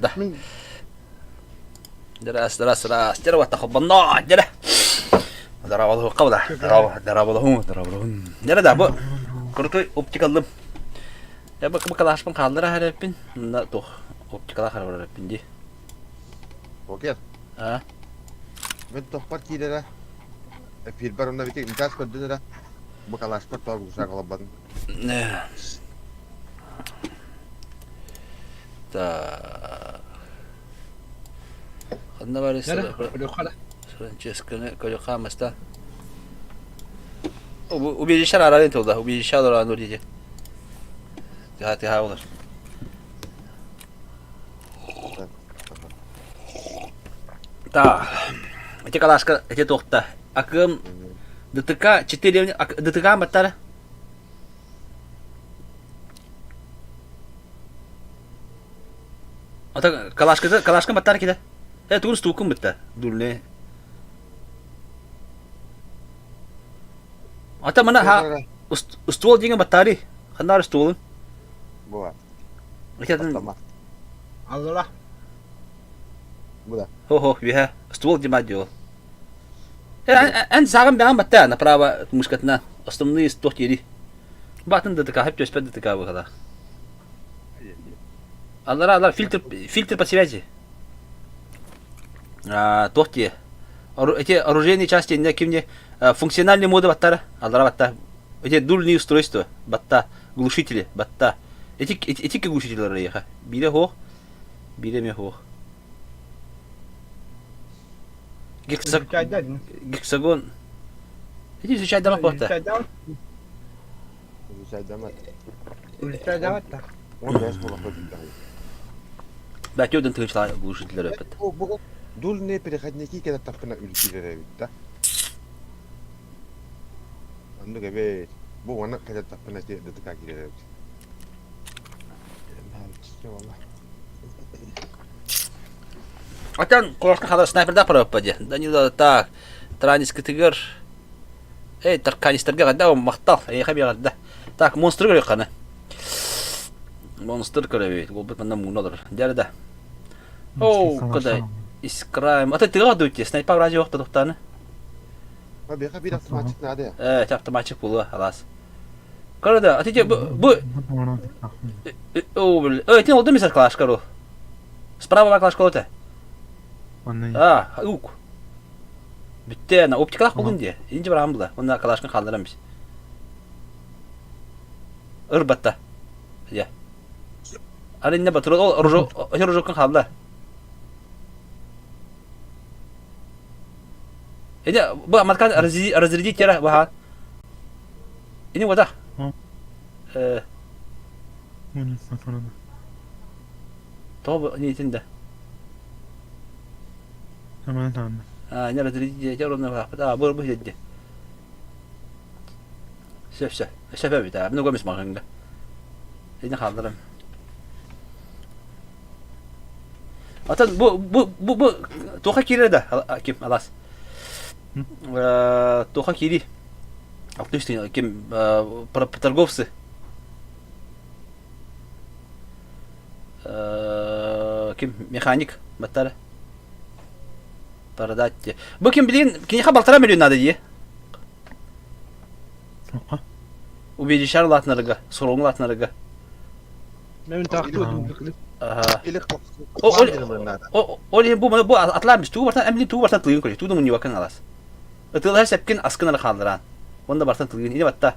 Барда. Дырас, дырас, дырас. Дьэрэ ватта холбонно. Дьэрэ. Здоровалуха буда. Здорово, здоровалуһун, здоровалуһун. Дьэрэ да бу крутой оптикаллым. Я бу калашпын хааллара хараппин. Мында тух оптикала хараппин ди. Окей. А? Мен тохпар киирэрэ. Эфирбар онно бити интаас көрдүн эрэ. Бу калашпар тоо гусак олорбатын. Так. Ханна бар Франческаны көрүөххэ маста. Убежище арарын тылда. Убежище арарын диye. Тыha тыha olur. Так. Эти калашка, эти туохта. Акым ДТК 4 ДТК баттара. Ата калашката калашка баттар киде. Э тугун стукун битте. Дурне. Ата мана ха ствол деген баттари. Ханнар стволун? Була. Автомат. Алла. Буда. Хо-хо, үһэ. Ствол дима дио. Э эн сагын бэҕэн батта направо мышкатына основные туох диэри. Батын да ДТК, хөп түөспэт ДТК быһала. Аллара аллара фильтр фильтр по связи. А, туох диэ. Эти оружейные части не кимне функциональные моды баттара, аллара батта. Эти дульные устройства батта, глушители батта. Эти эти глушители еха. Бире хох, бире ме хох. Гексагон. Эти изучайдамак буолта. Изучайдамат. Изучайдамат да. Он бэс буолахта дииллэҕэ. Да, тёден тыгычлаа глушителлер өппөт. Бу дульные переходники кэлэттахпына үлкиирэр эбит да. Оннук эбит. Бу уонна кэлэттахпына ДТК киирэр эбит. Атан куоракка хаалар снайпердаах барыаппа дии. Данила так, Транискытыгар Эй, тарканистарга эҕэрдэ, махтал, эйиэхэ эҕэрдэ. Так, монстры көрүөххэ Монстр көрөбүт, уолбут манна мууна олорор. Дьэ да. Оу, куда искра. Ата тыга дуйте, снайпа вроде охта тохтаны. Беха бир автоматчик надо. Э, автоматчик була, алас. Короче, а ты бу бу О, блин. Эй, ты олды мисер клашкару. Справа бар клашка ота. А, ук. Бүттэ, на оптикалаах булун дии. Инчи бараан була. Онна калашкын хаалларан бис. Ырбатта. Я. Аринне батыры ол ружоккун хаалла. Эне бу маткан разрядить тера баха. Ини вода. Э. То не итинде. А, не разрядить тера ровно А, бу бу дедди. Сөп сөп. Сөп эбит. Мин угамис маҕаҥҥа. Ини хаалларым. Атын бу бу бу бу туха киирэр да ким алас. Туха киири. Алтын ким торговцы. Ким механик баттара. Продать. Бу ким билин киниха балтара миллион надо дии. Убедишар латнарга, суруҥ латнарга. Мен таахтыы Ол иһин бу бу атлаан тугу бартан эмли тугу бартан тылыгын көрү тууну мунньубаккын алас. Ытыалаһар сэпкин аскын ары хааллараан. Онно бартан тылыгын ини батта.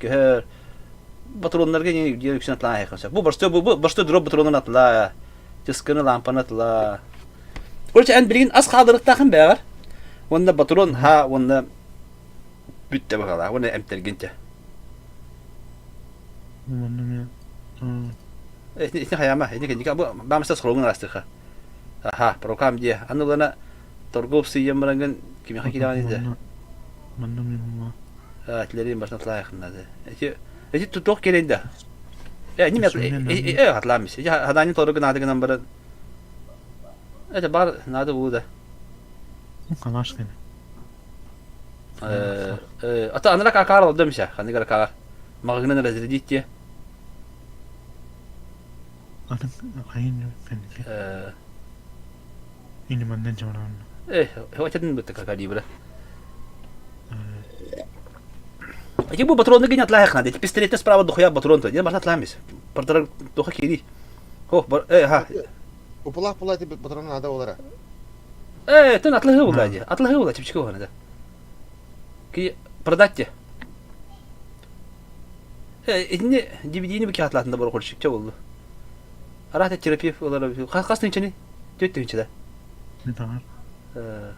Көһөр патроннарга не диэн үксүн атлаан айхын Бу борсто бу борсто дроп патронун атла. Тыскыны лампаны атла. Короче, эн билигин ас хаалларыктаахын бэҕэр. Уонна патрон ха уонна бүттэ быһалаах уонна эмтэргин те. Итини хайама, итини кэнники бу баамста сороҥун аастыха. Аха, прокам дие. Аны лана торгов сыйям барангын кимиха кирэҕин иде. Манна мен Тилерин башна тлайхыннады. Эти эти тутуох келейн да. Э, не э хатламис. Эти хаданин торгы нады гынан баран. Это бар надо было да. Канаш кene. Ата анара какаар олдо миша, ханыгар какаар. Магагынан разрядить те. Атын хайын кэнники. Ини мандан чамараанна. Э, хватит бытта калибра. Эти бу патроны гин атлаах надо. Пистолетте справа дохуя патрон то. Не можно атлаамис. Патрон тоха кири. Хо, э, ха. Упулах пула ти патрон надо олара. Э, тын атлаһы була ди. Атлаһы була чипчик оҕана да. Ки продать те. Э, итини DVD-ни бу атлаатында бар хорчик болду. Арата терапевт олар хас тынчаны? Төт тынчы да.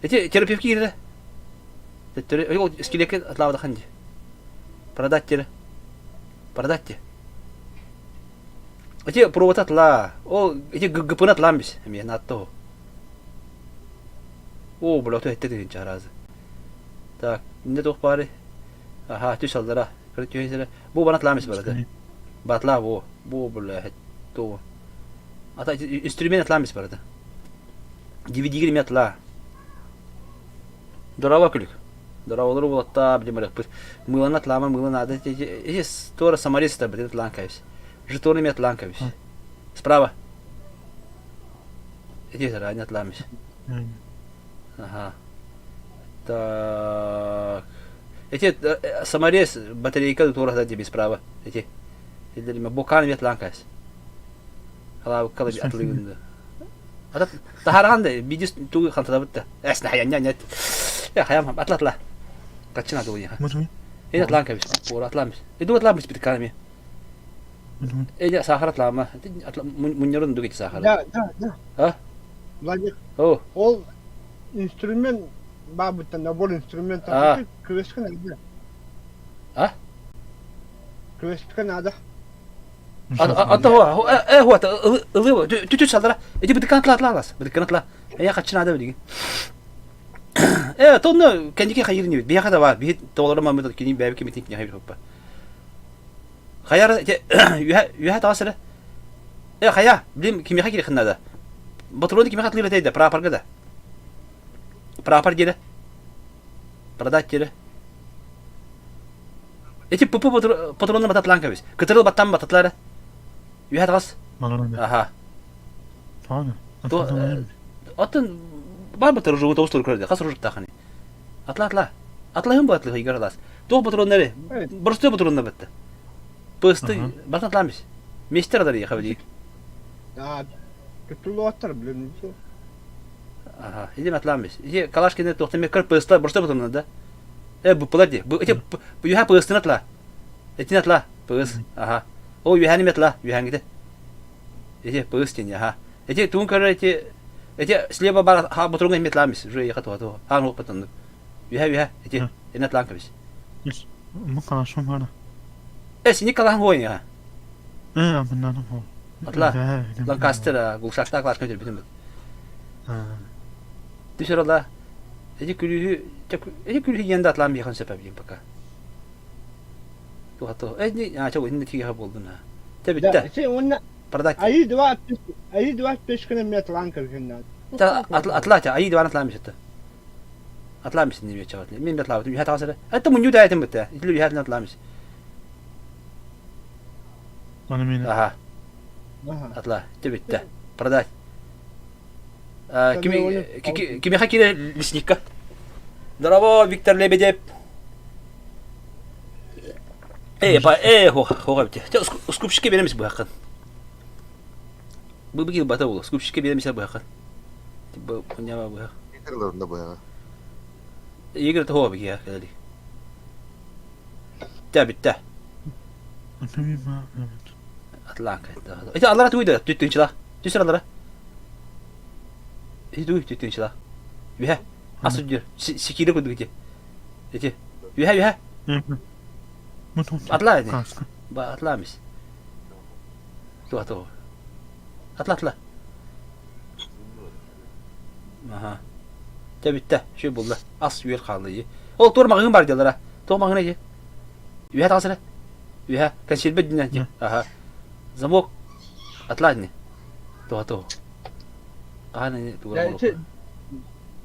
Эти терапевт киирде. Төттөрү ол скелекке атлаабатахан ди. Продать тере. Продать те. Эти провод атла. Ол эти ГПны атлаан бис. Эмиэ наатта О, бля, то этте тыгынча аразы. Так, инде туох баары? Аха, түс аллара. Түһэн Бу бана атлаан бис барады. Батла бу. Бу, бля, то. Ата инструмент атлаан бис барады. DVD-гин эмиэ атла. Дорова күлүк. Дорабалар уолаттаа билим ырыппыт. Мыыланы атлаама мыыла наада. Эти туора саморез битин атлаан кэбис. Жетоны эмиэ атлаан кэбис. Справа. Эти заранее атлаамис. Ага. Так. Эти саморез батарейка туора диби справа. Эти. Бокан эмиэ атлаан кэбис. Халаабыкка атылыгын Ата таһарахан да бидис тугу ханталабыт да. Эс на хая нет. Я хаям атла атла. Качына дуйя. Эн атлан кабис. Ора атлан бис. Эду атлан бис бит канами. Эне сахар атлама. Муннерун дугит сахар. Да, да, да. А? Владик. О. Ол инструмент бабыттан набор инструментов. А. Күрөскө надо. А? Күрөскө надо. Ата هو э هو ылы түтүт салдара. Эти бытыкан атла атла алас. Бытыкан атла. Я качына да билигин. Э тонно кендики хайыр не бияха да бар. Би толору мамыт кини бәби кимитин кини хайыр хоппа. Хаяр үһэ үһэ таас эрэ. Э хая билим кимиэхэ кириэххин наада. Ботуруону кимиэхэ атылыыр этэй да прапорга да. Прапор диэрэ. Продать диэрэ. Эти ПП патронны бататлаан кэбис. Кытырыл баттан бататлар эрэ. Үһэ таҕыс. Аха. Оттон бар батыр ружугу тоҕус тур көрдө. Хас ружуктаахыный? Атла атла. Атлаһын бу атлыһы игер алас. Туох патроннары? Боростуой патроннар бытты. Пысты бартан атламис. Мистер адар ехав дии. Да, тутулуоттар блин. Ага, иди атламис. Иди калашкины туохтан көр пысты боростуой патроннар да. Э, буппалар ди. Эти юха пыстын атла. Этин атла. Пыс. Ага. О, юхани атла. Юхангите. Эти пыс тени, ага. Эти туун көрөр эти эти слева бар ха ботуруҥа метламис уже ехать туха хаан уоппатаннык үһэ үһэ эти эн атлаан кэбис Мы хорошо мара. э сини калахан хуой ха Э, амыннан хо. Атла Ланкастер гулшашта класс көтөр бүтүн Түсөр ала эти күлүһү эти күлүһү иэнде атлаан биэхэн сөп эбиин пока туха то э не а чого инне тиге болдун ha Те бүттэ продать Аи два аи два пешкана мет ланка геннад. Атла аи два атлам бисетте. Атлам бисин диye чават. Мен атлам. Юха тасыр. Это муню да этим битте. Итли юха атлам бис. Аны мен. Ага. Атла. Те битте. Продать. Кими кими кире лесникка. Здорово, Виктор Лебедев. Э, па, э, хо, хо, бите. Скупщикке береміз бу хакын. Бу бигил бата болу. Скупщикке береміз бу хакын. Типа, хунява бу хак. Игрларында бу яга. Игр того бигия кадали. Та битте. Атлан кайта. Эти аллара туйда, түттүнчила. Түсөр аллара. Эти туй түттүнчила. Үһэ. Асуддер. Сикире кудук эти. Эти. Үһэ, үһэ. Атла эти. Ба атламис. Туа туа. Атла атла. Аха. Тэ бүттэ. Шүй булла. Ас үөл хаалла Ол туор маҕаһыын бар диалара. Туох маҕаһыына дии? Үһэ таҕыс эрэ. Үһэ. Консерве динэн дии. Аха. Замок атла ини. Туха туох. Хаһан ини тугура болуох.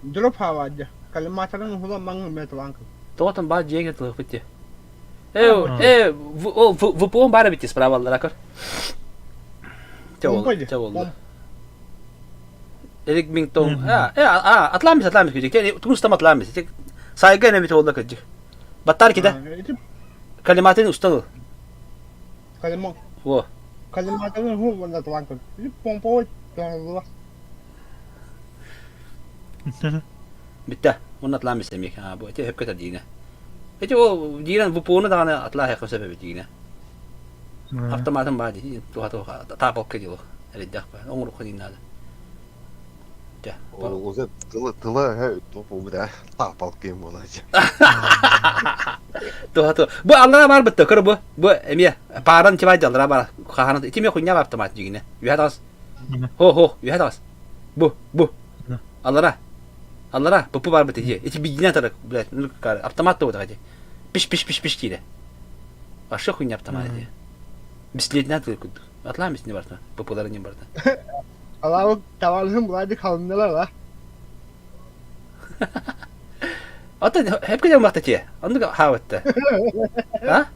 Дроп хавадя. Калиматорын хула маҥ метланка. Тоҕотон баар дьиэ тылыхпыт дии. Э, ол ВПО баар эбит справаллара көр. Те ол, те ол. Эрик Мингтон, а, э, а, атлаан атлаан кыдьык. Тугун атлаан бис. Сайга эне бит олла кыдьык. Баттар кида. Калиматын устан ыл. Калимат. Во. Калиматын ху ванда атлаан көр. Помповой Бүттэ. Уонна атлаан бис эмиэ. А, бу эти хөпкө диинэ. Эти ол диирэн ВПО-ну даҕаны атлааһыахха сөп эбит диинэ. Автоматын баа дии туха туха таапалка дии эрэйдээх баа оҥоруохха диин наада. Дьэ. Ол тыла тыла топ буолбут ээ. Таапалка им буолааччы. Туха туха. Бу аллара бар бытта көр бу. Бу эмиэ пааран тибай аллара бар. Хаһана ити эмиэ хуйня бар автомат дигине. Үһэ таас. Хо хо үһэ таас. Бу бу. Аллара. Аллара бу бар бит ити. Ити бидинэ тара блядь, ну автомат то вот Пиш пиш пиш пиш диирэ. Вообще хуйня автомат ити. Бислетинэ атылыр курдук. Атлаан бисни барта. ППлары не барта. Алабык табалыһын булайды халыннылар ла. Ата хепке жамакта те. Оннук хаабытта. А?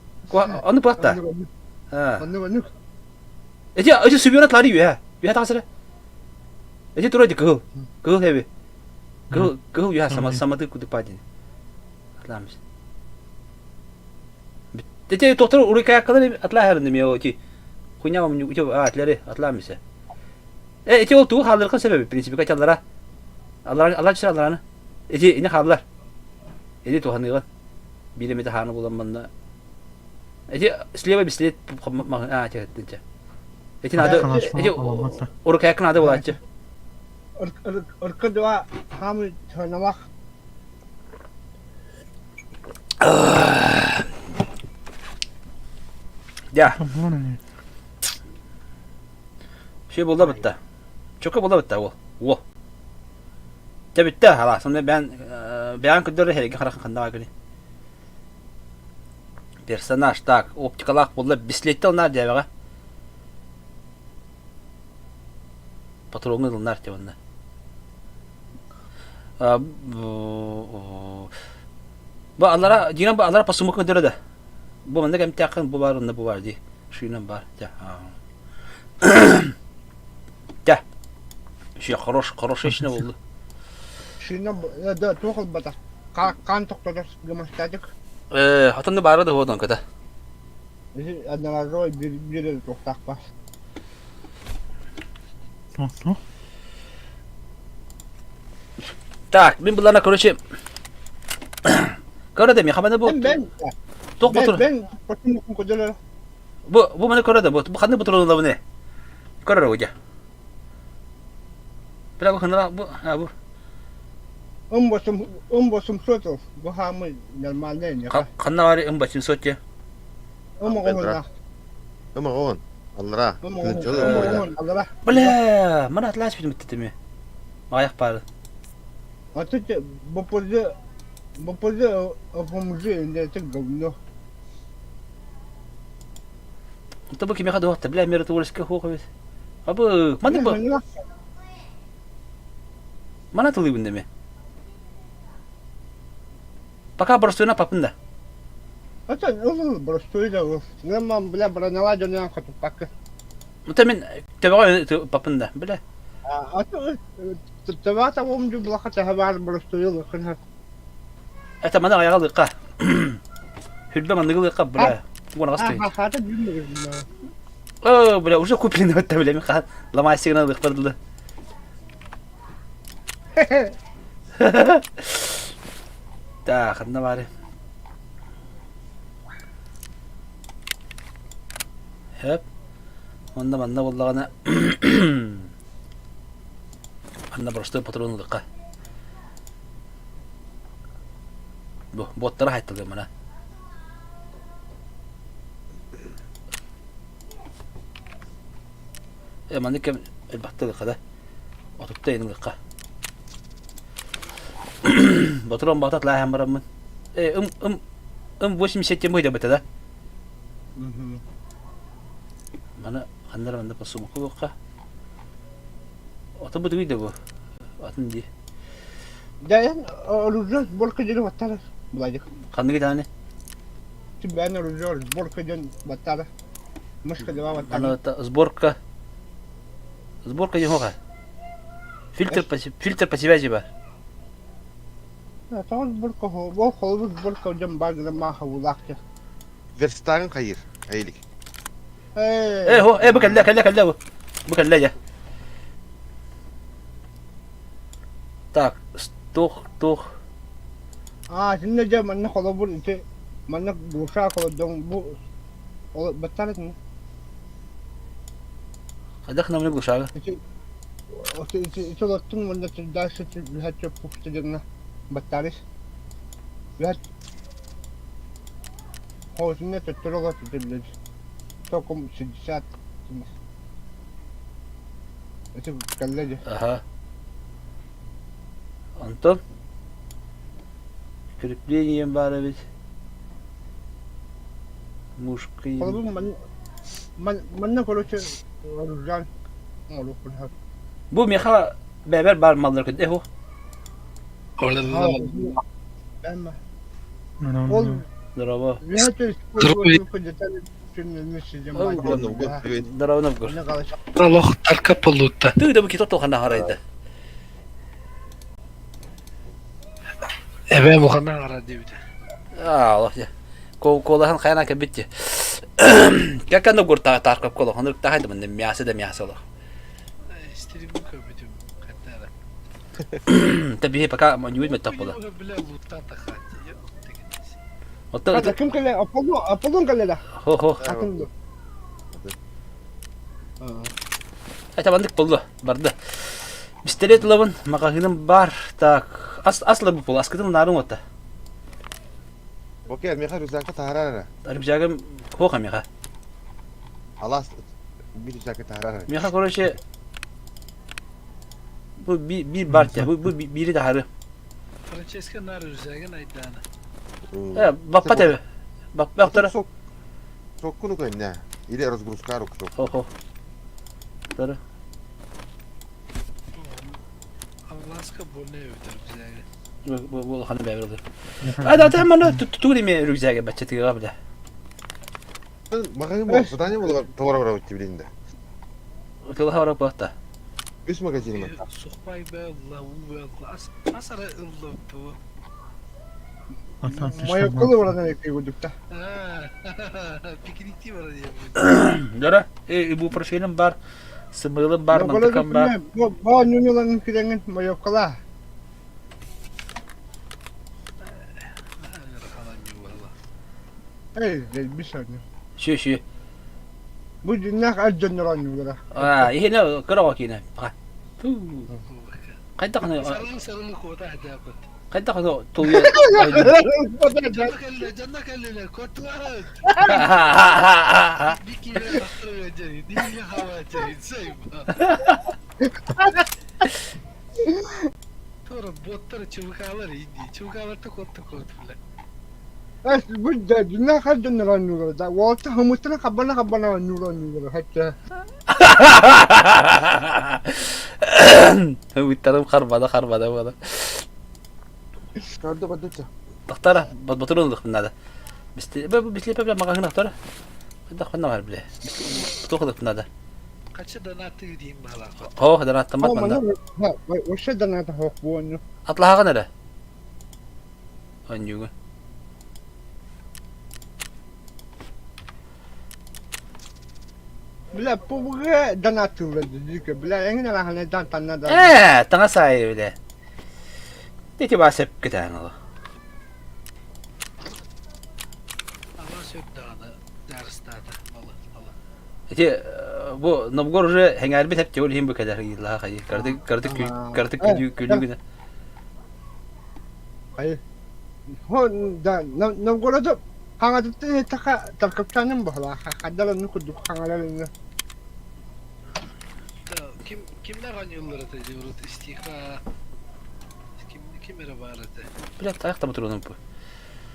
Оннук буолта. А. Оннук оннук. Эти эти сүбүөрэ тлари үһэ. Үһэ тахсара. Эти тура ди кыһыл. Кыһыл хэби. Кыһыл кыһыл үһэ сама самады кудук падин. Атламыс. Эти тоқтор урукаяккалар атлаһарын эми оти. Хуйня вам не а атлары атламыса. Э эти ол тугу хаалларыкын себеби принципе качаллара. Аллар алла түшер аллараны. Эти ини хааллар. Эти туханыгын. Биир эмите хааны булан манна. Эти слева бислет а тиһеттинче. Эти надо эти урукаякка надо булааччы. Ыркы два хамы тонамах. Дя. Şey булла битте. Чөкө булла битте ол. О. Дьэ бүттэ, халаас. Онно бэйэн бэйэн көрдөрөр эһиги харахын ханна баар Персонаж так, оптикалаах буолла бислетте ылынаар диэбэҕэ. Патроҥҥа ылынаар диэ уонна. Бу аллара дьиҥэ бу аллара посумук көрдөрө да. Бу маннык эмтээххин бу баар онно бу баар дии. Шина бар. Дьэ. Дьэ. Еще хорош, хорошая шина буолла. Шина да туох ылбата. Хаан тохтотор гемостатик. Э, хотонно баара да хуотон ката. Одноразовый биир туохтаах Так, мин булана, короче, көрө да мен хабаны бу. Мен Туох ботур. Мен көдөлөр. Бу бу маны көрө да бу. Бу ханны ботур бу не? Көрөр уja. Бля бу ханна бу а бу. Ым босум ым босум сотов. Бу хамы нормальный не. Ханна бар ым босум сотте. Ым оҕоһуна. Ым оҕоһун. Аллара. Ым оҕоһун. Аллара. Бля, мана атлас бүтүмүттүтүмү. Аяқ бары. А тут БПЗ БПЗ ФМЖ это говно. Это бу кимиэхэ дуохта, бля, миротворческая хуох эбит. Абы, маны бу мана тылыыбын деме. Пока боростуйна папын да. Это ыл боростуй да ыл. Мен бля броняла дьонуан хотуппакка. Это мен төбөҕө папын да, бля. А төбөҕө табым дуу булаха төһө баар боростуй ылыххын Это мана аяға лыка. Хүрбэ манныгы лыка, бля. Уон астый. Хата билмегин. О, бля, уже куплено это, бля, мен ломай сигнал лык Так, ханна баары. Хөп. Онно манна буоллаҕына манна простой патрон ылыахха. Бу боттара хайтылыам мана. Э маннык кэм элбэхтэ ылыахха да. Отутта иһин ылыахха. Ботурон баҕата атлааһан бараммын. Э ым ым ым 87 быйда да. Маны ханна эрэ манна посумука буолуохха. Ото бу да бу. Атын дии. Дайан оружие сборка дьири баттар Владик. Ханныгы даҕаны? Бэйэн оружие сборка диэн баттаара. Мышка дела баттаара. Аны сборка сборка диэн хоха. Фильтр по фильтр по связи бар. Тоҕо сборка ол холобур сборка диэн бар гына maaха уулаах диэн. Верстагын хайыр, эйлик. Э, хо, э, бу кэллэ, кэллэ, кэллэ бу. Бу кэллэ дьэ. Так, туох, туох. Аа, итиннэ дьэ манна холобур ити манна душа холодоҥ бу ол баттар этин. Хайдах намны глушага? Ити ити ити олоттун манна дальше түһәччө пухта дьонна баттарыс. Түһәт Хоосунна төттөрү олох итиллэр. Токум 60 Ити кэллэ дии. Аха. Онтон креплением баар эбит. Мушка Холобур ман манна короче оружан оҥоруохпун сөп. Бу миэхэ бэйэбэр баар маллар күндэ ху. Ол Здорово. Здорово, Новгород. Олох тарка полутта. Ты да бу кито хана харайда. Эбээ мухана ара диэбитэ. Аа, олох дьэ. Куолаһын хайаан кэлбит Как Новгород тааркап колох, онук тахайды мында мясо да мясо олох. Истеригин көрбүтүм ханна эрэ. Та биһи пока маньюит меттах була. Бля луттан тахаати. Оттон Ким кэлэ? Аполлон Аполлон кэллэ да. Хо-хо. Атын Это бандык болду, барды. Пистолет ылабын, маҕаһыыным бар. Так, ас ас ылабы бол, аскытын нарын ота. Окей, миэхэ рюкзакка таһаарар эрэ. Рюкзагым хоха миэхэ. Алаас биир рюкзакка таһаарар эрэ. Миэхэ, короче, бу биир бар бу бу биири таһары. Франческо наар рюкзагын айдаана. Э, баппат эбэ. Баппактара. Соккуну көннө. Или разгрузка руксу. Хо-хо. Тары. Алласка больная эбит рюкзага. Бу бу улахан бэйбэр ылыр. А да маны тутуу деме рюкзага баччатыга бля. Магазин бол, задание было товар барабыт билин да. Тылха барап баата. Үс магазин бар. Сухпай бэлла, уу бэлла. Ас ас ара ыллыбыт Моя кылы баран күйгүдүктэ. Пикникти бар диye. Дара, э бу профилим бар, сымылым бар, мантыкам бар. Баа нюнилан кирэҥин моёккала. Эй, бисаны. Шү шү. Бу дьиннээх эр дьоннор оонньуулара. Аа, иһинэ кыра киинэ. Хайдах Сарылы сарылы куота хатаапыт. Хайдах ону тулуйа Дьонно кэллилэр, куоттулар. Бикине тахтар дьэри, диигэ хава дьэри, сайба. Тура боттар ЧВКлар иди, ЧВКларта куотта куот бля. Эс бу дьиннээх эр дьоннор оонньуулара да уолаттар хомуттара хабана хабана оонньуур оонньуулара хачча. Ыттарым харбада харбада буола. Көрдө көрдөччө. Тахтара, ботурун ылыхпын надо. Бислепе бля маҕаһыын ахтара. Хайдах бар бile. Туох ылыхпын надо. Хача донаты диин баалаах. Оо, донаттаммат манна. Вообще доната хоох буонню. Атлаһаҕын эрэ. Онньугун. Бля, ПВГ донатылар дии бля, эҥин арахана дан танна да. Ээ, таҥас аайы бile. Ити баа сөп кэтээн оло. Ама сөп даҕаны даарыстаата малы малы. Ити бу Новгород уже хэҥээрбит эп ол иһин бу кэлэр ыйыллаха хайы. Кырдык кырдык кырдык күлүү күлүү гына. Ай. Хо да Новгороду хаҥатыттан иһиттэххэ Таркапчааным баһылаах хайдах оннук курдук хаҥалар Ким кимнэр оонньууллар этэ дии урут истиха ким ким эрэ баар этэ. Блядь, тайах там турунум бу.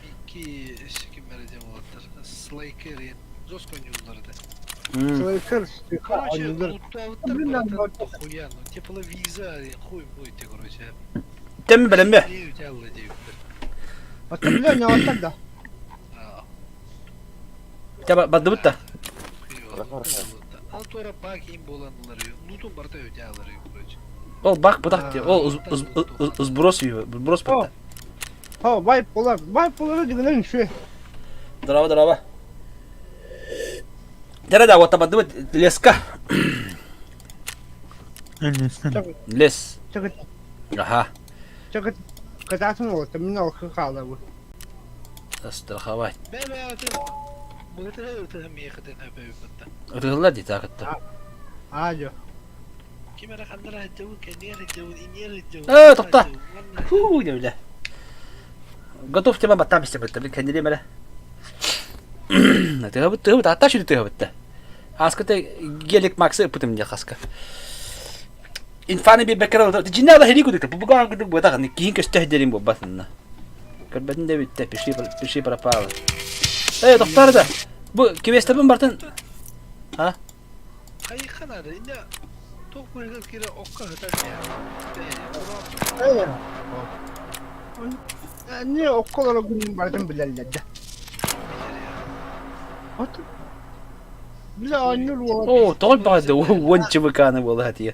Икки ким эрэ диэн уолаттар. Слайкер жестко оонньууллар этэ. Слайкер стиха Короче, оонньууллар. луттаабыттар братан дохуя, ну тепловиза, хуй мой ты, короче. Тем бэлэмме. Не утялла диэбиттэр. Оттон бля, не да. Аа. Бардыбыт да. Ал туора бак им буолан ылары, нутун барыта өтө алары, короче. Ол бак бутак ти, ол сброс сброс батта. О, бай болар, бай болары дегенен үчүгэй. Здорово, здорово. Дара да, вот бардыбыт леска. Лестен. Лес. Аха. Кытаатын олотту, мин алхы хаалабын. Страховать. Ытыһыллар дии таакытта. Аадьо. Ким эрэ ханнара сылдьабын, кэннигэр сылдьабын, иннигэр сылдьабын. Ээ, тохто. Фу, диэбилэ. Готов тема баттаан бистэ битта. Мин кэннилиэм эрэ. Тыһабыт, тыһабыт, аттаа сүрү тыһабытта. Ааскыта гелик Максы ыппытым дии хаска. Инфаны биэрбэккэ дьиннэ ала хири кудук бу кудук буотах киһин көстө дэрин буолбатынна. Көрбөтүн да бүттэ, пиши пиши пропало. Эй, тохтоор да. Бу квестербин бартын А? Хайыха наада, инне туох быһыгар киирэ окко сытар Не окко күнүн барытын билэллэр да. Бile оонньуур уолаттар. Оо, тоҕо баҕайда уон чыбыкааны буола хатыйа.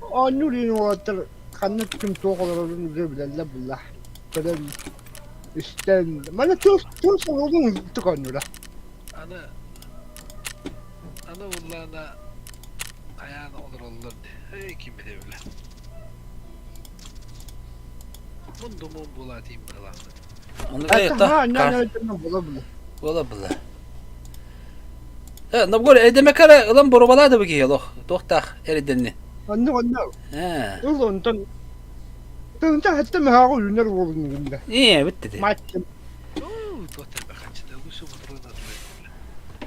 Оонньуур иин уолаттар ханнык ким туох олорорун уже билэллэр булла. Көрөн истэн маны тыл тыл сололун тык оонньуура. Аны аны уллаана хайаан олороллор эй ким билэ билэ. Мундумун булаатыйм быһылаахпыт. Аны буола була. Э, Новгород эдемекара ылан боробалаа да киһи олох туохтаах эрэдэнни. Оннук оннук. Э. Ыл онтон тыынта хатта мөһөҕө үүнэр уолун гында. Ээ, бүтті де. Маттым.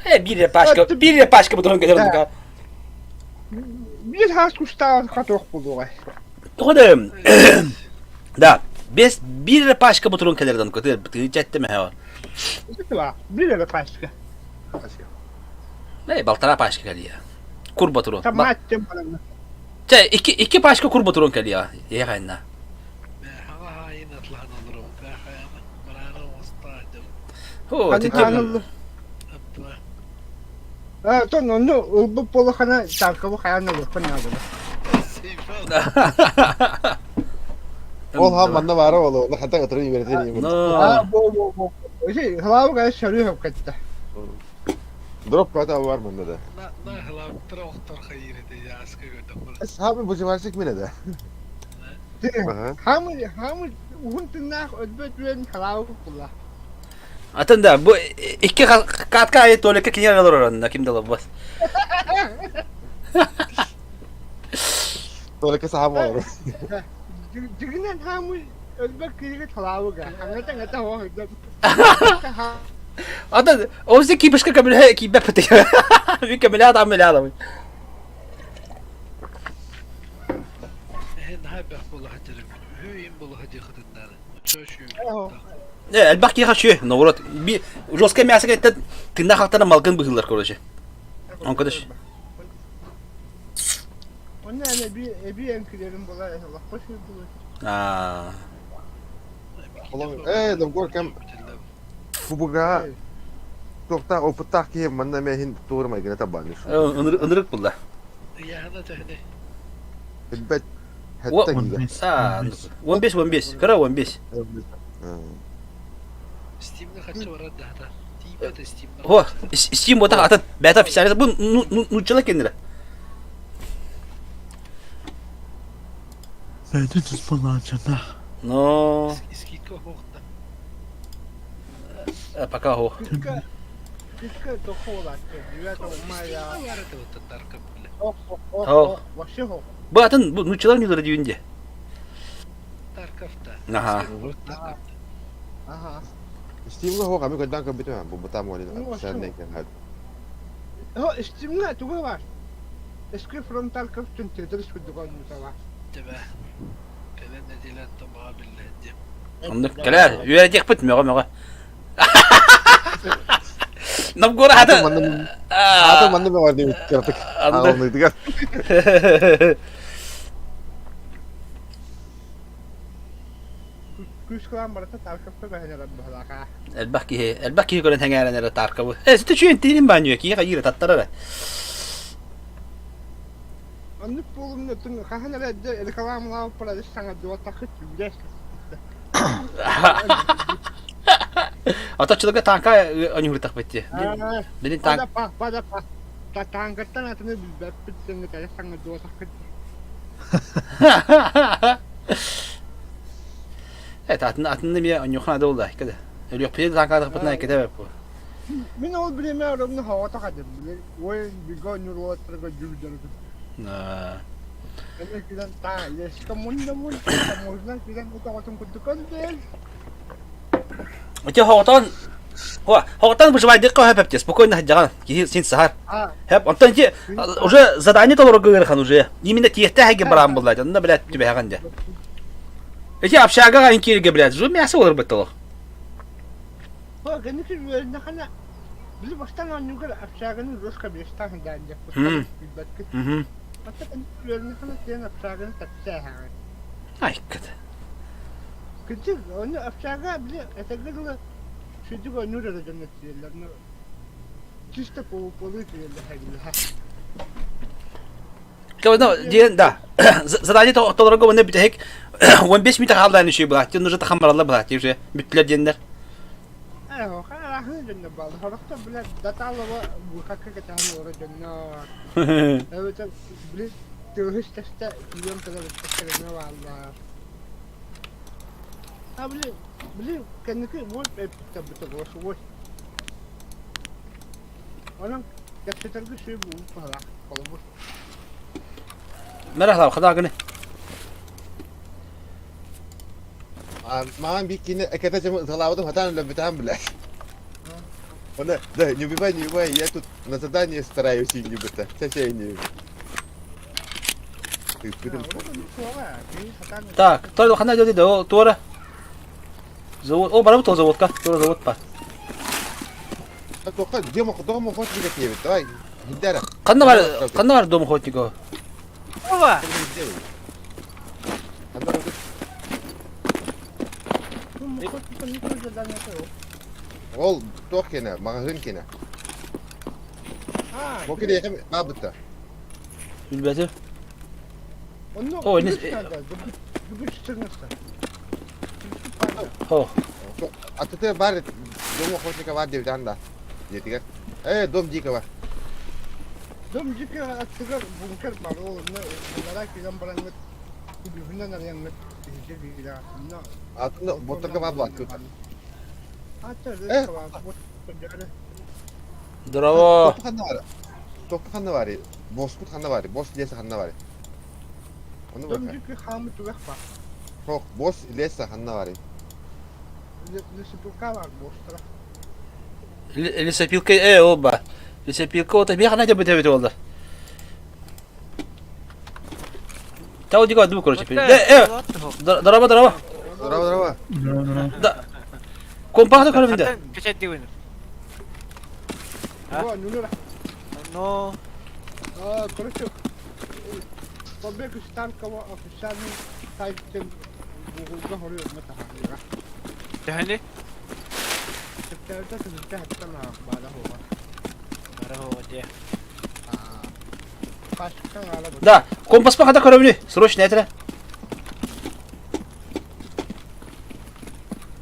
Э, биир пачка, биир пачка бутурун кэлэр оннука. Биир хаас кустаах хатох буолуоҕай. Тоҕо да Да, без биир пачка бутурун кэлэр оннука тыынча этте мөһөҕө. Биир эрэ пачка. Э, балтараа пачка кэлиэ. Кур ботурун. Чэ, икки, икки пачка кур ботурун кэлиэ. Ээ хайна. О, Тон онну ылбыт буолахана Таркову хайаан ылыахпын наадана. Ол ха манна баара ол ол хата ытырын үөрэтэн А, бо бо бо. Хлав гай шөрү хөп кетти. Дроп ката бар мында да. На хлав охтор хайыр эте яска көтө. Сабы буживарсик мине да. Хамы хамы уһун тыннаах өтбөт үөн хлав кулла. Атын да бу икки катка айы туалекка кинигэ олорор ким да олорбот. Туалекка саха олорор. Дьигинэн хаамый өлбөт киһигэ талаабыга. Аңата аңата хоһойдон. Ата ози кипишка кабиле кибеппит. Ви кабиле адам биле адам. Элбэх киһи хачы, наоборот, би жесткое мясо кеттен тынна халтана малгын быһыылар короче. Он кодыш. Онно эби эби эҥкилерин була олоххо сүүрдүбүт. Аа. Ээ, Новгород кэм кубуга туохтаах опыттаах киһи манна эмэ иһин туора майгына табааныр. Ынырык булла. Билбэт хэттэ киирэ. 15 15 кыра 15. Steam'de kaçı var hadi hadi. Steam'de Steam'de. О, Steam бота атын бэйэтэ официально бу нууччала кэннилэр. Бэйэтин туспалааччата. Но Скидка хоохта. пока хо. Кытка кытка тохолатты. 9 мая. О. Вообще хо. Бу атын бу нууччалар ньулара дүйүнде. Тарковта. Аха. Аха. Steam'га хоох ами көдөн көбүтүм бу бутам олин сэрнен кэн. Хо Steam'га туга бар. Эски from Tarkov түн Tetris курдук оонньуута бар. Тебе. Кэлэн нэдиэлэн томаҕа биллэһинди. Оннук кэлээр үөрэтиэхпит мөҕө мөҕө. Новгород хата Аты манна мөҕөр диэбит кыратык. Аҕалныытыгар. күүс кылаан барыта Тарковка көһөн эрэр быһылаах аа. Элбэх киһи, элбэх киһи көрөн сэҥээрэн эрэ Тарковы. Э, сити үчүгэй тиинин баанньуйа, киһи хайыыр таттар эрэ. Оннук буолумна тун хаһан эрэ эрдэ рекламалаабыппар адьас саҥардыбатаххыт үгэс. Оточчуларга тааҥка оньуһуртахпыт дии. Билин танк... Пада пада па тааҥкаттан атыны билбэппит сыҥҥыт адьас саҥардыбатаххыт. Это атын атын эмиэ оньуха наада буолла кэдэ. Өлүөхпүтүн тааҥкаатахпытына кэтэбэп бу. Мин ол бириэмэ ровно хоҕотох этим. Ой, бигэ оонньуур уолаттарга дьүрдэрбит. Эми киирэн таа леска мунна мун, муһунан киирэн утаҕытын курдук өлбөл. Ити хоҕотон хоҕотон выживайдыкка хөп спокойно сылдьаҕын киһи син саһар. Хөп онтон ити уже задание толорорго ыарахан уже именно тиэхтээх эгэ бараан булла онно блядь түбэһэҕин дьэ. Ити общагаҕа ин кииргэ блядь жу мясо олорбут толох. Бу кэнники үөрэннэххинэ били бастаан оонньуугар общаганы жестко биэстээх сылдьан диэхпит билбэткит. Оттон кэнники үөрэннэххинэ сиэн общаганы тэпсээһэҕин. Айкыт. Кырдьык, ону общага били этэргэ дылы сүдүк оонньуур эрэ дьонно тиийэллэр. Но чисто полуполы тиийэллэр хэбилэһэ. Диэн да задание толорорго уонна бүтэһик 15 минут хаалдаан үчүгэй былаат уже тахамаралла былаат уже бүттүлэр диэннэр Арааһын дьонно бааллар. Сорохтор бile даталова бухакка кэтэһэн олорор дьоннор. Эбэтэр били тыаһы истэстэ киирэн кэлэр истэстэринэ бааллар. А били били кэнники вот эппиттэр голосовой. Онон кэпсэтэргэ сүр буолуп баһылаах холобур. Мерахлав хада гыны. Маҕан биир киинэ экэтэ дьэ ыталаабытым хатаан өлөрбүтэҕим билэр. Она, да, не убивай, не убивай, я тут на задание стараюсь и не быта. Ча-ча не Так, той хана дьоди да туора. Завод, о, барабыт заводка, туора завод па. Тоха, дом дом охотника диэбит, давай, Гиндара. Ханна бар, ханна бар дом охотника? Ова! Ол туох киэнэ, маҕаһыын киэнэ. Бу кириэхэ баабыта. Билбэтим. О, О. Атыты бар дом охотника бар диэбит анда. Диэтигэр. Э, дом дикого. Дом дикого аттыгар бункер бар ол онно аллараа киирэн бараҥҥыт күлүүһүнэн арыйаҥҥыт иһирдьэ биирэ онно Атын боттарга бар буолааччы. Э Здорово. Топпу ханна бар? Топпу ханна бар? Боспут ханна бар? Бос леса ханна бар? Ону Дом бака. дикий хаамы түгэх бар. Хох, бос леса ханна бар? Лесопилка бар бостара. Лесопилка, э, оба. Лесопилка, вот бия хана дебет эбит олда. Тау дига ду короче. Э, здорово, здорово. Здорово, здорово. Да. Компакты көрөмүндө. Кечеттигин. Но. Короче, Побег из Таркова официальный сайт Гуглга хоруйуна таһаарыыга. Төһөнү? Сөптөөтө түмүккэ хаттан баара хуоҕа. Баара хуоҕа дии. Пашка хаала Да, компаспа хата көрөбүнү. Срочно этэрэ.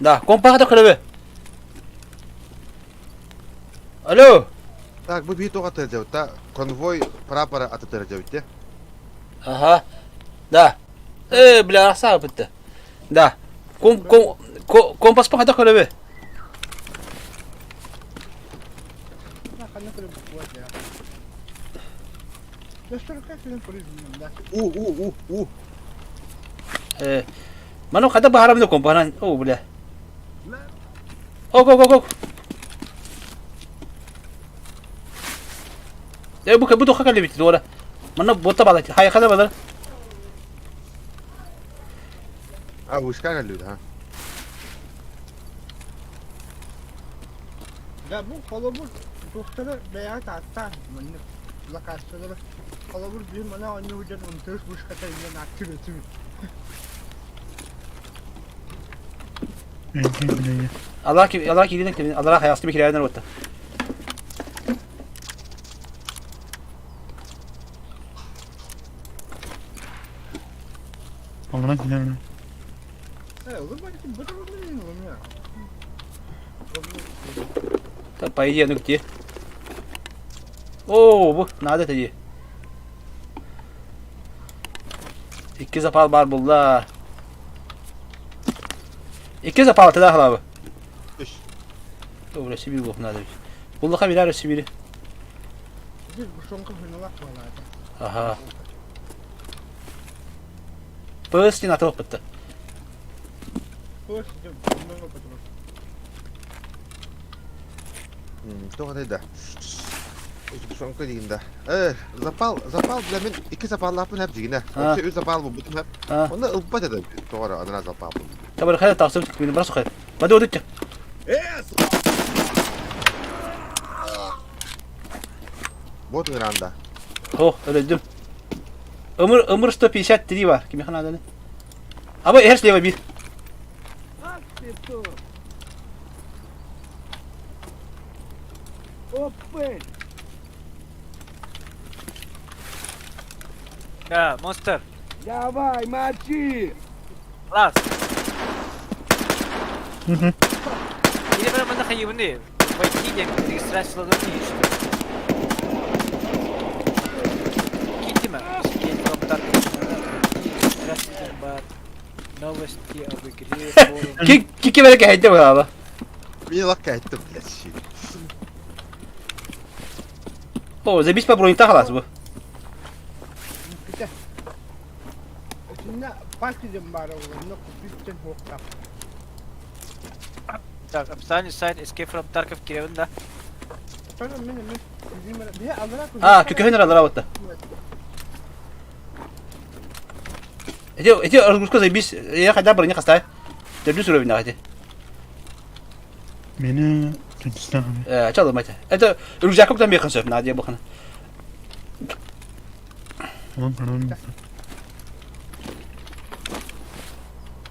Да, компа хата көрөбү. Алло. Так, бу биир тоҕо тырдьабыт та конвой прапора аты тырдьабыт те. Ага. Да. Э, бля, арахсаабыт Да. Ком, ком, компаспа хайдах көрөбү? У, у, у, у. Э, маны хайдах баһарабын компанан? О, бля. Ок, ок, ок, ок. Э, бу бу тоха кэлбит дуора. Манна бота балат. Хайхада балар. А, вышка кэлбит, а? Да, бу холобур туохтара бэйэҕит ааттаан маннык локациялары холобур биир мана оонньуу дьон ымтыыс вышката иннин ааттыыр этибит. Аллах Аллах киирдин, Аллах хайаҕастыы киирээбин уотта. Аллах киирээбин. Та по идее, ну где? О, бу, надо это дии. Икки запал бар булла. Икки запал тыда халабы. Үс. Добре, Сибирь бух надо. Буллаха билэр Сибири. Ага. Пыс не атылып бітті. Тоҕо да. Сгущенка диин да. Э, запал, запал для мен икки запаллаахпын хэп дигинэ. Вообще үс запал булбутум хэп. Онно ылбат этэ тоҕо эрэ анараа запал. Табар хайа тахсыбыт мин барас хай. Бады одутча. Вот ыраанда. О, өлөдүм. Ымыр, ымыр 153 бар. Кимиэхэ нааданы? Аба эһэр слева биир. Да, монстр. Давай, мочи! Класс. Мгм. Или прямо на хайвны. Войти диэн регистрацияланар киһи. Киттиме. Регистрация бар. Новости об игре, форум. Ки ки бere кэһэйдэ быһаала. Мин лакка айттым, блядь. О, забись по бронь халас бу. Итиннэ пакидем баар онно купиттен хуохтаах. Так, официальный сайт Escape from Tarkov кирэбин да. А, күкөһүн аралара бутта. Эти эти разгрузка заебись. Я хотя броня хастай. Төрдүс уровень эти. Мени төрдүстәҕэ. Э, чалымайте. Это рюкзаком там бехын сөп, надя бахана. Онон ханан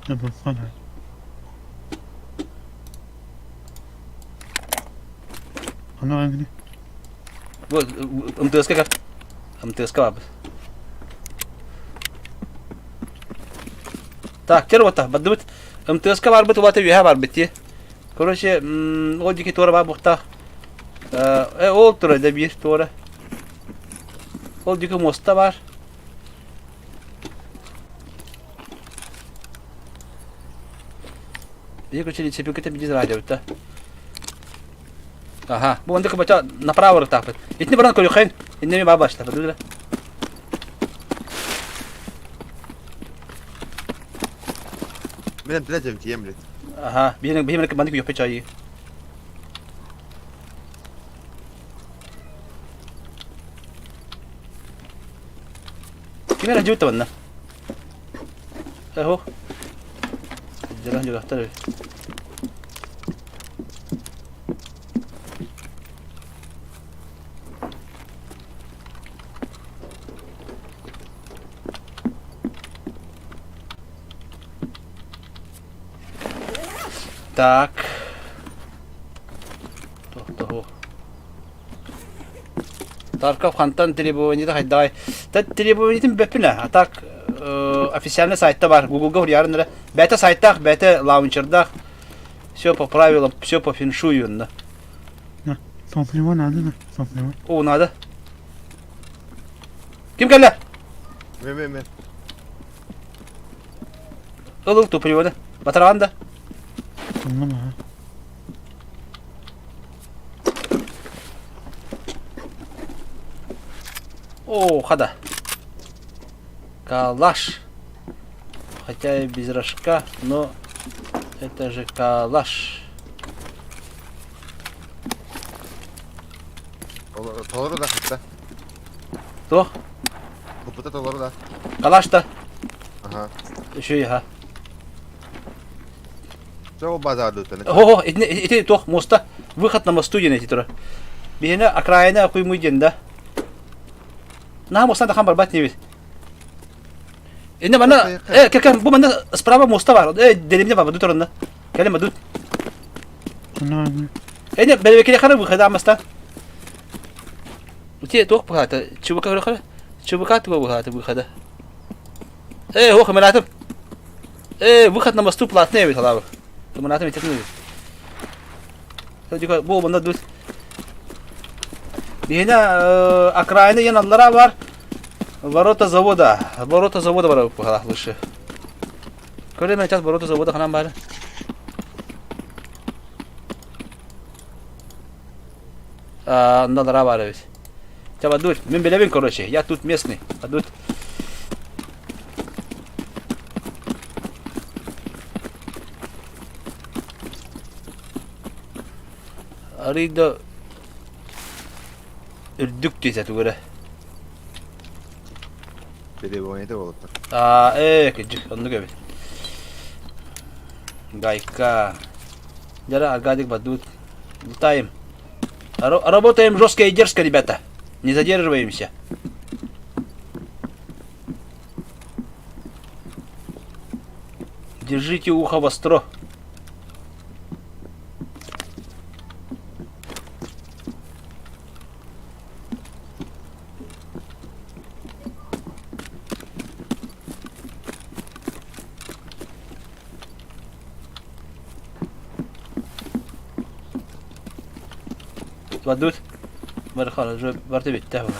Yapasana. Ана ангни. Бу МТС как? МТС бабы. Так, теперь вот так, бадыбыт. МТС барбыт, улата үһэ барбыт ти. Короче, ол дики туора бар бухта. Э, ол тура да биир туора. Ол дики моста бар. Биһи көчө лицепилкете биир радиобыт Аха, бу онда кыбача направо ырытаахпыт. Итини баран көрүөххин, иннеми баа баштапыт, биле. Мен биле тием блин. Аха, биһи биһи маннык үөхпэ чайы. Ким эрэ дьүт табанна. Эхо. Дьаран дьарахтар. Так. Тохтоһу. Тарков хантан требованиета хайдаҕай? Та требованиетин бөппүнэ. А так официальный сайтта бар. Гуглга уруйарын эрэ. Бэйэтэ сайтаах, бэйэтэ лаунчердаах. Все по правилам, все по феншую онно. Топливо надо да? Топливо. О, надо. Ким кэллэ? Мен мен мен. Ыл ыл топливоны. Батараҕан да. Ыллым аха. О, хада. Калаш. Хотя и без рожка, но это же калаш. Толору да хытта. Туох? Купута толору да. Калаш да. Ага. Еще и Все базар дутаны. О, ити ити туох моста. Выход на мосту диэн эти тура. Биһиэнэ окраина куймуй диэн да. Наһаа мостан тахан барбат небит. Инне манна э кэкэ бу манна справа моста бар. Э деревня бар бу туранда. Кэлим адут. Эне бэлэбекире хара выхода амаста. Ути туох быһаата? ЧВК көрө хара. ЧВК туга быһаата выхода. Э, ох, мынатым. Э, выход на мосту платный эбит алабы. Мынатым итетин эбит. Бу мында дус. Биһине окраина ен аллара бар. Ворота завода. Ворота завода бар выше. Көрөм сейчас ворота завода ханан бар. Андалара бар эбит. Чабадур, мин билэбин, короче, я тут местный. Адут. Арый да үрдүк диэтэ тугу эрэ. Перебонете болуптар. Аа, ээ, кырдьык, оннук эбит. Гайка. Дьара Аркадик бадут. Летаем. Работаем жестко и дерзко, ребята. Не задерживаемся. Держите ухо востро. Бардыбыт. Бары уже барда битте бар.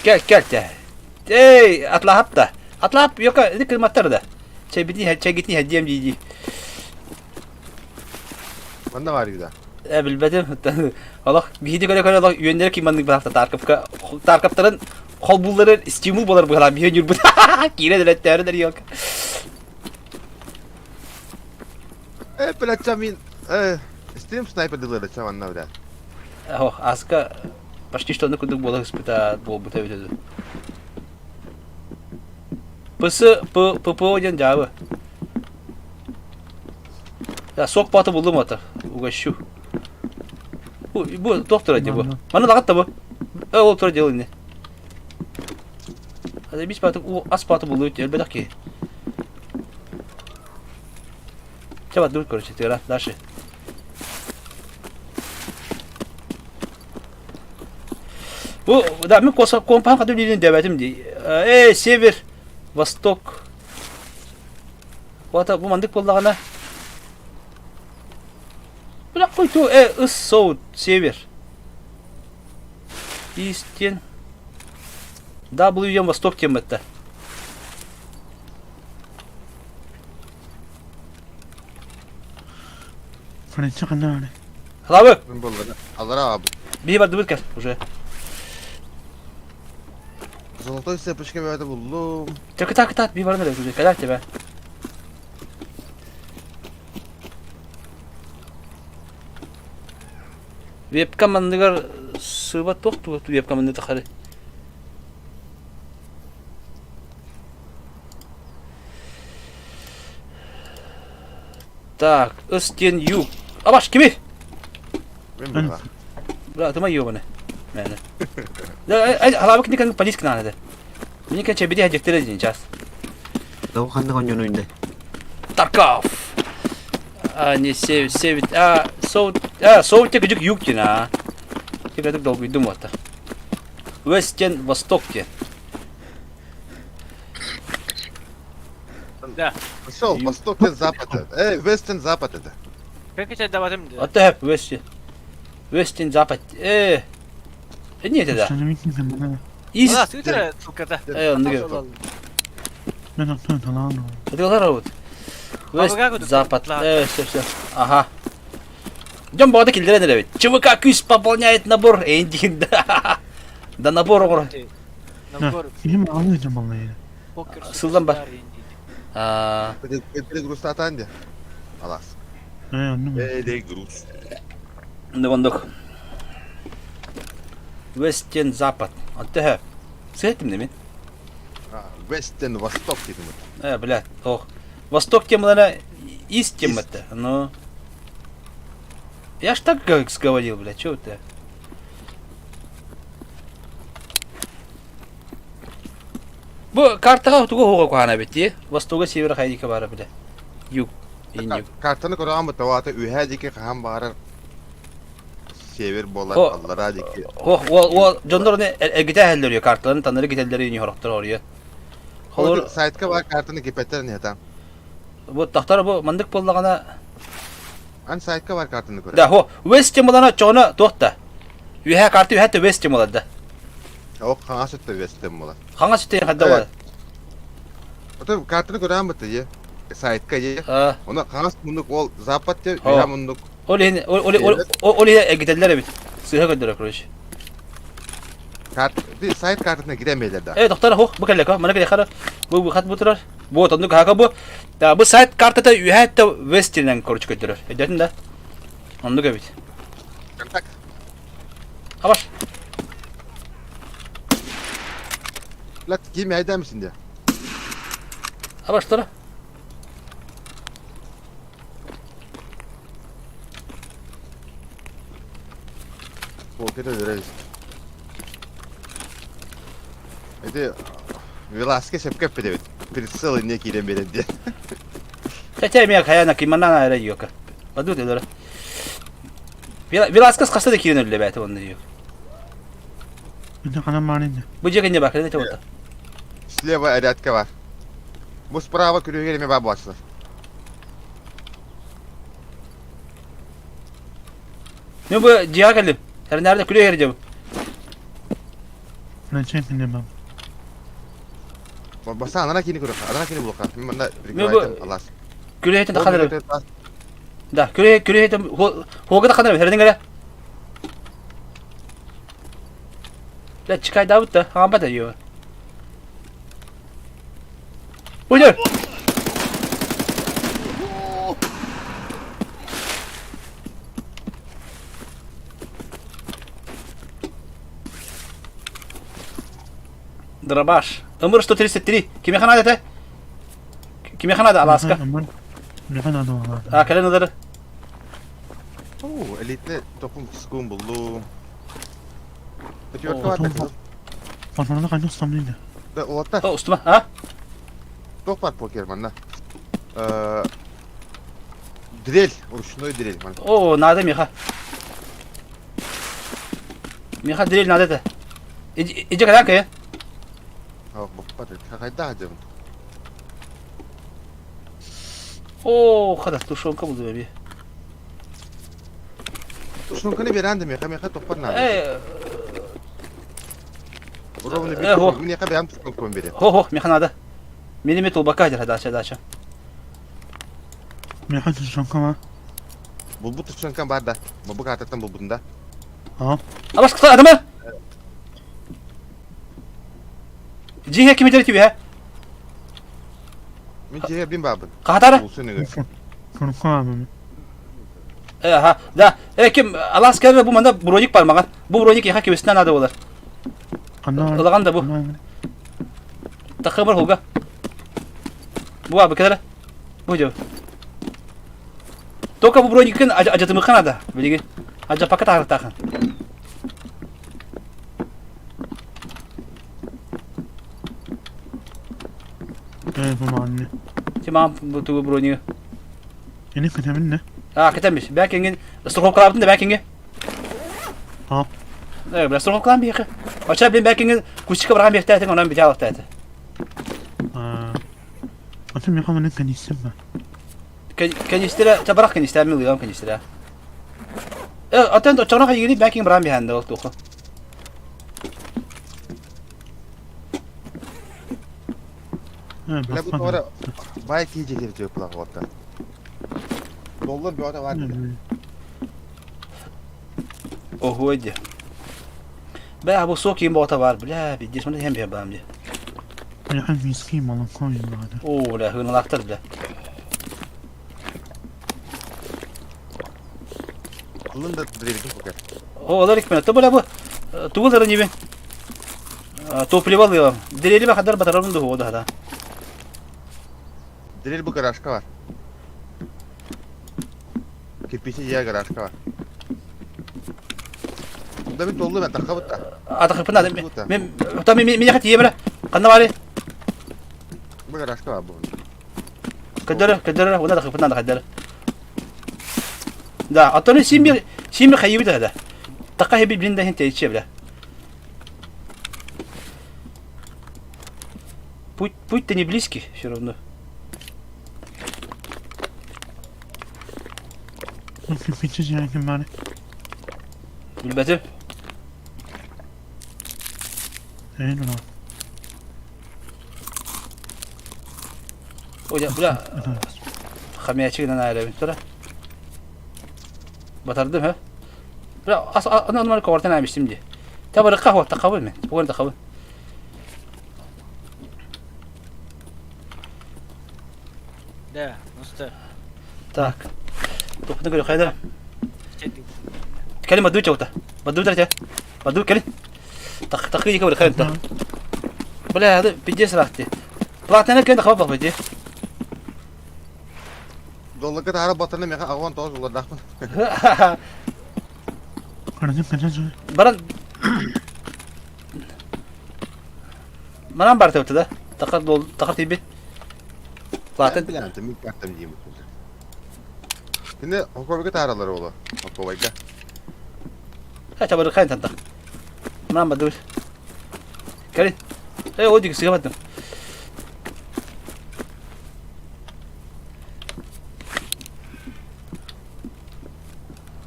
Кел, кел, те. Эй, атлахап да. Атлахап, yoka, ити кырматтар да. Чэбитни, чэгитни хэдиэм дии-дии. Манна баар да. Э, билбэтим. Олох, биһиги көрө-көрө олох үөннэрэ ким маннык быһахта Тарковка Тарковтарын холбууллары стимул болар быһалаан биһи ньурбут киирэн элэттээрин эрийэлка. Э, блядь, мин э, стрим снайпер дылы манна, блядь. Ох, аска почти что оннук курдук буола сыспыта буолбута эбитэ дуу. ПС П ППО диэн дьаабы. Я сок паты булдум ата. Угощу. Бу бу туох турар дии бу. Маны лагат да бу. Э ол турар дьыл инни. Хада бис паты у ас паты булду элбэтэх киһи. Чаба дур короче, тыра дальше. Бу да мин компаһын хата билин дэбэтим дии. Э север, восток. Вата бу мандык буоллаҕына Бля хуй э ыс соут север. Истин. W диэн восток теммэтэ. Френче ханна Славы! Аллара Биһи бардыбыт кэл уже. Золотой цепочка бэйэтэ буллум. Чэ кытаат кытаат биһи баран эрэ уже кэлээр тебя. Вебкам анныгар сыыба туох туох вебкам анны тахары. Так, ыс диэн ю. Абаш кими? Мин быһа. Бра, тыма ёбаны. Мэне. Да, ай, халабы кини полис кына да. Мини кача биди хадектер дин час. Дау ханнык онньону инде. Тарков. А, не севит, севит. А, соут, а, соут те гүдүк юг дин а. Тек долгуйдум вот. Вестен, восток те. Да. Пошел, восток и запад. Эй, вестен запад это. Как это даватым да? Атта хэп, вестен. Вестен запад. Э. Э, не это да. Ист. А, сытра, сука, Э, он Это вот. Вест, запад. Э, все, все. Ага. Дьон баҕата киллэрэн эрэбит. ЧВК күүс пополняет набор. Эндин да. Да набор оҕоро. Набор. Сылдан бар. Аа. Перегрузтатан де. Алас. Перегруз. Ондук. Вестен Запад. Антыһа. Сыһыттым да мин. Вестен Восток дедим. Э, блядь, ох. Восток темалара Ист темата. Ну. Я ж так как говорил, блядь, чё ты? Бу картаҕа тугу оһуоҕа куһаана эбит дии? Востога севера хайдика баара билэ. Юг. Юг. Картаны көрөҕүн бу таваата үөһээ диэки хаһан баҕарар север буолар, аллараа диэки. Ох, уол, уол, дьоннор оны эргитэ эһэллэр карталарын таннары гитэллэри ньохороктор оруйа. Холор сайтка бар картаны кипеттер не Бу тахтар бу мандык буоллаҕына Ан сайтка бар картаны көрө. Да, хо, West темалана чоҕуна туох да. Үһэ карта үһэ да West темалар да. Ол хаҥас өттө West темалар. Хаҥас өттө хадда бар. Ото картаны көрөм бытты же. Сайтка же. Оны хаҥас мундук ол запад те үһэ мундук. Ол иһин ол ол иһин эгитэллэр эбит. Сыһа көрдөрө короче. Карт сайт картына кирен бейлер да. Э, доктор, хох, бу кэллэ, мана кэлэ хара. Бу бу хат бу турар. Бу отонну хака бу. Да, бу сайт картата үһәттә вестернен короче көрдөрөр. Өйдөтүн да. Оннук эбит. Контакт. Абаш. Лат ким әйдәмсин де. Абаш тура. Покер өлөрөбүз. Ити Веласке сөпкө эппит эбит. Прицел инне киирэн биэрэр диэн. Хотя меня хаяна кимана эрэ йока. Бадут өлөрө. Веласкес хаста да киирэн өллө бэйэтэ онно йок. Мин ханан маанын. Бу дьиэ кэннэ бакырда те Слева рядка бар. Бу справа күрүһүгэр эмэ баар буолааччылар. Мен бу дьиэҕэ кэллим. Тэринээрдэ күлүө иһэр дьэ бу. Начать не мам. Баса анара кини көрөххө, анара кини булуохха. Мин манна Мен бу прикрывайтым алаас. күлүөһүтэн таххан Да, күлүө күлүөһүтэн хуога таххан эрэ эрэ. Да, чикайдаабыт да, хаамбат эйио. Уйдер! Дробаш. Ымыр 133. Кимиэхэ наада этэ? Кимиэхэ наада Аласка? Миэхэ наада буолла. А, кэлэн ылары. Оо, элитне токум скун буллум. Пятерка бар да. Патронны кайда устам инде? Да, улатта. О, устума, а? Туох бар покер манна? Дрель, ручной дрель. О, надо меха. Меха дрель надо это. Иди, иди когда кая? Хайда дем. О, хада тушенка буду бе. Тушенканы берән меха меха топпар надо. Э, Ровно Э, хо. Меха бәм тушенканы бере. Хо, хо, меха надо. Милиметр толбака дача дача. Меха тушенка ма. Булбут тушенкан бар да. Бу картаттан булбутун да. А? Абаш кыта адамы. Дьиэ кимитер тибиһэ? Мин дьиэ бин бабын. Хаатара? Улсын өгө. Курукка мин. Э, аха, да. Э, ким Аласкар бу манда броник бар маған. Бу броник яха кебесинен надо болар. Ылаган да бу. Тахы бар хуга. Бу абы келер. Бу жо. Только бу броникин ажатымыкка надо. Билиги. Ажапака тахыр Э, бу маанны. Тимам бу тугу бронигы. Эни көтәмин А, кетемиш. Бәкингин страховкалаабытын да бәкинге. А. Э, бля, страховкалаан биэхэ. Оча блин бәкингин кустика барган биэхтээтин, онон бите алахтааты. А. Аты меха менен канистер ба. Канистера, та барах канистера, мен лыгам канистера. Э, атын очоно хайгини бәкин барган биэхэнде ол туха. Э, Бля, бу тора бай кийже жер жеп була отта. Доллар бөтө бар. Ого, иди. Бля, бу сок им бота бар, бля, бидес маны хем бе бам ди. Меха виски молоко надо. О, бля, хыналактар, бля. Кылын да дрелин покер. О, олар икмен. То бля бу тугулары небе. Топливо лыгам. Дерели ба хадар батарабын да хода хада. Дрель бу гаражка бар. Кирпичи я гаражка бар. Да мен толду мен тахабытта. Ата хыпына мен там мен мен хат ебре. Канда бары? Бу гаражка бар буһун. Көдөрө, көдөрө, уна да хыпына да хайдары. Да, а то симби симби хайыбы да. Така хеби блин да хин тейче бля. Путь, путь-то не близкий все равно. Билбэтим. Ой, бля, хомячик гынан аайрабын тура. Батардым, ха? Бля, ас аны аны ковартан аамистим ди. Табарыкка хуа тақабын мен. Буган тақабын. Да, ну что? Так. Тухны көрө хайда. Кэлин баду чаута. Баду дәрте. Баду кэлин. Так так екі бір хайда. Бля, hadi пиздец рахти. Платнаны кэнде хабап бак бити. Долларга таһара батырны меха агуан тоҕус доллардаахпын. Баран Манан бар тэбитэ да. Такар дол такар тиийбит. Платын. Билэн мин картам диим. Кини Хокуобайга тааралар уолу. Хокуобайга. Хача бары хайын танта. Манан бадыбыт. Кэлин. Э, о диги сыга баттым.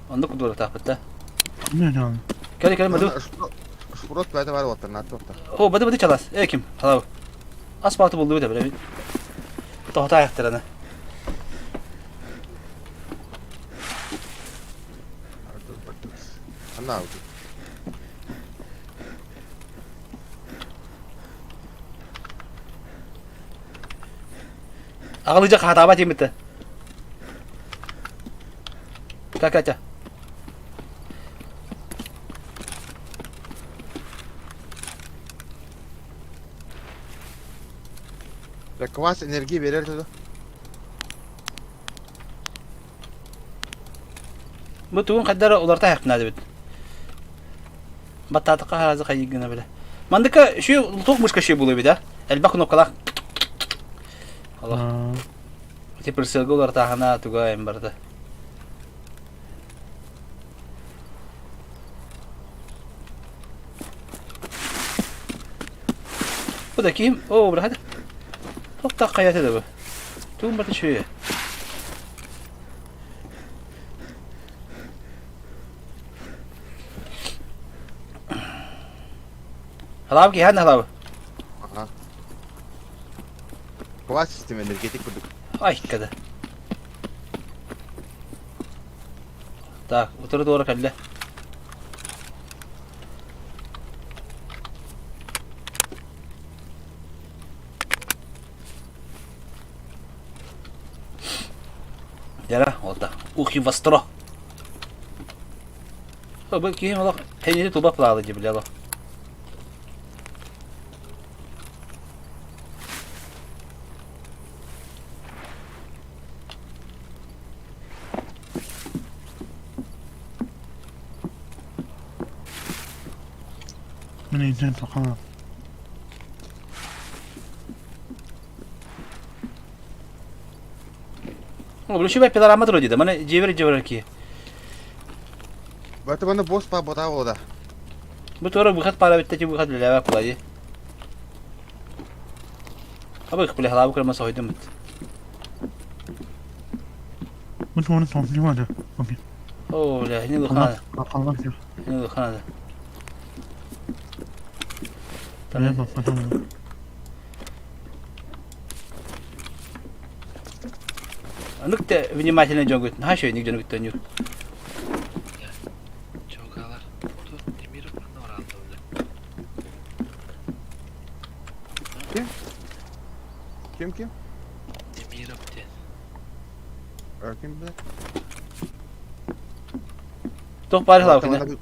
Оннук кудууртаахпыт да. Кэлин, кэлин, баду. Шпрот бэйэтэ баар уоттар, наат туохтар. О, бады бады чалас. Э, ким? Халау. Ас бааты булду да билэбин. Тоһото айахтарана. Анна Аҕалыдьа хаатаабат диэммитэ. Катя. Квас энергия берер деді. Бу тугун хайдара уларта хайахпына дебит. Баттаатыкка харазы хайыгына биле. Мандыка шүй туох мышка шүй булу бит, Элбэх кнопкалаах. Аллах. Ити прицелга улартаахына туга эм барда. Bu da kim? Oo, bırak hadi. Top tak kayatı da bu. Tuğun batı şöyle. Halabı ki, hadi halabı. Аха. Квас система энергетик курдук. Ай, када. Так, утары туора кэллэ. Яра, олта. Ухи востро. Бу киһим олох пенини туба плалы дии билэ Мин өйдөөн сахалаах. Бу пилорама тура диде. Маны жебер жебер ки. Баты баны бос па бота болда. Бу тура выход пара битте выход биле кулай. Абы биле халабы кырма сойдум бит. Бу тугуну томнума да. О, бля, не лухана. Не лухана. Аныкта внимательно жонгут. Наша ник жонгут төнүр. Чогалар. Тут Демиров анна баралды бile. Ким? Ким ким? Демиров диэн. Ким бile? Туох баар халабы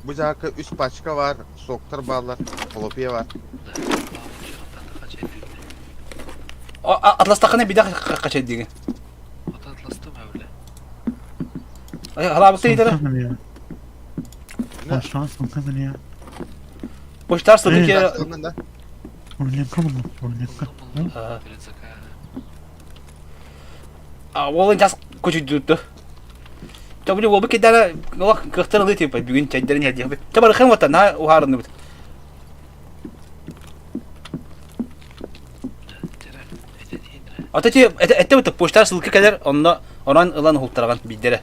Бу жаакка үс пачка бар, соктар баалар, холопия бар. Атластахына бидах качай деген. Атластым әуле. Халабы тейдер. Поштар сылды ке. Мунньахха буллум, мунньахха. Ага. А уолун час кучуйдуутtu. Чэ били уолбут кидара олох кыахтан ылыы типа бүгүн чэйдэрин иһэрдиэхпит. Чэ барыхын уота наһаа уһаарынныбыт. Ата ти этте бут почта ссылка кэлэр онно онон ылан уһултараҕын биирдэрэ.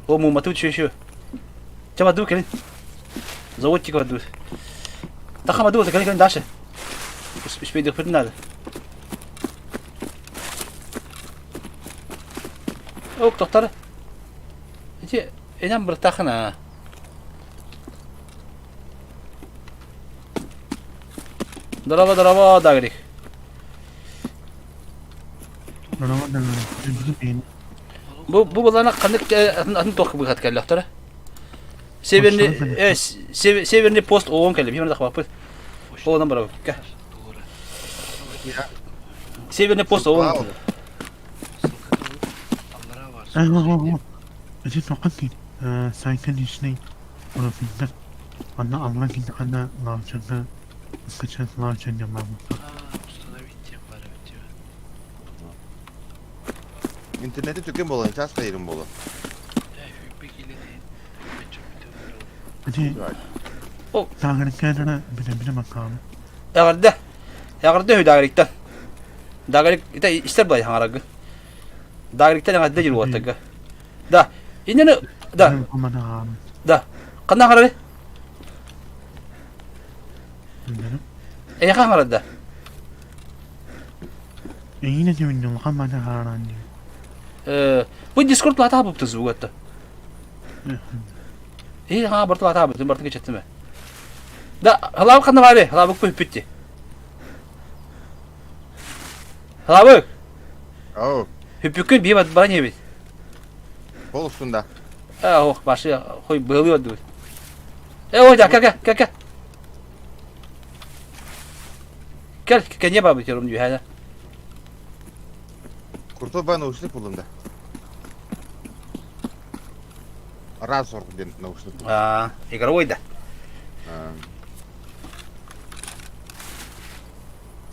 О мумату чү Чэ бардыбыт кэлин. Заводчик бардыбыт. Таха бардыбыт кэлин кэлин дальше. Успейдыхпытын надо. Ок, тохтар. Ити энем быртахына. Здорово, здорово, Дагрик. Здорово, Дагрик. Бу бу булана ханнык атын атын туох быһат кэллэхтэрэ. Северный э северный пост оон кэллим. Химер дахпаппыт. Оонан барабыкка. Северный пост оон. Ити тоққан кин сайка личный профилдер. Анна алла кин хана лаучага скачать лауча не могу. Интернети түргэн буолан, час хайырым буолуо. Ити Дагриккаадара билэ-билэ макаалы. Эҕэрдэ. Эҕэрдэ үһү Дагриктан. Дагрик ите истэр былай хаҥараргын. Дагриктан эҕэрдэ диир уоттарга. Да. Иннени да. Да. Ханна хаҥарары? Эйиэхэ хаҥарар да. Эйиин этибин улахан маны хааран дии. Э, бу Дискорд лата бупты звугатта. Э, ха, барты лата бупты, барты кечеттиме. Да, халабы ханна бары, халабы бүппүтти. Халабы. Ау. Хүппүккүн бии бара небит. Пол устунда. Э, ох, башы хой быылы өдүбүт. Э, ой, да, кэ, кэ, кэ. Кэл, кэньэ бабы терум дьүһээнэ. Крутой бай наушник булдум да. Разор диэн наушник. Аа, игровой да.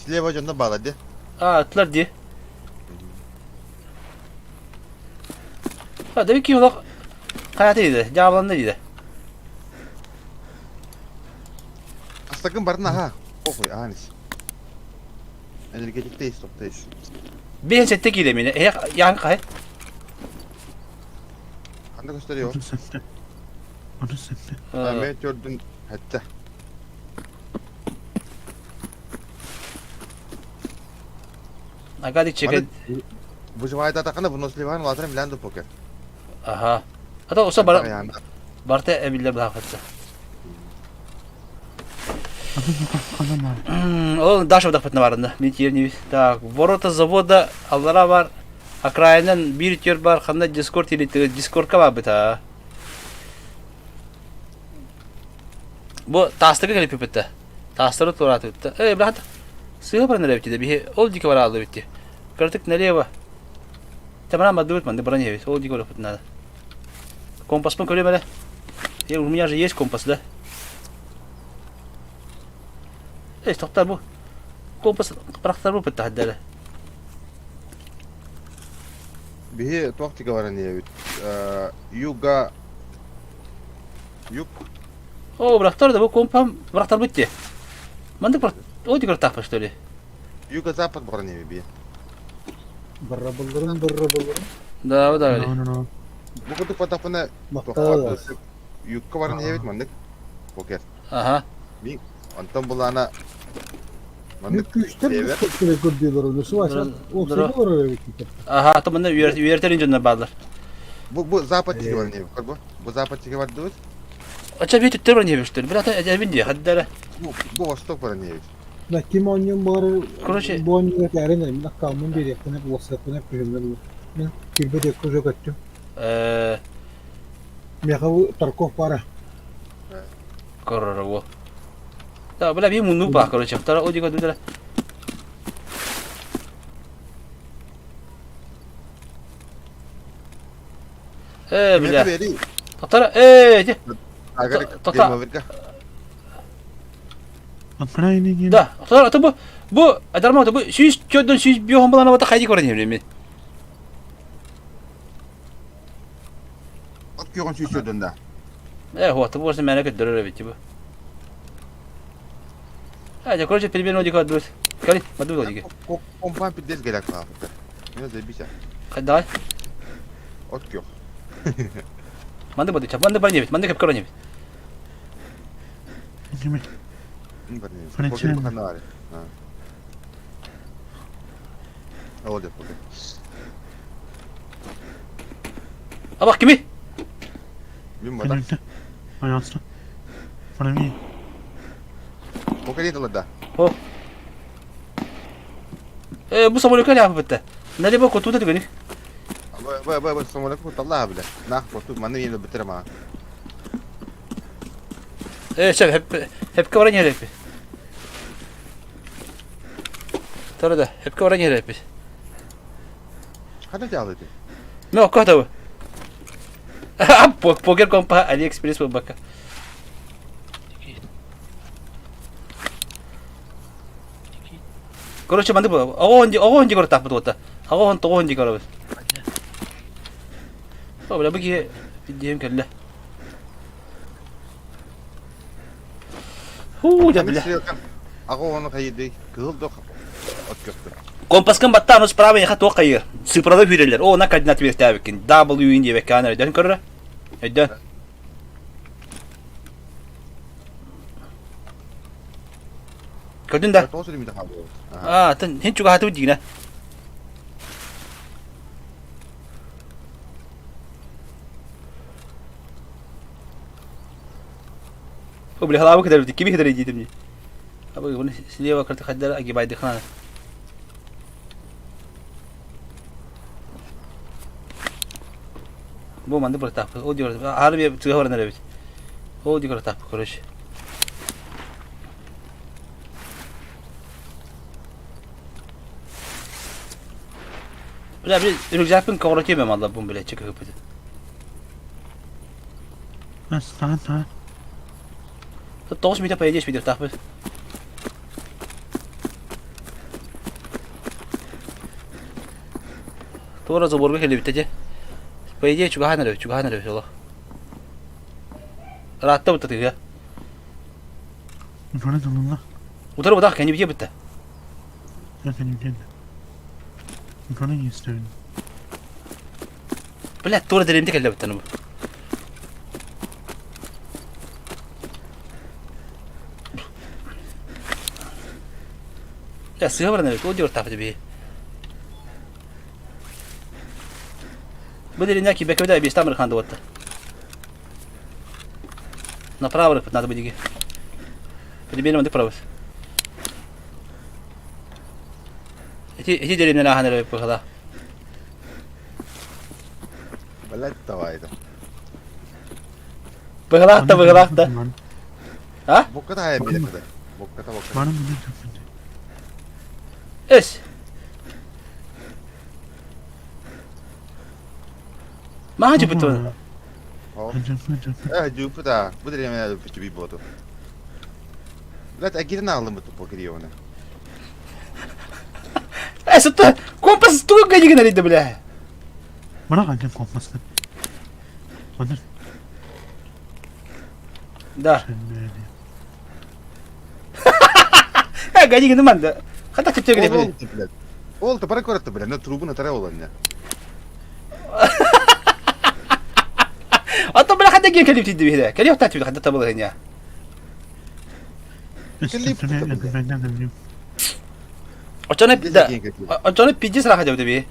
Слева дьонно баала ди. Аа, ытлар ди. А, да ки олох хайата диде, жаабаланна диде. Астакын барын аха. Похуй, аанис. Энергетик тейс, топ тейс. Биһин сетте кииле мені. Э, яан кай? Ханна көстөрüyor? 37. 37. Мен төрдүн хәтта. Агadi чеке. Выживает атаканы выносливан латрым лянду покер. Аха. Ата оса бар барта эбиллер бахатса. Ол Даша вдохпытна барында. Мен тиерни. Так, ворота завода аллара бар. Окраинан бир тер бар, ханна Дискорд или Дискордка бар быта. Бу таастыга келип бүппүттэ. Таастары туораатыбытта. Эй, брат, сыыһа баран эрэ эбит биһи ол диэки бараалла эбит Кыратык налево. Тамаран бардыбыт манды баран иһэбит. Ол диэки барыахпыт надо. Компаспын көрүөм эрэ. Э, у меня же есть компас, да? Эй, тоқтар бу. Компас бырахтар бу бытта Биһи туох диэки баран иһэбит? Юга Юг. О, бырахтар да бу компам бырахтар бытте. Мандык бар о диэки барахтаахпын что ли? Юго-запад баран иһэбит. Баррабылларын баррабылларын. Да, да. Бу курдук батапына югка баран иһэбит маннык покер. Аха. Мин онтон булаана маннык күүстэр бискэттэрэ көрдүүлэр onu субаса олорор эбит. Аха, то манна үөрэтэрин дьоннор бааллар. Бу бу запад диэки баран иһэбит. Бу бу запад диэки бардыбыт. Ача бии түттэр баран иһэбит Бир ата эбин дии хаддара. Бу бу восток баран иһэбит. На ким оонньуон баҕарар бу оонньууга этээрин эрэ мин аккаунмун биэриэхпин уопсайбын күһүҥҥэ мин киирбит экко уже көттүм. Э Миэхэ бу Тарков баара. Коророво. Да, бля, би муннук баа, короче. Второй одиго дудара. Э, бля. Татара, э, де. Татара. Да, ата бу бу адарма бу 104 105 балана бата хайди көрөн иһэбин. От күөҕүн 104 да. Э, вот, бу осы мэне көддөрөр эбит бу. А, я короче примерно одико отброс. Кали, мадуу одике. Компан пиздец гелек баапыта. Мен заебись. Давай. От күөх. Манды бады, манды бар небит, манды кеп көрө небит. Абах кими? Мин бата. Пожалуйста. Правее. Покажи да. О. Э, бу самолетка ляпы бітті. Налево котуда түгені. Б, б, б, самолет куталла бля. Нах, коту, маны еле бітірма. Э, шеф, hep hep баран хеп. Тора да, хепке баран хеп. Хана жаалыды. Мен окко табы. Покер компа Алиэкспресс буолбакка. Короче, манды бу. Оҕо оҕо онди көртаахпыт уота. Оҕо он тоҕо онди көрөбүт. О, бля, бу киһи диэм кэллэ. Хуу, дьэ, бля. Аҕа ону хайыдый, кыһыл да от көптө. Компаскын баттаан справа яха туох хайыр. Цифрада хүрэллэр. О, на координат биэртээбиккин. W диэбэккэ аны өйдөөн көрөрө. Өйдөөн. Көрдүн да? Аа, тын хин чугаһатыбыт дигинэ. О, бля, халабы кытары кими кытары диэтим дии. Абы, bunu слева карты хаддар агибайдыхана. Бу манды быртааппыт. Ол диор аары бие тыга баран эрэбит. Ол диор таппыт, короче. Бля, били рюкзакпын көҕүрэтиэм аллабын бля, чыкыһыппыт. Астаан таан. Тоҕус метр поедешь видеотаахпыт. Туора заборга кэлбитэ дьэ. По идее чугаһаан эрэ, чугаһаан эрэ олох. Ыраатта бутта тыга. Утары тылынна. Утары бутах кэннибитиэ бутта. Кэннибитиэ. Утары иэстэбин. Бля, туора дэриэмдэ кэллэ буттан бу. Бля, сыа баран эбит, ол диортаапыт бии. Бу деревня Кибековда объяснам рыханды вот. Направо рыхпыт надо будет. Примерно мандык правы. Эти эти деревня ахан эрэ быхала. Блять, давай это. Быхалаахта, быхалаахта. А? Бокка та бile Бокка та бокка. Бары мына төпүндө. Эс. Маха жупутун. Э, жупута. Бу деревня жупи боту. Блять, агирна алым буту покриона. Эс, это компас туга гадигин арыйда, бля. Мына кантип компасты. Онун. Да. Э, гадигин манда. Хата чепчеге блядь. Ол та барак бля, на трубу на таре олання. Ото бля хата ген калип тиди бихде. Калип та тиди хата табыл хеня. Очоны да. Очоны пиздец раха деп би.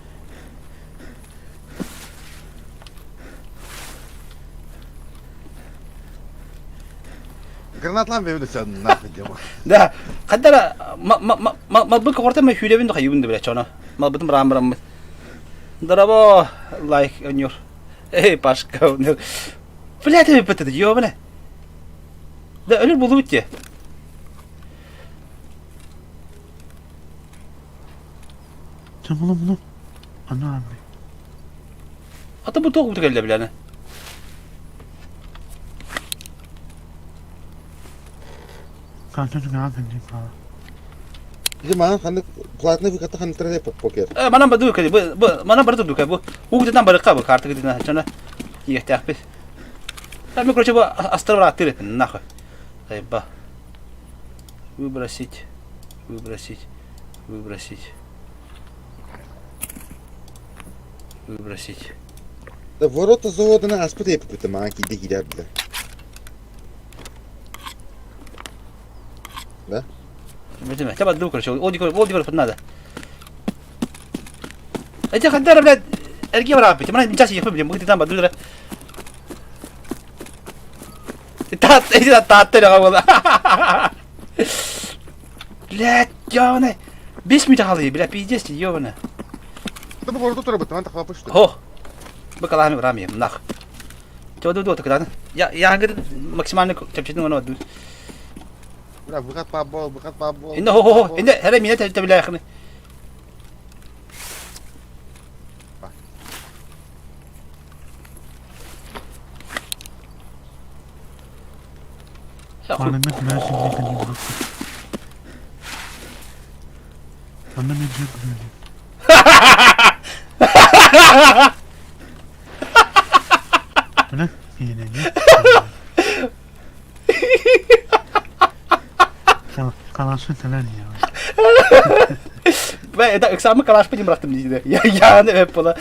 Гранатлан бебе сен нахуй дема. Да. Хаддара ма ма ма ма бу корта ма хүлебин да хайыбын да бля чона. Ма бутум рам рам. Драво лайк онюр. Эй, Пашка, бля, ты бит ёбана. Да өлөр болу битте. Чамылы муну. Ана abi. Ата бу тоқ буту келде бляны. Карта түгэҕэ кэлдик хаала. Дьэ маан ханнык платный выката ханныктара покер. Э, манан баду кэли бу бу манан бары турдука бу угутунан барыкка бу карта гытына чана иэхтээхпит. Там короче бу астар барааттыр этин нахуй. Айба. Выбросить. Выбросить. Выбросить. Выбросить. Да ворота заводына аспыт эппит маан киирде киирэр бile. Да? Битиме, таба ду короче, ол дикор, ол дикор надо. Эти хандара, блядь, эрге бараппит. Мана нчас ехпе, блядь, мы там баду. Тат, эти тат эрэ буола. Блядь, ёбаный. 5 минут хаалыы, блядь, пиздец, ёбаный. Да бу ворота турабыт, ман тахлапыш что. Хо. Бу калаами бараами, нах. Чё ду ду тыкдан. Я я максимально чэпчэтин оно ду. Бля, выход по бол, выход по бол. Инде хо хо хо, инде хәрә мине тәбилә Маннык мээсинде кэлин Манна мен дьиэ көрүлүн. Мына киинэни. Калашы тэлэн я. Бә, это ыксамы калаш пытым бырахтым диде. Я яны өп була.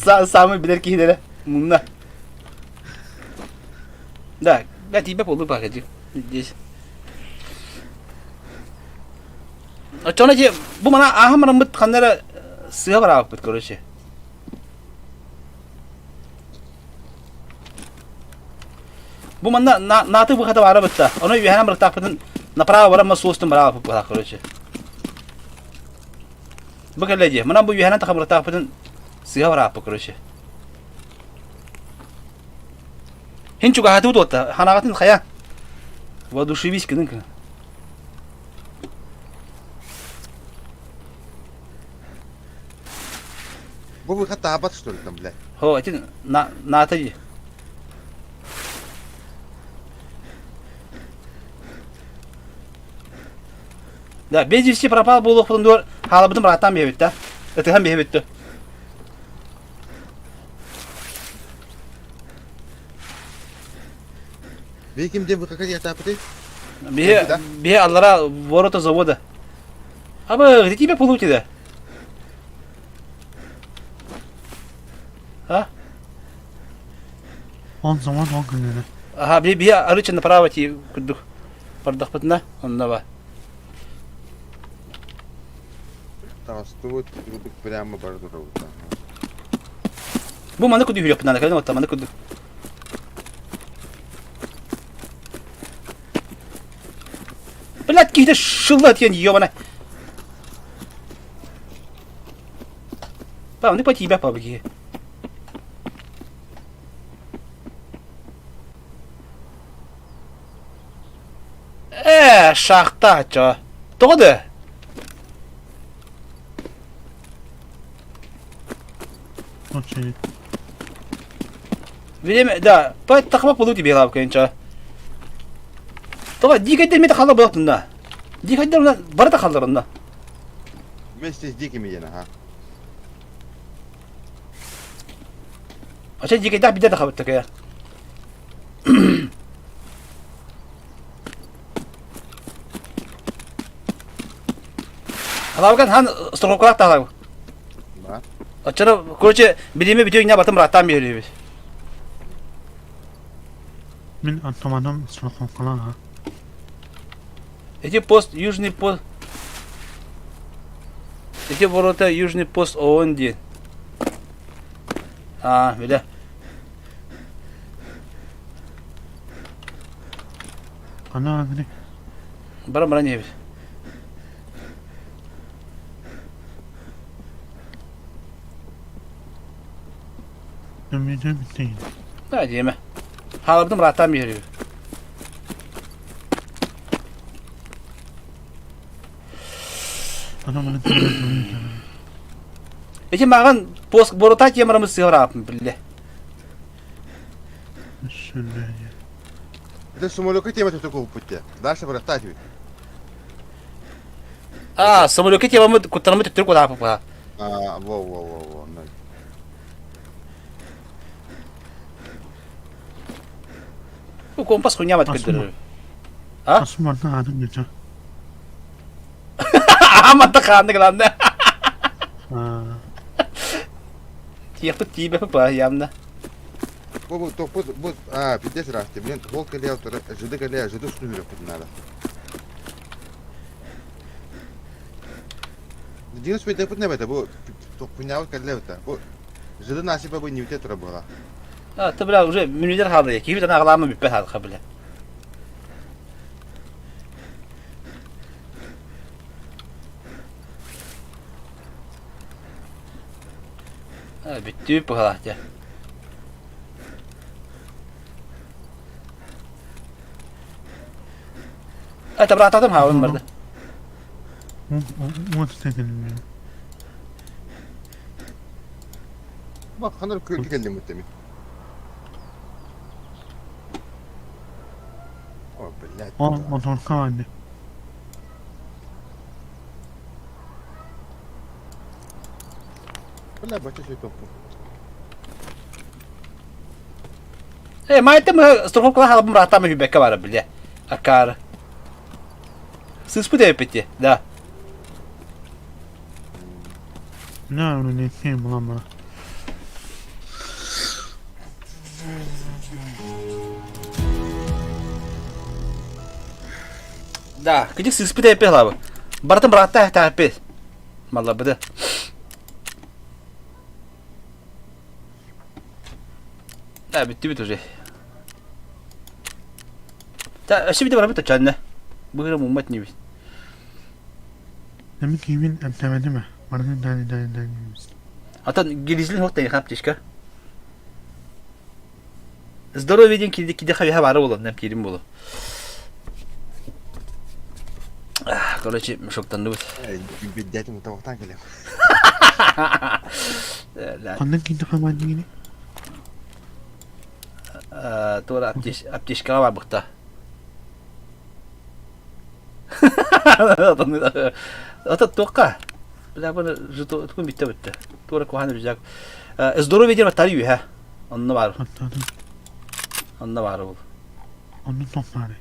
Самый билер киһилэрэ мунна. Да, я тебе полу погоди. Здесь. Оччоно же бу мана ааһан бараммыт ханна эрэ сыа бараабыппыт короче. Бу манна нааты быхата баара бытта. Ону үөһэнэн барыктаахпытын направо баран суостун бараабыппыт короче. Бу кэллэ дии. Манан бу үөһэнэн тахабыртаахпытын сыыһа барааппыт короче. Хин чугаһатыбыт уотта. Ханаҕатын хайа. Воодушевись гының кын. Бу выход таабат что ли там, блядь? Хо, этин на наата дии. Да, без вести пропал буолуохпутун дуор хаалабытын бырааттаан биэбит да. Ытыһан биэбит да. Бии ким диэн выкака диэтааппытый? Биһи биһи аллара ворота завода. Абы, где тебя получили? А? Он завод ол күнүнэ. Аха, би биһи арычы направо ти курдук. Бардахпытына, онно ба. Таҕыстыбыт, курдук прямо бара турабыт. Бу маны курдук yürüyöpпүн ана, кэлэн отта маны курдук. Блядь, киһитэ шылла диэн ёбана. Па, ну по тебя побеги. Ээ, шахта чо. Тоҕо да? Окей. Время, да, по тахма полу тебе лавка инча. Тоҕо дикайдер мете халла буолтунна. Дикайдер барыта халларынна. Вместе с дикими диэн, аха. Ача дикайдах бидер тахабыттакая. Халавган хан страховкалаах таһалабы. Да. Оччоно, короче, билиме бүтүө иҥнэ батым быраттаан биэрибит. Мин автоматом страховкалаах. Эти пост, южный пост. Эти ворота южный пост ООН диэн. А, билэ. Ана били. Баран баран иһэбит. Өмүдө бүтейин. Да, диэмэ. Хаалабытын бырааттаан биэрибит. Ана маны көрө Эти маған пост борота темарамыз сыһырааппын билле. Это самолёка тема только купите. Дальше братать ведь. А, самолёка темамыт куттанамыт төттөрү кутааппа. А, во, во, во, во. Бу компас хуйня мат көрдөрөр. А? Асмарна аатын нече. Аматта хаанны главное. Тиэхпит тиибэпи па явно. Бу бу топпут бу а пиздец расти. Блин, гол кэлиэ жиды кэлиэ жиды устун надо. Динус пейдепут не бета бу топпунябыт кэллэбитэ. Бу жиды насипа бу нивте тура буола. А, ты бля уже мүнүдер хаалды. Киһи бүтэн аҕалаама бүппэт хаалха бля. А, бүттүү быһалаах дьэ. Это брататым хаалын барды. Уон сэтин. Бak ханар көлгө келдим бүттеми. О, блядь. О, моторка ванны. Бля, бача шөй топпу. Э, майтым страховкала халабым братам хүбекке бара бля. Акар. Сыспыт эпити, да. На, не кем лама. Да, кыдык сыспыт эпи лабы. Бартым братта тапи. Малабыды. Да, бүттүбүт уже. Та, өссө бите барабыт очанна. Быгыра муммат небит. Demek ki min эмтэмэдим ээ. Барытын дани дани дани. Атын гилизлин хох тайхан аптечка. Здоровье диэн киди киди хавиха бары болон, нэм кирим болу. Короче, мешоктанныбыт. Биддэтим табактан келем. Ханнан киинде хамаан дигини? Туора аптечкаҕа барбыкта. Ата туохха? Бля, бу жутун бүттэ бүттэ. Туора куһаан рюкзак. Здоровье диэн баттары үһэ. Онно баар. Онно баар ол. Онно туох баарый?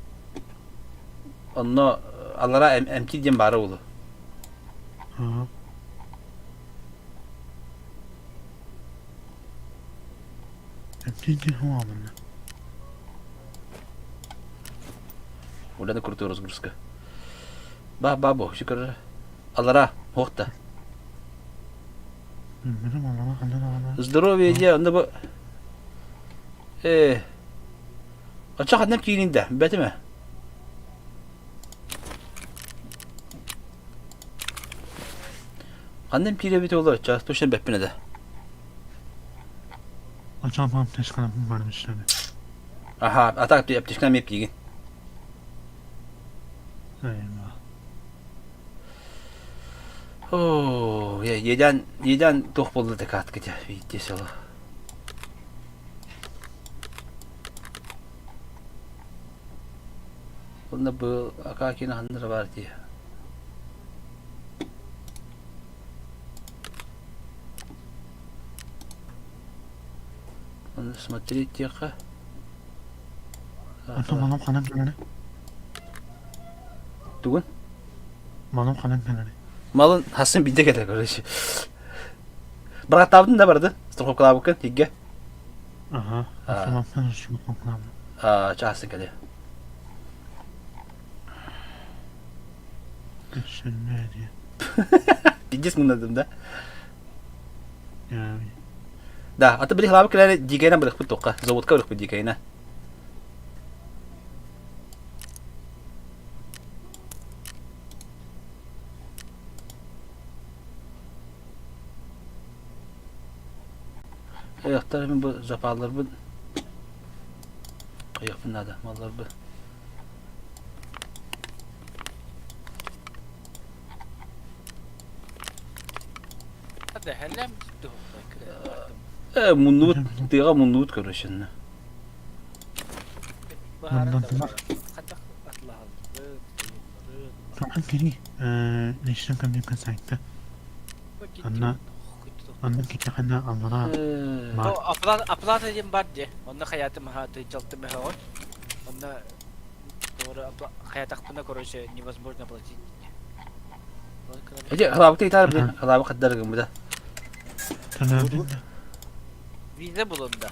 Онно аллара эмти диэн баара буолуо. Аа. Эмти диэн хуа манна. Уляна крутой разгрузка. Ба ба бо, шүкір. Аллара, хуохта. Здоровье дьэ, онно бу э Оччо ханна киирин да, бэтимэ. Ханна киирэбит ол оччо, точно бэппин этэ. Оччо аптечкалаппын барбыттар. Аха, а так аптечканы эмиэ пиигин. Оо, иэдээн, иэдээн туох буолла да каатка дьэ, биирдии сылы. Онно бу Акакина ханна баар дии. Онно смотреть диэххэ. Ото малым ханан кэлэрэ? Тугун? Малым ханан кэлэрэ? Малын хасын биирдэ кэлэр короче. Бырахтаабытын да барды. Страховкалаабыккын тиггэ. Аха. Автоматтан страховкалаабыт. Аа, чаасын кэлиэ. Өссөннөө диye. Пиздец муннадым да. Да, аты били хлабы кэлэр дикэйнэ бырахпыт тоққа. Заводка бырахпыт дикэйнэ. Аяқтар мен бу запалларбын аяқпын надо малларбын. Э, муннубут, тыаҕа муннубут короче. Быһааран да Маннантылар. хайдах атылаһалларын, тыйылларын. Тоҕо кири личный кабинетка сайта. Анна Анна китэхэнэ аллара баар. Оплата, оплата диэн бар дии. Онно хайаатым аха тыйдьалтым эһэҕин. Онно туора хайатахпына короче невозможно оплатить. Эти халабык итаар бу халабык хаддар гыммыта. Виза булунда.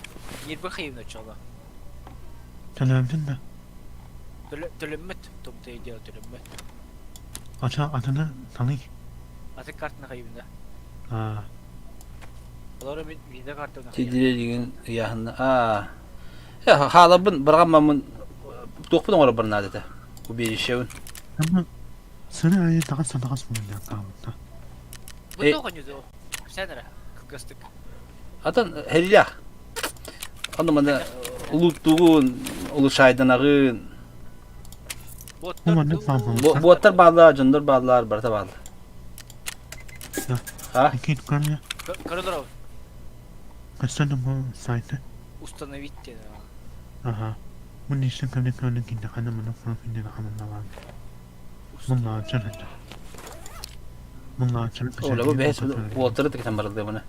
Нирбы хайын очола. Төлөөбүтүн да. Төлөммөт. Том ты дело төлөммөт. Ача атыны таный. Аты картына хайыбында. Аа. Олору мин виза картына Тидире деген ыйааһынна. Аа. Э хаалабын барҕаммаммын туохпун оҥоробор наада этэ. Убежищебын. Ama сыры айы таҕас сатаҕас буолан хаалбыта. Бу тоҕо ньудо. Сен эрэ кылгастык. Атын хэрилээх. Онно манна улууттугун, улушайданаҕын. Буоттар бааллар, дьоннор бааллар, барыта бааллар. А? Көрөлөр Кастан бу сайты. Установить диэн. Ага. Мун ишин кэмне кэмне кинде хана муну куру кинде хана наван. Мунна ачар это. Мунна ачар. Оля бу бэс уоттары тикетен барылды мына.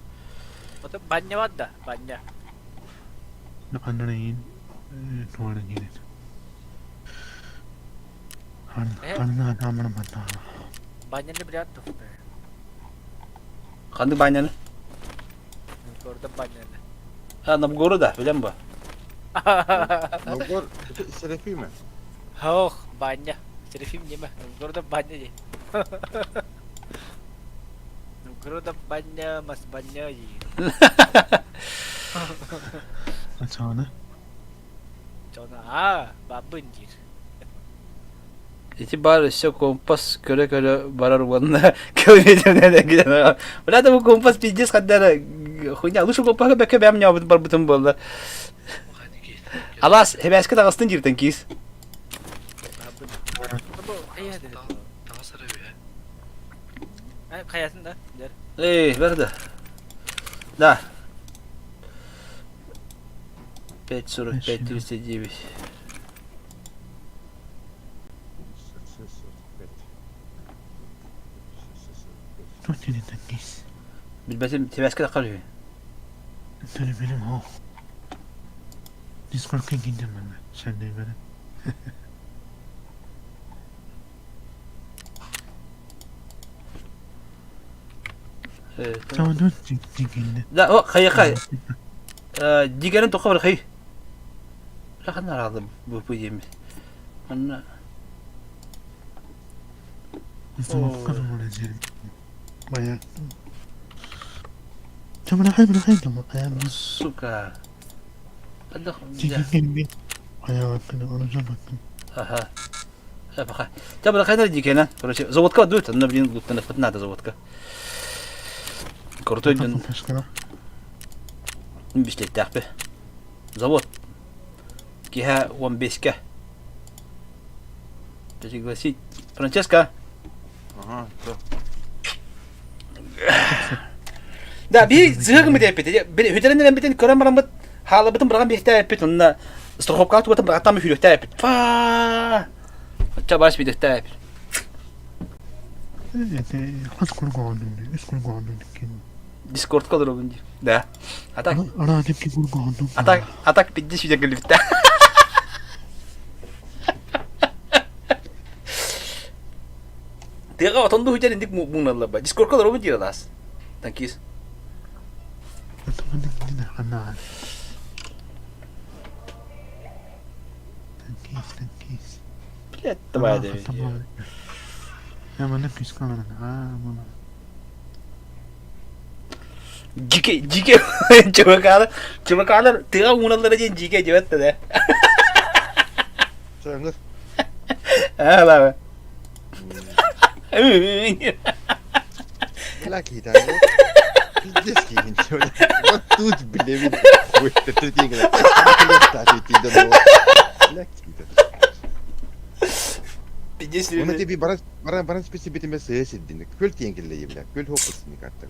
Ото баня бар да, баня. Аннан туара кирет. Ханна тамыр мата. Баняны билят туф. Ханнык баняны? Горда баняны. А, Новгорода, да, билем бу. Новгород, Серафима. Ох, баня. Серафим неме. Новгорода баня ди. Новгорода баня, мас баня ди. Ачааны. Чона, а, бабын диир. Ити баар өссө компас көрө-көрө барар уонна километринэн Бля, бу компас пиздец хаддара хуйня. Лучше компаһы бэккэ бэм ньообут барбытым буолла. Алаас, хэбээскэ таҕыстын дииртэн киис. Хайатын да? Эй, бер да. Да. 5.45 39. Туох диэн киис? Билбэтим, тибээскэ таххар үһү. Төлөбүрүм оох. Дискордка киирдим манна, сэрдэйбэрин. Чаҕыдыт дигинне. Да, о, хайаха. Дигерин тоққа бар хай. Лахан аралым бу бу жемис. Манна Сука. Ага. Пока. Тебя хайна дикена. Короче, заводка дует, она, блин, луттан надо заводка. Крутой ден. Бишлеттәхпе. Завод. Киһэ 15-ке. Пригласить. Франческа. Ага, все. Да, би зыгым деп Хүтерен битин көрөн бараммыт хаалабытын быраган биэхтээппит онна страховка тугатын бырагаттан хүрүөхтээппит. Фа! Оччо баш бидехтээппит. Хас курга оонньуур, үс курга оонньуур Дискордка олоробун дии. Да. А так Ара ким курга оонньуур. А так а так пиздец видео кэлбиттэ. Тыаҕа отонду хүтэр инник муҥналлар ба. Дискордка олоробун диир алаас. Танкист. Танкист, танкист. Блядь, давай, давай. Я манна кыскалана. Аа, мана. Дьике, дьике, чувакалар, чувакалар тыаҕа ууналлара диэн дьике диэбэт да. Чөҥөр. Аа, лава. Бля, киһитэ. Пиздец киһин. Вот тут, блин, хуй, ты тигр. Бля, киһитэ. Пиздец. Оны тебе баран баран баран специбитиме сыа сирдин. Көл тиэн кэллэйи бля. Көл хоппусни картар.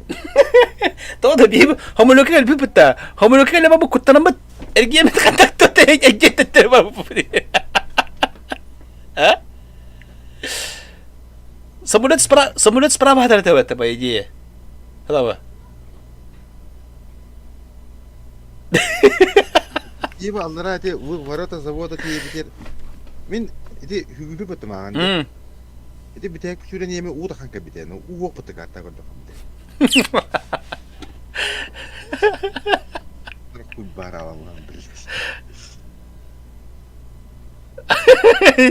То да биһи хомолөкө элбит бутта. Хомолөкө элеба бу куттанаммыт эргиэмит хантактот эйдеттер бар бу. А? Самолет справа, самолет справа от этого, по идее. Слава. Типа аллара ити ворота завода тиийбитер мин ити хүгүпү быттым ааҕан ити бүтэһик сүүрэн иэми уу тахан кэлбитэ уу уох быттык ааттаа көрдөххө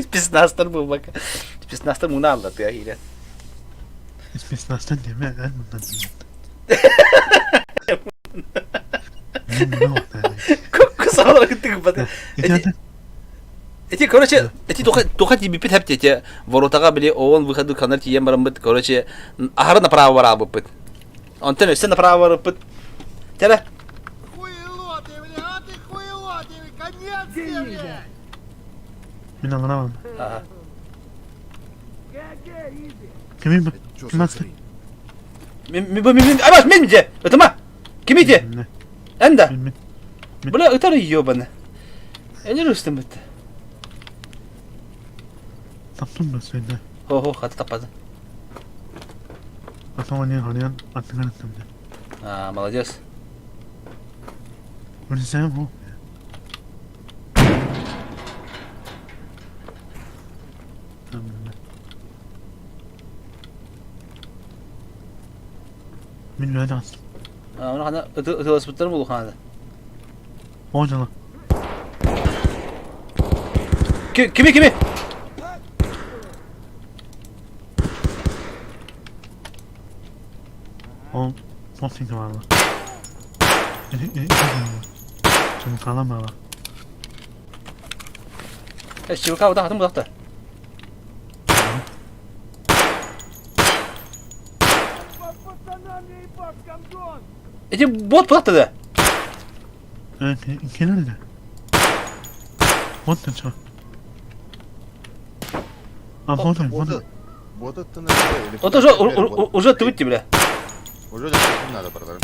Спецназтар буолбакка. Спецназтар муна алла тыа иирэн. Спецназтан диэмэ эн муннан Кусалар кыттыгыбат. Эти, короче, эти туха тиийбиппит хэпти эти воротаға били оон выходу канар тиийэн бараммыт, короче, аһары направо бараабыппыт. Онтон өссө направо барыппыт. Тәрэ. Хуйло ты, бля, а ты хуйло ты, конец тебе, блядь! Мин аллара барам. Кими бу? Ким атты? Мин мин мин абас мин же. Ытыма. Кими же? Эн да. Бля ытар ёбаны. Элер үстüm битти. Таптым ба söyle. Хо хо хата таппады. Атама не харыян аттыгар аттым. А, молодец. Өлсем хо. Мин үлэһит астым. Оны хана ытыласпыттар булу хана. Оонньоло. Кими кими? Ол сол сиңки баалар. Чымыкалан баалар. Э, чымыка удах атын будахта. Эти бот будахта да. Э, кэлэр да. Вот ты что. А вот он, вот он. Вот это Вот уже уже ты выйти, бля. Уже надо, братан.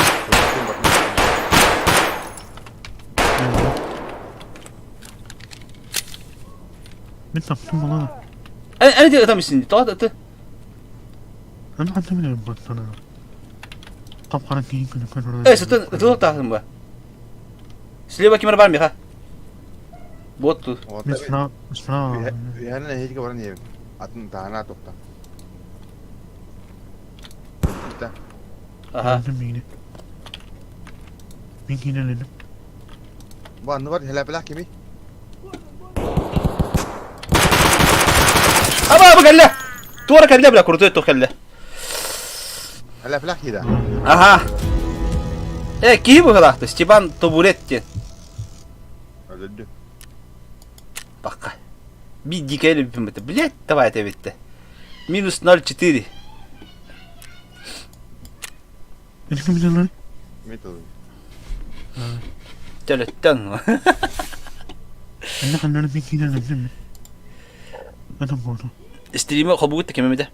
Мин таптым баланы. Эн эн там син. Тоҕо ты. Эн хантан билэрим баттана. Хап-хара киһи күнү көрөр. Э, сытын ытылык таахтым ба. Слева кимер бар миха. Вот тут. Мин справа, справа. Үһэнэн эһиги баран иһэбин. Атын таана тохта. Аха. Мин Мин киинэлэним. Бу анныбар хэлэпэлээх кимий? Аба аба кэллэ! Туора кэллэ бля, крутой туох кэллэ. Хэлэпэлээх киһи Аха. Э, киһи быһылаахты, Степан Тобурет диэн. Өлөрдү. Бакка. Би дикэй өлбүппүн бытта. Блядь, давай это битте. Минус 0,4. Төлөттөн. Стриме хобугут кемемede.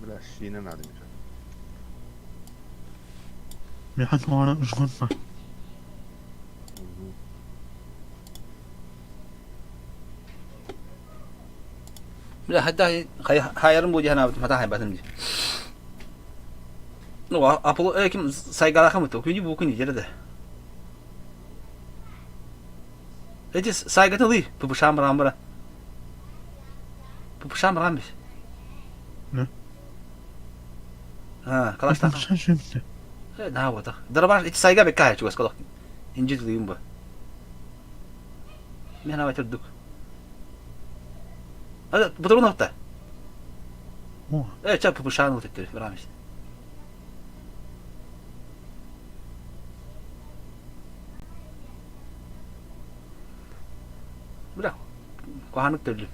Бля, шина надо Бля, хата хайарым бу диһанаабытым хата хайбатым дии. Ну, Apollo э ким сайгалаха мыты, күнү бу күнү жерде. Эти сайгаты лы, пупушам рамбара. Пупушам рамбис. Не? А, калашта. Э, на вот. Дарабаш эти сайга бекка чугас колох. Инжит лыйым бу. Мен авай түрдүк. Ада, бұтырын отта. Э, ча пупушан вот эттер, барамыз. Бля, куханык төллү.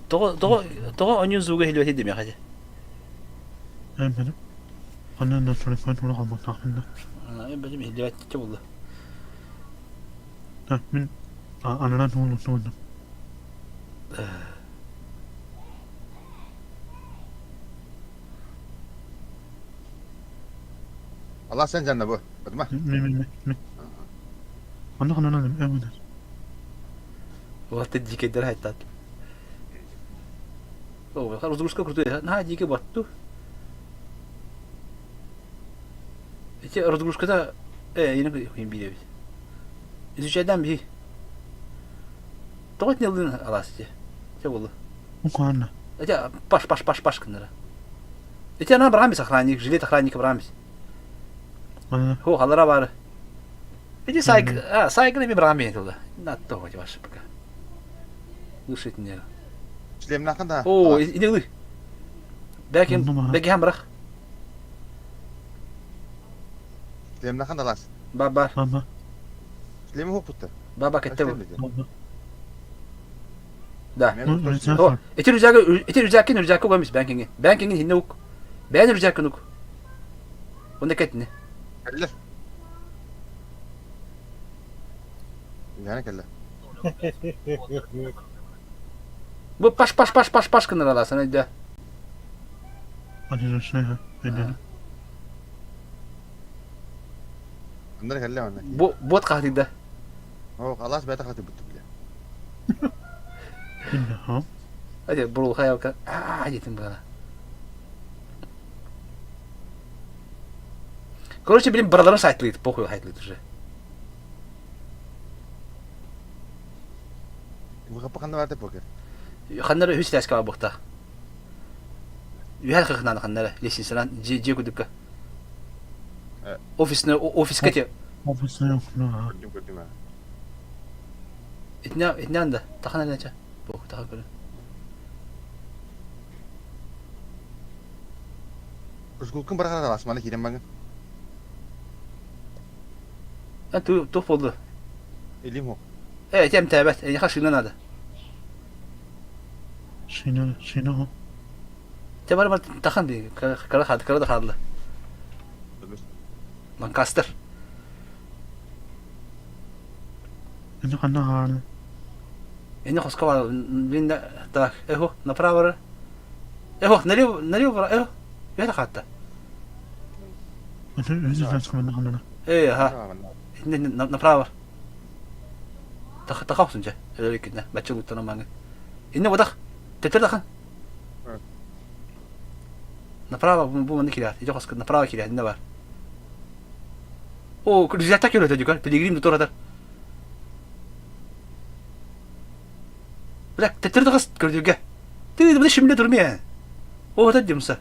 Тоҕо тоҕо тоҕо оньун зууга иһиллибэтий диэмиэхэ этэ. Эбэтим. Онон да телефон тула холботтоохпун да. Эбэтим иһиллибэт буолла. Мин анараа тугун устубутум. Алаас сен жанна бу. Батма. Ми ми ми. Онно ханан өҥөнөр. Вот дикейдер хайтат. О, разгрузка крутой. На, дикий батту. Эти разгрузкада э, yine биэбит. Изучайдан би. Тоҕо итини алаас ити? Чэ буолла. Ухаанна. Эти паш паш паш паш гыннара. Эти ана брамис охранник, жилет охранника брамис. Хо, халара бары. Иди сайк, а, сайкын эми брами тылы. На то хоть ваш пока. Лучше не. Шлемнахын да. О, иди ылы. Бәкем, бәкем бырах. Шлемнахын да лас. Ба-ба. Ба-ба. Шлеми хопутта. Ба-ба кетте бу. Да. О, О, эти рюкзаки, эти рюкзаки, рюкзаки угамис бэнкинги. Бэнкинги хинне ук. Бэйн рюкзакын ук. Онда кетне. Кэллэр. Яна кэллэ. Бу паш паш паш паш паш гыннар аласын өйдө. Андар кэллэ онна. Бу бот хаһытыйда. О, алаас бэйэтэ хатыйбыт бile. Hadi бурулха ялка. Аа диэтим быһала. Короче, блин, бараларын сайтлыйт, похуй сайтлыйт уже. Бу ханна барда покер. Ханнары үс тәскә бабыкта. Үһәр хыхнан ханнары лестницанан дьиэ дьиэ курдукка. Офисны офиска те. Офисны Көрдүм көрдүм. Итинэ итинэ анда тахан элече. Бу таха көрө. Рыскулкын барахара асманы киирэн баҥын. А ту тух болду. Илим хок. Э, тем тәбәт, эйха шина надо. Шина, шина. Те бар бар тахан би, кара хад, кара да хадлы. Ланкастер. Это ханна хааны. Эни хоска бар, блин, так, эхо, направо. Эхо, налево, налево, эхо. Это хатта. Это өзү тасқымын ханна. Э, ага. Направо. Таха сунча. Өлөр китне. Бачы луттана маңы. Инне бодах. Тетер тахан. Направо бу маны килер. Ижо хоска направо килер. Инне бар. О, рюкзакта көрөтө дюкар. Пилигрим туратар. Бля, тетер тахас көрдүгө. Ты бу шимле турмия. О, это димса.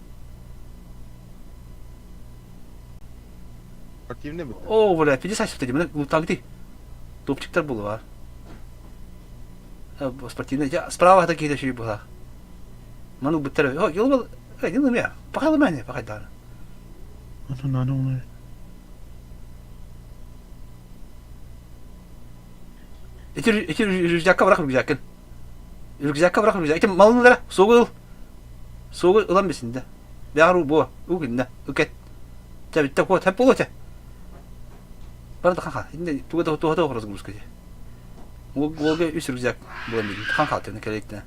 Спортивный бит. О, бля, 50 суток дим. Лутагды. Топчиктар булу бар. Спортивный. Справа такие еще была. Ману бутер. О, йол э, не умею. Пока меня, пока да. Это надо уметь. Эти эти рюкзакка бырах рюкзакын. Рюкзакка бырах рюкзак. Эти малынлара сугул. Сугул ылан бисинде. Бяру бу, угинде, үкет. Та битте ко тап болот. Бара да хан. Инде туга да туга да разгрузка. Ол үс рюкзак була бит. Хан хатын керекте.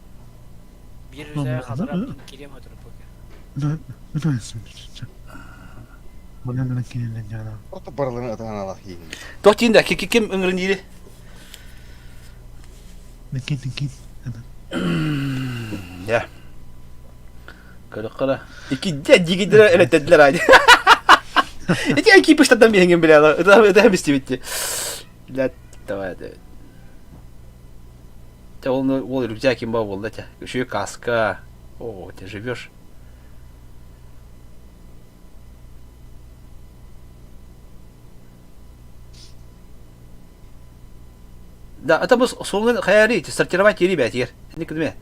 Биир рюкзак хатырап кириэм отуруп Да, да, Манан киирэн дьаана. Ото барыларын ытаан алах иин. Тох тиинде ким ыҥырын диири? Никин никин. Я. Көрө Икки дигидер элеттедилер ай. Эти айки пыштадан биһиңин биле Это это бистибитти. Ля давай да. Те ол ол рюкзак имба болду те. Еще каска. О, ты живешь. Да, это был соңын хаяри, сортировать ребят, ер. Не кдме.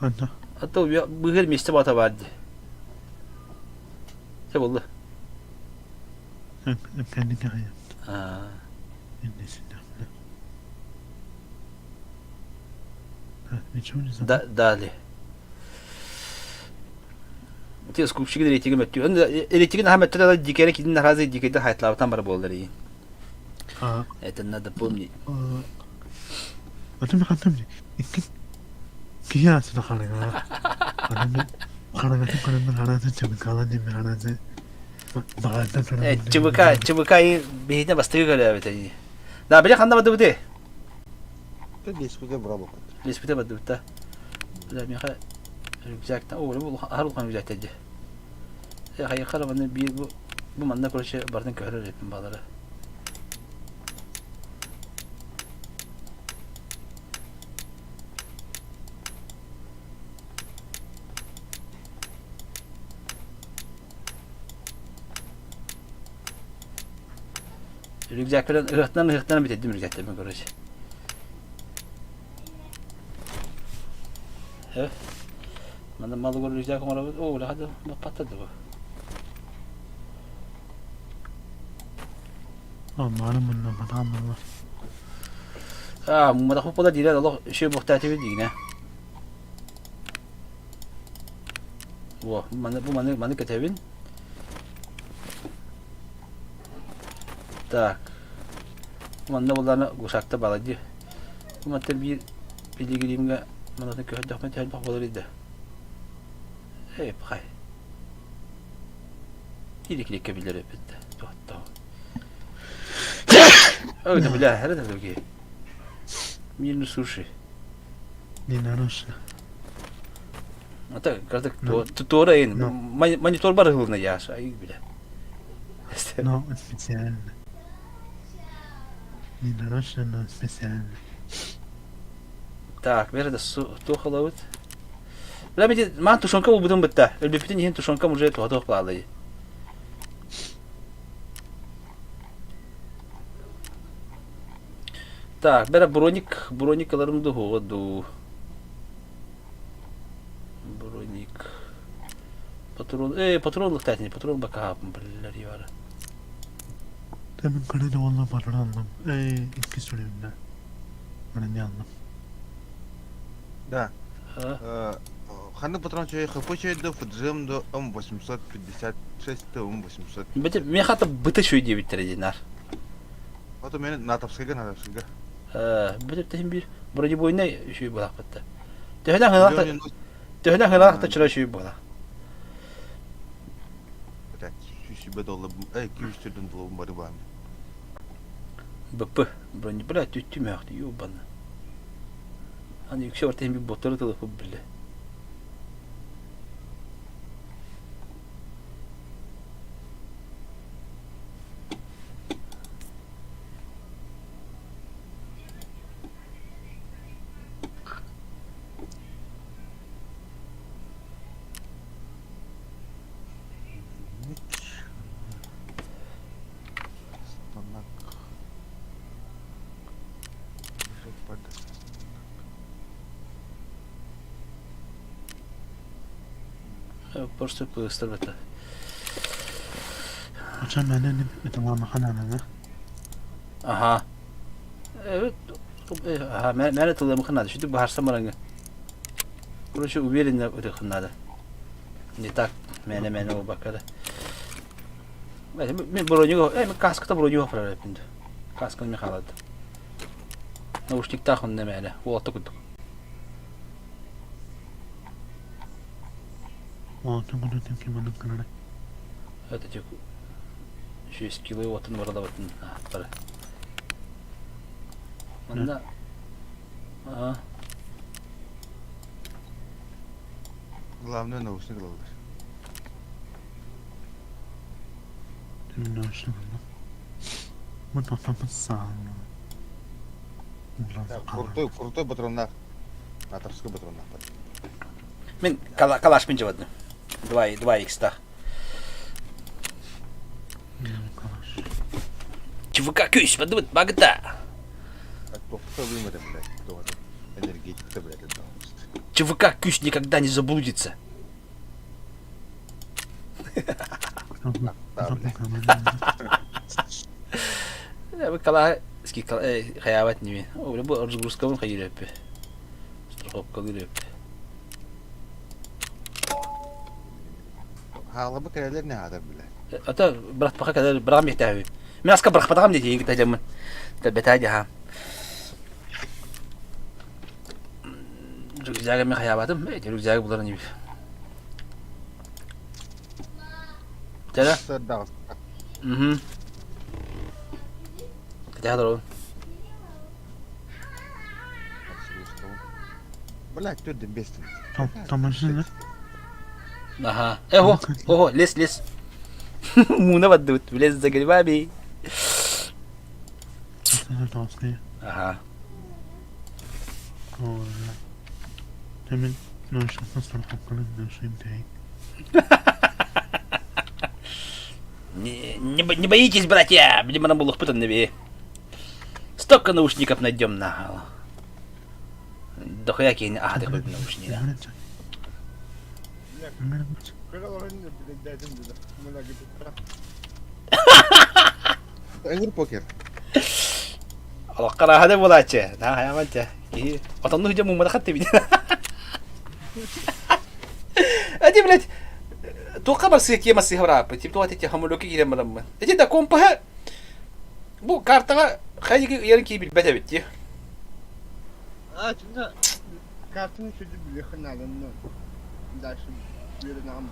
Анда. А то быгыр месте бата барды. Се болды. А. Да, далее. Те скупщики рейтинги мөттү. Рейтинги наха мөттү да дикере кидин наразы дикеде хайтлабытан бар болдыр ии. Это надо помнить. Атым хатым. Икки киясы да халыга. Анам харагаты каранды харасы чабы калан деме харасы. Э, ЧВК, ЧВК биһине бастыгы көрөөбүт ини. Да, били ханна бардыбыты? Леспите бұрабы. Леспите бардыбыт Бля, миэхэ рюкзактан, о, бу аһар улахан рюкзактар дии. Э, хайыхара манна биир бу бу манна короче бардын көһөрөр эппин балары. Рюкзакпынан ыһыахтанан ыһыахтанан бүтэрдим рюкзактарбын короче. Э? Манна малыгар рюкзак оҥоробут. Оо, улахан да баппаттар да бу. Аммааны мунна матаан мунна. Аа, мунна була диирэ олох үчүгэй буохтаатыбыт диигинэ. Во, маны бу маны маны кэтэбин. Так. Манна буллаана гусакта баладьы. Бу мантан биир пилигримҥэ манатын көһөрдөхпүнэ төһөлбөх буолар да. Эй, пхай. Киирик билэр эбит да. Туохтоо. Ой, да бля, это другие. Мне суши. Не нарочно. Это картык туора ин монитор бар ылына яша ай бля. Но специально. Не нарочно, но специально. Так, бер да туох ылабыт. Бля, бити маан тушенка булбутум бытта. Өлбүппүтүн иһин тушенкам уже туһатыах баалай. Так, бера броник, броник ыларым дуһуоҕа дуу. Броник. Патрон, э, патрон лыктаатини, патрон бакаапын билэр юара. Demin kredi onunla патрон aldım. Ey, икки сүрүннэ. Маны алdım. Да. Ханнык патрон чөй ХП чөйдө ФДЖМ до М856 до М800. Бете мен хата быты чөй диэбиттэрэ динар. Ото мен натовскайга натовскайга. Бете тахин бир бронебойнай үчүй буолахпытта. Төһөнөн хылаахта төһөнөн хылаахта чыра үчүй буолах. Так, сүүсүбэ доллар, э, 200 доллар бары баан. БП брони бля түттүмөөхтү юбанна. Аны үксэ барта бир боттары тылыппыт билле. Станок. Просто быстро Hocam ben de tamam ханана. Аха. Аха, мэн тылым надо. Что ты бахарсам баранга. Короче, уверенно это надо. Не так, мэне мэне о бакада. Мен броню, э, мен каската броню оправляппин. Касканы мен халады. Наушниктаах онно мээнэ, уолатта курдук. Это тек еще скиллы отын баралабатын бары. Манна Ага. Главное наушник ылаллар. Крутой, крутой патроннах. Натовской патроннах. Мин калашпын жабадым. 2 2 х ЧВК күүс бадыбыт багыта. Тохто вымыты, блядь. Энергетика, блядь, это. ЧВК күүс никогда не заблудится. Кала ски хаябат ними. О, бу разгрузкабын хайыреппи. Страховка гыреппи. Хаалабы кэлэлэр не хаатар билэ. Ата брат паха кэлэр брам бетәһү. Мин аска брахпатагам дии кита жаммын. Бетаа жаха. Рюкзагы мен хаябатым. Рюкзагы булар не. Чара. Сырдаҕыста. Мгм. Кэтэһэ олоробун. Блядь, төрдүн бестин. Тамашина. Аха. Эхо, ого, лес, лес. Муна бардыбыт, лес за грибами. Аха. Не, не, не боитесь, братья, видимо, нам было пытан Столько наушников найдем на. Дохуя киһини аһатых бит наушнига. Эҥир покер. Олоххо рааһа буолааччы. Наһаа хайааманча. Киһи отонну сыдьа мумматахат тэбит. Эти, блядь, туохха барсыа киэ массыыха барааппыт. Тип туох эти хамулюка киирэн бараммын. Эти да компаһы бу картаҕа хайыгы ыйарын киһи билбэт эбит дии. А, картаны сүдү билиэххэ наада, дальше үөрэнэҕин.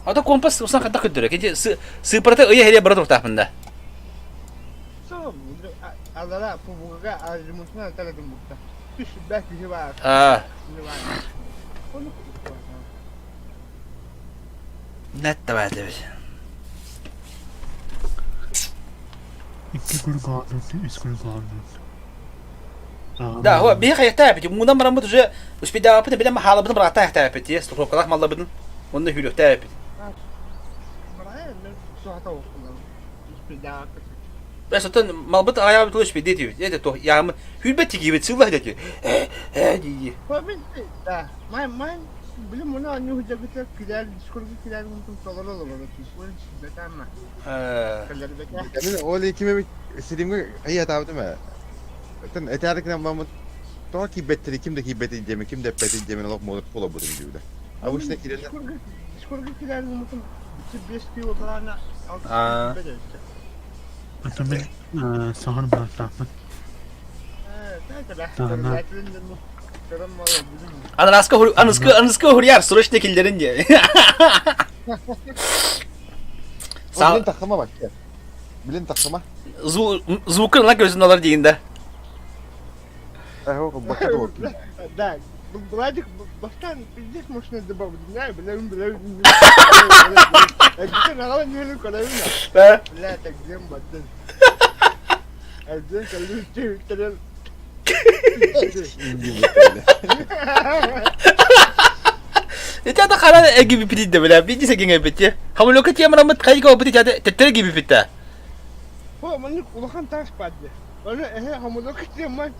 Ата компас усан хайдах көрдөрөр? Ити сыыппарата ыйа иһириэ бара туруктаахпын да. Сол, алара пубуга азимутuna таладым букта. Түс бәк киһи баар. Аа. Нет давай эбит. Икки күн хаалбыт, үс күн хаалбыт. Да, о, биһи хайахтаабит, муунан бараммыт уже успейдаабыппыт, билэн хаалабытын бырааттаахтаабыт, страховкалаах маллабытын уонна хүлүөхтээбиппит. Бэс оттон малбыт аҕайаабыт успейдии этибит. Это то яамы хүлбэт тигибит сылла дии. Э, э дии. Да, май май билим муна анню худягыта килер дискургу килер мунтум толору олору. Э. Ол ким эбит сиримге айатаабытым ээ. Оттон этээри гынан бараммыт тоҕо киирбэттэрий, ким да киирбэтий диэмин, ким да эппэтий диэмин олох муодур олорбутум дии Обычно киирэллэр. Аа. Оттон мин саҥар баартаахпын. Ананаска аныскы аныскы уһуруйар срочно киллэрин диэ. Билин тахсыма вообще. Билин тахсыма. Звукын ла көзүн алар диин да. Да, Владик, бастан пиздец машина добавить, знаю, бля, бля, бля, бля, так где баттын. Один колючий, Ити ата хара эгибиппит да бля, биди сэгиҥ эбит. Хамулёка тиэмараммыт хайга опыт ити төттөрү гибиппит да. О, маннык улахан таас баады. Ону эһэ хомулук тиэман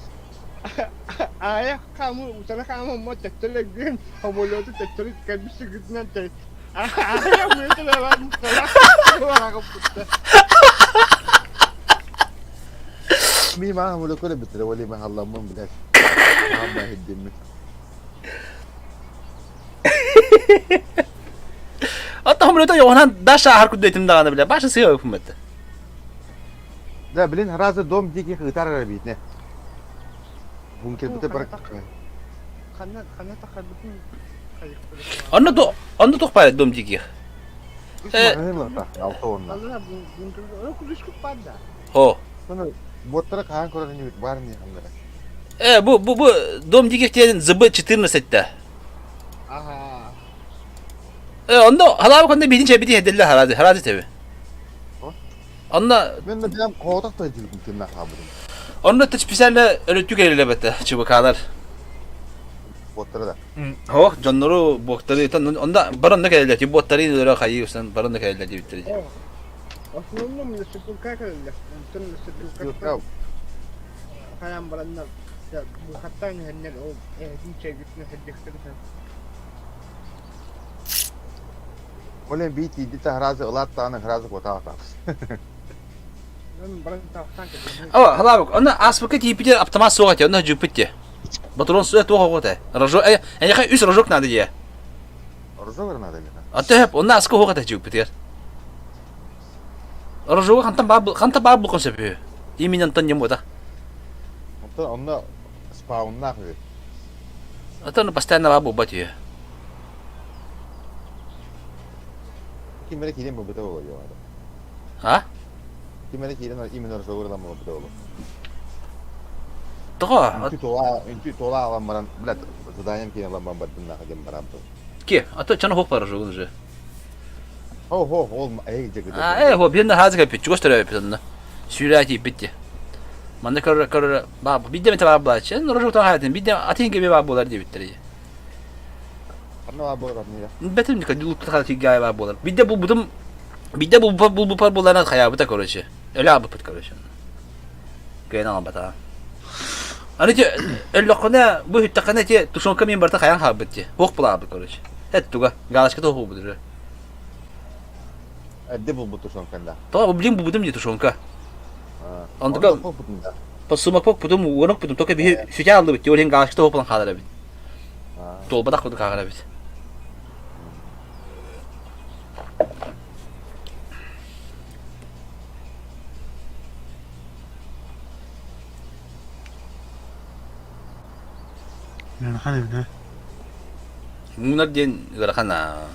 аайа хаамы утары хаамамма төттөрү эгиэн хомулуоту төттөрү кэбисигитинэн тэ аайа мыытыларан Ми маа хомулука битре оли махалламмын билэр. Аама хиддиммит. Оттон хомулута йоҕунан даша ахар курдуйтум даҕаны билэ. Баша сыа өпүммэт. Да, блин, разы дом диких ытар эрэ Бункербите бар. Ханна ханна тахарбытын Онно ту онно туох баар дом диких. Алта Хо. Боттара хаан көрөр инибит бар не ханнара. Э, бу бу бу дом диких диэн ЗБ-14 этте. Ага. Э, онно халаабы конно биитин чэбити хедделле хараады, хараады теби. Онно Мен да прям хоотох та жүргүм кимна хаабытым. Онно ты специально өлөттү келелебете ЧВКлар. Боттара да. Хо, дьоннору буоктары онда баранна келеле, ти буоттары өлөрө хайы усан баранна келеле дебиттери. Основном лесопилка келеле. Онтон лесопилка хаям баранна хаттан хеннер ол эһин чэгитне хеддехтер. Олен бии тиийди та хразы ылаат даҕаны хразы куотаах Ава, халаабык, онно ааспыкка тиийбитигэр аптамаас суох этэ, онно дьыппыт дии. Батурон суох туох оҕо этэ. Рожок, э, эйиэхэ үс рожок надо дии. Рожок надо или? А төһөп, онно аска суох этэ дьыппытыгар. Рожогу хантан баар хантан баар булкун сөп үһү. Именно онтон дьон буотах. Онтон онно спауннаах үһү. Оттон постоянно баар буолбат үһү. Ким эрэ киирэн булбута буолуо диэҕэ. А? Ким эрэ киирэн именно разговор ылан булбута буолуо. Тоҕо? Үнтү туола, үнтү туола аҕалан баран, блядь, заданием киирэн ылан баран бардым нахуй диэн баран был. Ки, а то чаны хоп барар уже. Хо хо ол эй дьэ А, э, хо биэн хаазы кэппит, чугас төрөөбүт онно. Сүүрээ тиийбит дии. Манна көрөр көрөр баа биирдэ эмэ баар буолааччы. Рожок хаатын биирдэ атын кэби баар буолар диэбиттэр дии. Ханна баар буолар атныыра? Бэтим луппут хата тиийгэ баар буолар. Биирдэ булбутум биирдэ булбупар булбупар буоларынан хайаабыта короче. Өлө аабыппыт короче. Кыайан аҕалбатаҕа. Аны ити өллөххүнэ бу үһүттэххинэ ити тушенка мин барыта хайаан хаалбыт дии. Туох булаабыт короче. Эт туга, галочката уһуубут уже. Эрдэ булбут тушенканда. Тоҕо блин булбутум дии тушенка. Онтука Посумапок путум уонок путум только биһи сүтэ аллыбыт дии ол иһин галочката уһуп хаалар эбит. Туолбатах курдук хаалар эбит. Ыарахан эбит ээ. Муунар диэн ыарахан аа.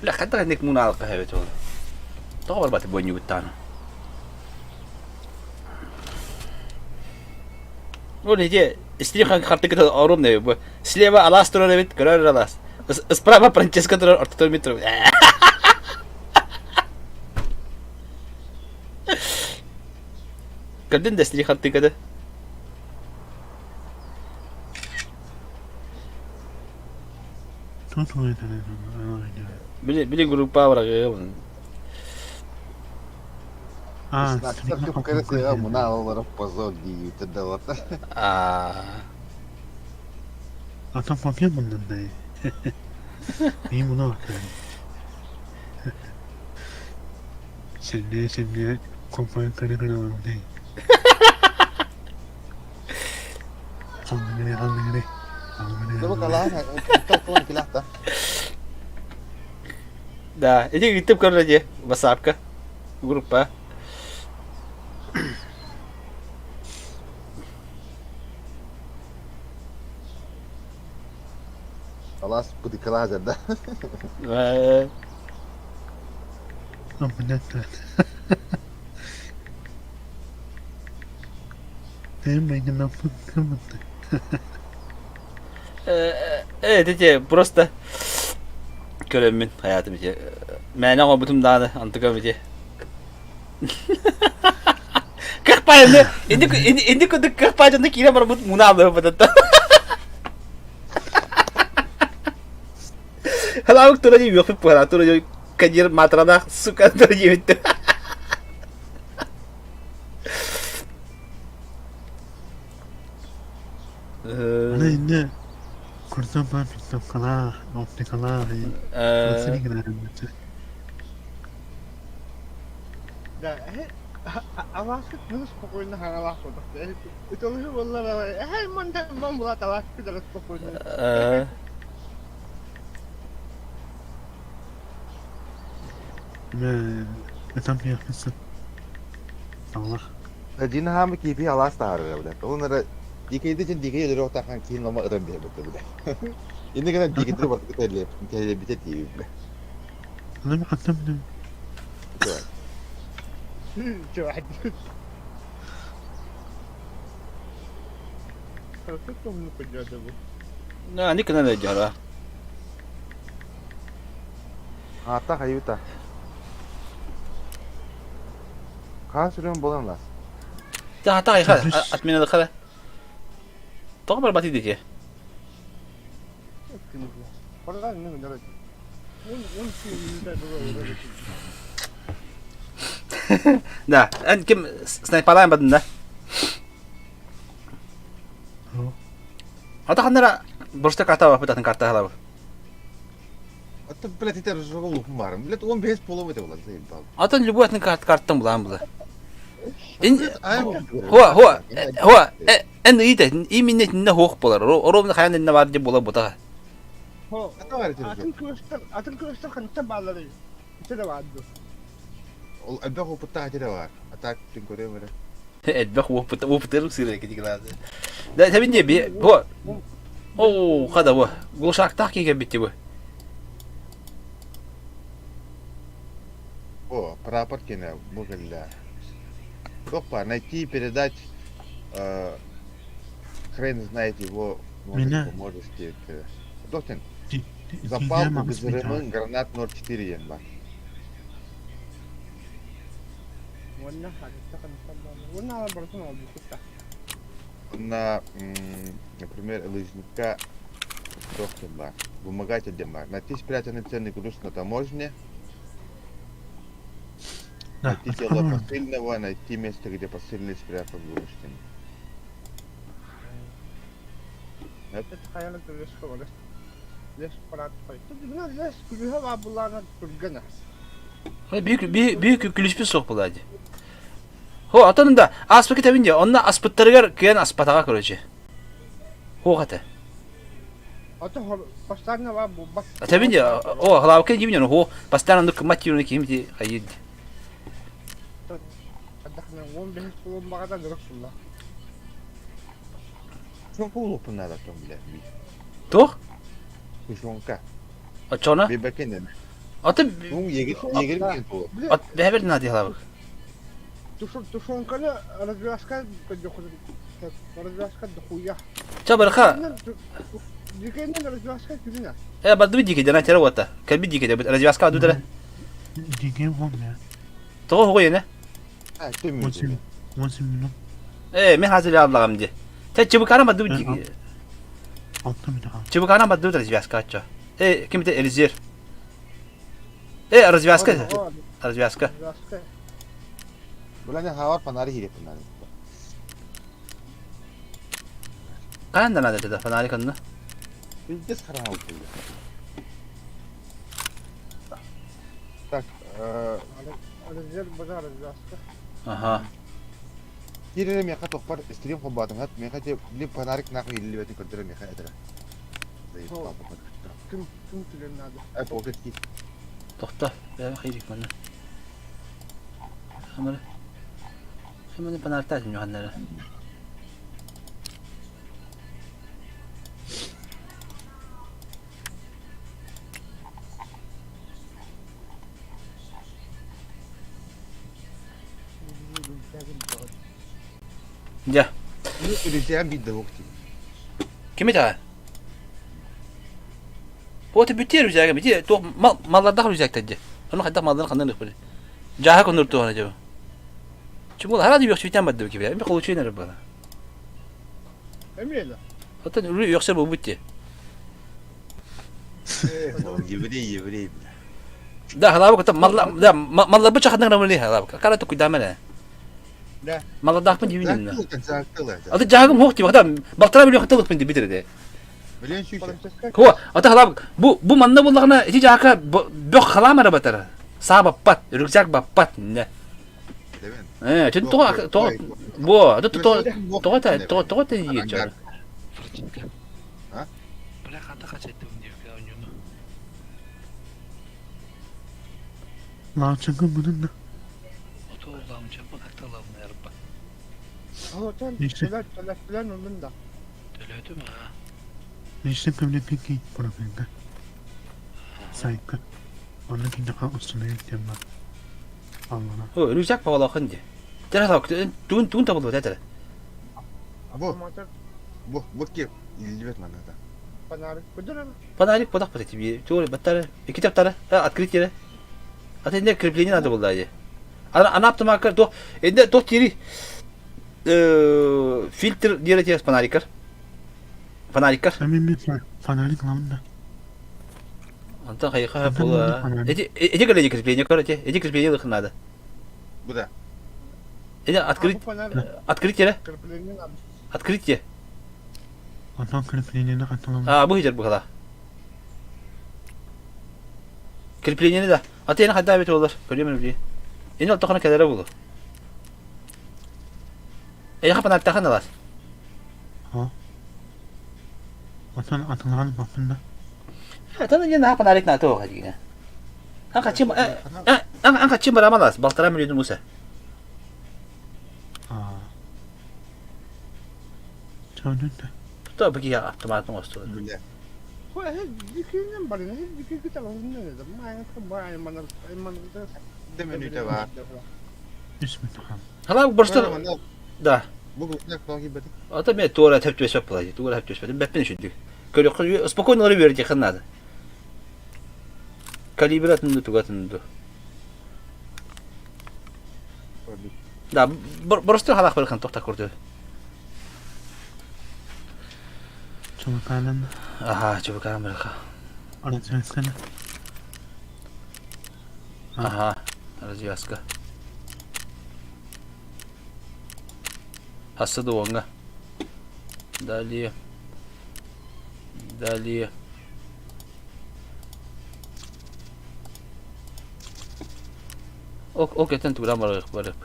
Бля, хайдах инник мунаалыкка эбит ол. Тоҕо барбаты буонньугуттаана. Ол ити стрим хартыгыта орум не бу. Слева алаас турар эбит, көрөр алаас. Справа Франческо турар, ортотугар мин турабын. Көрдүн да стрим хартыгыта? Били били группа бырагыабын. А, А. А там попьем мындай. Мен мұны атайын. Сенде сенде компания кыры-кыры Да, иди ыытып көрөр дии, ватсапка, группа. Алаас бытыкалаа да. Э, ити просто көрөммүн хаятым ити мээнэ оҥорбутум даҕаны онтукам ити кых паайаны инди инди курдук кых паайаны киирэн барбыт муна алыһыбытыттан Халаабык тура дии үөхпүт буһара тура дии кадир матранаах сука тура диэбиттэр Аны иннэ курдук пиктовкалаах, оптикалаах Да, алааскыт мин спокойно хаҥалаах курдук. Ытылыһы буоллар, эһэй мантан бам булат алааскыт эрэ спокойно. Ытам пиэхпин Аллах. Дьин хаамы киипи алаас таһаарар эбит. Ол эрэ дикейди дьин дикей өлөрө отахан киин лома ытан биэрбит эбит. Инни гына дикейди бартыгы тэллиэп тэллиэбитэ тиийбит. Аны хаттам Аны кынан өйдөрө. Аата хайыта. Хаас үрүн болан лас. Та та айха отмена хара. Тоҕо барбат идея. Да, эн ким снайпалаан бадын да? Ата ханнара бурста карта баппыт атын карта халабы. Ата блядь ити разжевал ухмарым. Блядь он без половой это было заебал. Атын любой атын карт карттан булаан була. Хуа, хуа, хуа, эн ыйыта, именно итиннэ хуох буолар. Ровно хайан иннэ бар деп буолар бутаха. Атын кыыстар, атын кыыстар хантан баалларый? Ити да баар дуо? Ол элбэх опыттаах ити да бар. А так түн көрөм эрэ. Элбэх опыт, опытыр сыра кити кылаады. Да, тэбин де би, бу. Оо, хада бу. Глушактаах киһи битти бу. О, прапор кene бу кэллэ. Опа, найти, передать, э, хрен знает его, может, Меня? поможешь тебе. Доктор, запал гызырымын гранат 04 диэн бар. Уонна ханта хантан бааллар. Уонна ала барытын оҥорбуккут да. На, например, лыжника доктор бар, вымогатель диэн бар. Найти спрятанный ценный груз на таможне, Да, найти тело посыльного, найти место, где посыльный спрятал груз. Это хайала лес ховалес. Лес парат хой. Тут лес күлүһэ баа булаана тургана. Büyük büyük büyük күлүспүт суох буолаа дии. Хо, отон да ааспыт кэтэбин дии. Онно аспыттарыгар кыйан аспатаҕа короче. Хуох этэ. Ото постоянно баа булбат. Тэбин дии, о, халаабыкка диибин хо, постоянно оннук кыммат диир киһим ити хайыыр дии. Отдохну, 15 кулун баҕата дырык булла. Тушенка улупун надо там, бля. Туох? Тушенка. Оччоҕуна? Бибакин. Аты Ну, егер егер мен ту. От бэһэбэр надо халаабык. Тушенканы развязка развязка дохуя. Ча барха. Дикенен развязка күнүнэ. Э, бардыбыт дикэ дана тера уота. Кэлбит дикэ дебит развязка адудара. Дикэ уон Тоҕо хоҕо ене? А, ты 18 18 минут. Э, мен хазыр аллагам ди. Те чыбыкана бардыбыт дикэ. 6 минут. Чыбыкана бардыбыт развязка ачча. Э, ким те Элизер. Э, развязка. Развязка. Развязка. Була хавар фонари хире фонари. Хаан да надо тогда фонарик онно. Пиздец храм Так, э... Развязка. Ага. Кирире меха тохпар стрим хобатыңат, меха те били фонарик нахуй илибетин көрдөрө меха этера. Ким ким түлен надо. Э, покет ки. Тохта, бәбе хирик манна. Хамары. Хаманы фонарьта юханнара. Дьэ. Үрүсээн биир да уох дии. Кими таҕа? Вот бүтүөр үрүсээгэ бити туох мал маллардаах үрүсээктэр дии. Ону хайдах малларын ханна ыныхпыт. Дьааһа коннур туохана дьэ. Чумул хара да үөхсүтэн барды кибе. Эми холучуйн эрэ буола. Эмиэ да. Оттон үрү үөхсэр буолбут дии. Еврей, еврей, бля. Да, халаабы кытта малла да малларбы чаханнар намыли халаабы. Кара тукуйдаама эрэ. Да. Маллардаахпын диибин инна. Жаактыла, Аты жаагым хуох дии. Хата балтара миллион хатылыкпын дии битер этэ. Миллион сүүсэ. Хуа, аты халаабы бу бу манна буллаҕына ити жаака бөх халаам эрэ батар. Саа баппат, рюкзак баппат иннэ. Э, чүн тоҕо тоҕо бу аты тоҕо тоҕо тоҕо тоҕо тиийиэччэ. А? Бля, хата хачайдым диэбикэ оонньууну. Лаучанка мунун да. Ото лаунчампа как-то лавнерба. Отон Ничего. төлөр төлөр мунун да. Төлөөтүм аа. Ничтен көмнөккин профилга. Сайка. Онно киниэхэ устунуйун диэн бар. Аллана. О, рюкзак павалахан дии. Тера туун туун табылбыт этэ. Бу, бу, бу кеп илдибет манната. Фонарик көдөр Фонарик подах бат тебе. Тур баттары, iki таптары, открытие. А ты не крепление надо было дии. Ана ана автомакар то энде то тири э фильтр делать фонарикар. Фонарикар. Эми мен фонарик ламын да. Антон хайха була. Эти эти крепление крепление короче, эти крепление их надо. Бу да. Эти открыть открытие. Крепление надо. Открытие. Онтон креплениени ханталам. А, бу хижер бухала. Крепление да. А ты хайда бит олар. Көрөмүн били. Эни оттохона кэлэрэ булу. Эйиэхэ панартаахын ылар. Ха. Отон атылаан баппын да. Атын диэн наһаа фонарик наата оҕа диигин. Ан хачым ан хачым барамалас балтара миллион муса. Аа. Чонун да. То бу киһи автомат оҥостулар. Билэ. Да мүнүүтэ баар. Үс мүнүүтэ хаалла. Хала просто да. Бу курдук киирбэтик. Ата мен туора тэп түөспөт буолай. Туора тэп түөспөт. Бэппин үчүдүк. Көрөххө спокойно олору үөрэтиэххин наада. Калибр атын да туга атын да. Да, просто халах бархан тохта курду. Чумакаанан. Аха, чумакаан барха. Развязканы. Аха, развязка. Хасса дуоҥҥа. Далее. Далее. Ок, ок, этэн тугуран барыах барыах.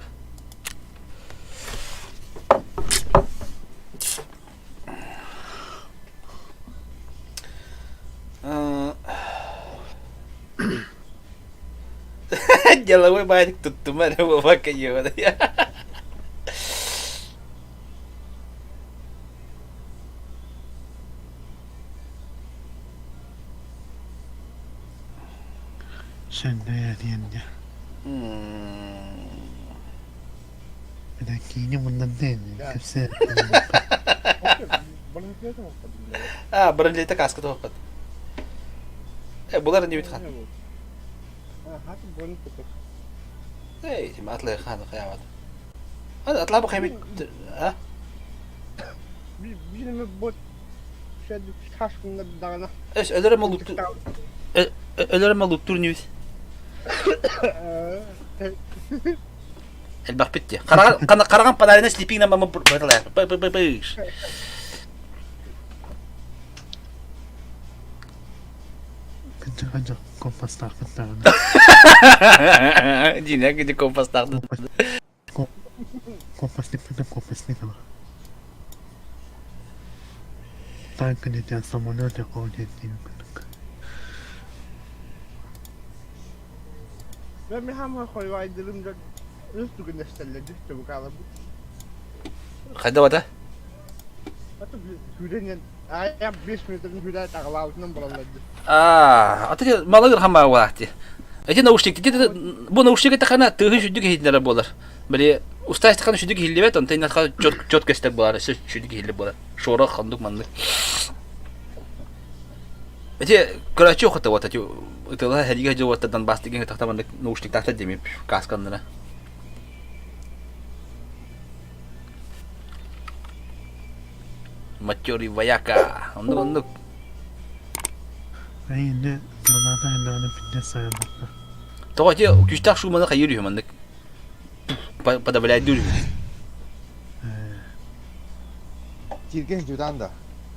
Деловой баайдык туттума эрэ буолбакка диэбэт. Сэндэйэ диэн дьэ. Киинэ муннан кэпсээн. А, бронежилета каска туһаппат. Э, булар не хан. Эй, тим атлай хан хаябат. Аны атлаа бу хэмит а? Эс өлөрө малуттур. Өлөрө малуттур ньүс. Элбэхпит дии. Хараҕан хараҕан панарина слепигна мама быталаа. Пы пы пы пы. Кынча компастаахпын даҕаны. Дина где компастаахпын. Компастык компастык Танк не самолет якого-нибудь. Хайда бата? Аа, аты малыгыр хамаа уаати. Эти наушник, бу наушник этахана тыһы сүдүк иһитинэрэ буолар. Били устаастахана сүдүк иһиллибэт, онтон иннатха чет көстөр буолар, өссө сүдүк иһиллиб буолар. Шорох хандык маннык. Эти көрөөччү охота вот эти ытыла хэригэ дьылуоттар Донбасс деген тахта маннык наушниктаахтар диэми касканнара. Матерый вояка. Оннук оннук. Айны граната айнааны пиндес сайылбатта. Тоҕо ити күүстээх шуманы хайыыр үһү маннык подавляйдыыр үһү. Тирген жутан да.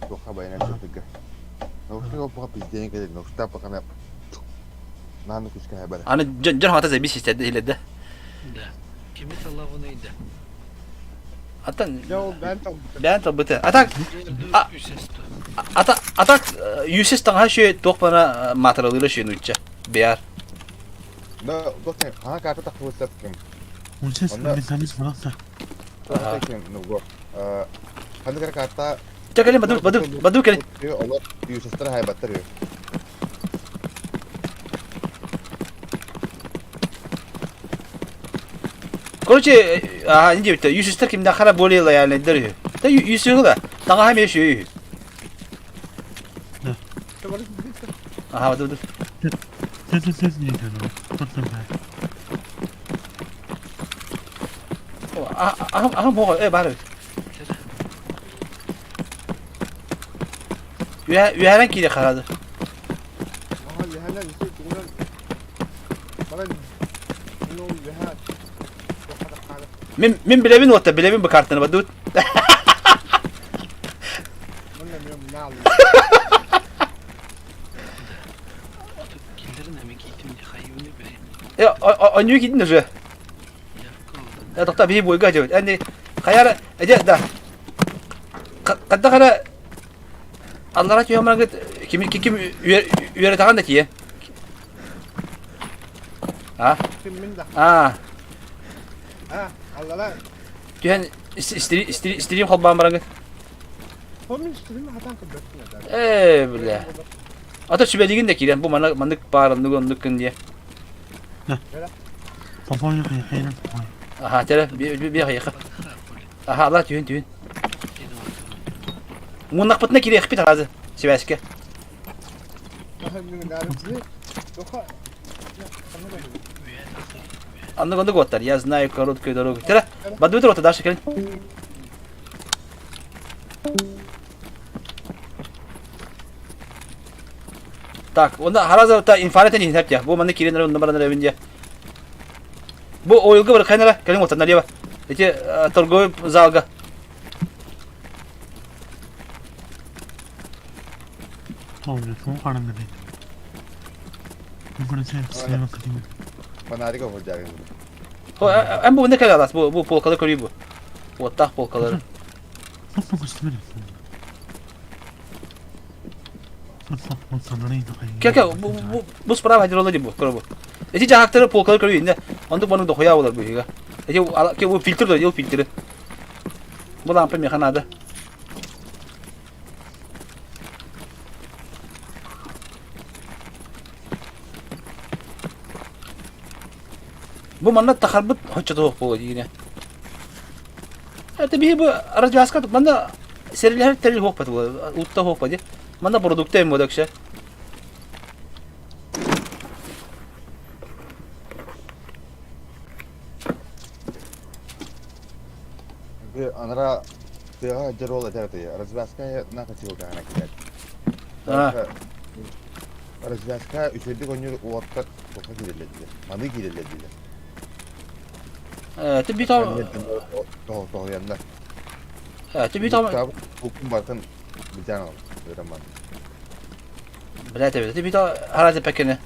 Туохха байына чөтүгө. Наушник оппуха пизден келер, наушник пахана нааны күскэ хабара. Аны дьон хата забис истэрдэ илэрдэ. Да. Кими талабын ыйда. Аттан бээн талбыты. Атак ата атак юсес таҥаһа шү туох бана маатыралыыра шү нуучча. Бэйар. Да, доктор, хаҥа карта тахсыбыт ким. Унсес механизм балакта. Ханнык карта Чэ кэлин баду баду баду кэлин. Олор юсестер хайбаттар үһү. Короче, аа не диэбиттэр, юсестер кимнээххэ более лояльныйдар үһү. Да юсеһы да, таҥаһа эмиэ үчүгэй үһү. Аха, баду баду. Аһым аһым хоҕо, э баар эбит. Үөһэнэн киирэ харады. Мин мин билэбин уотта билэбин бу картаны бадут. Э, онньуу киирдин уже. Э, тоқта биһи бойга дьэбит. Энди. Хайа эдэ да. Хайдах эрэ аллара түһэн бараҥҥыт ким ким үөрэтэҕин да тиийэ. А? Киммин да. А. А, аллара. Түһэн стрим холбоон бараҥҥыт. Помню, стрим хатан көрбөттүн Ээ, бля. Ата сүбэлигин да киирэн бу маннык маннык баар оннук оннук гын диye. Попойну хайна попой. Аха, тере би би хайха. Аха, ала түһүн түһүн. Муннахпытына кириэхпит аразы сибээскэ. Аннык оннук уоттар. Я знаю короткую дорогу. Тере, бадыбыт рота дальше кэлин. Так, онно хараза инфарет иһин хеп Бу манны киирэн онно баран эрэбин дьэ. Бу ойылга бар хайнара кэлин отан налево. Эти торговый залга. Фонарик оһурдааҕын. Эн бу не кэлэ бу бу полкалар көрүү бу. Уоттаах полкалары. Кэ-кэ, бу бу бу справа хадирола ди бу, көрө бу. Эти жаһактары полкалар көрүү инде. Ондук маннык дохуя болар бу иһигэ. Эти ке бу фильтр да, ил фильтры. Бу лампа меха надо. Бу манна тахарбыт хоччотуох буолуо диигинэ. Это биһи бу развязка манна сэрилэһэр тэрил хуохпат була, утта хуохпа ди. Манна продукты эм бодокше. Анара тыаҕа дьоруол этэр этэ. Развязка на хотел каана килэр. Развязка үчүгэйдик оонньуур уоттар туохха киирэллэр диилэр. Маны киирэллэр диилэр. Э, ты битом... Тоһуйаннар. Э, ты битом... Букун бартын битан ал. Роман. Блядь, ты битом харазы пекене.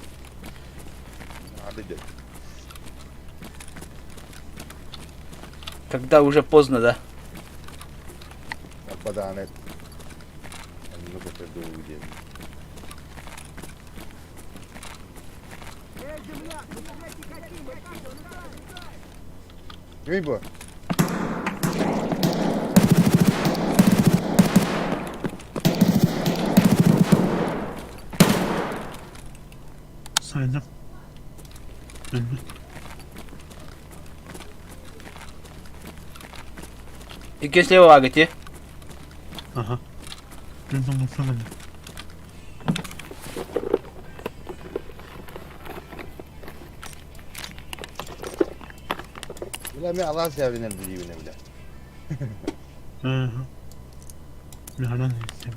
Когда уже поздно, да? Бадааны оннук этэ диэн. Кимий бу? Сайдым. Өлбүт. Иккис слева аагыти. Аха. Мен тоҥмуппун гынна. Бля, мен алаас сээбинэн билиибинэ бля. Ыһы. Механан истем.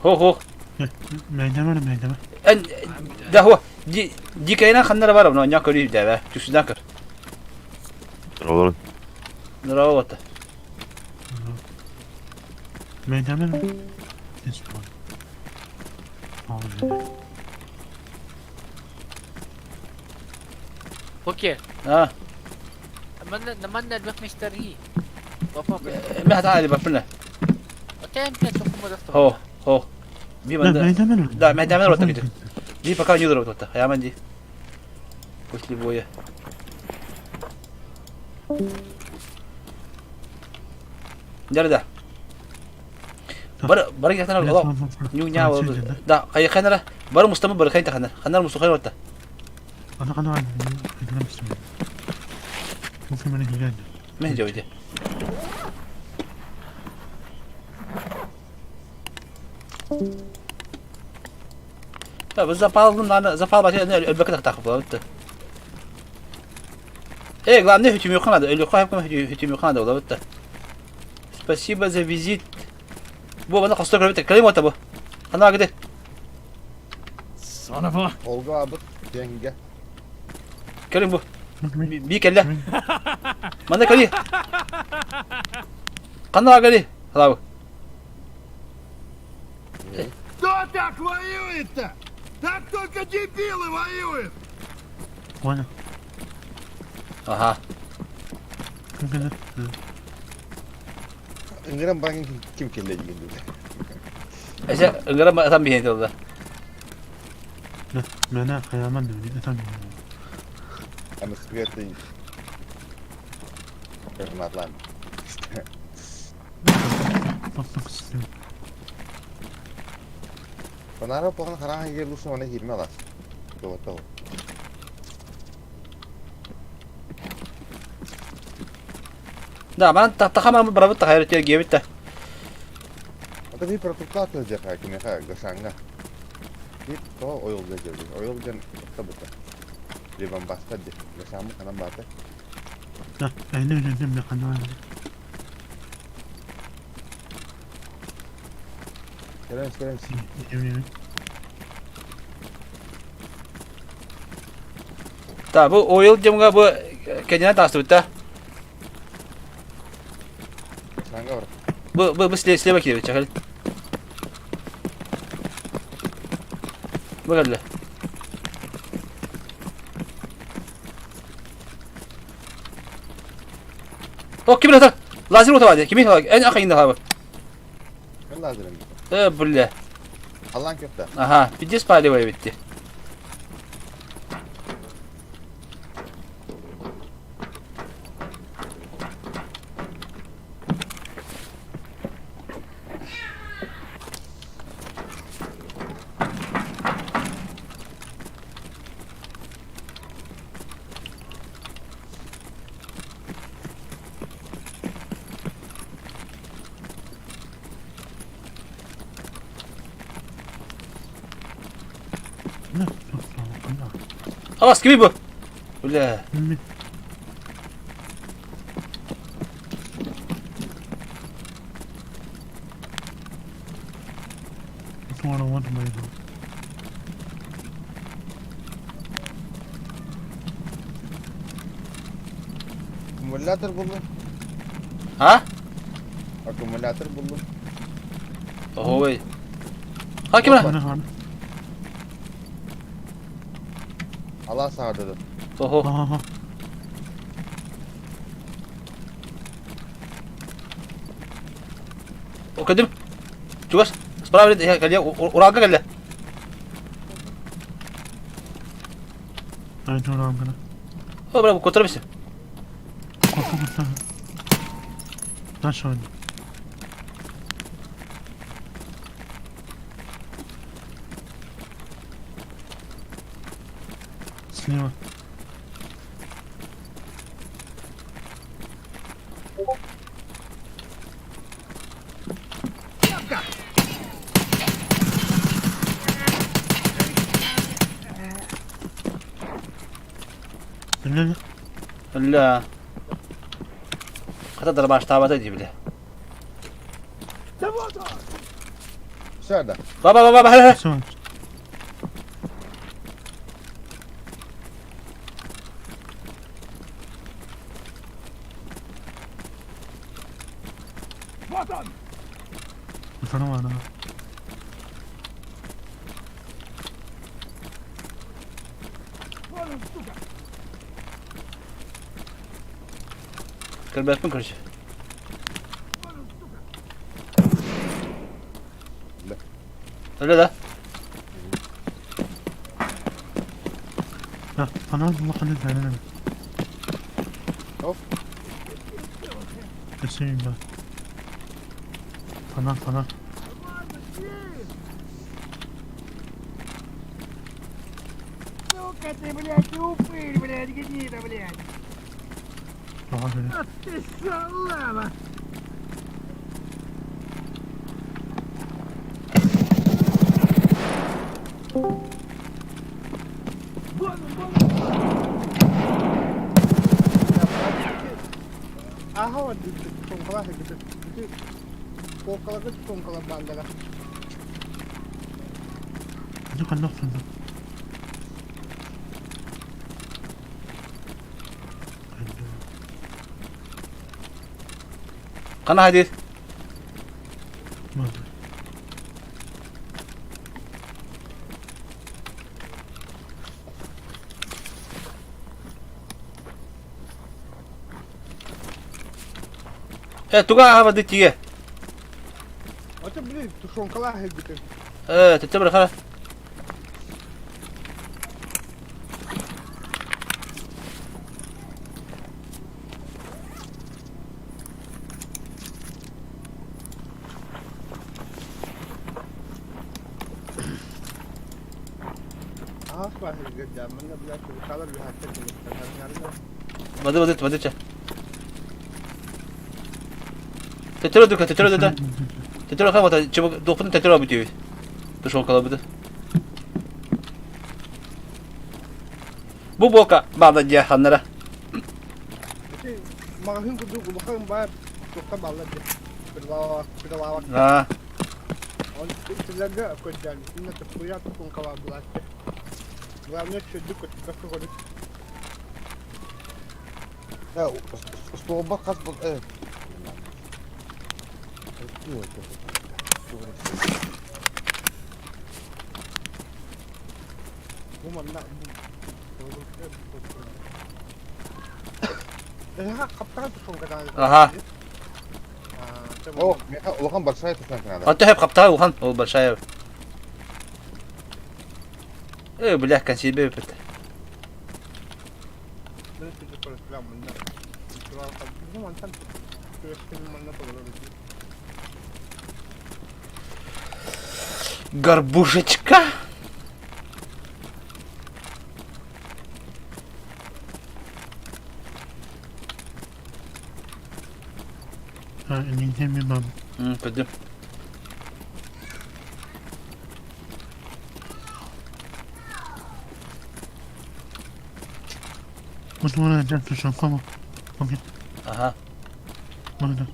Хо-хо. Мэйдэмэ мэйдэмэ. Эн да хо ди дикайна ханнара бар но ня көрүй дәбә. Түсүнә көр. Олорун. Нұрауата. Мэйдэмэ. Окей. А. Манна манна элбэх мистери. Папа. Мэ хата баппына. Отен пе токуму Хо, хо. Би манда. Да, мэйдэмэ рота кити. Би пока не рота. Я манди. После боя. Дәрдә. Бар бар яхтан алла. Ню ня да кай ханара бар мустамы бар кай таханар. Ханар мусту хай рота. Ана кана Мен жойды. Да, biz запалдым, запал бачы өлбөкө тахтах болот. Э, главное, хүтүмү канады. Өлү кайып хүтүмү канады болот. Спасибо за визит. Бу бана костор көрбөт. Калим ота бу. Хана гиде. Son of a... Olga абыт тенге. Калим бу. Би келле. Мана кали. Кана гали. Халабы. так воюет-то? Так только дебилы воюют! Понял. Аха. Ким кэлэр? Ыҥыран баран ким кэллэ диэн диэтэ. Эсэ ыҥыран ытан биһиэн тылла. Мээнэ хайааман да ытан Аны ты Гранатлан. Панара похан хараҥа егер луса мана хирме алас. Тоҕо Да, манан тахама барабыт тахайыр тиэргиэбит да. Ата би протокол тылдьаха киниэхэ Гашаҥҥа. Биир тоҕо ойолга диэбит. Ойол диэн табыта. Либамбастар диэн. Гашаммы ханан баата. Да, эйне үлэлим ханан. Кэлэн, кэлэн. Да, бу ойл дьомҥо бу кэннинэн таастыбыт да. Санга бар. Бу бу бу слева киирбит чахыл. Бу кэллэ. О, ким это? Лазер утавады. Кими? Эн ахайында хабы. Мен лазерым. Э, бля. Аллан köfte. Аха, пиздец палево битти. Алас, кими бу? Бля. Аккумулятор буллум. А? Аккумулятор буллум. Ой. Ha ким Алаас саҕардыды. Ого. Окедим. Чугас. Справа кэллэ уралга кэллэ. О, бля, котор бисим. Слева. Өллө Өллө. Хата дарбаштаабата дии бile. Сюда. Баба баба баба. Все. Вот он! Нормально. Вон он, сука! Көрбөппүн короче. Вон он, сука! Өлө да. Да, анан улахан эле. Оп. Өсөйүн ба. Фонарь, фонарь. Сука ты, блядь, упырь, блядь, гнида, блядь! Ага, эле. А ты салава! Вон он, вон он! Аха, сумкалар кытыт. Полкаларга сумкалар бааллара. Аны ханна охсунду. Хана хадир. Мады. Э, туга аһабады тиге? Ото блин, тушенкалаах ылбытым. Э, тетте бір қара. Аас баар сиргэ манна бля тушенкалар үһэттэр Бады бады бады ча. Төтөрө дүкө төтөрө дүкө. Төтөрө хамата чыбык допун төтөрө бүтүбүт. Тушенкалабыты. Бу буока баада дьэ ханнара. Ити маҕаһыын курдук улахан баар туохха бааллар дии. Прилавок, прилавок. Аа. Он итилэргэ көрдөөн итиннэ туппуйа тушенкалаах булааччы. Главное чөдүк көтүппэккэ көрүт. Остуолба хас был э. Бу манна Эһэ хаптаҕа тушенкадан. Аха. О, меха улахан большая тушенка надо. А төһөп хаптаҕа улахан ол большая. Э, бля, консерве бүппүт. Горбушечка. А, нигде мимо. М, пойдем. Вот вон один тушенка. Окей, Ага. можно.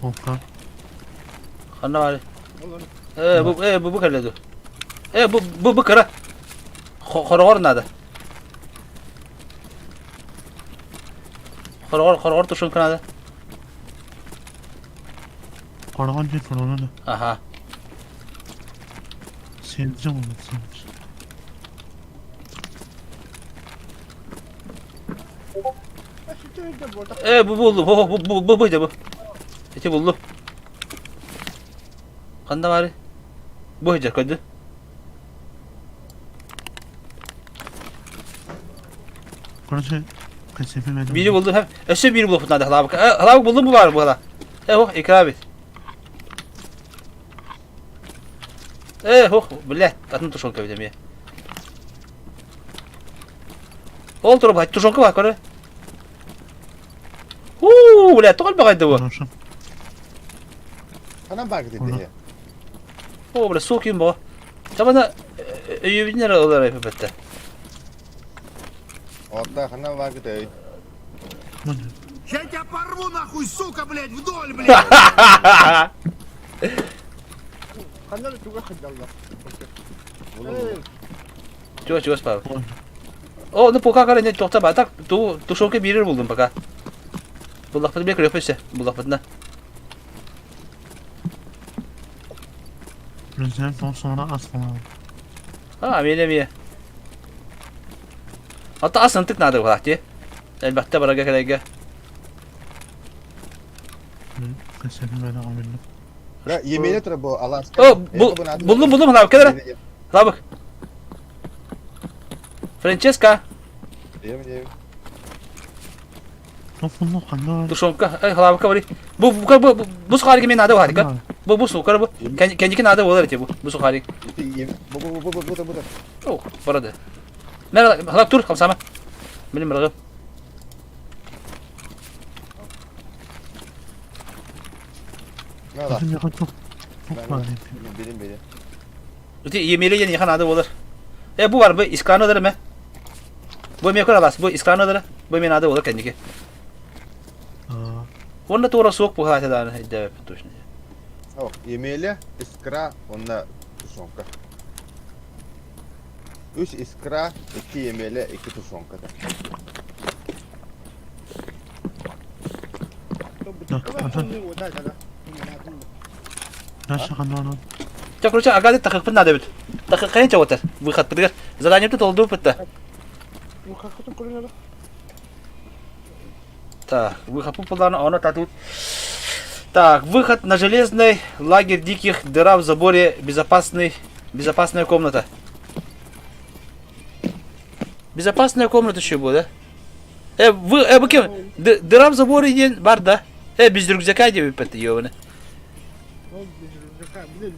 Опа. Ханна баар. Э, бу э бу бу кэллэ дуу. Э бу бу бу кыра. Хороҕор надо. Хороҕор хороҕор тушенка надо. Хороҕор диэн хороҕор да. Аха. Sebze olur sebze. Э бу булду. Бу бу бу бу бу бу. Ити булду. Ханна баар? Бу сылдьар көрдү. Короче, касепи Бири булду. Өссө биир булуохпут наада халаабык. Халаабык буллум бу баар буола. Э, ох, икра бит. Э, ох, блядь, атын тушенка бит эмиэ. Ол туруп, тушенка бар, көрө. Уу, блядь, тоҕо элбэҕэй да бу. Ханан баар кытыйда О, бля, суох ким бо. Табана өйөбүтүн эрэ ылар эппэттэ. Отта ханан баар кытый. Я тебя порву нахуй, сука, блядь, вдоль, блядь! Ханна туга сылдьаллар. Чугас чугас Павел. О, ну пока кара не тохта ба. Так, ту тушенка биэрэр булдум пока. Буллахпыт бе көрөпөсө. Буллахпытына. Президент sonra asla. А, миэнэ эмиэ. Ата ас ынтык наада буолаах дии. Элбэхтэ барарга кэлэргэ. Емене тура бу аласка. О, буллум буллум хлабык кэлэрэ. Хлабык. Франческа. Тушенка, эй, хлабыка бari. Бу бу бу бу сухарик мен надо буолаах Бу бу сухарик бу. Кэнники надо буолар эти бу. Бу сухарик. Бу бу бу бу бу бу. О, барады. Мэр, халак тур, хамсама. Билим барагы. Билим билим. Ити емеле диэн яхан ады болар. Э бу бар бу исканы дар ме. Бу ме көрө алас бу исканы дар. Бу мен ады болар кэнники. Онна туора суох бу хаата дааны өйдөөбөппүн точно. О, Емеля, искра, онна тушенка. Үс искра, икки Емеля, икки тушенка. Чэ, короче, агады тахыкпын надо бит. Тахыккайын чабатар. Выход бытыгар. Задание бит толду бытта. Так, выход популярно, он это тут. Так, выход на железный лагерь диких, дыра в заборе, безопасный, безопасная комната. Безопасная комната еще была, да? Э, вы, э, бу ким? Дыра в заборе диэн бар да? Э, без рюкзака диэбиппит ёбаны. Ол без рюкзака, блин,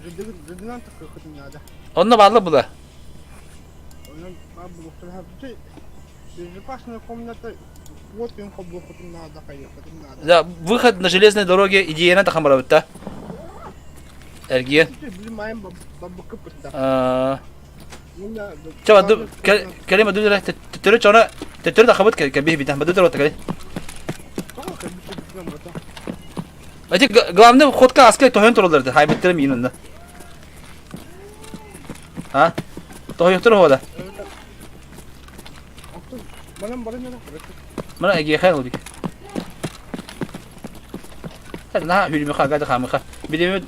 ждынан такой надо. Онно баалла була. Онон баар буолуохтара. Безопасная комната вот им холбуохутун наада, хайыаххытын наада. Да, выход на железной дороге идеяна тахан барабыт да. Эргиэн. Билим бабыкы пытта. Чэ, баду кэлим баду төттөрү чоно төттөрү тахабыт кэлбиһи битэн баду төрөттө кэлин. Эти главный ходка аска тоһойон тураллар да хайбыттара миин онно. А? Тоһойохтор хода. Мана эгиэхэ ылдик. Наһаа хүрүмүхэ агады хаамыха. Билими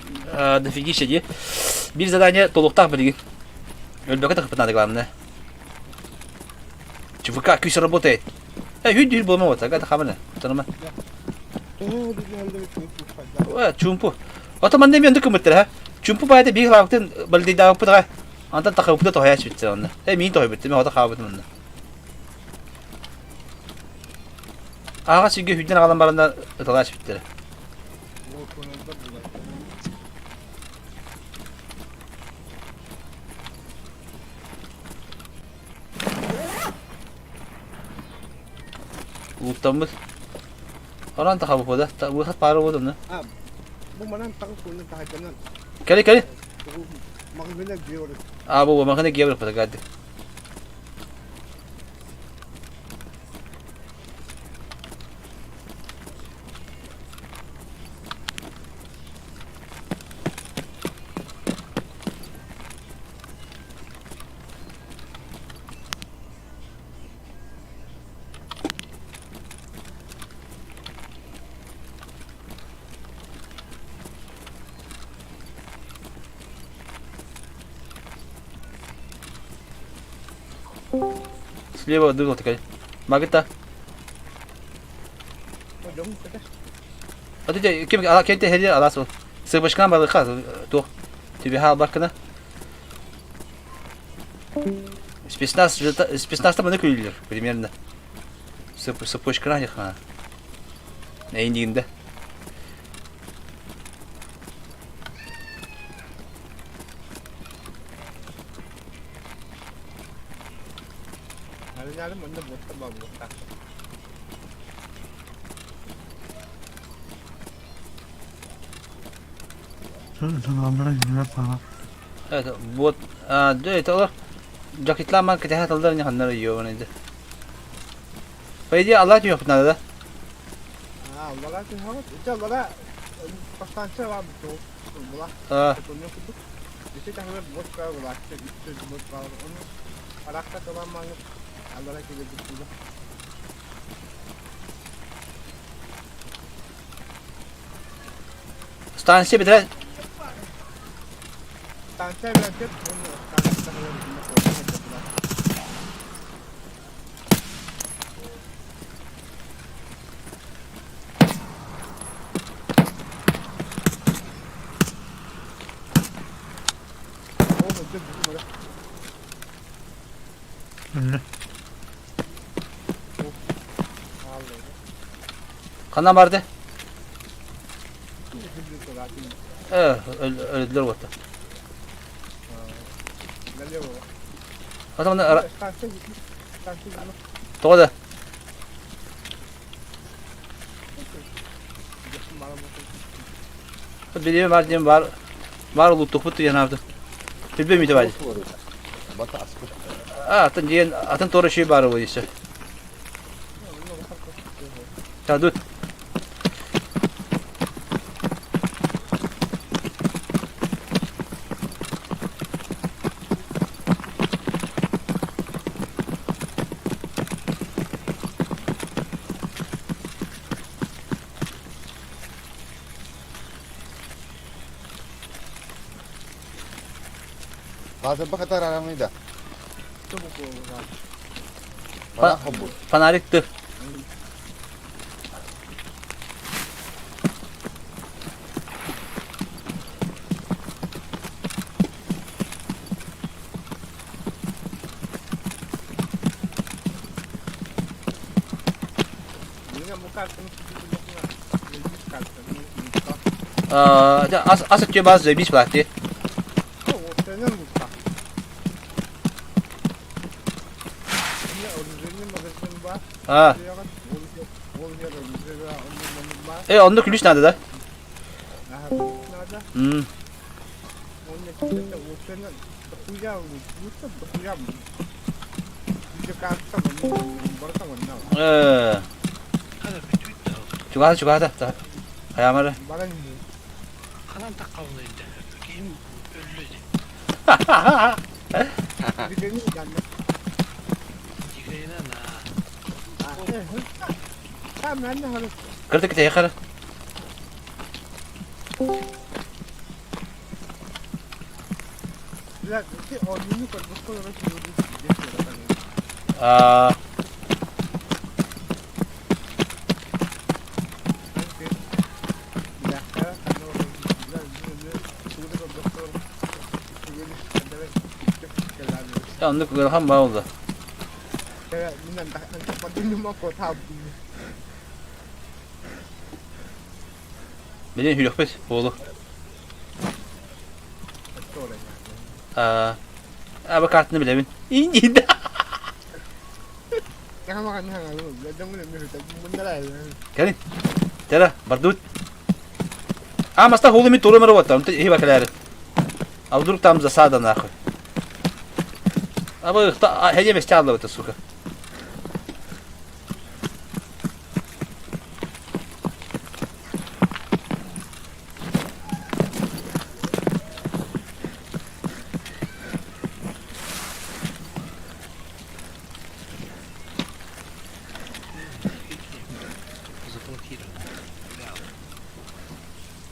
дофигища дии. Биир задание толуктаах билигин. Өлбөкө тахпыт надо главное. ЧВК күүс работает. Э, хүд-хүд болма вот, агады хамына. Таныма. Ой, чумпу. Ото манна мен дыкымыттыр, ha. Чумпу баайда биир лаабытын балдыйдаабыппыт аҕай. Антон тахыбыта тоһойа сүтсэ онно. Э, миин тоһойбут, мен ото хаабытым онно. Ааҕа сиргэ хүддэн аҕалан бараннар ыталаа сүттэрэ. Ууттаммыт. Орон тахабыт да, выход пары вот онно. Бу манан таҕыс уонна таһайданан. Кэли кэли. Маҕаһыына георг. А бу маҕаһыына георг патагады. Слева дыгла такая. Магита. А ты кем ала кем те хели ала сол. Сыбышкан балыха то. Тебе хал бакына. Спецназ спецназ там күлүлөр примерно. Сыпышкана не Эйниинде. Evet, bu evet олор жакетлар кэтэһэ тыллар не ханнар йоон По идее, Аллах не надо, да? А. Станция бедрә. Станция бедрә. Ханна барды? Э, өлдүлөр уотта. Атамна тоҕо да? Билиэм бар диэн бар бар улуттукпут диэн аабытым. Билбэм ити баай. А, атын диэн атын туора шүй баар буолуо еще. Дадут. Фонарик ты. Ас ас өттүө баас заебись плати. А. Э, онно күлүс надо, да? М. Э. Чугаһа, чугаһа, Хайамары. Ханан таххабын өйдө. Киһим өллө ди. Кырдык ките хара. Аа. Оннук ыарахан баа буолла. Билин хүрөхпүт буолу. Аа, аба картаны билэбин. Инди. Кэлин. Тера, бардут. А, маста хулу ми туру мэру вот, ты хиба кэлээри. А вдруг там засада нахуй. А вы хеде местялла это, сука.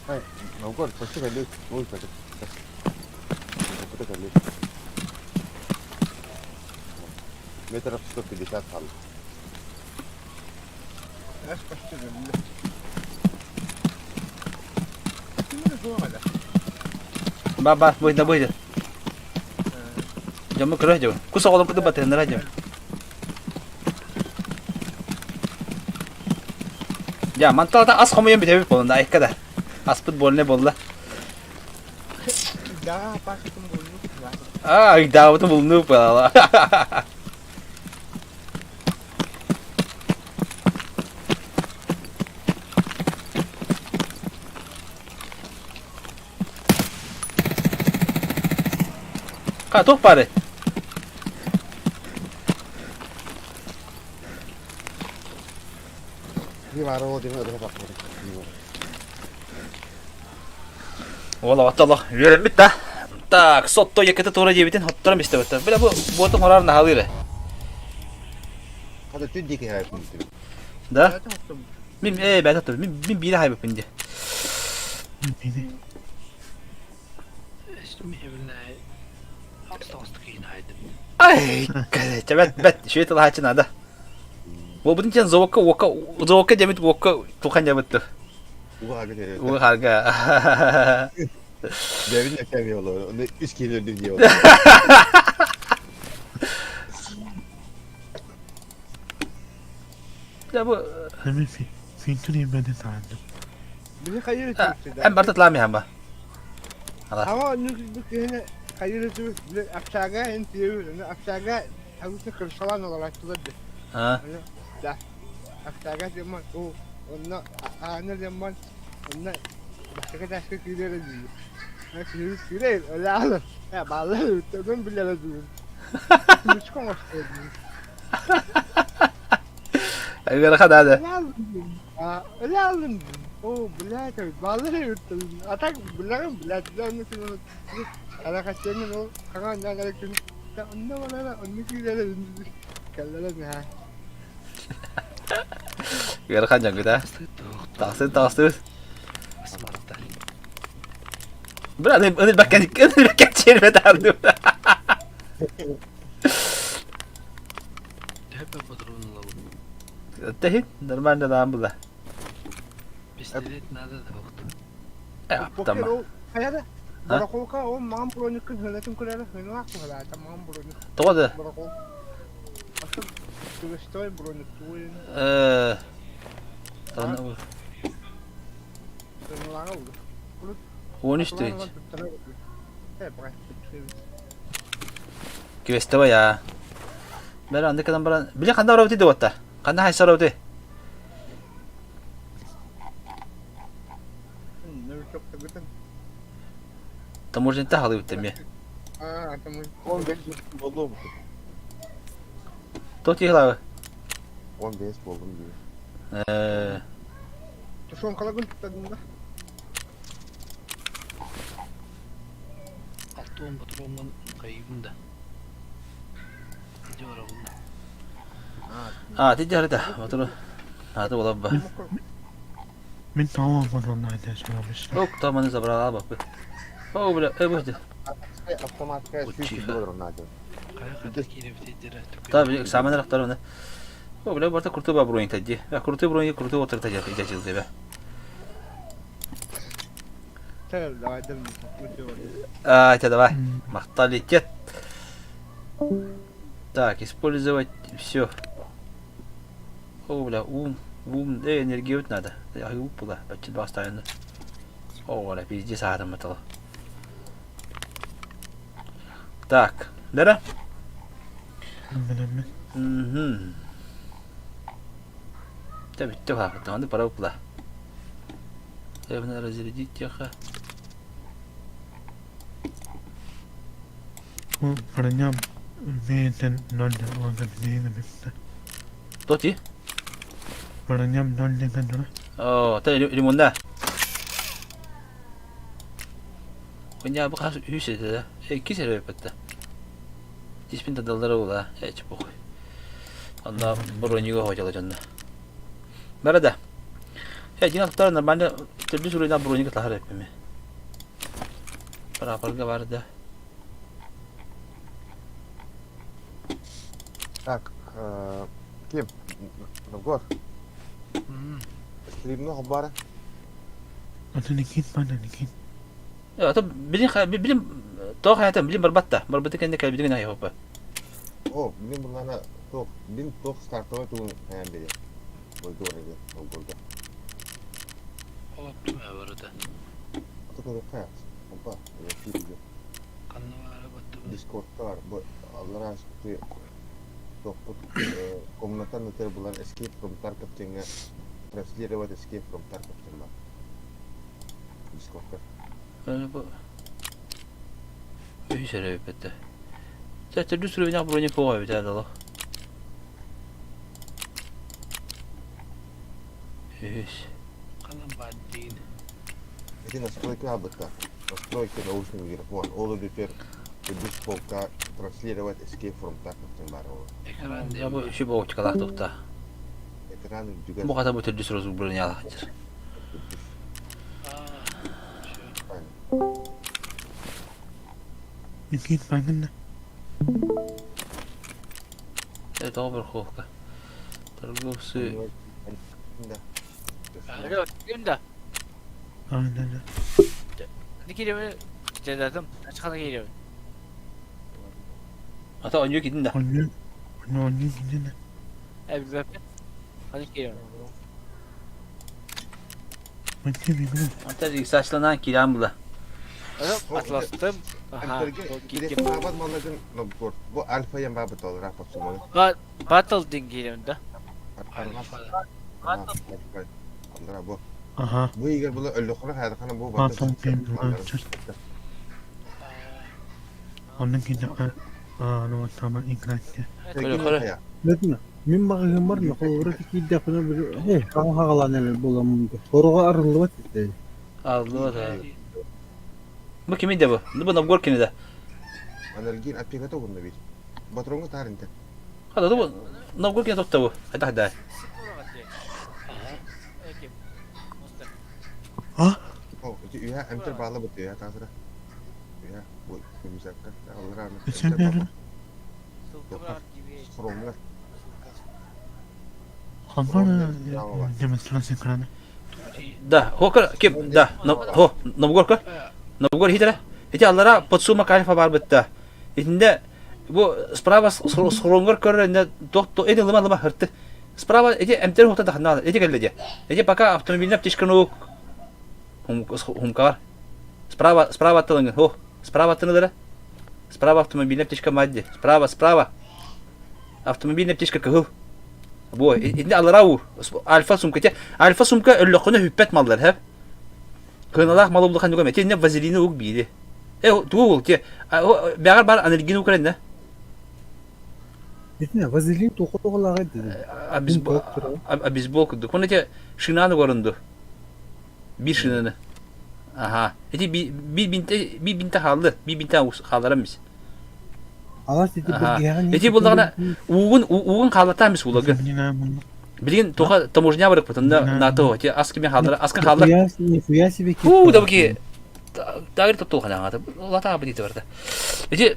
Ай, Новгород, почти коллег, ой, почти. Почти Метров 150 там. Ба ба, быйда быйда. Дьомму көрө дьон. Кус оҕолон кыты батыһыннара дьон. Я, манталата ас хомуйан бүтэбит буолан айка да. Аспыт больне буолла. Аа, ыйдаабытын булунуу буолла. Ха, туох баарый? Уол үөрэммит да. Так, сотто якыты тура диэбитин хотторон истэбиттэр. Бля, бу буотум хораар наһалыыр. Хата түн диэки хайпын. Да? Мин ээ бэт отто. Мин мин биир хайбыппын дии. Ай, бэт бэт, үчүгэй тылаһааччы наада. Буолбутун диэн зоокка уокка зоокка диэмит уокка тухан дьабытты. Уга Уга харга. Бэбин өкөмүй олор. Оны үс киһи өлдүм дии олор. Дьэ бу Hemen финтун иэмэни таанным. эн барта тылаам иһэн ба. Аа. Ыарахан да. Ыарахан дьоҥҥут Тахсыы тахсыы. Бля, аны бэккэн бэккэн чиэрбэ таардым. Төһө патрон ылабын? Тэһин, нормально даан була. Пистолет надо да бохту. Там. Барахолка ол маам броникын хөнөтүн көрөрө хөнө ахпыһалаата маам броник. Тоҕо да? Барахол. Атын тугустой броник тугуйун. Э. 13 тыһыынча. Квестовай аа. Бэр анды кынан баран били ханна барабыты дуотта? Ханна хайса барабыты? Таможнята халыбыт эмиэ. 15 болдум. То тиһлабы? 15 болдум дии. Э. Тушенкалагын туттадын да? Алтуон ботуруонунан хайыыбын да. Ити барабын да. А, ти жарыта. Ботуру. Аты болобба. Мин тоҕо оҥорон айда Ок, там они забрала бапы. О, бля, э, бу Автоматка Учиха. 100 долларов надо. Хайа хата киирэбит Та, били, экзамен рахтар О, бля, барта крутой ба бронь тади. Я крутой бронь, крутой отыр тади, идя тебе. А, это давай. Морталитет. Так, использовать все. О, бля, ум, ум, э, энергию надо. Я упала, почти два оставлено. О, бля, пиздец, атом этого. Так, да? Угу. Да, бүттэ хаахыттан, аны пора упла. Надо разрядить тихо. Броня бэйэтин ноль уонна билигин эбиттэ. Тоти? Броням ноль деген дуо? Оо, та лимонда. Коня бу хас үс этэ да. Икки сэрэ бэтте. Тиспин тадаллара була. Эч похуй. Онно броньюга хотела дьонно. Бара да. Э, дин аттар нормально төрдүс уруйна броньюга тахар эппиме. Прапорга бар да. Так, э, ким? Новгор. Стримно хабара. Аты Никит бана Никит. Э, ата билин билин тоох хаятын билин барбат да. Барбыты кэннэ кэлбитин гына хопа. О, билин булана тох, билин тох стартовый тугун хаян бери. Бойду бар Новгорга. Олоптум барыта. Аты көрө хаят. Опа, я фиги. Ханна баара баттыбы. Дискордта бар. Бу аллара ты тохпут комнатан өтер булар Escape from Tarkov диэҥҥэ транслировать Escape from Tarkov диэн баар. Дискордка. Бу үһүс эрэ эбиппэттэ. Чэ, төрдүс уровень броня коҕо эбит ээ дало. Үһүс. Ханан баар диин. Ити настройка абыта. Настройка наушник микрофон. Ол өтөр төрдүс полка транслировать Escape from Tarkov диэн баар ол. Экран Я диэн бу баар. үчү боочкалаах тухта. Экран үрдүгэр Бу хата бу төрдүс розу бронялаах дьир. Аа, всё. Никит баҥын Э, тоҕо верховка. Торговцы. Да. Алло, ким да? А, да, да. Не кииребин? Дедатым. Ачхана кииребин. Ата онньуу кидин да. Онньуу онньуу кидин Э, билбэппин. Ханна кииребин? Манчы бигин. Ата регистрацияланан киирэн була. Алло, атластым. Аха. Киирдим. Бабат маллагын Новгород. Бу Альфа ям бабыт ол рапорт суманы. Батл дин кииребин да? Альфа. Андра бу. Аха. Бу егер була өллөхөрө хайдахана бу Батл Game Launcher. Оннун кидин а ну сама играть. Көрө-көрө. Нэтме. Мин маҕаһыым бар, холобура киирдэхпинэ э хаҥа хаҕалаан эрэр буоламмын Хороҕо арыллыбат этэ. Алло да. Бу кимий да бу? Бу Новгород кини да. Анальгин аптеката угунна бит. Батронга таарынта. Хада бу Новгород кини тохта бу. Хайда хайда. А? О, ити үһэ эмтер баала бут үһэ таасыра. Үһэ бу күмүсәккә аллара. Sen nerede? Хромга. Ханна демонстрация экрана. Да, хокер ким да, хо, Новгородка. Новгород хитре. Ити аллара подсумок альфа бар битте. Итинде бу справа схронгор көрөр тох то эди лыма лыма хырты. Справа эти эмтер хохта тахна эти келди. Эти пока автомобильный аптечканы хумкар. Справа, справа аттылыҥы. О, справа аттынылара. Справа автомобильная аптечка Мадди. Справа, справа. Автомобильная аптечка кыһыл. Бу, итини аллара уур. Альфа сумка. Те, альфа сумка өллөххүнэ хүппэт маллар, хэ? Кыналаах мал улахан нүгөм. Итинне вазелины ук биири. Э, тугу ол те? Бэҕэр бар анальгин укрэннэ. Итинэ вазелин туохха туһалааҕый дии? Обезбол курдук. Оны те шинаны горунду. Биир шинаны. Аха. Ити биир бинте биир бинте хаалды. Биир бинте хаалларам бис. Алас ити биргиһэҕин Ити буллаҕына уугун уугун хааллатаан бис уулагы. Билигин туха таможня барыкпытында НАТО ти ас кими хааллар аска хааллар. Нихуя себе Фу да буки тагыр тоттул ханаҥата. Лата бити барда. Ити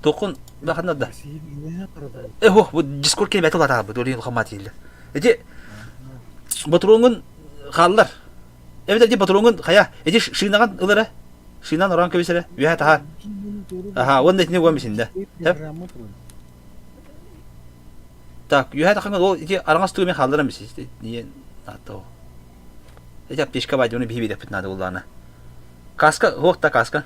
токун да ханна да. Э хо бу дискорд кини бэт лата бу долин хамат илле. Ити ботуруоҥун хааллар. Эбэтэр ити ботуруоҥун хайа ити шинаҕын ылара Шинан ороон кэбис эрэ, үөһэ таһаар. Аха, уонна итини уган бисиннэ. Так, үөһэ тахаҥа ол ити араҥас туу мен хаалларан бис. Ниен ааттау. Эти аптечка баайды, оны биһи биэрэппит наада буллаана. Каска, хуох та каска.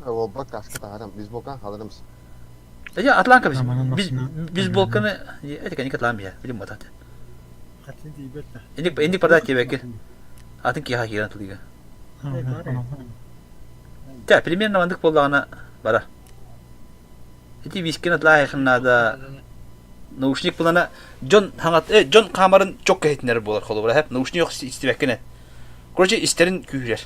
Уолба каска таһарам, бейсболкан хааларым. Эти атлаан кэбис. Бейсболканы, эти кэнник атлаан биһэ, билим батат. Инник инник продать диэбэккин. Атын киһи киирэн тылыга. Тэ, примерно маннык буоллаҕына бара. Ити вискин атлаайхын наада наушник булана дьон хаҥат э, дьон хаамарын чок кэһитинэр буолар холобура хэп наушник истибэккин э. Короче истэрин күүһүрэр.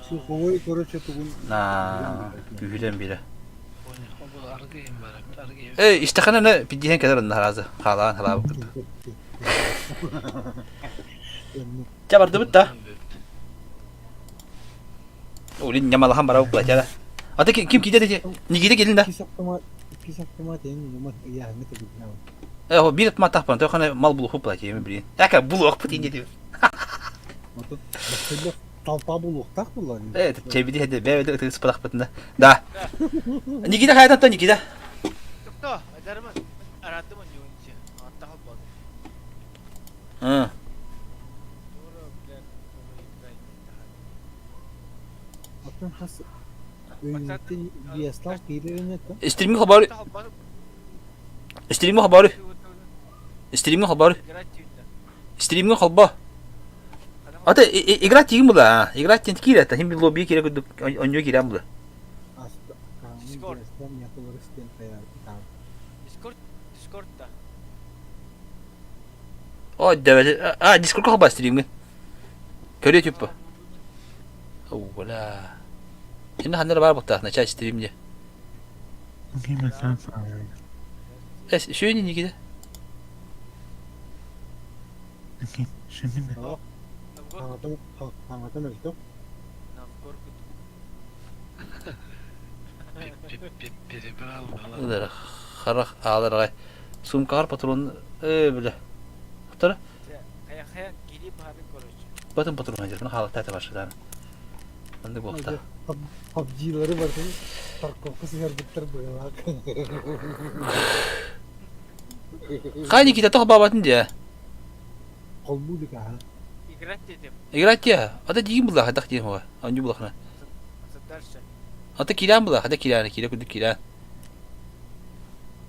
Слуховой, короче, тугун На күүһүрэн биэрэ. Э, истэххинэ аны пидиһэн кэлэр онно харазы хаалаан халаабыккыт. Чэ бардыбыт да. Улин ньамалахан барабыт платяра. Аты ким киирдэ ити? Никита кэлин да. Иккис автомат эн ньума ыйааһыҥҥа тэбилнэ. Э, о, биир автомат тахпан, тохана мал булуху платье, блин. Так, булуохпут инде дип. Отут толпа булуохтаах буолла. Э, чэбиди хеде, бэбэде ытык спалахпытында. Да. Никита хайдан Никита. Тохто, адарма аратым онньуунча. Аттахал болду. А. Атын хас өйүнтен Вияслав киирэрин это. Стримҥэ хабары. Стримҥэ хабары. Стримҥэ хабары. Стримҥэ холбо. Ата играть тигин була, играть тин киирэ, хим бил лобби киирэ курдук онньуо киирэн була. Дискорд. Дискорд, Дискорд да. О, дэвэ, а, Дискордка холбо стримҥэ. Көрүө типа. Ола. Инна ханнара бар буттаах, начать стримне. Эс, шөйни Никита. Хаҥатан өлтөх. Ылара харах ааларҕай сумкаҕар патрон ээ бile. Тара. Батын патрон дьарбын хаалаттаата баршытаана. Маннык буолта. PUBG-лары барытын Тарковка сыһарбыттар быһалаах. Хай Никита тоҕо баабатын дии. Холбуу дикаһа. Играть дедим. Играть дии. Ата диигин булла хадах диэн хуа. Онньу булахна. Дальше. Ата киирэн була хада киирэн киирэ курдук киирэн.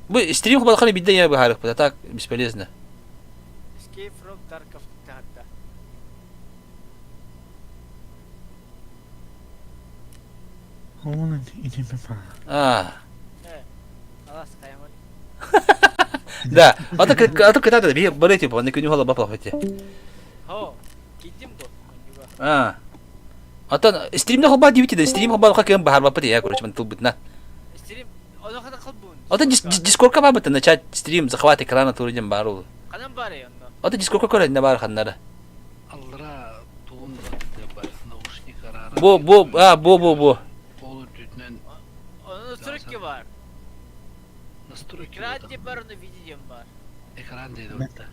Бу стрим хабалханы бидде я быһаарыкпыт, а так бесполезно. Escape from Tarkov таһатта. А. Да, а то а то кытаата би бары типа на күнү хола бапла хотя. А. Ата стримне холба дибити да стрим холба кем бахар бапа я короче мен тылбытна. Стрим Ата дискордка бабыта начать стрим захват экрана турдем бар ол. Ханан бар онно. Ата дискордка көрө бар ханнара. Аллара тугун бар наушник арара. Бу бу а бу бу бу. Ол үрдүнэн Onun настройки бар. Настройки. Экран деп бар, оны видео бар. Экран дейді отта.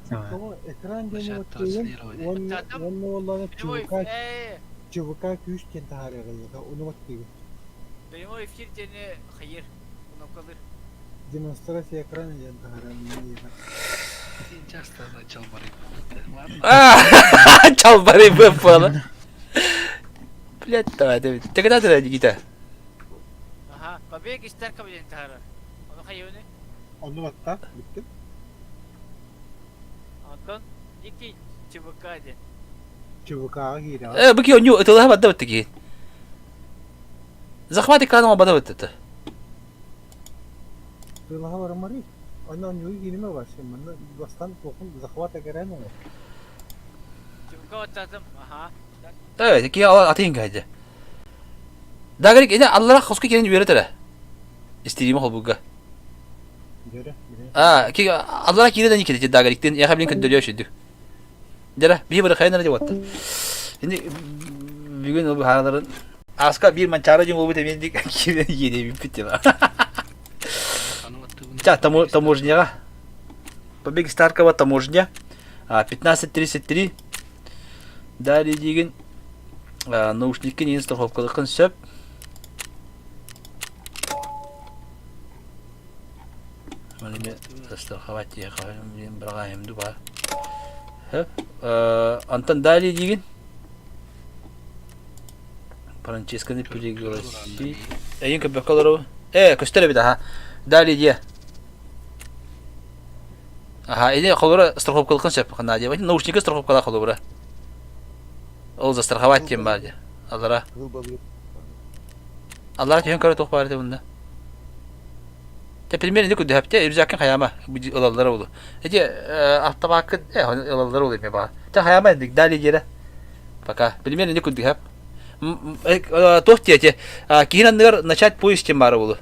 Экран диэн уонна уонна уоллана ЧВК ЧВК күүс диэн таһаарыаҕыллыга ону баттыыбын. Прямой эфир диэни хайыр, кнопкалыр. Демонстрация экрана диэн таһаарыаҕыллыга. Часто чалбарыйбыт. Чалбарыйбыт буола. Блядь, давай, Давид. Ты когда ты, Никита? Ага, побег из Таркова диэн таһаарар. Ону хайыыны? Онну батта, бүттүм. Онтон Ники ЧВК диэн. ЧВК-ҕа киирэҕин. Э, бу ки онньу ытылаһа бадда бытты киһи. Захват экрана бада бытты. Тыылаһа барымарый. Онно онньугу кииримэ вообще. Манна бастан туохун захват экэрэн оҥор. ЧВК баттатым. Аха. Э, ки атын кайды. Дагрик ини аллара хоску кирин үөрэтэрэ. Истириме холбуга. Дөрө, дөрө. А, ки аллара киирэ да никити Дагриктин яха билин көндөрүө сүдү. Дьара, биһи бары хайан эрэ диэбатта. Ини бүгүн ол быһаараларын Аска биир манчаары дьон буолбут эмиэ дик киирэн иэдэйбиппит дела. Ча, таможняға. Побег из Таркова таможня. 15.33. Далее диигин наушниккин иин страховкалыккын сөп. Маны страховать диэхэ быраҕаайым ду баар. Антон далее диигин. Франческаны пригласить. Эйин көбөккө олоробу. Э, көстөр эбит аха. Далее диэ. Аха, или холура страховкалыкын сөп хана диэ. Наушника страховкала холура. Ол застраховать тем бар диэ. Алара. Аллара түһэн көрө туох баар этэ бунда. Те примерно ити күдөһөптө рюкзаккын хайаама ылаллара улу. Эти автомаккын э ылаллара улу эме баа. Те хайаама далее диэрэ. Пока. Примерно ити күдөһөп. Туох диэти киһин анныгар начать поиск тем баара улу.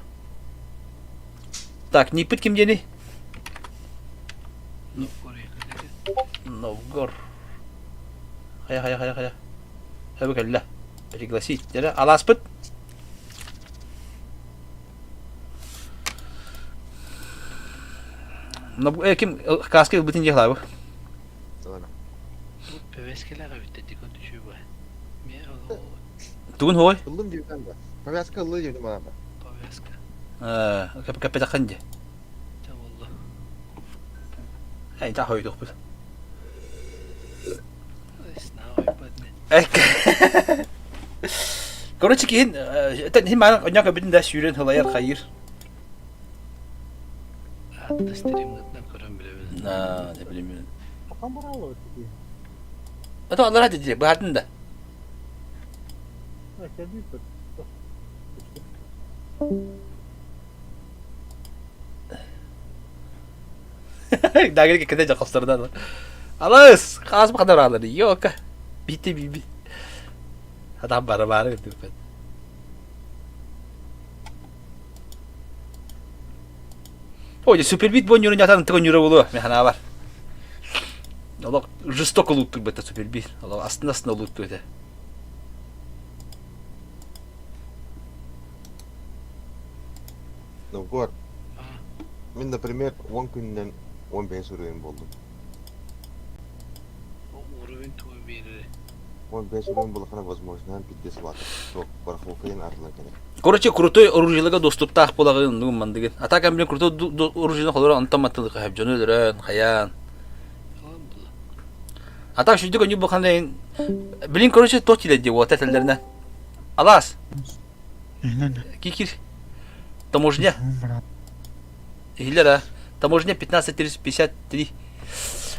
Так, Ниппит ким диэний? Новгор. Хайа хайа хайа хайа. Хэбэ кэллэ. Пригласить. Дьэ, алааспыт. Э, ким каска ылбытын дьиэ халаабы? Тугун хуой? Ыллым диэбитим да. Повязка ыллы диэбитим аата. Повязка. Кэппэтэххин дии. Эй, та хойдухпут. Короче, киһин иһин мааны онньоон көрбүтүн да сүүрэн сылайар хайыыр. Атта стримҥытынан көрөн билэбин. Аа, не билимин. Хатан бараллар киһи. Это аллара дии, быһатын да. Кэлбиппит. Дагыр кете жакастырдан. Алыс, хаас бакадар алар. Йока. Бити биби. Адам бары бары өтүппет. Ой, супербит бу нюру нятан тыгы нюру болу, механа бар. Олох жестоко луттур бетте супербит. Олох астына астына лутту это. Новгород. Мин, например, 10 күнүнэн 15 уровень буоллум. Уровень тугу биэрэр? 15 уровень буоллахына, возможно, пиздец улаатар. Суох, барахолка диэн арыллан кэлэр. Короче, крутой оружиеларга доступтаах буолаҕын нугун мандыгын. А так блин, крутой оружиены холоро онтон маттылык хаһып дьону өлөрөн, хайаан. А так шүдүк өнү буханайын. Блин, короче, тот тиле вот этелеринен. Алаас. Кикир. Таможня. Иһиллэр а. Таможня 15.53.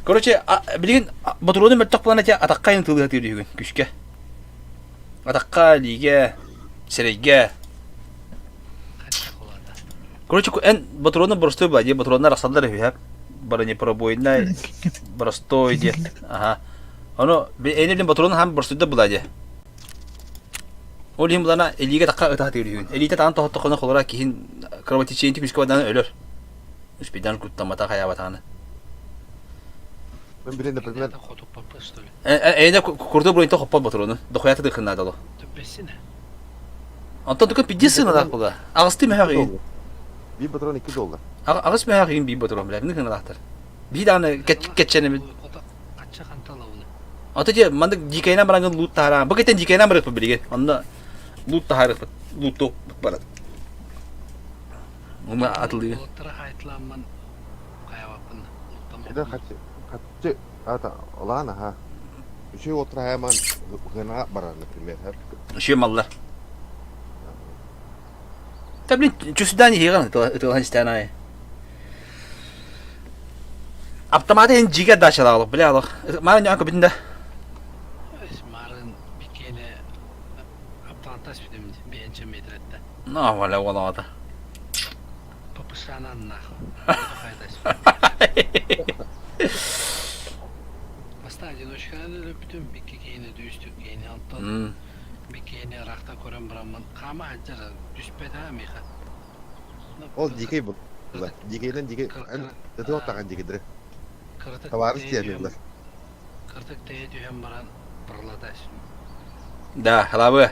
Короче, билигин ботуруону мөлтөх буолан этэ атахха айан тылыһа тыыр үһүгүн күшкэ. Атахха, илиигэ, сирэйгэ. Короче, эн ботуруону боростуой була дии, ботуруоннар арахсаллар үһү, бронепробойнай, боростуой диэн. Аха. Ону эйни билин ботуруону хаан боростуойда була дии. Ол иһин булана илиигэ тахха ыта сатыыр үһүгүн. Илиитэ таҕан тоһоттоххуна холоро киһин кровотечение күүскэ бадаан өлөр. Успейдан куттаммата хайаабатаҕына. Мен билин, например, Хотуппаппын, что ли? Эйне курду броньта хоппот ботуруну. Дохуята дыхын надо. Төппессине. Онтон тука пиздец сыналаах була. Аҕысты мөһөх иин. Биир патрон 2 доллар. Аҕыс мөһөх иин биир патрон бля. Мин хыналаахтар. Биир даҕаны кэтчэнэбит. Хачча ханталабыны. Ото дьэ маннык дикэйнэн бараҥҥын луут таһараан. Бу кэтэн дикэйнэн барыахпыт билигин. Онно луут таһаарыахпыт. Лууттуох барат. Ума атылыы. Уолаттара хаайтылаамман хайабаппын. Это хаччы, хаччы, ата, улаан аха. Үчүгэй уотраһааман гына барар, например. Үчүгэй маллар. Та блин, чусудан иһиҕин ытылаһан истээн аайы. Автоматы эн дьигэ дачалаах бля алах. Маарын ньаан көбүтүн да. Марын бикиэне аптаантас бүтүм биэнчэ метрэтте. Ну, валя уолаата. Папышанан нахуй. Бастаан одиночканы өлөрбүтүм, икки киһини дүүстүк киһини, онтон бикиэни ыраахтан көрөн бараммын хаама сылдьар түспэтэ миэхэ. Ол дикий буолла. Дикийден дикий ытык оттахан дикидир. Товарищ тиэмилэр. Кыртык тэйэ түһэн баран пролатась. Да, халабы.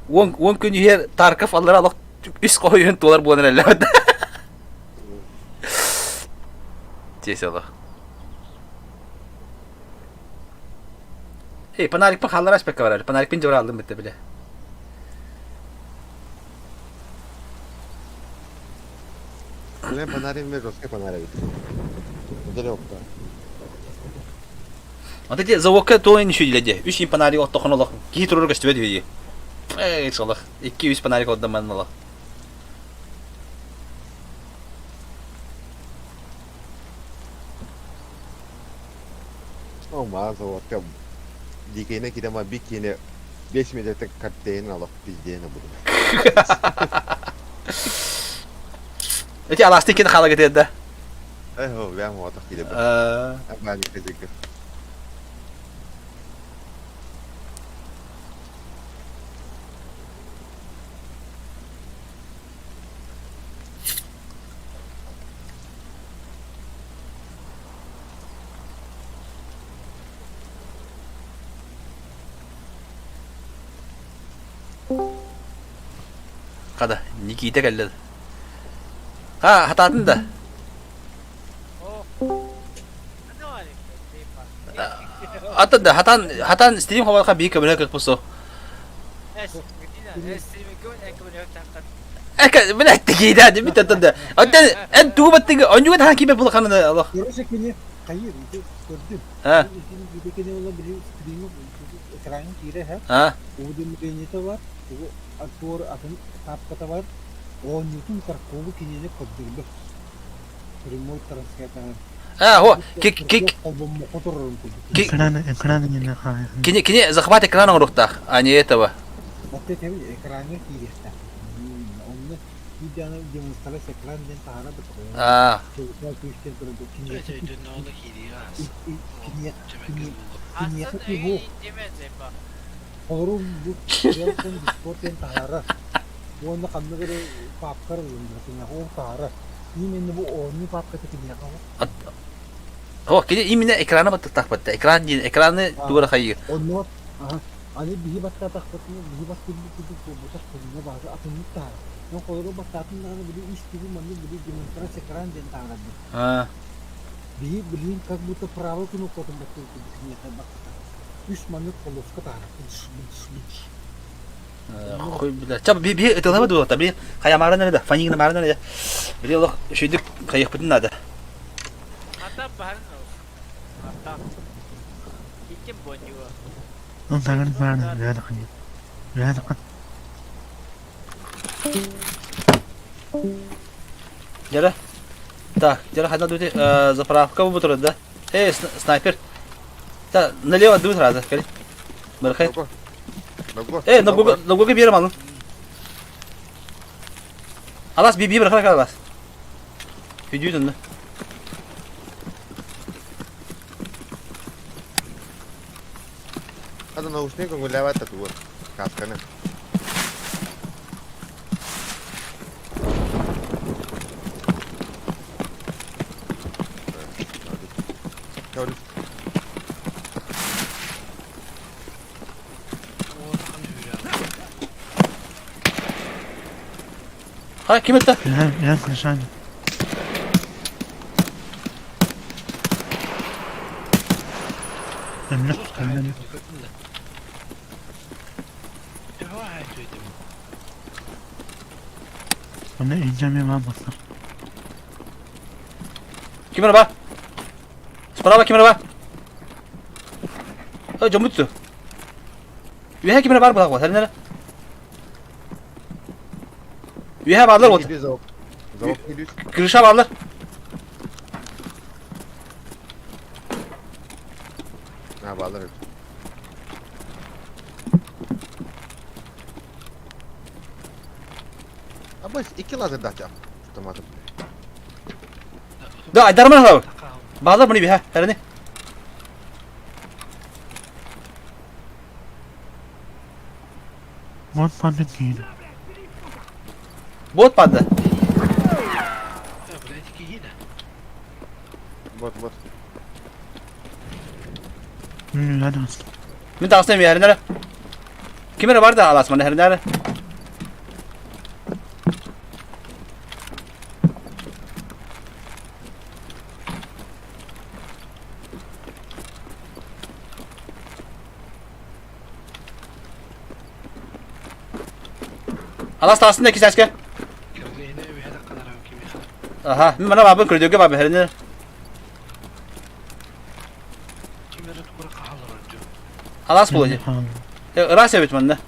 10 күн иһэр Тарков аллара олох үс хоһуйун туолар буолан эрэллэр. Тиэс олох. Эй, фонарикпын хааллара аспакка барар. Фонарикпын дьыбар алдым битте биле. Мен фонарик мен жесткий фонарик эбит. Неделя опта. Ата те заводка туойн үшүллэде. Үс фонарик оттохон олох киһи турар көстүбэт үһү. Эй, солох. Икки үс фонарик отдаман олох. О, маа заводка дикейне кидема биккине 5 метртен картейн олох пиздейне буду. Эти аласты кин хала кетеді да. Э, бэм отох киде. Абани хезеке. Хада, Никита кэллэ. Ха, хатаатын да. Атын да, хатан, хатан стрим хабарха бии көмөлө кыкпысо. Эка, блядь, тигида, дебит атын да. Атын, эн тугу баттыгы, онюга тахан кибе булаханы Аллах. Короче, кини хайыр, ити көрдүм. А? Ити кини ола били стримы экраны киирэ һэ. А? Уведомлениета бар, тугу туор атын папката бар. Оонньуутун Таркову кинини көрдөрбөт. Прямой трансляторы. А, хо, ки ки Холбоммокко турарын курдук. Ки Экраны, экраны не нахай. Кини кини захват экрана оҥоруохтаах, а не этого. Вот это экраҥҥа киириэхтээх. Онно видеоны демонстрация экран диэн таһаара да А. Киниэхэ киһи Холору бу Дискорд диэн таһаара уонна ханнык эрэ папкар ылыннар киниэхэ ол таһаара именно бу оонньуу папката киниэхэ О, кини именно экрана баттахпатта. Экран диэн экраны тугара хайыы. Онно аны биһи баттаатахпытына биһи баттыырбыт курдук буолбатах көрүҥэ баары атыннык таһаар. Но холору баттаатын даҕаны били ис тугу маннык били демонстрация экран диэн таһаарар Биһи билигин как будто правый кнопкатын баттыыр курдук киниэхэ баттатар. Үс маннык полоска таһаарар. Хуй бля. Ча би би ытылаба дуота би хаямааран эрэ да фанигнамааран эрэ били олох үчүгдүк хайыахпытын наада. Ата баһарын Ата. Китим боннюга. Он сагын бааны рядом. Рядом. Дьара. Так, дьара ханна дути заправка бу да. Эй, снайпер. Та налево дуй сразу, кали. Бархай. Эй, ногу ногу берем алын. Алас би би бархай алас. Видео да. Хата наушник көҥүллээбэт да тугу каасканы. Ha ким это? Я слышал. Оны инжеме мамасы. Ким бар? Справа ким эрэ бар? Ой, дьоммут ту. Үөһэ ким эрэ бар буолар, сэрин эрэ. Үөһэ бааллар вот. Крыша бааллар. Ha, бааллар. Абыс, икки лазердаах автоматым. Да, айдарман халабы. Бааллар муну биһэ, эрени. Вот падает киһи. Вот падла. Вот, вот. Мин таҕыстым эрнere. Ким эрэ бар да алаас манна эрнere. Алаас таҕыстын да кисээскэ. Аха, мин мана баабын көрдөргө баабын эрнere. Алаас буолуо. Ыраас эбит манна.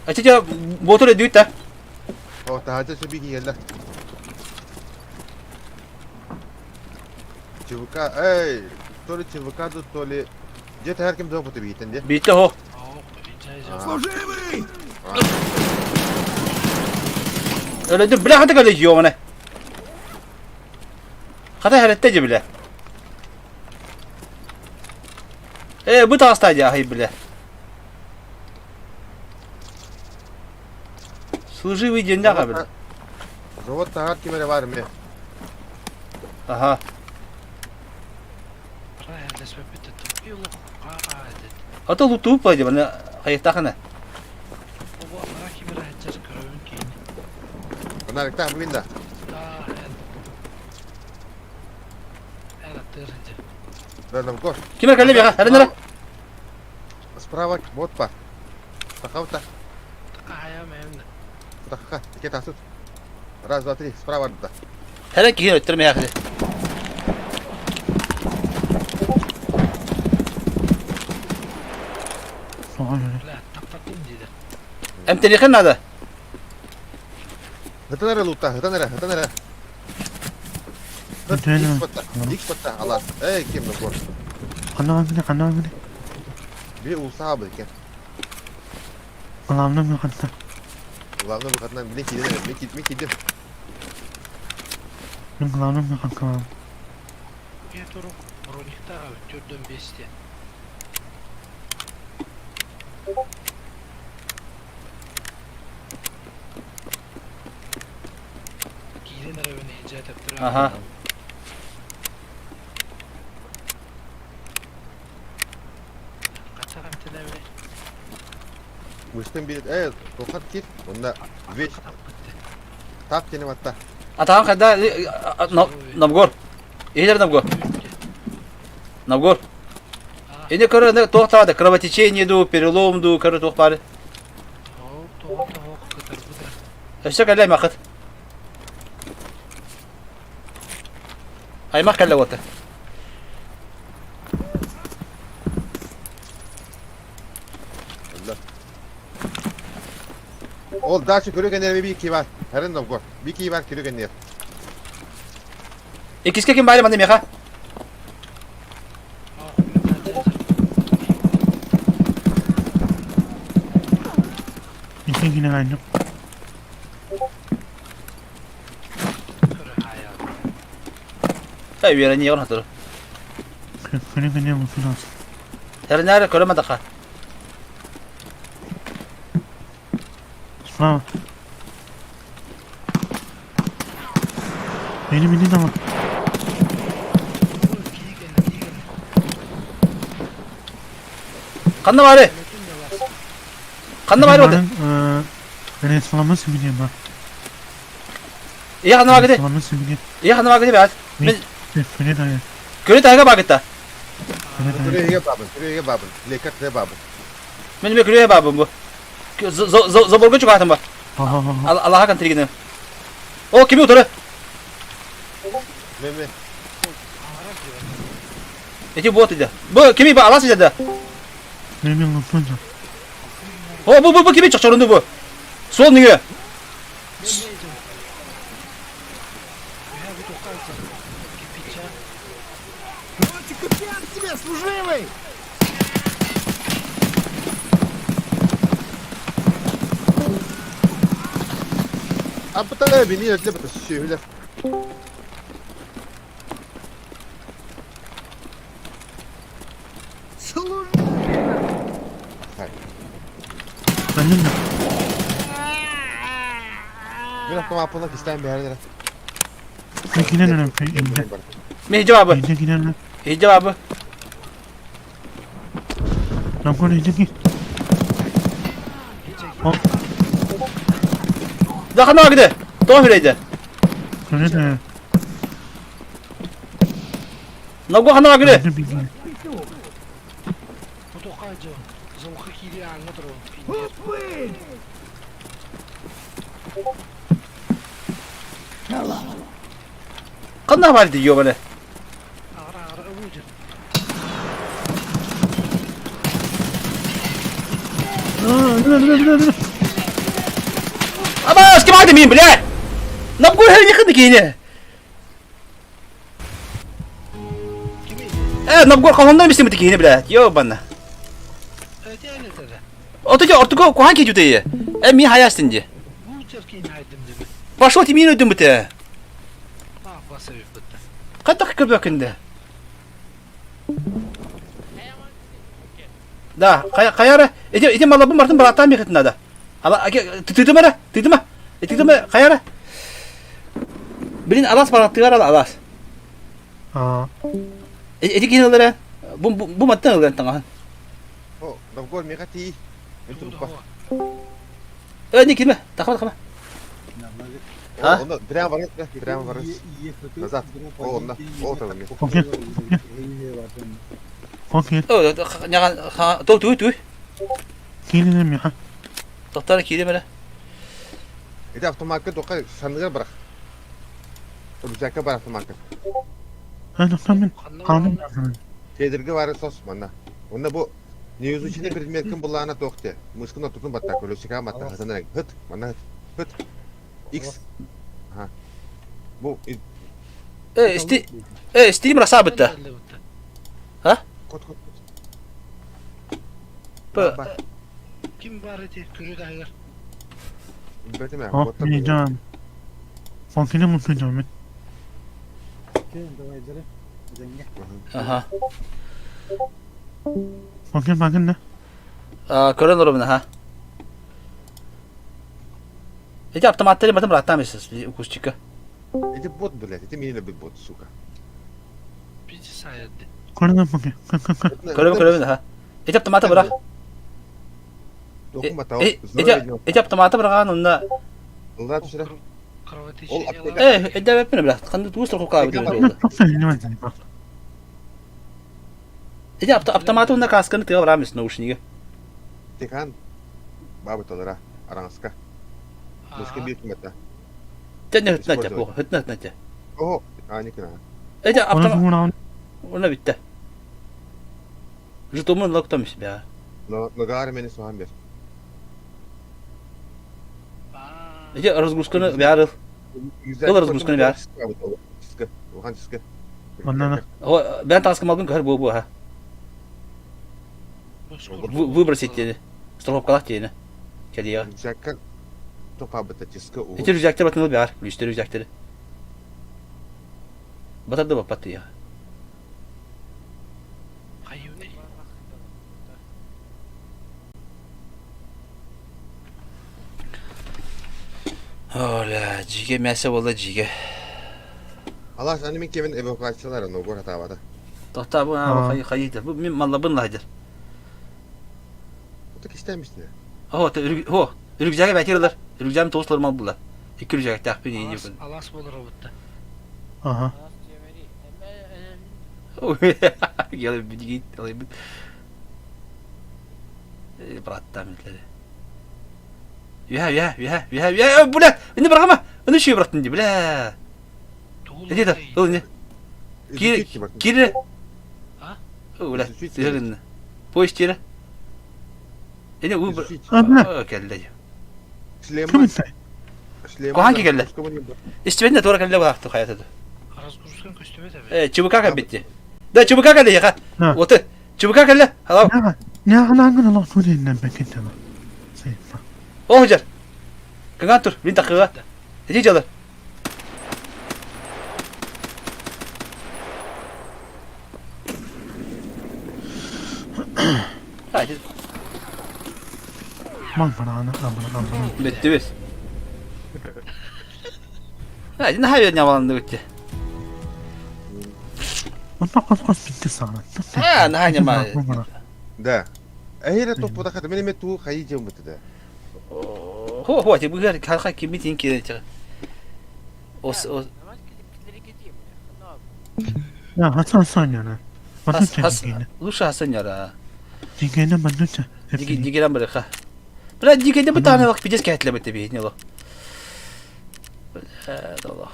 Ача ботур өдүүт та. О, таһаача сөбі киһэллэр. ЧВК, эй, то ли ЧВК, то ли... Дьэ, таһар ким тоҕо биитен де? Биитте хо. Служивый! Өлөдүм, бля хата кэлэ жиомана. Хата хэрэтте же бля. Э, бу таҕыста дьэ аһый бля. Служивый диэн аҕа бля. Завод таһар ким эрэ бар ме. Аха. Ата лутуу пойди, мана хайыктахана. Нарыктаах бүгүн да. Ким эрэ кэллэ биэхэ, эрэн эрэ. Справа бот бар. Тахаута. Таха, икки тасыт. Раз, два, три, справа да. Эрэ киһи өттөр мээхэ. Эмтэниэхэ надо. Хытан эрэ лутта, хытан эрэ, хытан эрэ. Икс батта, алаас. Эй, ким ногор. Ханна ханна ханна. Би улсаабы екен. Главное выходна. Главное выходна. Мен кидем, мен кидем, мен кидем. Ну, главное выходка. Брониктаға төрдөн бесте. Киирэн эрэбин иһдьэ тэптэрэ. Аха. Хата эмтэнэбин. Мыштын бир, э, тохат кит. Онда вещь. Тап тени батта. Атаҕын хайда Новгор. Иһилер Новгор. Новгор. Ини көрө не туох таада кровотечение дуу, перелом дуу, көрө туох баары. Өссө кэллэ аймахыт. Аймах кэллэ уота. Ол дальше көрө кэннер би ки бар. Хэрэн Новгор. Би ки бар көрө кэннер. Иккиске ким баары манна меха? Икки кини айнык. Эй, үөрэниэҕин хатыры. Көрө кэннер мусунас. Тэринээр көрө мадаха. Справа. Beni beni de bak. Ханна баары? Ханна баары бота? Restoranı similiyor bak. Ийэ ханна баагыты? Restoranı similiyor. Ийэ ханна баагыты баат? Мен Көрө дайы. көрө таһыга баагытта. Көрө дайы. Көрө бабын, көрө бабын, лекер те бабын. Мен ме көрө баабын бу. Заборга чугаатым ба. Ха ха ха. Аллаха кантиригин. О, кими утары? Меме. Эти вот иде. Бу кими ба алас иде да. О, бу бу бу кими чохчорунду бу. Сол нигө. Тебе, служивый! Аппытара бини өтле бата сүһүлэр. Мин автомаппына кистээн бэһэр Мин жабы. Жабы. Дахана гиде. Тоҕо хүрэйдэ. Ногу хана гиде. Ханна бар дии ёбаны. Абаас, ким аады мин, блядь? Набгу херни хыды киини. Э, набгу хонно мисти мити киини, блядь. Ёбана. Оту же ортуго кухан ки жутей. Э, ми хаястын же. Пошел ти мин өдүм бите. Кайтак көрбөкүндө. Да, каяра, эти эти малабы мартын баратан бехет надо. Ала тытыма да, тытыма. Тытыма каяра. Блин, алас бараттыгар ала алас. Аа. Эти кинелere бу бу маттан ылган таңахан. О, Новгор мега ти. Э, не кирме, тахма тахма. А? Онда прямо барыс, прямо барыс. Назад. О, онда. О, там. Окей. Окей. О, няган, то туй туй. Киирин миха. Тоқтар киирим эрэ. Ити автоматка тоққа санныгар барах. Рюкзакка бар автоматка. Мен ханым. Тедерге бары сос манна. Онда бу неизученный предметкин буллаана тоқте. Мышкын отутун батта көлөсүкә батта хатан хыт манна хыт. X. Ага. Бу Э, сти Э, стим расабытта. А? Кот кот. П. Ким бар эти көрү Бетеме. О, мен жан. Фонкини мутун жан мен. Ага. Фонкин багын да. А, көрөн оробуна, ха. Эти автоматтары батым раттам эсес, укусчика. Эти бот, блядь, эти мини бит бот, сука. Бизи саядды. Көрөн фонкин. Кын кын кын. Көрөбүн көрөбүн, ха. Эти автоматы быра. Эти автоматы быраган онна. Ылда түшүрэ. Э, эдебеппин бля, кандай туус страховка бит. Эти автоматы онна касканы тыга барамыз наушниги. Текан бабы толара аранска. Мышка бир кимета. Тәне хытна тә, хытна хытна тә. О, а не кына. Эти автомат. Она битте. Жетомын локтам себя. Но ногар мени сухан бер. Эти разгрузканы бәрі. Ол разгрузканы бәрі. О, бән таска малгын көр бу бу ха. Выбросить тени. Страховкалах тени. Кәдия. Рюкзакка топа бата тиска. Эти рюкзактар батыныл бәр, күлүстер рюкзактары. Батарды баппат я. Оля, жиге мәсе болла жиге. Алаш, аны мен кемен эвакуациялар ногор атабада. Тоқта бу хай хайдыр. Бу мен маллабын лайдыр. Ота кистемишти. О, хо, рюкзагы бәтирлер. Рюкзагым тослар мал була. Икки рюкзак тахпин не Алас, алас болор обутта. Ага. Геле бигит, алай бит. Браттам итлери. Я, я, я, я, я, бля, не баргама. Аны шүй браттым ди, бля. Иди да, ыл не. Киир, киир. А? Бля, тыһыгынна. Поезд тиэрэ. Эне у кэллэ. Шлема. Куһаан ки кэллэ. Истибэтин туора кэллэ буолаахту хайата. Разгрузкан көстүбэт эбит. Э, ЧВК кэлбитти. Да, ЧВК кэллэ яха. Вот ЧВК кэллэ. Алау. О, жар. Кыҥаан тур, мин такыга. Иди дьалар. Бүттүбүт. Наһаа үөрэнэ баланныбыт дии. Аа, наһаа ньама. Да. Эһире топпутахата мен эме туу хайы жембыты да. Хо хо ти быгар халха кимитин кире Ос ос Лучше Хасан яра. Дигерен бырыха. Бля, дигеде бу тааны лак пидес кэтлебет би не ло. Бля, долох.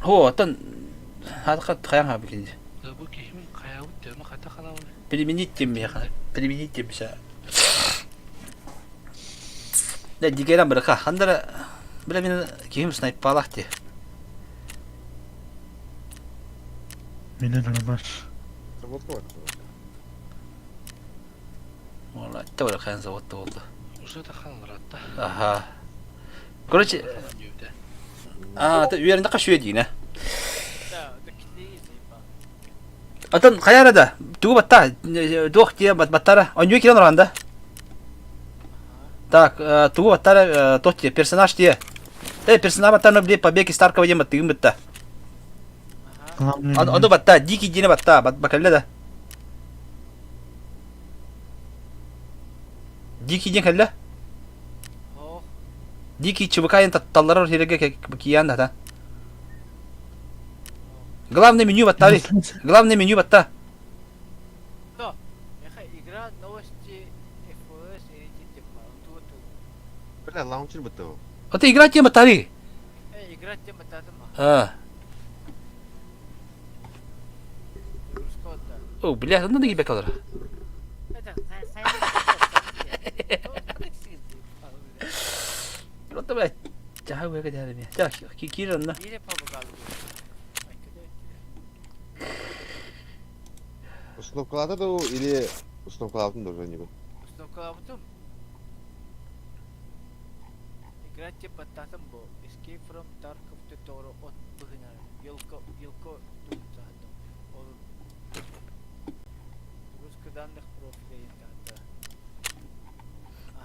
Хо, атын хатха хаян ха бикин. Бу киһим хайабыт төмө хата халабын. Применить тем применить тем Да, дигерен бырыха. Хандара бля мен киһим снайпалах ти. Менен арамаш. Ола, тоже хайан заводта болды. Уже да халратта. Ага. Короче, а, ты үөрэнде кашуя дейін, Атын хайара да, тугу батта, туох тие баттара, оньюй кирен оранда. Так, тугу баттара, туох тие, персонаж тие. Э, персонаж баттарны били побег из Таркова диэн баттыгын бытта. Ону батта, дикий диэни батта, бакалля да. Дикий диэн кэллэ. Дикий ЧВК талларар сиргэ киያን да. Главное меню баттари. Главное меню батта. Игра новости FPS Бля, лаунчер бытты ол. Это игра тема тари. Игра тема татыма. А. О, бля, ну не бекалар. Вот блядь. Чаха выга дядя. Так, киран на. Установкалата да или установкалатын да уже не был. Установкалабытым. Игра типа татым бу. Escape from Tarkov Totoro от быһына. Елко, елко туутаатым. Ол Загрузка данных профиля да.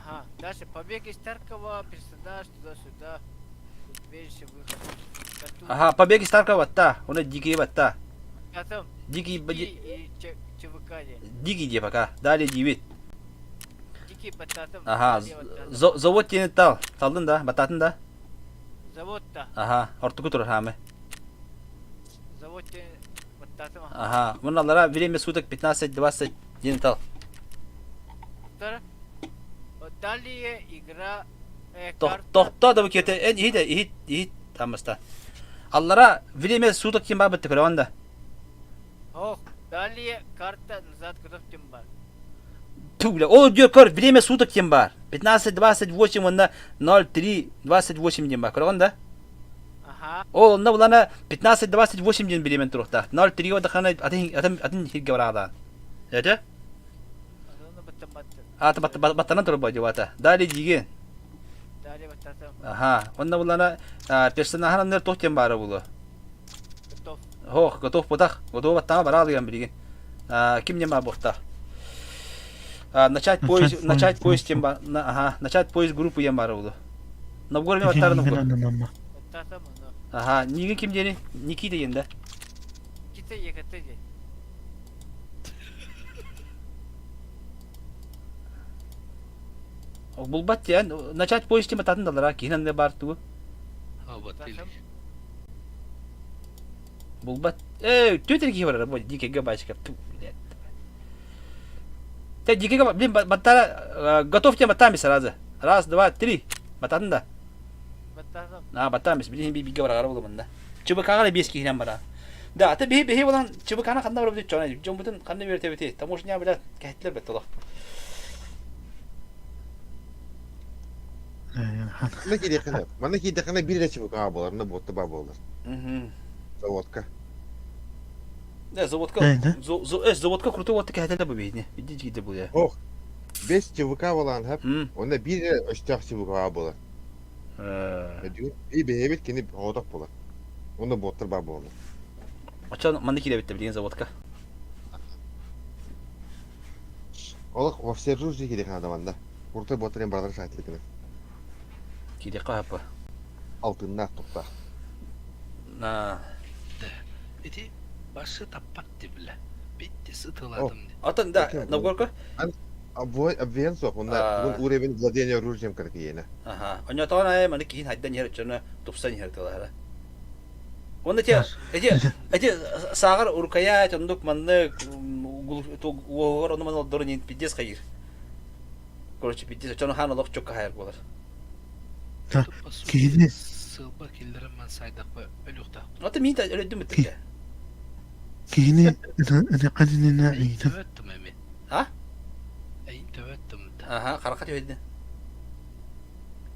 Ага, дальше побег из Таркова, персонаж туда-сюда. Убежище, выход. Ага, побег из Таркова, та, он дикий батта. Потом Дикий, и ЧВК. Дикий где пока, далее 9. Дикий бататым. Ага, завод тени тал, талдын да, бататын да. Завод да. Ага, ортуку тур хамы. Завод тени бататым. Ага, муналара время суток 15-20 день тал. Далее игра Тохто да букете, эн ихит, ихит, ихит тамаста. Аллара время суток ким бабытты көрөндө. Ох, далее карта назад готов тем бар. Ту, бля, ол көр, время суток кем бар. 15-28 онна 03-28 ден бар. Көрөҕүн да? Ага. Ол онна булана 15-28 ден биремен туруктаах. 03 одахана атын атын атын хирге бараҕадаан. Это? Ата баттанан турбай дебата. Далее диген. Далее баттатым. Ага. Онна булана персонажын аннар тох тем бары булу. Готов. Хох, готов бутах. Готов баттана бара алыган билген. Ким нема бухта. Начать поиск, начать поиск тем бар. Ага, начать поиск группы ем бары булу. Новгород баттары Новгород. Ага, ниге ким дени? Никита енді. Никита ЕКТ ден. Булбат диэн, начать поиск тем татын далара, киһин анны бар тугу. Булбат. Э, тетя киһи барар, бу дикеге бачка. Ту, блядь. Те дикеге, блин, баттара, готов тем батами сразу. Раз, два, три. Бататын да. Аа, баттаан бис, билиһин бииргэ бараҕара булумунна. ЧБК-ҕа да биэс киһинэн бараа. Да, ата биһи биһи булан ЧБК-ны ханна барабыт чоно, дьоммутун ханна үөрэтэбитий? Таможня бля кэһэттилэр бэт олох. Манна киириэххинэ, манна киирдэххинэ биир эрэ ЧБК буолар, онно буотта баа буолар. Заводка. Да, заводка, заводка крутой вот кэһэтэллэр бу биһини. Иди дьиде бу я. Ох, бес ЧВК буолан хап, онно биир эрэ өстөөх ЧВК буолар. И бэйэбит кини оҕотох буолар. Онно боттар баар буолаллар. Очон манна киирэбит билигин заводка. Олох во все оружие киириэх наада манна. Крутой боттар баралар саатилетинэ. Киириэххэ хаппа. Алтыннаах туктаах. На. Ити башы таппат дибиле. Битти сытыладым. Атын да, Новгородка? Обвен суох, онно бүгүн уровень владения оружием кыракыйына. Аха. Онньотоҕон айа маны киһин хайдан иһэр оччоно тупсан иһэр тылаһара. Уонна те эти эти сааҕар урукайаат оннук маннык уоһугар ону маны олдорун иин пиздец хайыр. Короче, пиздец оччоно хаан олох чукка хайар буолар. Киһини сылба киллэрэн ман сайдахпа өлүөхтаах. Аты мин өлөдүм битте. Киһини ынаканына ыйытым. Төбөттүм эми. А? Эй төбөттүм. Аха, харакка түһэдин.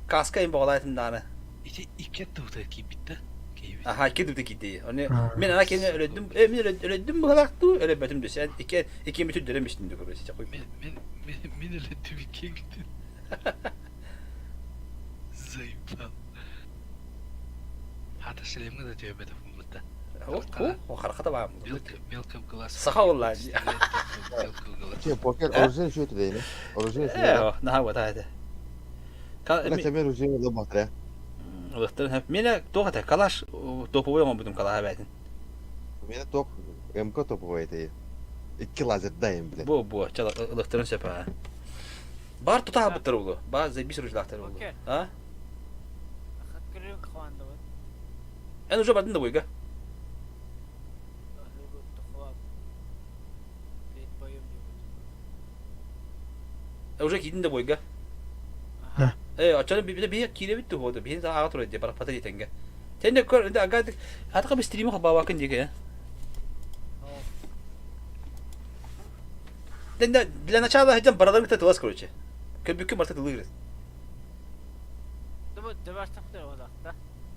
Каска им боҕолаайтым дааны. Ити икки аттыбыта киирбит да? Киирбит. Аха, икки аттыбыта киирди. Оны мен ана кени өлөдүм, э мен өлөдүм быһалаахтуу, өлөбөтүм дөсен икки икки бүтүн дөрөм истин дө көрөсө чакой. Мен мен мен мен өлөдүм икки бүтүн. Заебал. Хата шлемге да төбөтө буммута. О, харахата баам. Белка, белка в глаз. Саха болла. Белка в глаз. Че, покер оружие еще это дейне. Оружие еще. Э, наха вот это. Кала тебе оружие было батре. Мене тоқ это калаш топовой оңбудум калаха бәтин. Мене топ МК топовой это. Икки лазер дайым биле. Бу бу чала ылыктырын сөп а. Бар тута быттыр улу. Бар заебись ружлахтар улу. А? Эн уже бардын да бойга. Уже киидин да бойга. Да. Э, очону бибиле бие кииребит туһуоду. Биһин ааҕа турар дии бараппата диэтэнгэ. Тэнне көр, ага атака би стрима хабаабакын диэки. Тэнне для начала хадьан бараларын кытта тылас короче. Көбүккэ барта тылыыр.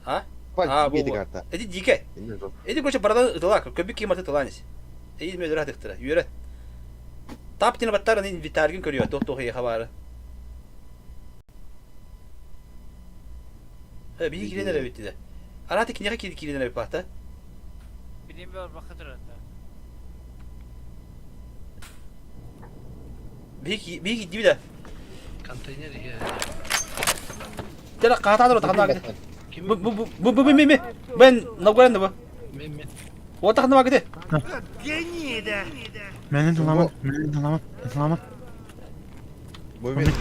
А? А, бу бу. Эти дикэ. Эти короче бараларын ытылаа, көбүк ким барта тылаанис. Эйи мөдөрө хатыктыра. Үөрэ. Тап тина баттарын инвентарьгын көрүө, туох туох эйиэхэ баары. Э, биһи киирэн эрэ эбит дии. Арааты киниэхэ киирэн эрэ эбит баата. Билим барбакка турар да. Биһи биһи киирдибит да. Контейнер иһэ. Тела хаатаатар тахна ките. Бу бу бу бу бу ми Бен Новгород бу. Мен мен. Вот тахна ките. Гнида! Мени туламат, мени туламат, туламат. Бу мен.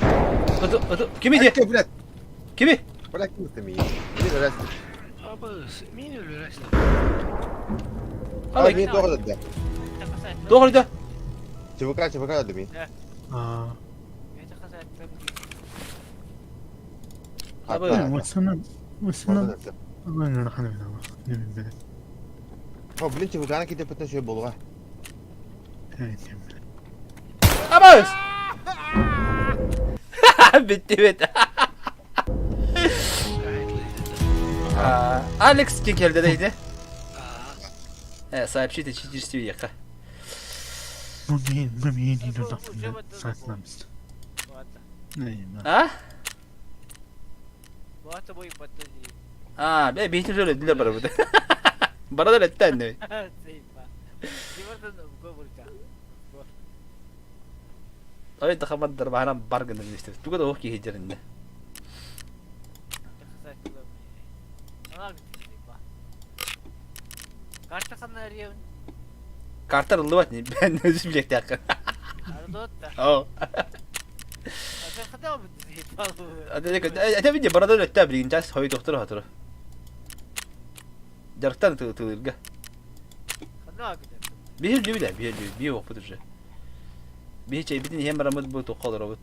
Кими де? Блядь. Кими? Блядь, ким ты меня? Мин өлөстүм. Абыс, мин өлөрөстүм. А, мин тоҕо да. Тоҕо да? ЧВК, ЧВК да мин. Аа. Абы. Васана, васана. О, блин, ЧВК-ны китеп бөтен шөй булга. Абыс! Битти бит. Алекс кин келди дейди. Э, сообщите читерстве яка. А? А, бе бихти жөлө дилер бара бу. Бара да леттен не. Ой, тахамаддар баһанан бар гынан истер. Туга да ох киһи жеринне. Карта ханна Карта ыллыбат не бен өзүм билектээххин. Оо. Этэ виде барада өттө билигин час хой доктор хатыры. Жарыктан тылырга. Биһир дүү биһир дүү биһир оппут уже. Биһи чэйбитин иһэн бараммыт бу туохха олоробут.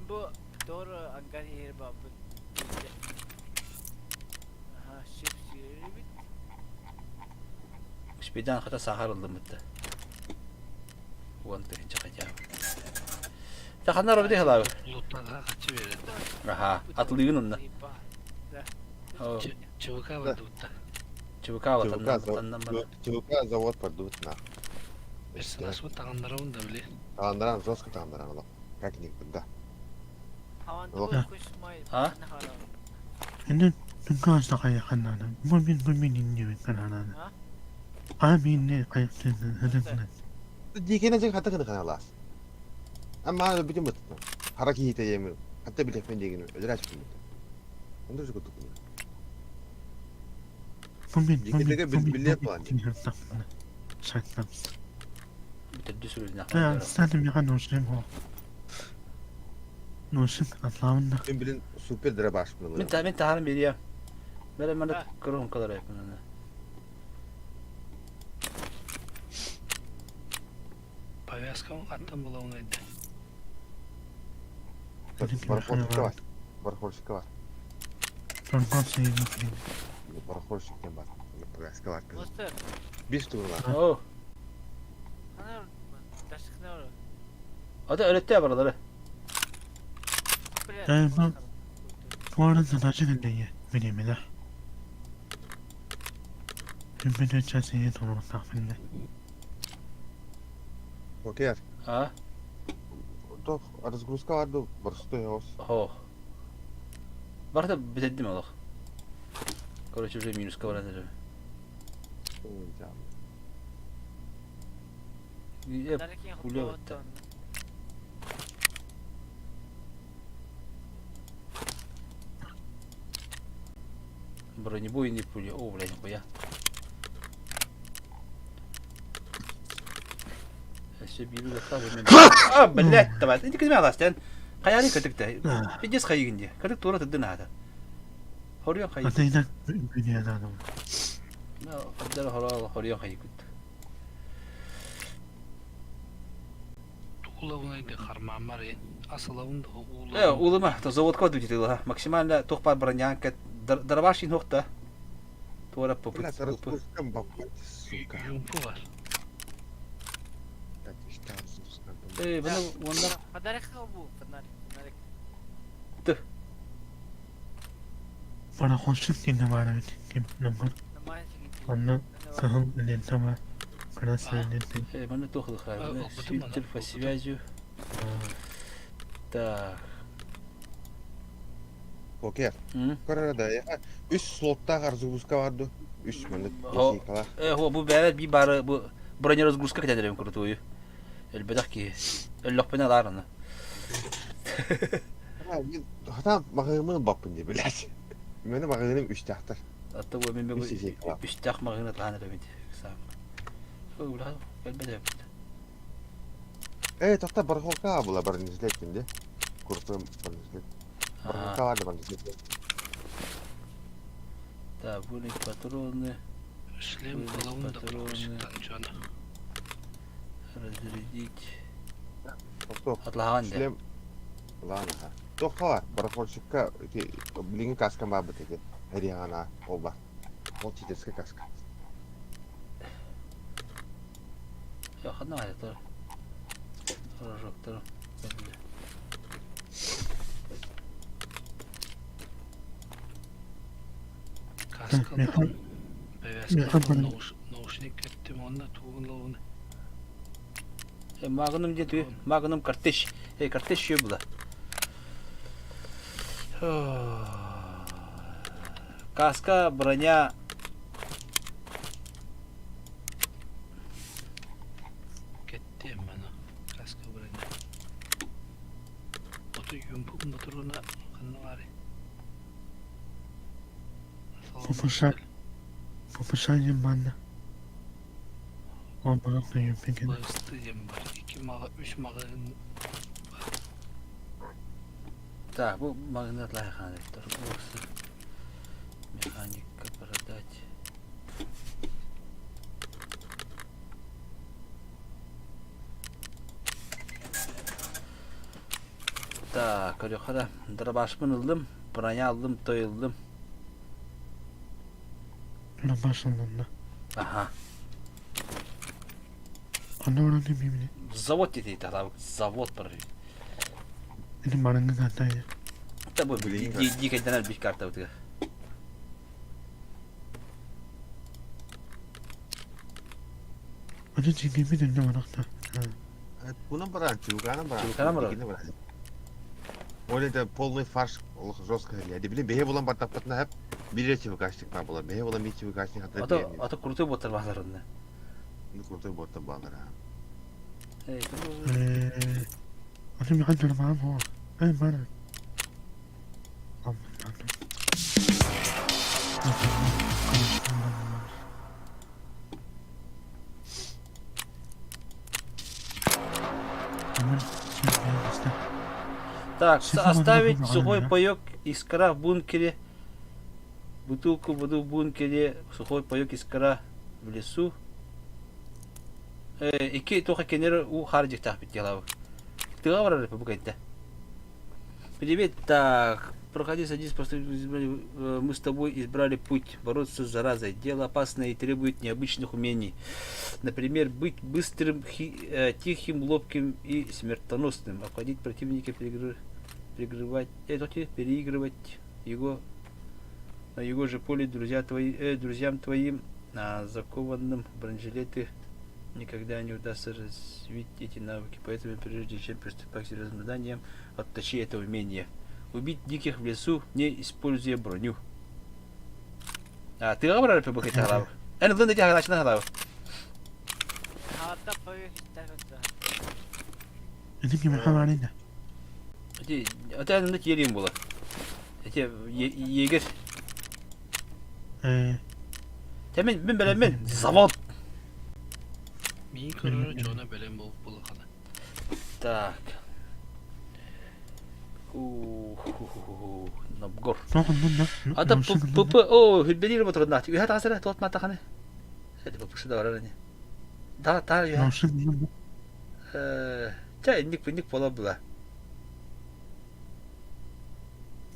Бу doğru ангар иһэр баабыт. Успейдаан хата саахар ыллыммыт да. 10 000 хотя бы. Ханна робити хылаабы? Луттаға қачы береді. Аха, атылыгын онна. ЧВК бардыбытта. ЧВК ватаннан бар. ЧВК завод бардыбыт на. Персонаж бу тағандарауын да біле. Тағандаран, жестко тағандаран. Как никогда. А? Инен түнкө хайаханана. Мумин мумин иннибин кананана. Амин хайаханана. Дикене жек хата кыны каналас. Ама бүтүн быттым. Хара кийите жемин. Хатта билепмен деген өлөр ачып бит. Онда жок тук. Мумин Дикетеге билет план. Шайтан. Бүтүрдү сүрүнө. Да, стадым яхан ошем хо. Ношин атлавында. Мен билин супер драбаш Мен та мен тахарым берия. Бере мен көрүм калар айпын. Повязкам аттан була оңайды. Барахольщик бар. Барахольщик бар. Барахольщик бар. Повязка бар. Беш тугула. О. Ата öğretti buraları. Туарын задача гэндэе билемелер. Хүмбүнэ часые толуктафынны. Окей. А? Тох разгрузка барды барсты ос. Хо. Барда битедим олох. Короче, уже минуска барады. Пуля бітті. Бронебойные пули. О, блядь, нихуя. Все били А, блядь, давай. Иди кызмя аластен. Каяны кытыкта. Пиздец хайыгынде. Кытык тура тыдын ата. Хорьон хайы. Атайдан бүнэ адам. Хаддар хорал хорьон хайы күт. Тугула оңайды харман бар. Асылауын да Э, улыма, то заводка дутилга. Максимально тохпар броня кет дарабашин хохта. Тура попыт. Блядь, разгрузка бабать, сука. Юмпу бар. Так, что разгрузка? Э, бұны онда Фонарик бу, фонарик, фонарик. Ты. Барахольщик деген бар ким намар. Анна сахыл лента бар. Красная лента. Э, бұны тохлы хай. Свитер по связи. Так. Окей. Көрөрө да. Үс слоттаг разгрузка барды. Үс мында ячейкалар. Э, хо, бу бәбәт би бары бу бронеразгрузка кетедерем крутую. Элбедах ки. Эллохпена ларны. Хата магымын баппын деп, блядь. Мени магыным үч тахтар. Атта бу мен бу үч тах магына тахана бит. Сам. Ула, элбедах. Э, тохта барахолка була бронежилет кинде. Курсым бронежилет. Барахолка бар бронежилет. Так, были патроны. Шлем головын да патроны. жона. Разрядить. Топ. Атлаган Шлем. Ладно. Тохта барахольщикка билинги каска бар бит эти. Хариана ол бар. Ол читерская каска. Я хадна это. Прожектор. Каска повязка наушник кеттим онна тугун ловун. Магнум где Магнум картеш. Эй, картеш еще было. Каска, броня. Кеттим мана. Каска броня. Ото юмпу моторуна ханна бар. Попыша. Попышание манна. Омарак юмпеген. Басты бар. Iki mağa, üç mağın Так, бу магнит лайханы. Торговцы. Механика продать. Так, көрөхара дробашпын ылдым, броня алдым, той ылдым. Дробаш ылдым Ага. Ханна баран киммин? Завод диэтей тахлаабыт. Завод бар. Ити бараҥҥа карта Та бу дикэйдэнэр бит картабытыгар. Аны дьиҥҥиммит иннэ барахта. Кунан баран, чугана баран. Чугана баран. Ол это полный фарш, олох жестко. Я блин, бэйэ булан бартаппытына хап, бир ЧВКшник баар буолар. Бэйэ булан бир ЧВКшник хатар Ата ата крутой боттар баалар онно. Ну крутой боттар баалар. Аты михан төлөмаам хоо. Эй бара. Так, оставить сухой паёк искра в бункере, бутылку воды в бункере, сухой паёк искра в лесу. Икки туха кенер уу хаар дьиктаах бит Тыа барар бу кэнтэ. Привет, так, проходи, садись, просто мы с тобой избрали путь бороться с заразой. Дело опасное и требует необычных умений. Например, быть быстрым, хи, тихим, ловким и смертоносным. Обходить противника, перегры, перегрывать, э, переигрывать его на его же поле друзья твои, э, друзьям твоим, а, закованным в бронежилеты никогда не удастся развить эти навыки, поэтому прежде чем приступать к серьезным заданиям, отточи это умение. Убить диких в лесу, не используя броню. А, ты говоришь, по Эн ылын эти хагалачына халабы. Ити ким хабарыйда? Эти, это аны тиерим була. Эти егер. Э. Темен мен бэлэммин. Завод. Мин көрөрө дьоно бэлэм буолуп булахана. Так. Ух, Набгор. Ата ПП, о, хүлбелир мотор на. Үһә тасыра, тот матаханы. Это ПП да барар не. Да, та үһә. Э, ча инник инник бола була.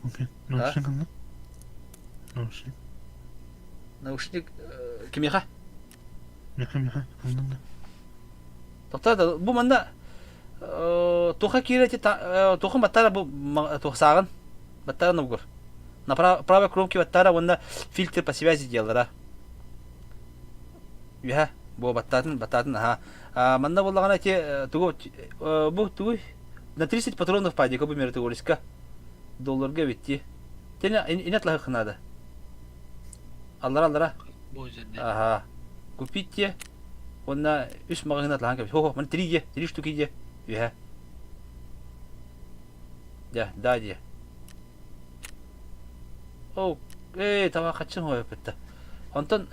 Окей. Наушник ылла. Наушник. Наушник кимиэхэ? Миэхэ миэхэ ыллын да. Тоқта да бу манна туха киирэ туха баттара бу туха сааҕын баттара нугур. На правой кромке баттара уонна фильтр по связи делара. Үһэ бу баттаатын баттаатын аха. Манна буоллаҕына ити тугу бу тугуй на 30 патронов падика бу миротворецка долларга битти. Тене инет лахы надо. Аллара аллара. Ага. Купить те. Уонна үс маҕаһыын атлаһан кэбис. Хо, маны три дьэ, три штуки дьэ. Үһэ. Дьэ, да дьэ. О, ээ, таба хаччын хойоппутта. Онтон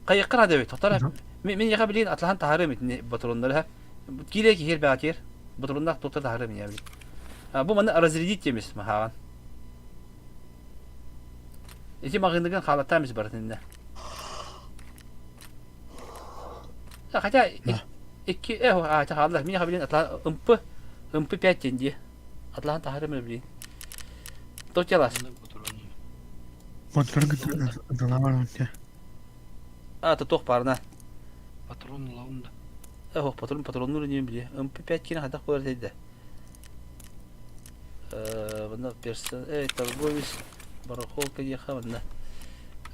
Хайыкка наада эбит. Тохтор мин яха билин атлаһан таһарым итини батроннары ха. Киирэ киһир баатир. Батроннаах тута таһарым я билин. Бу маны разрядить темис махаан. Ити маҕыныгын хаалаттаамис барытынна. Хотя икки э а хаалла мин билин атла ымпы ымпы 5 тенге. Атлаһан таһарым билин. Тотялас. Патрон дала А, то туох баарына. Патрон ылабын да. Э, патрон патроннуур иним били. МП5 киинэ хайдах буолар этэй Э, манна персон, э, торговец, барахолка диэхэ манна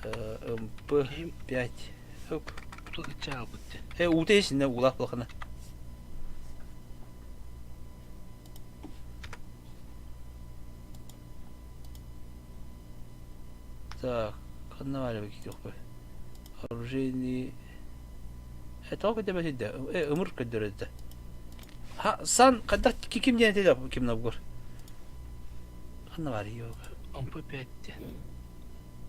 МП5. Оп. Э, уута исинне уулаах булахана. Так, ханна баар эбит киһи Оружейный... Э, тоҕо көрдөмөт да? Э, ымыр көрдөрөдө. Ха, сан, хайдах ким диэн этэ ким набгор? Ханна баар йог. МП-5 диэн.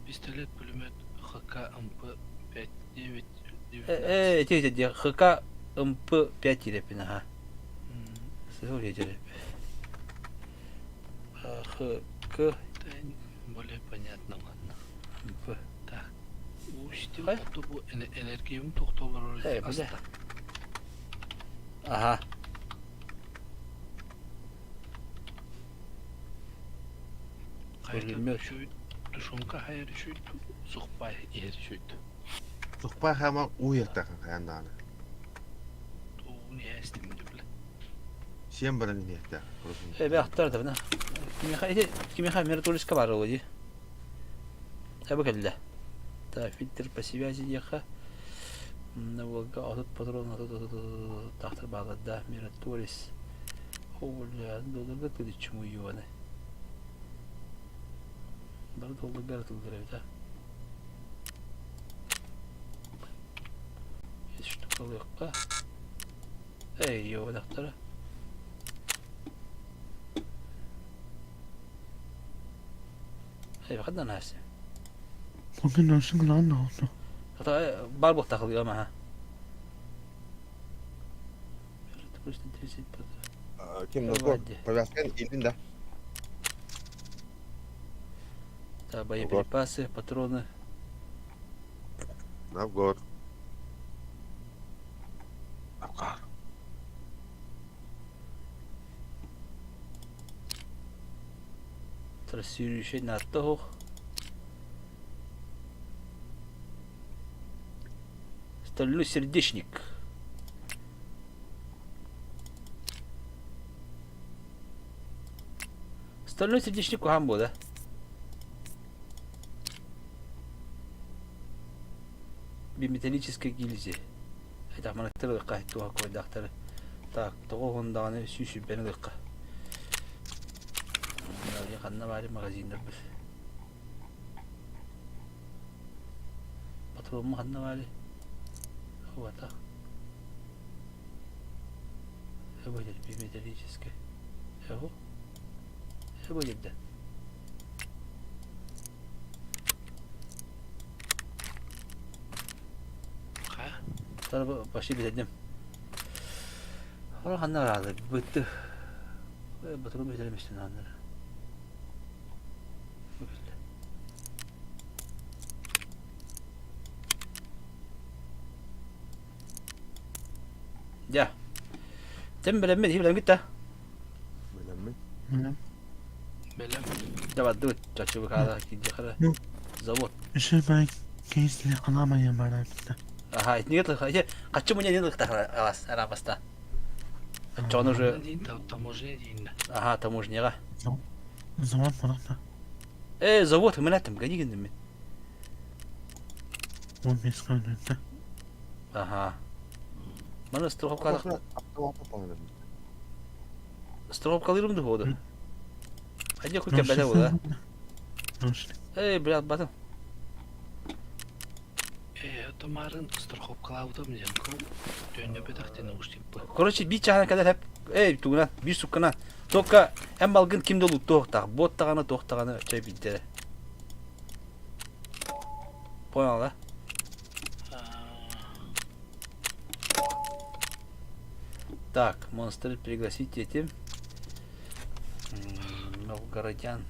Пистолет, пулемет, ХК, МП-5, 9, 19. Э, эти эти ХК МП-5 диэппин аха. Сыл диэппин. ХК Более понятно, ладно. МП. Так. Уустим бу энергиям тохтолорор аста. Аха. Пулемет. Тушенка хайар үчүйт, сухпай иһэр үчүйт. Сухпай хаама уу иһэртээх хайаан даҕаны. Ууну иһээстим дибиле. Сиэн баран иһиэхтээх. Эбэ ахтар да бына. Кимиэхэ ити кимиэхэ миротворческа баар буолуо дии. Эбэ кэллэ. Так, фильтр по связи диэххэ. Волга 30 патрон 30 тахтар баалар да миротворец. О, бля, долларга тылыччым уйуоны. Бары долларга тыллар эбит а. Штукалыахха. Эй, йоо, Эй, ханна наасы? Бар буолтахылыга маха. Ким Новгород? Повязкан илдин да. Так, боеприпасы, патроны. Новгород. Новгород. Трассирующий надто ох. Стальной сердечник. Стальной сердечник куһаан буо да? Биметаллической гильзе. Это манаттар ылыахха туоха койдаахтары. Так, тоҕо уһун даҕаны сүүс сүүрбэни ылыахха. Ханна баары магазиннарбыт. Патромму ханна баары? Хвата. Эбэтэр биметаллическай. Эго. Эбо жерде. Ха? Почти бүтэрдим. Хора ханна бараалы? Бытты. Батырым бүтэрэмистин аннары. Дьэ. Тем бэлэммин, иһи бэлэмгит да? Бэлэммин. Бэлэм. Бэлэм. Дьэ бардыбыт. Чаччыбы хаала киирдиэхэ Ну. Завод. Еще бай кейс халамайа бараабыта. Аха, итиннигэ тыл ити хаччы муньа диэн ылыктах алас араапаста. Оччоҕуна уже Таможня диин. Аха, таможняҕа. Завод барата. Э, завод мынаттым, гони гынным мен. Он бес көнөттө. Аха. Маны страховкалах страховкалыырым да буолду. Хайдах куй кэббэтэ буола. Эй, блядь, батым. Э, томарын страховкалаабытым диэн төннөбөтөх диэн ууступпут. Короче, биир чааһынан кэлэр хэп, эй, тугунан, биир сукканан. Только эн малгын ким да луттуохтаах, бот даҕаны, туох даҕаны чай билдэрэ. Понял, да? Так, монстры пригласить этим. Новгородян.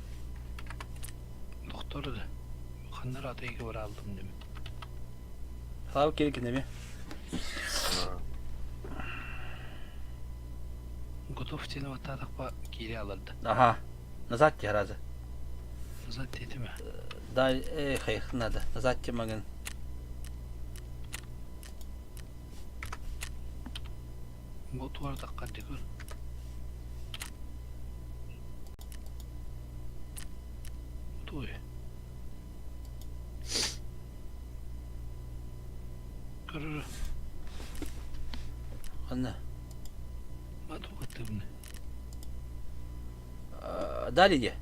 Доктор да. Ханнар атайга баралдым дем. Хав керек неме? Готов тени ватадақпа кире аларды. Ага. Назад те разы. Назад дедimi? Да, эх, эх, надо. Назад те магын. Бу туардакка дигөр. Туй. Көрөр. Ханна? Ма тугаттыбны. Далее де.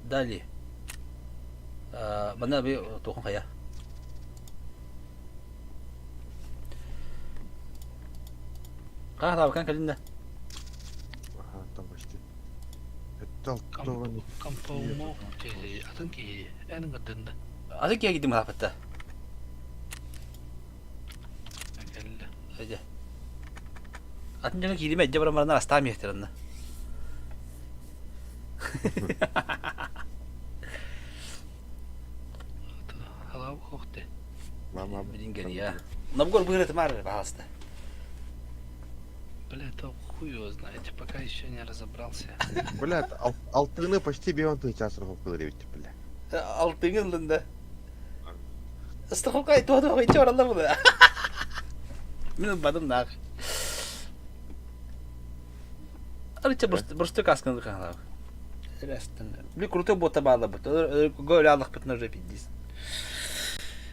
Далее. Манна би тухон хая. Хаһаабакан кэлиннэ? Аха, там почти. Это алтован. Компоумо атын киһи эн ыҥырдынна. Атын киһи кидим хааппытта. Кэллэ. Эдэ. Атын дьоно кииримэ эдде баран баранар астаам иһтер анна. Халау хохте. Мама. Билин кэлия. Новгор быһырытымар баһаста. Бля, то Хуй его знает, пока еще не разобрался. Бля, алтыны почти бион тысяча страховка эбит, бля. Алтыҥы ыллын да. Страховка туох иччи бараллар була. Мин ылбатым наах. Арыча просто касканы хаалар. Били крутой бота баалабыт. Гө аллахпытына уже пиздец.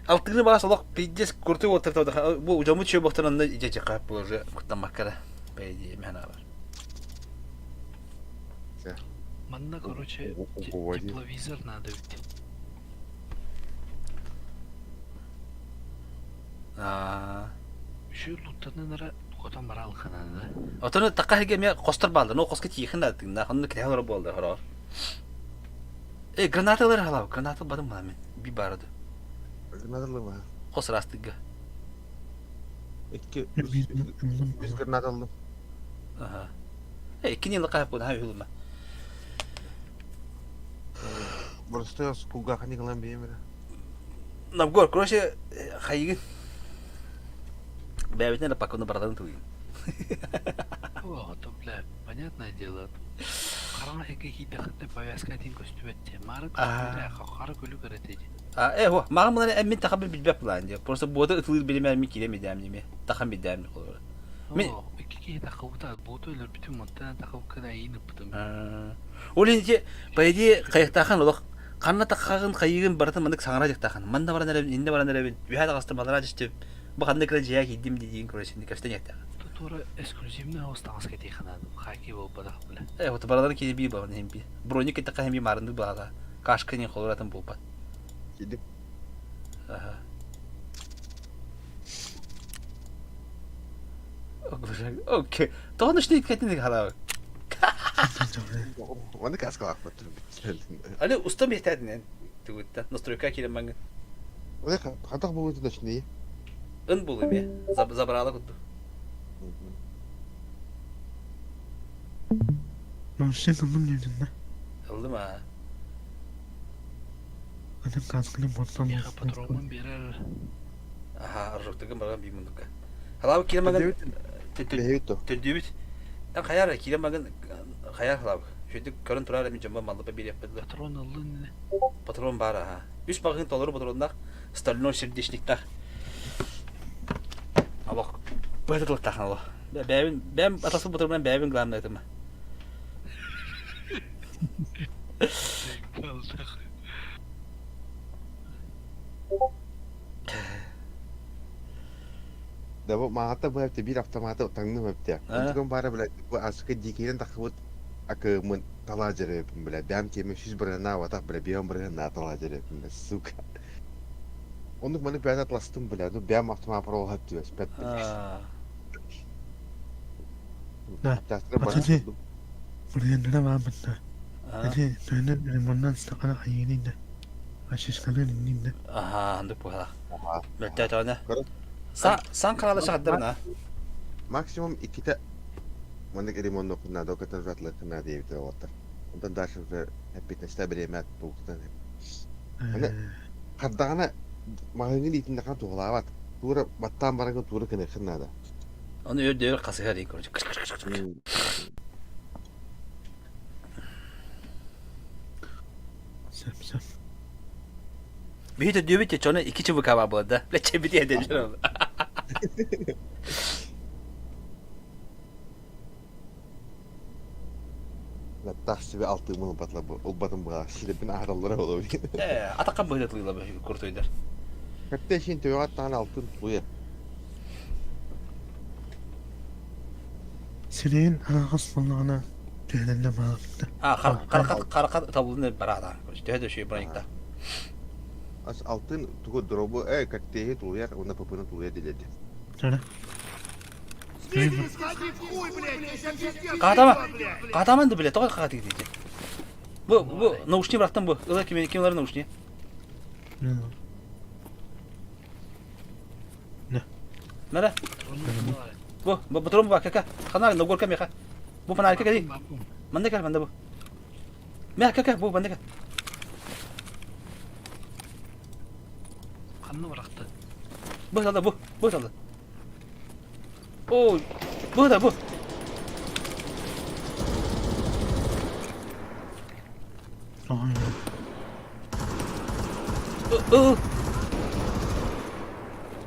Алтыны баас олох пиздец крутой бота бу удьамыт чөй боқтан онно ижа жакап бу уже куттамаккара. По идее, мен бар. Манна, короче, тепловизор надо ведь. Аа. Үшү луттанан ара хотон бара алхананы да. Отону такка хиге ме костор баалар, но коско тиихин да тыгна, онну киһи олор буолла хороор. Э, гранаталар халав, граната бадым мана мен, би барады. Гранаталыма. Хос растыгга. Икки үс гранаталым. Аха. Э, кини лакап буна хай хулма. Просто кугахани кылан биэмere. Навгор, короче, хайыгын. Бэбитин эрэ пакуну баратын туйун. О, то, бля, понятное дело. Хараҥа эгэ киирдэххитинэ повязка этин көстүбэт дии. Маары көстүбэтэ, хара күлүк эрэ этэ дии. А, э, во, маған мына мин таха билбэп булаан дии. Просто буота ытылыыр билимээр мин киирэн бидээм диме. Тахан бидээм холор. Мин О, икки киһи тахыбыта, буота өлөрбүтүм, онтон тахыбыккын айыын ыппытым. Ол иһин по идее хайыктаахан олох ханна таххагын хайыгын барытын маннык саҥара дьыктаахан. Манна баран эрэбин, иннэ баран эрэбин. Үһэ таҕыстым, алараа түстүм. Бу ханна кыра дьиэ киирдим диин көрөсүн көстөн иэхтээх. Туора эксклюзивный оҕус таҥас кэтиэхэ хаки буолбатах бile. Э, вот бараларын киһи бии баҕан иһин бии. Броник кэттэххэ иһин бии маарыннык баҕала. Кашка нин холоратын буолбат. Кидим. Аха. Окей. Тоҕо ночной кэтин халаа. Оны каскалаахпыт. Али уста миэтэтинэн тугутта настройка киирэн маҥын. Оны хатах буолууту ночные. Ын булу ме забрала курдук. Наушник ыллым диэтин да. Ыллым аа. Атын касканы боттан Миэхэ патроммун биэрэр. Аха, аржоктыгын барган бии мундукка. Халаабы киирэн магын төрдүүбүт. Эн хайар киирэн магын хайар халаабы. Шөйдүк көрөн турар эми дьоммо маллыпа биэриэхпит да. Патрон ыллын Патрон баар аха. Үс магын толору патроннаах стальной сердечниктаах. Алох. Быһа тылыктаах алох. Бэйэбин бэйэм атаспыт патронунан бэйэбин главное этим. Да бу маата бу эбитэ биир автоматы таҥным эбитэ. Онтукам баара блядь бу аска дикинен тахыбыт акымын талаа дьэрэбин бля бэм киэмэ сүүс бырыһына абатах бля биэм бырыһына талаа дьэрэбин бля сука. Оннук маны бэйэн атластым бля ну бэм автомат пролоһап түбэспэт бля. Да. Аты Бургеннere баабытта. Ати төһөнөн ремоннан стакана хайыгын да. Ачысканын иннин да. Аха, андык буһала. Мөлтөөтөөнө. Сан каналы шахаддарына. Максимум иккитэ маннык ремоннуохпун наада, ол кытта жатлыаххын наада диэбитэ уолаттар. Онтон дальше уже эппиэтинэстээх бириэмэ тугуттан Аны хардаҕына маҕаһыыҥҥын иитиннэххинэ туһалаабат. Туура баттаан бараҥҥын туура кыныаххын наада. Ону өр хасыһар дии короче. Сөп сөп. Биһи төрдүөбүт чону икки ЧВК баар буолар да. Лечебити эдэллэр. Латтаах себе алтыымын ылбатла ылбатым быһа силэппин аһаталлара буолуо Э, атакка быһыта тылыйла куртуйдар. Кэтте иһин төбөҕө аттаҕына алтын тулуйар. Сирэйин аһаҕас буоллаҕына түһэрэллэ баҕарда. А, харахат табылын бараата. Төһө да үчүгэй броникта. Ас алтын тугу дробу э каттеһи тулуйар уонна папыны тулуйар дииллэр Чара. Каатама. Каатаман да биле, тоҕо хаатык диэти. Бу бу наушник бырахтым бу. Ыла ким ким ылар наушник? Нара. Бу бу патрон ба кака. Хана ногорка меха. Бу фонарика кали. Манна кал манна бу. Меха кака бу манна кал. Ханна бырахты? Бу салда бу. Бу салда. Ой, бу да бу.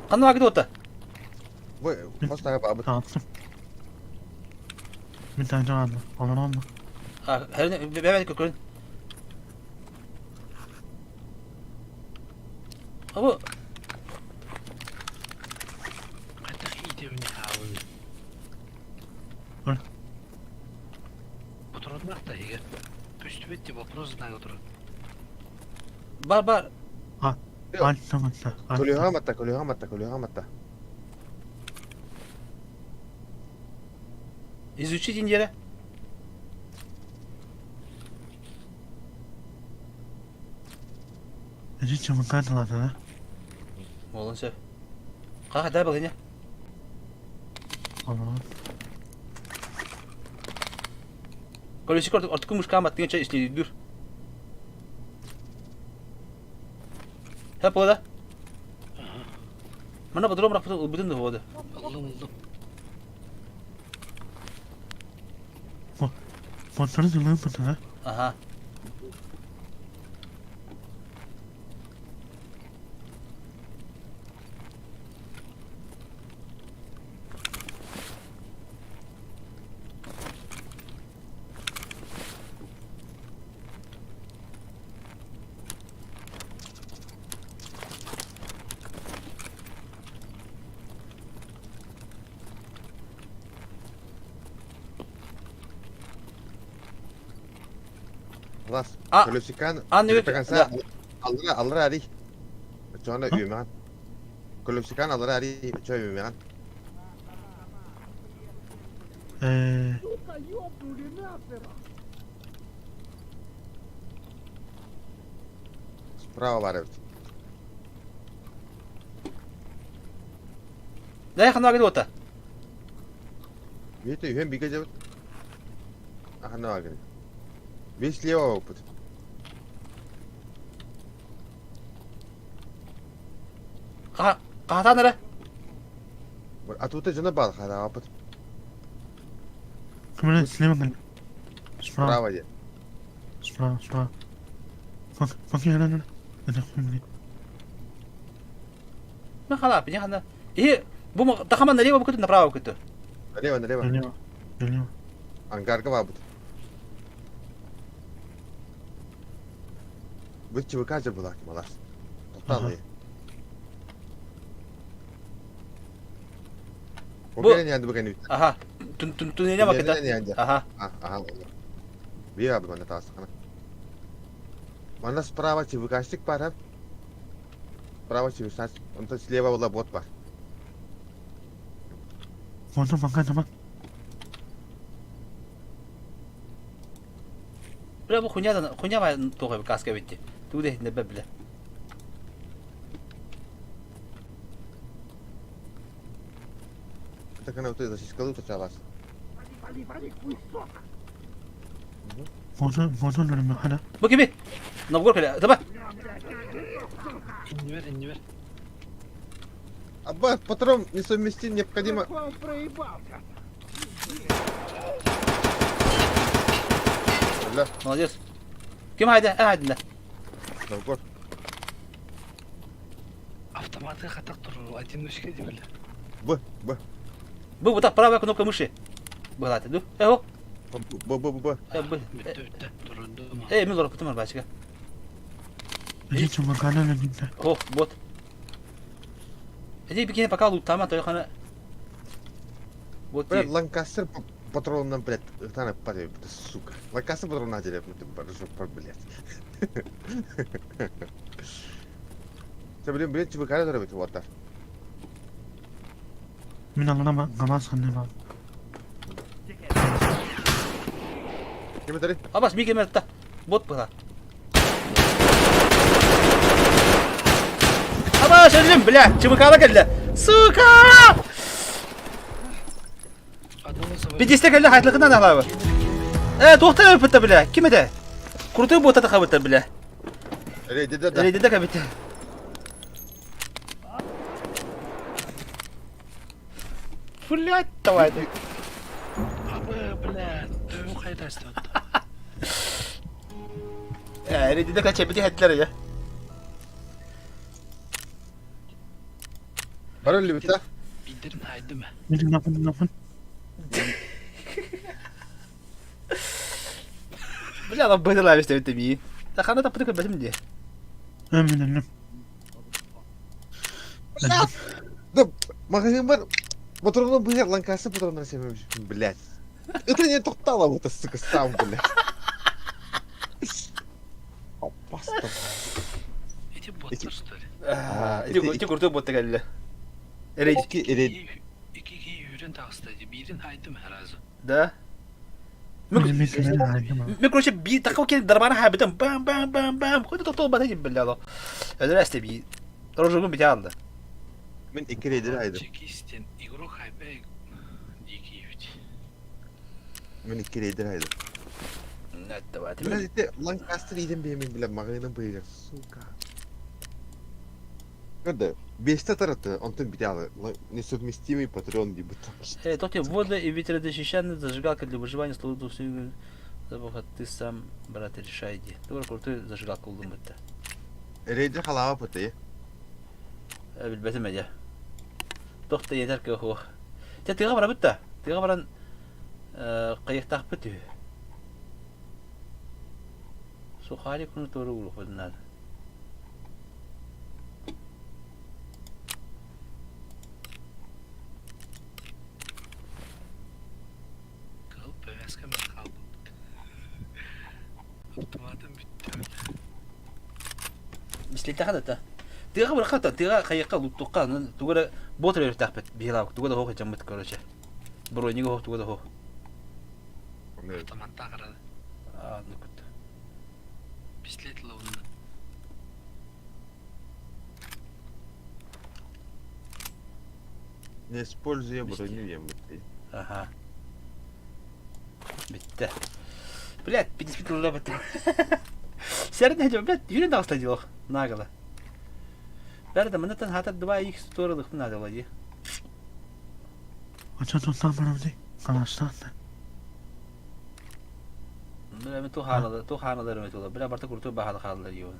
Ханна баар уота? Бу хос таһа баабыт. Мин таһырдьа хаалла. Олорон ба. Бэбэ көрүн. Абы Хайдах иитэбин хаалын. Патроннаах да иһигэр. Көстүбэт ти вопрос знак турар. Бар бар. Альта матта. Көлүөһэ матта, көлүөһэ матта, көлүөһэ матта. Изучить индиэрэ. Эти чымыкаан талатана. Буолун сөп. Хаха дай балыня. Олорон. Колесико ортуку мушка маттыга чай ислейдүр. Хэ пода. Мана патрон бырахпытын ылбытын да хода. Ыллым ыллым. Монтору ылыым бутана. Аха. Класс. А, Колесикан. а, не до конца. Аллара, аллара ари. Чона үймән. Колесикан аллара ари, чо үймән. Э, Сука, ёбнули нахер! Справа бар эбит. Дай ханна агды ота. Видите, үйен биге жабыт. Ахана агын. Весь слева опыт. Ха хатан эрэ. А тут жена бар хара опыт. кіміне слева Справа, Справа де. справа, справа. Фак, фак, я, на, на, Это хуй, Мен халап, не хана. И бу тахама налево букуту направо букуту. Налево, налево. Налево, налево. Ангарга бабыт. Бу ЧВК же была, малас. Тоқталы. Бу- Бу не бүгін Аха. Тун тун тунене макыта. Аха. Ага. Бир абы мана тасқана. Мана справа ЧВКшник бар, а? Справа ЧВКшник, онда слева была бот бар. Фото пока дома. Бля бу хуйня хуйня ва тоҕо каска битти. Тугу не бе бля. Так она вот это скалу тачалас. Вали, вали, хуй, сука! Фото, фото, нормально. Бу кими? Новгород кэлэ. Таба. Иннибер, иннибер. Абба, патрон несовместим, необходимо. Как он проебался! Бля, Молодец. Ким хайда? Э хайда. Новгород. Автоматы хатак туру, одиночка дебиле. Б, Б, Бу бу так правая кнопка мыши. Была ты, ду? Э, Б, Б, Б, Б. Э, б. Бүттө, бүттө. Турунду. Э, мен лорак бутым бачка. Эти чумакана на нинта. О, вот. Эти бикини пока лутама, то хана. Вот Блядь, и. Ланкастер патронным, блядь, тана падает, сука. Ланкастер патрон на деле, ты, блядь. Sen блин, блин, ЧВК робит, вот так. Мин алына гамас ханны бар. Кем это? Абас миге мерта. Бот была. Абас, өлдүм, бля, ЧВК кэллэ. Сука! Бедесте кэллэ хайтлыгынан алабы. Э, туохта өлбүттэ, бля. Ким это? Крутой бота тахабыта, бля. Рейди, да, да. Рейди да кабите. Блять, давай ты. Абы, бля, төбөм кайда астı. Эрэдиде качебити хеттилер я. Бар өлүбүтэ. Биддерин хайдым. Мин напын напын. Бля, ла быдыла бистебит ми. Та хана тапты көрбөтүм дии. Мин өллүм. Да, магазин бар. Патрону быһар, ланкасы патроннар семемшиппин, блядь. Это не тоқтала вот, сука, сам, блядь. Опасно. Эти боттар, что ли? Ити ити куртук ботта кэллэ. Эрей. Ики эрей. Ики киһи үүрэн таҕыста дии. Биирин хаайдым сразу. Да. Мен, короче, би такой кен дарбана хабитам бам бам бам бам. Хоть то бата дим биляло. Öyle este би. Рожугун бите алды. Мен ики рейдер хайдым. Чекистен игрок хайбай дикий ведь. Мен ики рейдер хайдым. Блядь, ити Ланкастер иден беймин биле магазинын быйгар, сука. Көрдө, бесте тараты, онтон бите алы. Несовместимый патрон дебит. Э, тот вода и ветрозащищенная зажигалка для выживания служит запаха ты сам, брат, решай иди. Добро, крутой зажигалка улдум бітті. Рейдер халава пыты. Билбэтим эдэ. Туох да иэтэр кыах суох. Дьэ тыаҕа барабыт да, тыаҕа баран хайыахтаахпыт үһү. Сухарик уну туора уурукпутун наада. Кыһыл повязкам хаалбыт. Автоматым бүттэ. Мислиттэхэ да та. Тыаҕа бырахха та, тыаҕа хайыахха луттухха, тугу эрэ бот эрэ өрүтээхпит биһилаабыт, тугу да суох дьаммыт короче. Бронига суох, тугу да суох. Автоматтаах арада. Аа, нукут. Пистолет ловунна. Не используя броню еммит. Аха. Бүттэ. Блядь, 55 тылла бүттэ. Сэрин хәҗә, блядь, юрин таҕыста дилох, наголо. Бәрі да мынатан хатар 2 х туоралыхпын наада дии. Очо тутан барабыт Каластан. Бля, ту хаалар, ту хаалар эме тула. Бля, барта курту баһала хаалар дион.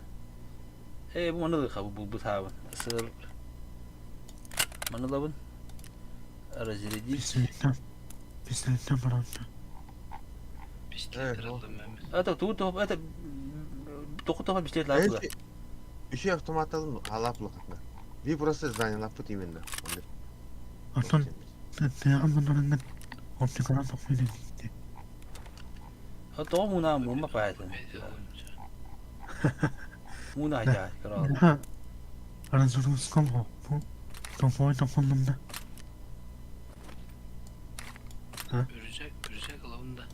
Э, бу маны ха бу бу таабын. Сыр. Маны лабын. Разрядить. Пистолеттен. Пистолеттен барабыт. Пистолет ыллым эми. Это ту то это току тоха пистолет лапы. Еще автомат алым, алап лохатна. Ви просто заняла пут именно. Онтон тыаҕа оптикалаан тохтуу диэбитэ. Тоҕо мууна муумма паайатын. Мууна айдаа көрөөр. Разрузкам хоппу. Тохой тохоннум да. Үрүсэк, үрүсэк ылабын да.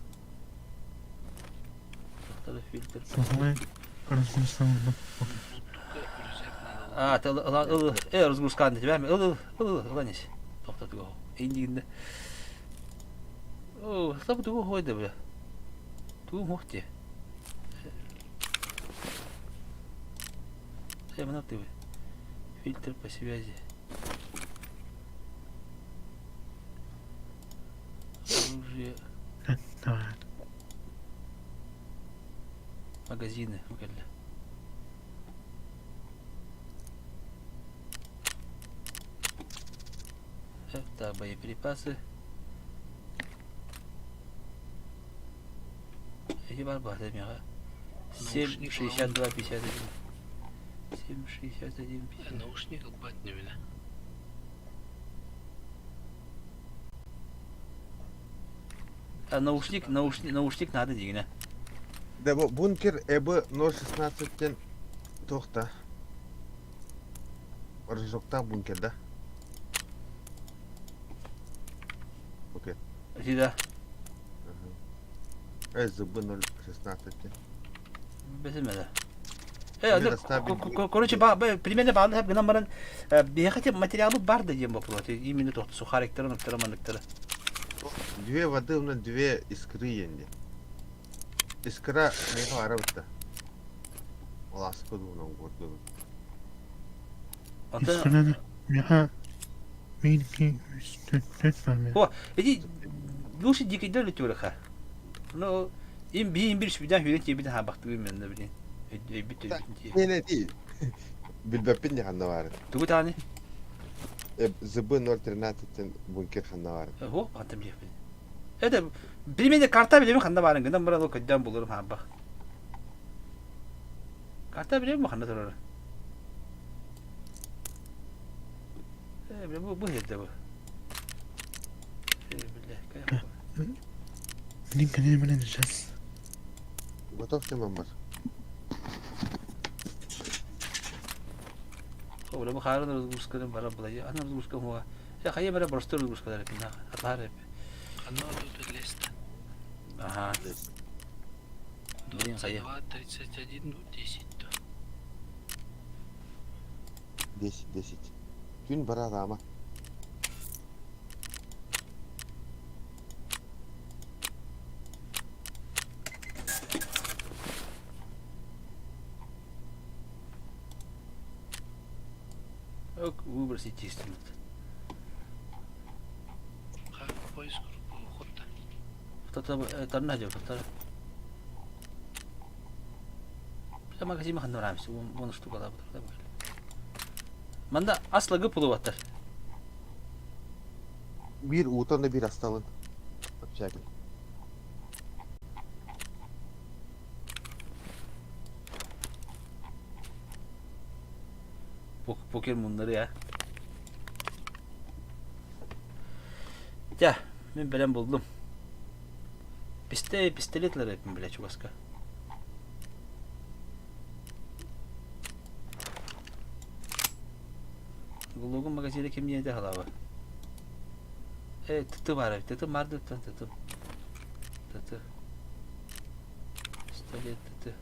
Фильтр. Тохой разгрузкам Буттукка үрүсэк надо. А, ыл ыл э разгрузкан тебя ыл ыл ыл ыл анис. Тохтотуга. Индигинде. О, сабы тугу хойда бля. Тугу мохти. Э, мына ты. Фильтр по связи. Оружие. Магазины. Это боеприпасы. Эти барбаты мега. 7, 62, 51. 7, 61, 50. Наушник ылбат нөмүнэ. А наушник, наушник, наушник надо дигинэ. Да бу бункер ЭБ 016-тен тохта. Рыжоктаах бункер да? Окей. Ити да. СЗБ 016. Бесимэ Э, короче, примерно баалы хап гынан баран биһиэхэ материалы бар да диэн боппуруос. Именно тохту сухариктары, нуктары, манныктары. Две воды, у нас две искры енди. Искра меха арабытта. Оласпы дуунан гордун. Искраны меха миинки үстөттөт О, эти лучше дикийдер лүтүрха. Ну, им би им бир сүдэн хүрэн тиэбитин хаабахтыгы мен да билин. Өйбүт өйбүт дии. Мин этии. Билбэппин дии ханна баарын. Тугу даҕаны? ЗБ 013 бункер ханна баарын. О, хантан билиэхпин. Это билимин карта билимин ханна баарын гынан баран ол көддөөн булурум хаамбах. Карта билимин ханна турар. Э, бу бу жерде бу. Э, биле, Мин кэлин билэн сейчас. Готов бар. Оля бу хаарын разгрузканы бара булайы. Ана разгрузка хуа. Я хайа бара просто разгрузка дар пина. Атар эп. Оно тут леста. Ага. Блин, хайа. 22, 31, 10. 10 10. Түн бара рама. Ок, выбросить истину. Поиск хотта. Кто-то тарна дел, кто-то. Магазин ханна рамс, вон штука да, да. Манда аслагы пулубаттар. Бир уутан да бир асталын. Общагин. Покер муннары ya. Дьэ, мин бэлэм буллум. Писте пистолетлер эппин бля чугаска. Глогун магазина ким диэн халаба. Э, тыты бар эбит. Тыты мардыттан тытым. Тыты. Пистолет тыты.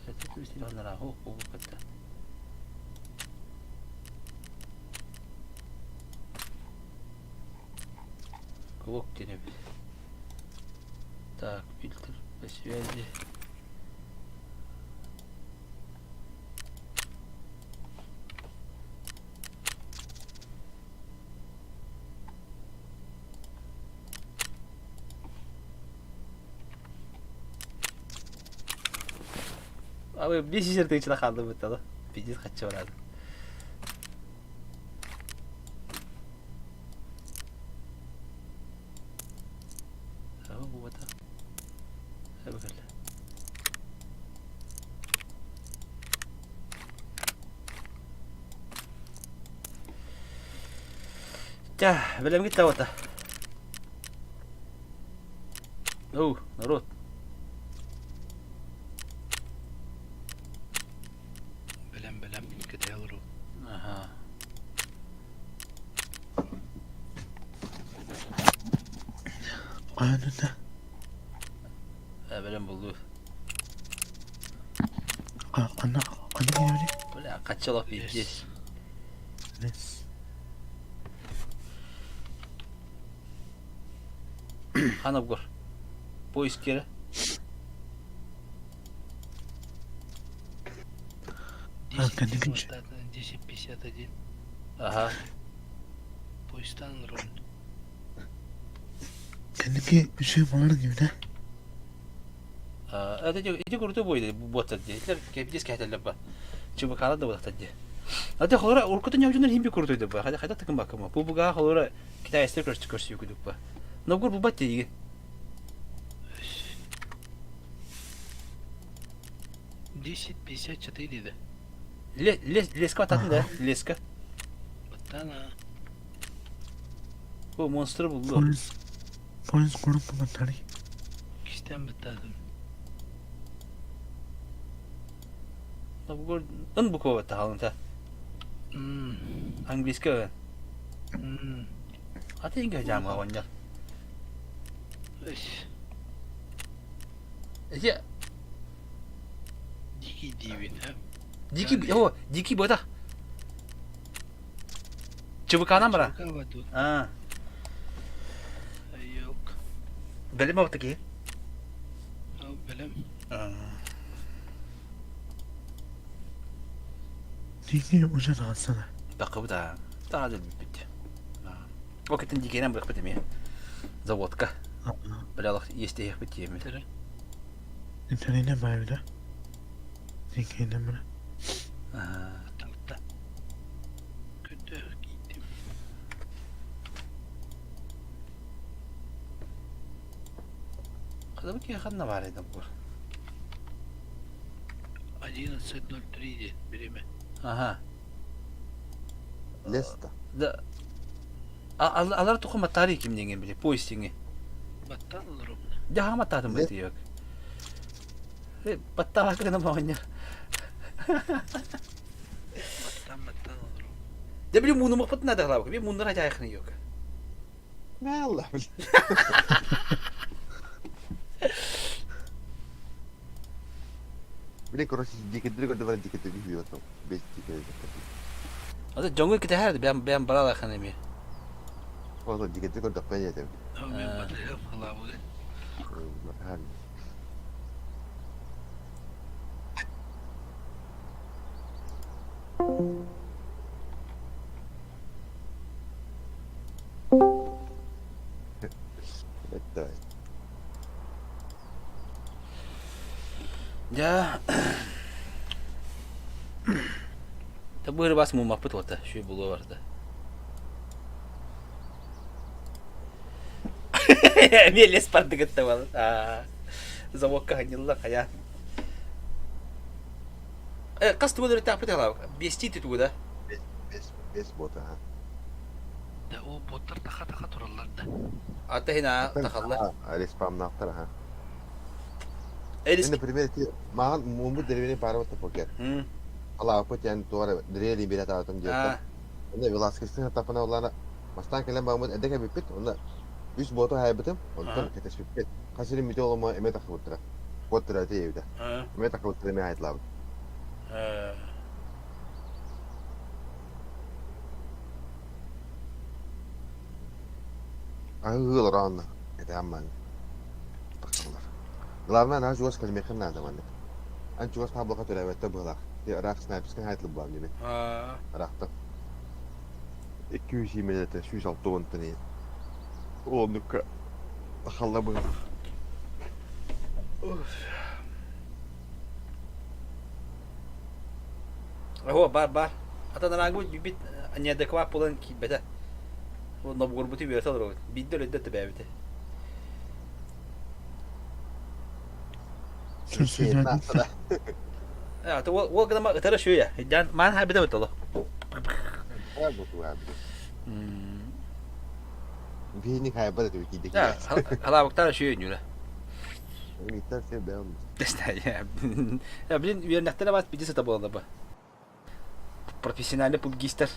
Это пистолет Глок диэн эбит. Так, фильтр по связи. Абы 500 тысяча хаалды быттала. Пиздец хаччы барады. Аба бубата. Аба кэллэ. Тя, бэлэмҥит табата. Оу, народ. Бэлэм бэлэм кэтэһэ олору. Аха. Аанына. Э, бэлэм булду. Ана ана киһи Бля, качалов пиздец. Лес. Ханабгор. Поиск кere. А, кэнники 10.51. Ага. Поезтан роль. Кэнники үчүгэй буолар диибит А, это эти крутой бой буотар дии. Итилер кэпдис кэһэтэллэр ба. Чубакаала да буолахтар дии. Аты холора уркутун ньоодьунар химби крутой да ба. Хайда хайда тыкын бакыма. Бу буга холора китайстар көрсү көрсү күдүк ба. Новгор бубат диги. 10.54 да. Леска ататын да, леска. Баттана. Бу монстр булду. Поезд поезд куруп булаттары. Кистен баттадым. Новгор ын буква батта халынта. Английский ын. Аты инге жамга онньор. Эти Дикий диибин, а? Дикий, о, дикий буотах. ЧВК-нан бара. А. Yok. Бэлэм оҕото киһи. Бэлэм. Дикий уже таҕыстана. Таххыбыт аа. Таҕа дэлбиппит. Ол кэтин дикийинэн бырахпыт эмиэ. Заводка. Бля, иэстэһиэхпит диэммит. Интернет баар да? Диккиэнэ мына. Көтөөх киирдим. Хадабы киһи ханна баар эдэ бур? 11.03 диэн бириэмэ. Аха. Леста. Да. Алар туху матари ким деген били поезд тиңи. Баттан олорум. Дьаһа матаатым бытыйык. Баттаабакка гына моонньо. Баттан баттан олорум. Дэ били муунумукпут надалаабык. Би мууннар ажаайхын yok. Allah bilir. Били короче дикедири көрдө баран дикедири хүйөтөм. Бес дикедири. Ата жоңгу китәһәр бәм бәм баралахан эми. Ото дикедири көрдөк мен етем. Мен батыһым халабы. Давай. Дьэ Табыыр бас муумаппыт уота, шүй булуо барда. Эмиэ лес бардыгытта бал. Заводка ханьылла хайа. Э, хас тугу өрүтээхпит халаабык? Биэстии түтүгү да? Бес, бес бота, а. Да, ол боттар таха-таха тураллар да. Ата хина тахаллар. Респамнаахтар, аха. Например, маған мумбут деревне пара покер. Алааппыт ян туара дрели билет аатым диэттэ. Онно Веласкестин тапана улаана бастаан кэлэн бааммыт эдэ кэбиппит, онно үс боту хайбытым, онтон кэтэспиппит. Хас сирин бүтэ оломо эмэ тахыбыттара. Бот төрөөтө ийэбитэ. Эмэ тахыбыттара эмэ хайтлаабыт. Аһыы олороонно этэ аммаҥ тахсаллар. Главное, наһаа чугас кэлимиэххин наада маннык. Ан чугас таблака төрөөбөттөр быһылаах. Ыраах снайперскай хайтлыбаам диэми. Ыраахтан. 200 иимэлэтэ 160 иһин. Оннукка халла быһылаах. О, бар, бар. Ата нараагыбыт бит неадекват буолан киирбэтэ. Нобугурбуту үөрэтэ олоробут. Биирдэ өлөдө төбөөбүтэ. Ата уол гынама ытара шүөйэ. Дьан маан хайбыта бытало. Биһини хайбат этибит киирдик. Халаабыктара шүөй нүрэ. Миттер все бэм. Блин, үөрнэхтэрэ бас биди сыта буолла ба. Профессиональный пубгистер.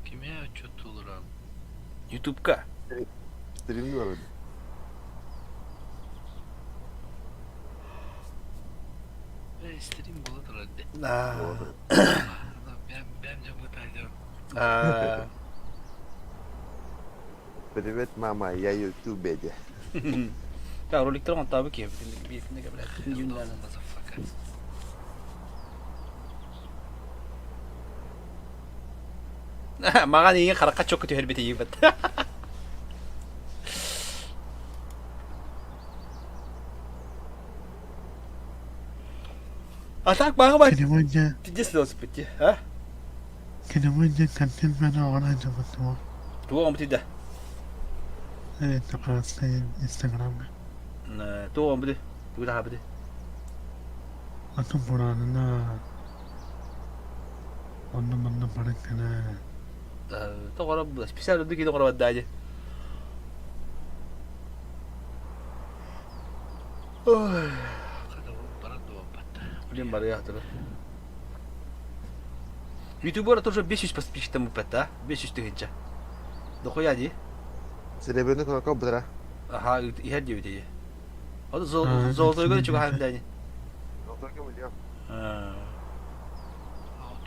Киме отчеттуулар Ютубка. Стримни бар. Стрим була турар Бэм дьоммут Привет, мама, я ютубе. Да, роликтер онтаабы киһи бииркинде блядь. Маған иин харакка чокку түһэрбит ийибит. А так мага бар. Тидес велосипедте, а? Кинеманья контент мана оҕону тугу Тугу оҥбутуй да? Инстаграмҥа. Тугу оҥбутуй? Тугу таһаабытый? Атын бураанына онно-манна баран кэлэ. Тоҕоро специально үрдүк киһи тоҕоро барда дии. Блин, барыах турар. Ютубера тоже 500 подписчиктан буппат да? 500 тыһыынча. Дохуя дии. Серебряный кнопка быдыра. Аха, иһэр диэбит Ол золотойга чугаһаан дани. Золотойга миллион.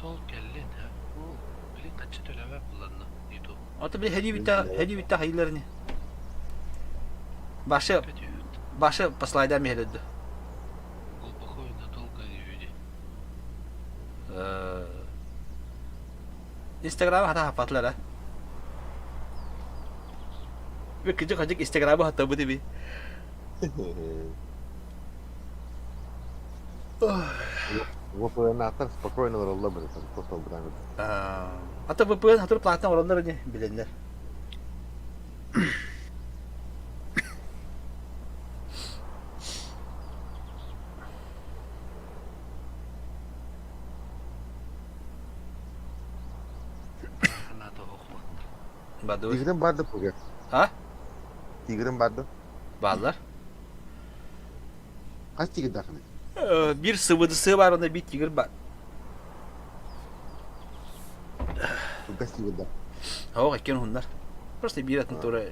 Отол кэллин. Бу билин качча төлөбө булланна YouTube. Ото били хеди битта, хеди битта хайыларыны. Башы башы послайда мехелөддü. Глубоко и надолго люди. Инстаграм хата хаппатылар а. Бу кыдьык-хадьык Инстаграмы хаттабыт эби. VPN-ааттар спокойно олороллор быһыытын тохтолбутан Ата VPN хатыр платно ороннор ини билэннэр. Бадуй. Тигрин бар да пуга. А? Тигрин бар да. Бааллар. Хас тигрдаахыный? Биир сыбыдысы бар, онно биир тигр бар. Кылгас тигрдар. Оох, иккиэн уһуннар. Просто биир атын тура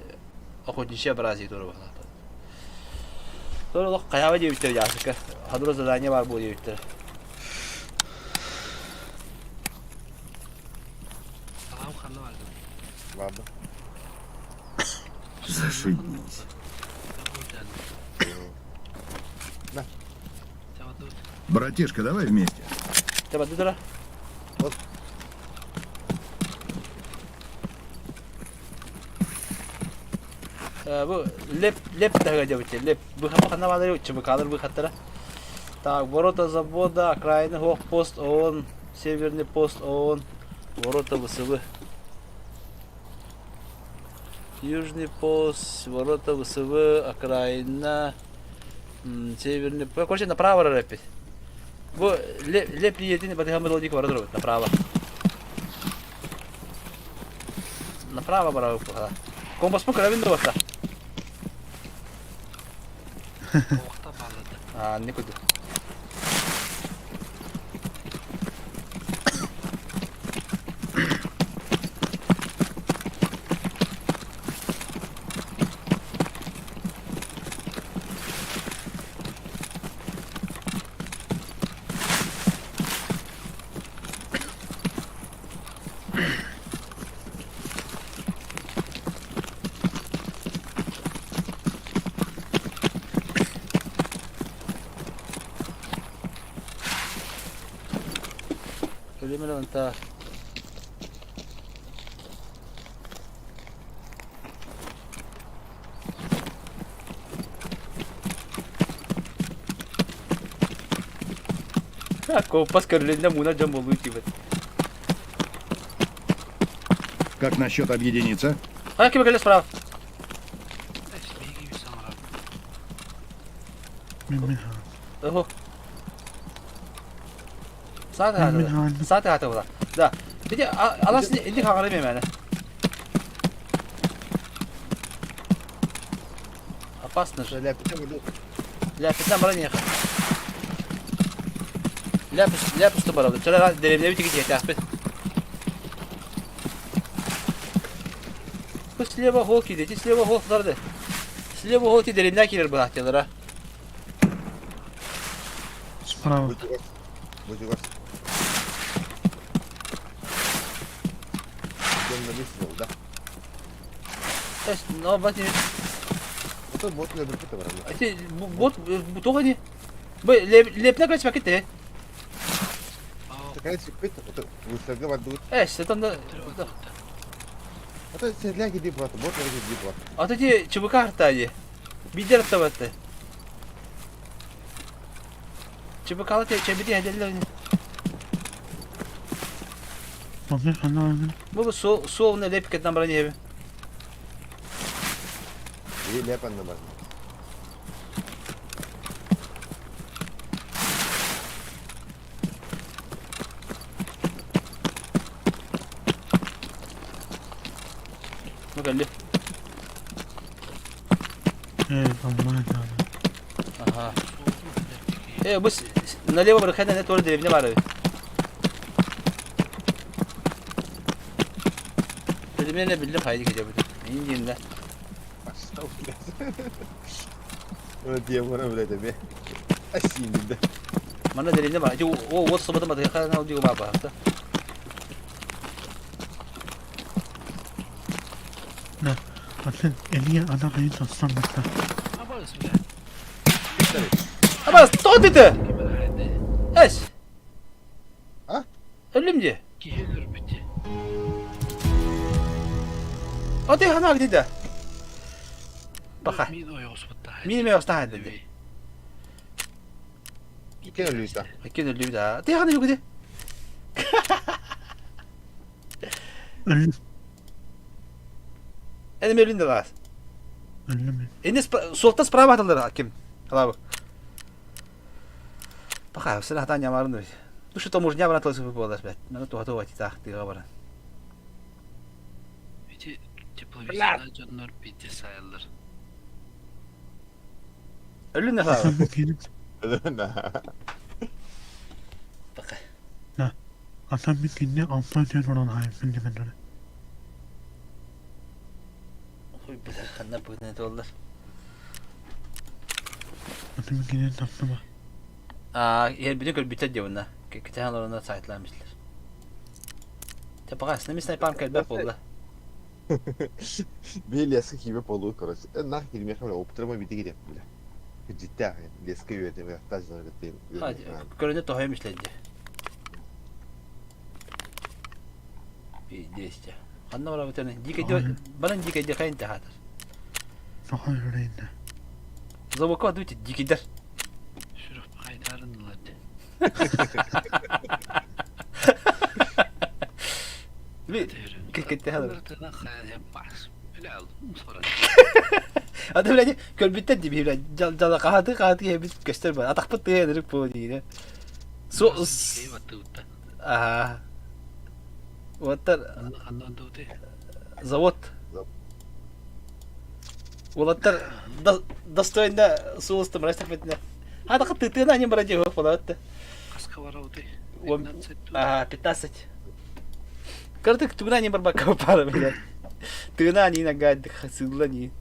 охотничья образие тура баһылаата. Тура олох хайаба диэбиттэр дьаасыка. Хадура задание бар буо диэбиттэр. Салам ханна бардым? Ладно. Зашибись. На. Братишка, давай вместе. Табадыдыра. Вот. Бу леп леп таһыга диэбиттэр. Леп быхапа ханна баалары чыбыкалар быхаттара. Так, ворота завода, окраины хоох пост ООН, северный пост ООН, ворота ВСВ. Южный пост, ворота ВСВ, окраина, северный... Короче, направо рэпит. Бу леп лиетин батыһан быдыл бара турабыт, направо. Направо барабыт бухала. Компаспын көрөбүн да барта. Оохта бааллады. А, не куду. Кэлимэр онта Компас көрүлүннэ мууна дьон буолуу тиибэт. Как насчет объединиться? Хайа ким кэлэ справа? Ого. Сааты хаата. Сааты хаата була. Да. Биди алас инди хаҥара мемәне. Опасно же. Ляпитен бара не Ляпис, ляпис то барабы. Чара деревне бити кетяхпит. Бу слева хол киде, слева хол сарды. Слева хол ти деревне кирер бахтелара. Справа. Бутигос. Идем на выстрел, да? Но бат не. Это бот не бүркүтэ барабы. Ити бот тоҕо не? Бу лепне кэлс баките. Такая сиппит, это выстрелга бардыбыт. Эс, это да. Это серлях иди брат, бот иди брат. А то ти ЧБК артади. Бидер таватты. ЧБК те чебити хеделлер. Бу сол сол не лепкетен баран еби. И лепан бар. Ну кэлли. Ага. Бу налево барахана не тоже деревня бар. Деревня биллим хайди кете бит. Индиндә. Пошел, блядь. Вот я вора, блядь, тебе. Асинди, да. Манна деревня бар. О, вот суббота матыха на удиго баба. Да. Атын Элия адаҕайын тахсан барда. Абас, тоҕо дите? Эс. А? Өлүм дии. Киһи өлөрбүт. Аты ханаа дите. Баха. Мин ойоҕоспуттаах. Мин эмиэ ойоҕостаах дии. Икки өлүүтэ. Икки өлүүтэ. Тыахан өлүүтэ. Өллүм. Эн эмиэ өлүн да Өллүм. Эни суолта справа аталлар ким? Алабы. Пока, все хата нямарын. Ну что мужня баран тылсы буолар бэт. Маны туһата уатитаах тыга баран. Ити тепловизорда дьоннор биирдэ саайаллар. Өлүн да Өлүн Пока. Atan bir kinni alttan sen olan hayırsın demenleri. Ой, бля, ханна быһыны туоллар. Atan bir kinni taptıma. Аа, иһэрбитин көрбүттэр дии уонна. Кэтээн олороннор сайтылаан бистилэр. Те пока с нами снайпам кэлбэт буолла. Би леска киибэ болуу короче. Нах кирмиэхэ бля оптырма бити кириэп бля. Кырдьыктаах леска үөрэтэ тас Көрөнө тоһойом ишлэдди. Пиздец. Ханна барабытын? Дикэди баран дикэди хайын тахатар. Саха үрейінде. Завока дути дикидер. Сүрэх хайдарын ылат. Киккетте халар. Ата блядь, көрбүттэр дии блядь, жала хааты хааты эбит көстөр бар. Атахпыт тыа эдирик бу диир. Су Аа. Уоттар завод. Уолаттар достойно суустум растахпытына. Хата тытына не бради болот. Хаска барауды. Аа, 15. Кырдык тугна не барбакка пара, блядь. Тына не нагад сылла не.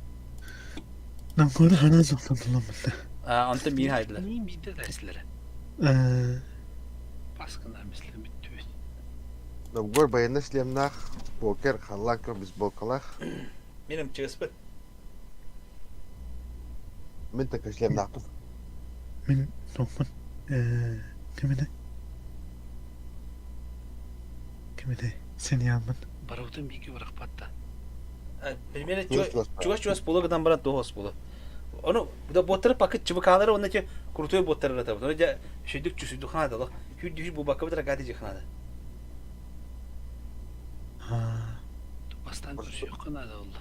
Нам көрө хана зохтан битте. Аа, онтон мин хайдылар. Мин биирдэ тайсылара. Э, Баскына мисле бүттүбүт. Новгор байына шлемнах, покер, халлак, бейсболкалах. Минем чыгыспыт. Мин такой шлемнахпын. Мин тохпун. Э, кимиде? Кимиде? Сен ямын. Бараутын биги барахпатта. Примерно чугас-чугас була гынан баран тоғос була. Ону да боттары пакет чыбыкалары онна те крутой боттары да табы. Оны жа шүйдүк чүсүдүк ханада лох. Хүдү бу бакка битра гады жихнада. Бастан көрсөк кана да oldu.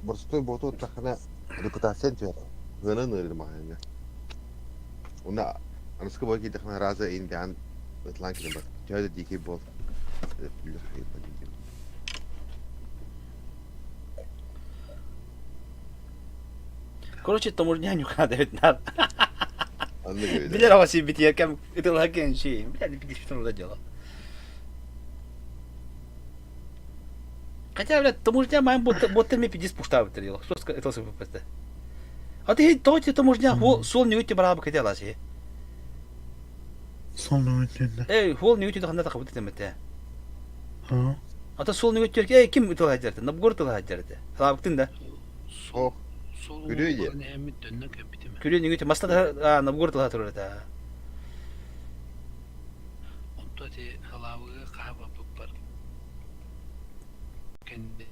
Борстой боту тахана репутация түһэр. Гынан ырыр маһаҥҥа. Уна аныскы бой киирдэххинэ раза иин дээн ытылаан кэлэн бар. Төһө да диикэй буол. Короче, таможня нюхада ведь надо. Билер ава битиер кем ытылха кенши. Бля, не пидиш что дело. Хотя, блядь, таможня моим боттер ми пидис пуштабы дело. Что это все попасте? А ты то те таможня сол не уйти барабы хотела си. Сол не уйти. Эй, хол не уйти ханда тахабы темете. А? Ата сол не уйти эй ким ытыл хаджарты? Набгор тыл хаджарты. Халабыктын да. Ох. Күрүө Күрүө не уйти маста да набгор тыл хатырыр Онто ти халабыга хаба бар. Кенди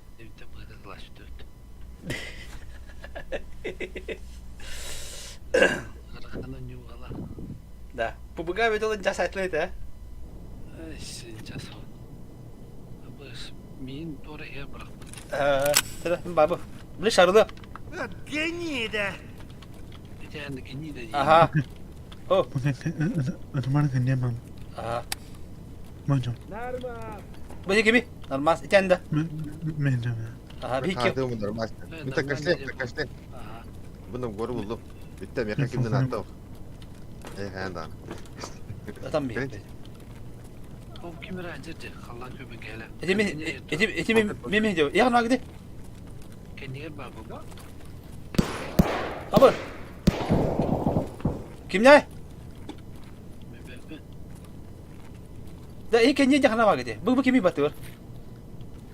быдылашты. Арахана нюгала. Да. Пубыга ведь он час атлет, а? Сейчас. Абыс мин тора я бырахпыт. Э, бабы. Били шарылы. Гнида! Ити гнида. Ага. О. Атымар гнида мам. Ага. Мажом. Бу кими? Нормас. Итенде. Мен де. Ага, бики. Нормас. Мен такашле, такашле. Бұны көріп булдum. Битте мен кимден аттым. Эй, хандан. Атам би. Ол кимер ажырды, халлан көбө келе. Эти мен эти эти мен мен деп. Я гына Кендигер бар бу. Абыр. Кимне? Да, и кенне жахна бар гиде. Бу бу кими батыр?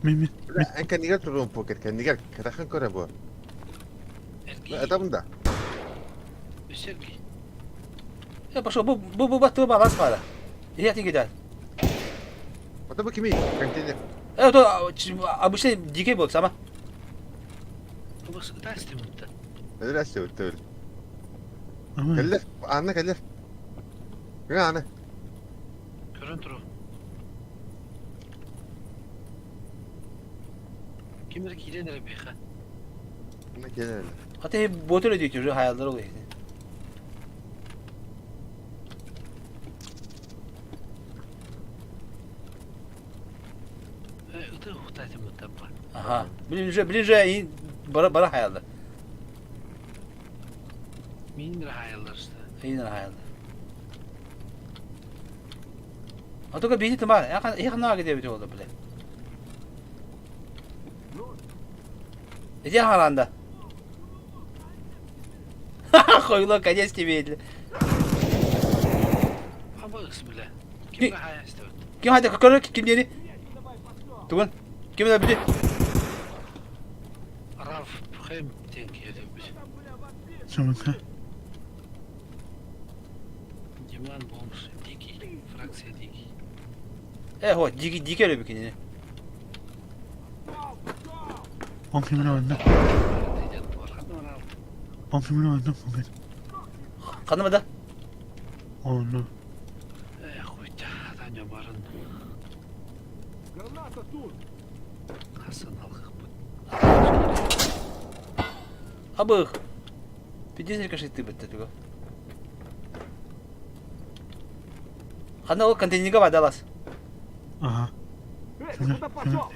Мен мен. Эн кендигер турун покер, кендигер кадахан көрө бу. Это да. Сергей. Я пошел, бу бу бу батыр балас бара. Я тиге да. Это бу кими? Контейнер. Э, то обычный дикий был сама. Бу ытастым. Өлөр төбөл. Кэллэр, Анна кэллэр. Кыҥа Анна. Көрөн туру. Ким эрэ киирэн эрэ биэхэ. Анна киирэн эрэ. Хата ботер өдүйт уже хаялдар ол иһин. Ыты ухтаатым бутаппа. Ага. Блин же, блин же, бара бара хаялдар. Мин хаялдар что. Мин хаялдар. А только били тыма, я хана где бит oldu bile. Иди харанда. Хуйло, конец тебе. Абыс бile. Ким хаястыбыт? Ким хайда көрөр ким диэни? Тугун? Ким да били? Раф Хэм диэн киһи Самака. Диман Бомж, Дикий, фракция Дикий. Э, хо, дикий, дикий эрэ кинини. Он кимин онно. Он кимин онно кумин. Ханна да? Онно. Э, хуйта, Таня барын. Граната тут! Хасан алхыппыт. Абых. Пиздец, конечно, ты бытта туга. Ханна ол контейнерга бадалас. Ага. Эй, ты куда пошел?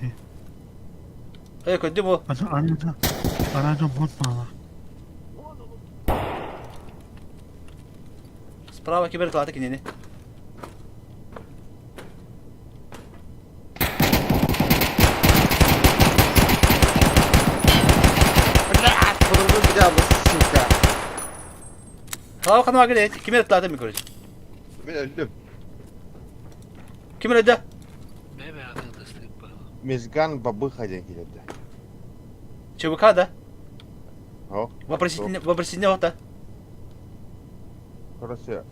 Э, көдү бу. Ата арада арада бот баала. Справа кибер клаты кинини. Блядь, подругу меня, сука. Слава ханна геле, кимер клаты ми короче. Мен öldüm. Ким öldü? Бэбэ атыгдастык Мезган бабыха диэн килэрдэ. ЧВК да? О. Вопросительный, вопросительный ота. Короче,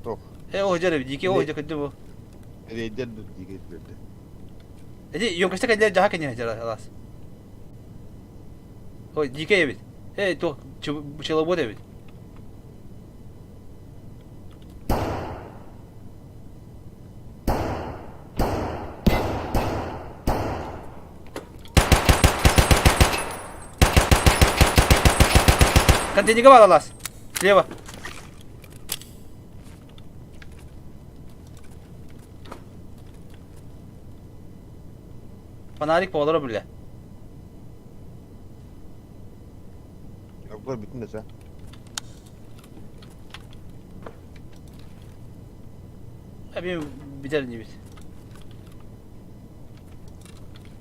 тох. Э, о, дьэ, дикий, о, дьэ, көдү бу. Рейдер дикий килэрдэ. Эди, ёмкостя кэллэ жаха кэннэ дьара алас. Ой, дикий эбит. Э, то, пчеловод эбит. Контейнерга бар алас. Слева. Фонарик болары биле. Yoklar bütün de sen. Эби битер не бит.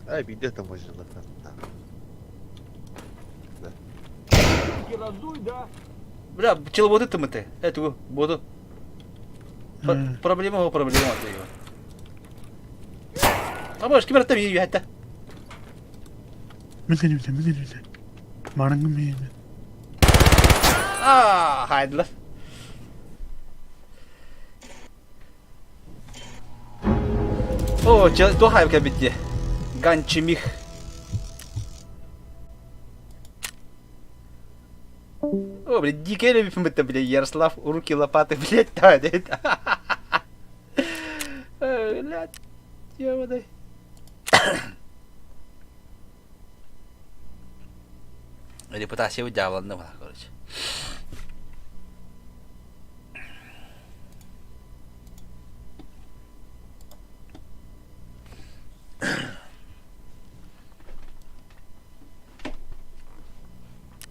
Ай, биде там выжила. Разуй, да? Бля, пчеловоды ты мы ты. Это буду. Проблема о проблема ты его. А можешь кибер там ее это. Мин кэлибитэ, мин кэлибитэ. Барыҥҥын миэнэ. А, хайдылар. О, то хайп кабитте. Ганчимих. О, блядь, дикий любим это, блядь, Ярослав, руки лопаты, блядь, да, да. Блядь, ёбаный. Репутация у дьявола, ну, короче.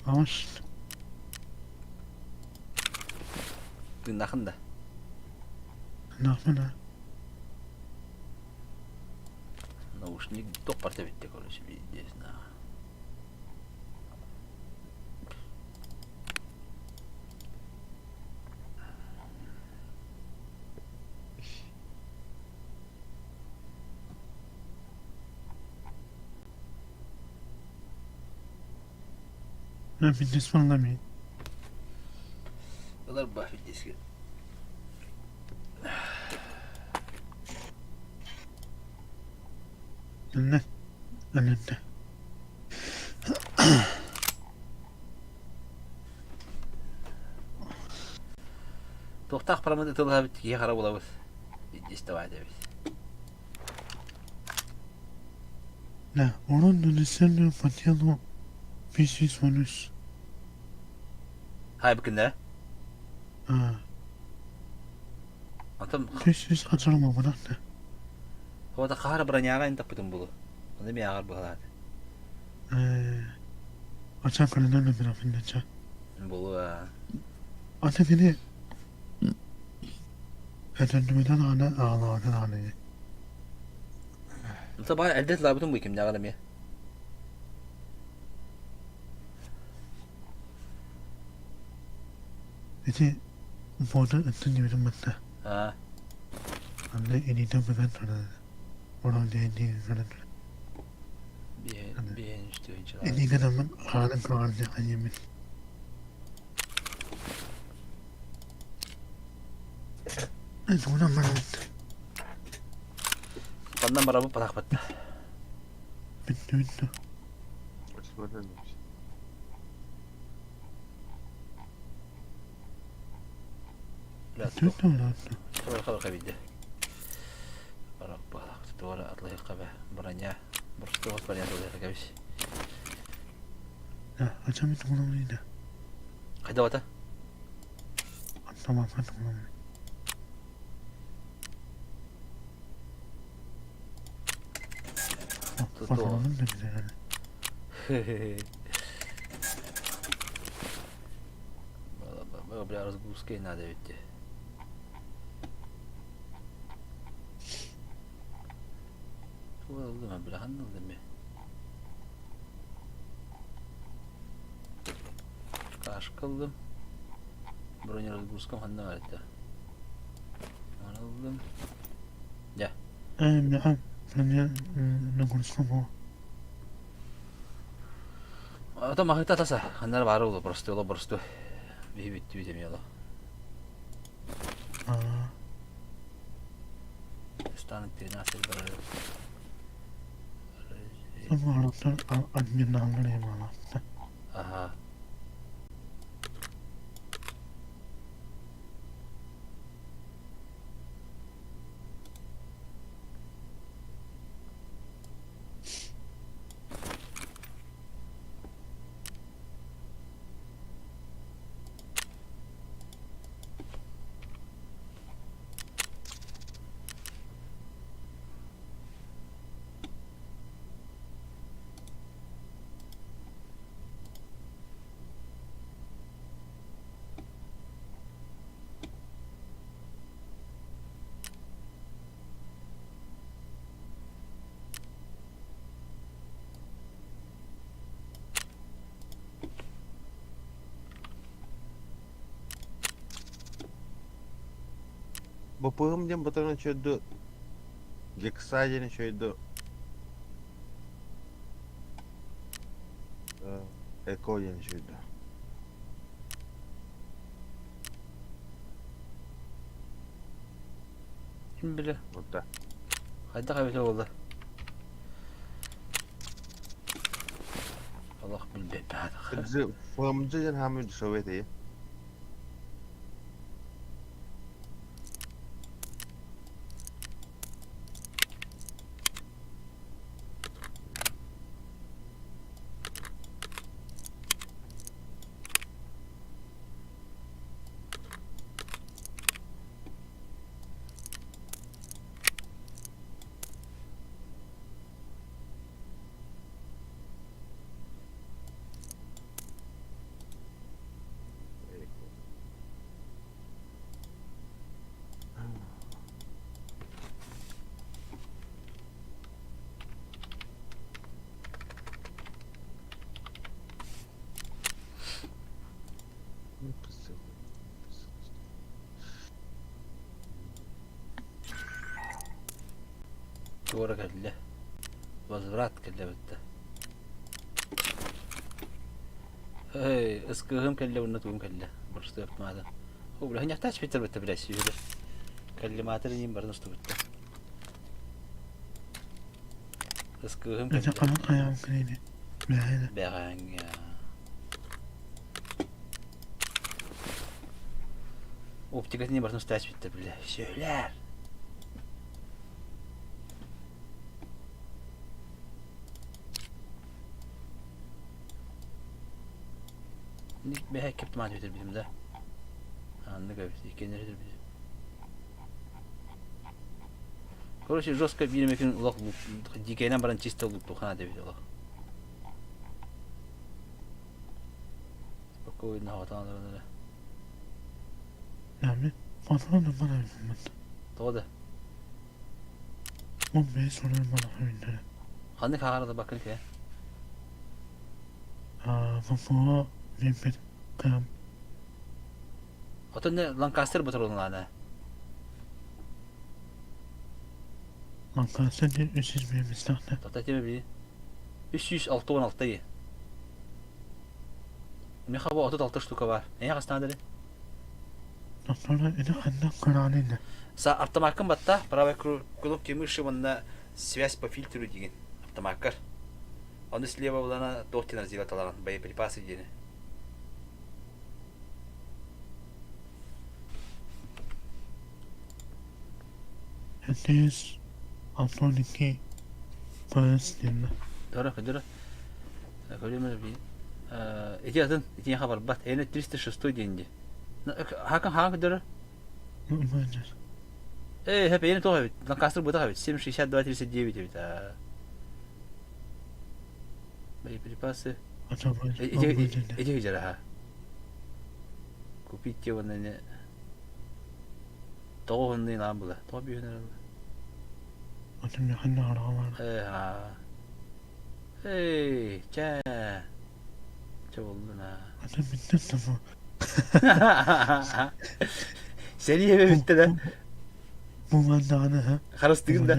Аҕыс. Тыыннахын да. Наахмана. Наушник топпарта битте, короче, пиздец, на. Мен пиздец балламин. Ылар ба пиздец. Өллө. Өлүннэ. Туохтаах парамыт ытылаһабыт киһи хара булабыт. Издевать эбит. Да, урон нанесенный по телу 513. Хай быкында? А. Антон 500 атырма бырақты. Ота хара броняга ин таппытым булу. Оны ми агар быһалаат. Э, ача кырынан бырафында Булу. Ата кини этендүмүтэн аны аҕалаҕатын аны. Ынта баар элдет лаабытым бу кимнээҕэр эмиэ. Ити бода ыттын диэбитим батта. Аа. Анда илиитэ быган турар. Орон диэн диэн көрөн турар. Биһин үстүһүнчэ. Илиигэ даммын хаанын көҕөр диэххэ диэммин. Тугунан барабыт? Ханнан барабыт батахпыт. Бүттү бүттү. Бүттү бүттү. Хабыр Барап туора атлыһыкка броня. Просто броня кэбис. Ачам тугунан да. Хайда бата? Tamam tamam. Patronum da güzel. Бля, разгрузка и надо ведь. Бля, ханна Кашка ыллым. Бронеразгрузкам ханна бар этэ. Аны ыллым. Дьэ. Э, нахам, бронеразгрузка бу. Ото махыта таса. Ханнар бары оло просто оло просто. Биһи бүттүбүт эмиэ оло. Аа. Станет 13 барар. Самолеттар админаллар ямалаатта. Аха. Бопыгым диэн батаран үчүгэй Гекса диэн үчүгэй Эко диэн үчүгэй Ким билэ? Орда. Хайдах эбитэ буолла? Олох билбэппин. ФМД диэн хаамыы дешевый этэ. Туора кэллэ. Возврат кэллэ бүттэ. Эй, ыскыһым кэллэ уонна тугум кэллэ. Просто ыптымаата. О, бля, ханьахтач битер битте бля сүүрэ. Каллиматор иин барын устубутта. Ыскыһым Это кэллэ. ханан хайаан кэлиини. Бэһээнэ. Бэҕэҥҥэ. Оптикатын барытын устааччы бүттэ бile. Сөйлэр. Бэһэ кептиман өтөрбүтүм да. Аннык эбит, иккиэннэр өтөрбүтүм. Короче, жестко биир эмэ күн олох дикэйинэн баран чисто луктухана эбит олох. Спокойно хотон олорон Нами, патрон мана Тоҕо да? Он бэйэ сонун мана хойуннара. Ханнык хаара да бакын кэ? Аа, ВФО биэрбит кыам. Отон Ланкастер ботуруоллаана. Ланкастер диэн үс биэмистээхтэ. Тата тиме би. 366 е. Миха бу 36 штука бар. Эйе хастаадары? Доктора ини ханна көрөөнүн Са автомаккын батта правой кнопки мыши уонна связь по фильтру деген автомаккар. Ону слева булана туох диэн разделять алаган боеприпасы диэни. Эсэс Алтоники ПС диэннэ. Дора, дора. Көрүмөр би. Эти атын, итиэхэ барбат. Эне 306 диэн ди. Хакан хаан көрдөрөр? Э, хэп, эне тоҕо эбит. Ланкастер бытах эбит. 7,62 39 эбит. Боеприпасы. Эти хижара Купить те уонна тоҕо уһуннуй наан була. Тоҕо бүүһүн эрэ Э, Эй, чэ. Чэ боллун аа. Сэрии эбэ бүттэ да. Харыстыгын да.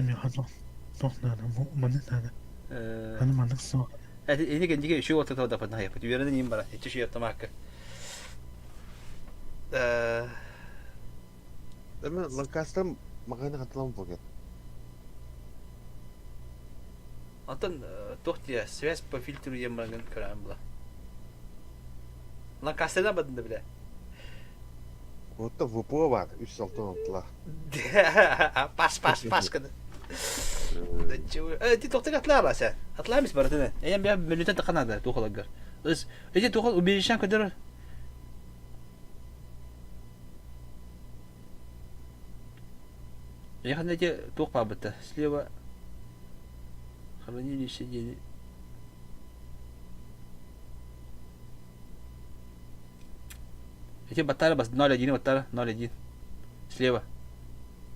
Эни кэннигэ үчүгэй уоттата одаппытын хайаппыт. Үөрэнэн иин бара. Иччи үчүгэй автомакка. Эми Ланкастер маҕаһыына хатылан буолуо. Онтон туох диэ, связь по фильтру диэн баран көрөөн була. Ланкастердан бардын да билэ. Онто ВПО бар, үс алтан алтылаах. Пас, пас, пас гына. Э, ти тохтыг атлаа сен. Атлаа мис барытын. Эйэн бя мөлүтэн таханада тухалагар. Эти тухал убежищан көдөр. Яхан эти туох баабыта. Слева хранилище диэни Эти баттара бас 0,1 баттара 0,1. Слева.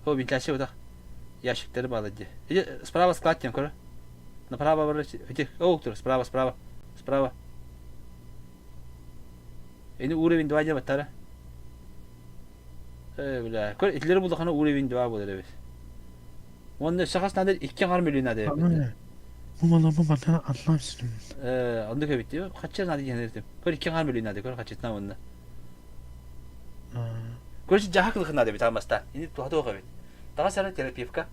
О, вентиляция вот так. Ящиктары баала дии. Эти справа склад тем, көрө. Направо бар эти о, тур, справа, справа. Справа. Эни уровень 2 диэн баттара. Э, бля. Көр, итилери булдахана уровень 2 буолар эбит. Уонна өссө хас наада икки аҥар миллион наада эбит. Бу малабы бата атлам ситим. Э, оннук эбит дии. Хачча наада диэн этим. Көр икки аҥар миллион наада, көр хаччытына уонна. Короче, дьаһак ылыхын наада эбит аамаста. Ини туһа туох эбит. Таҕас эрэ терапевка.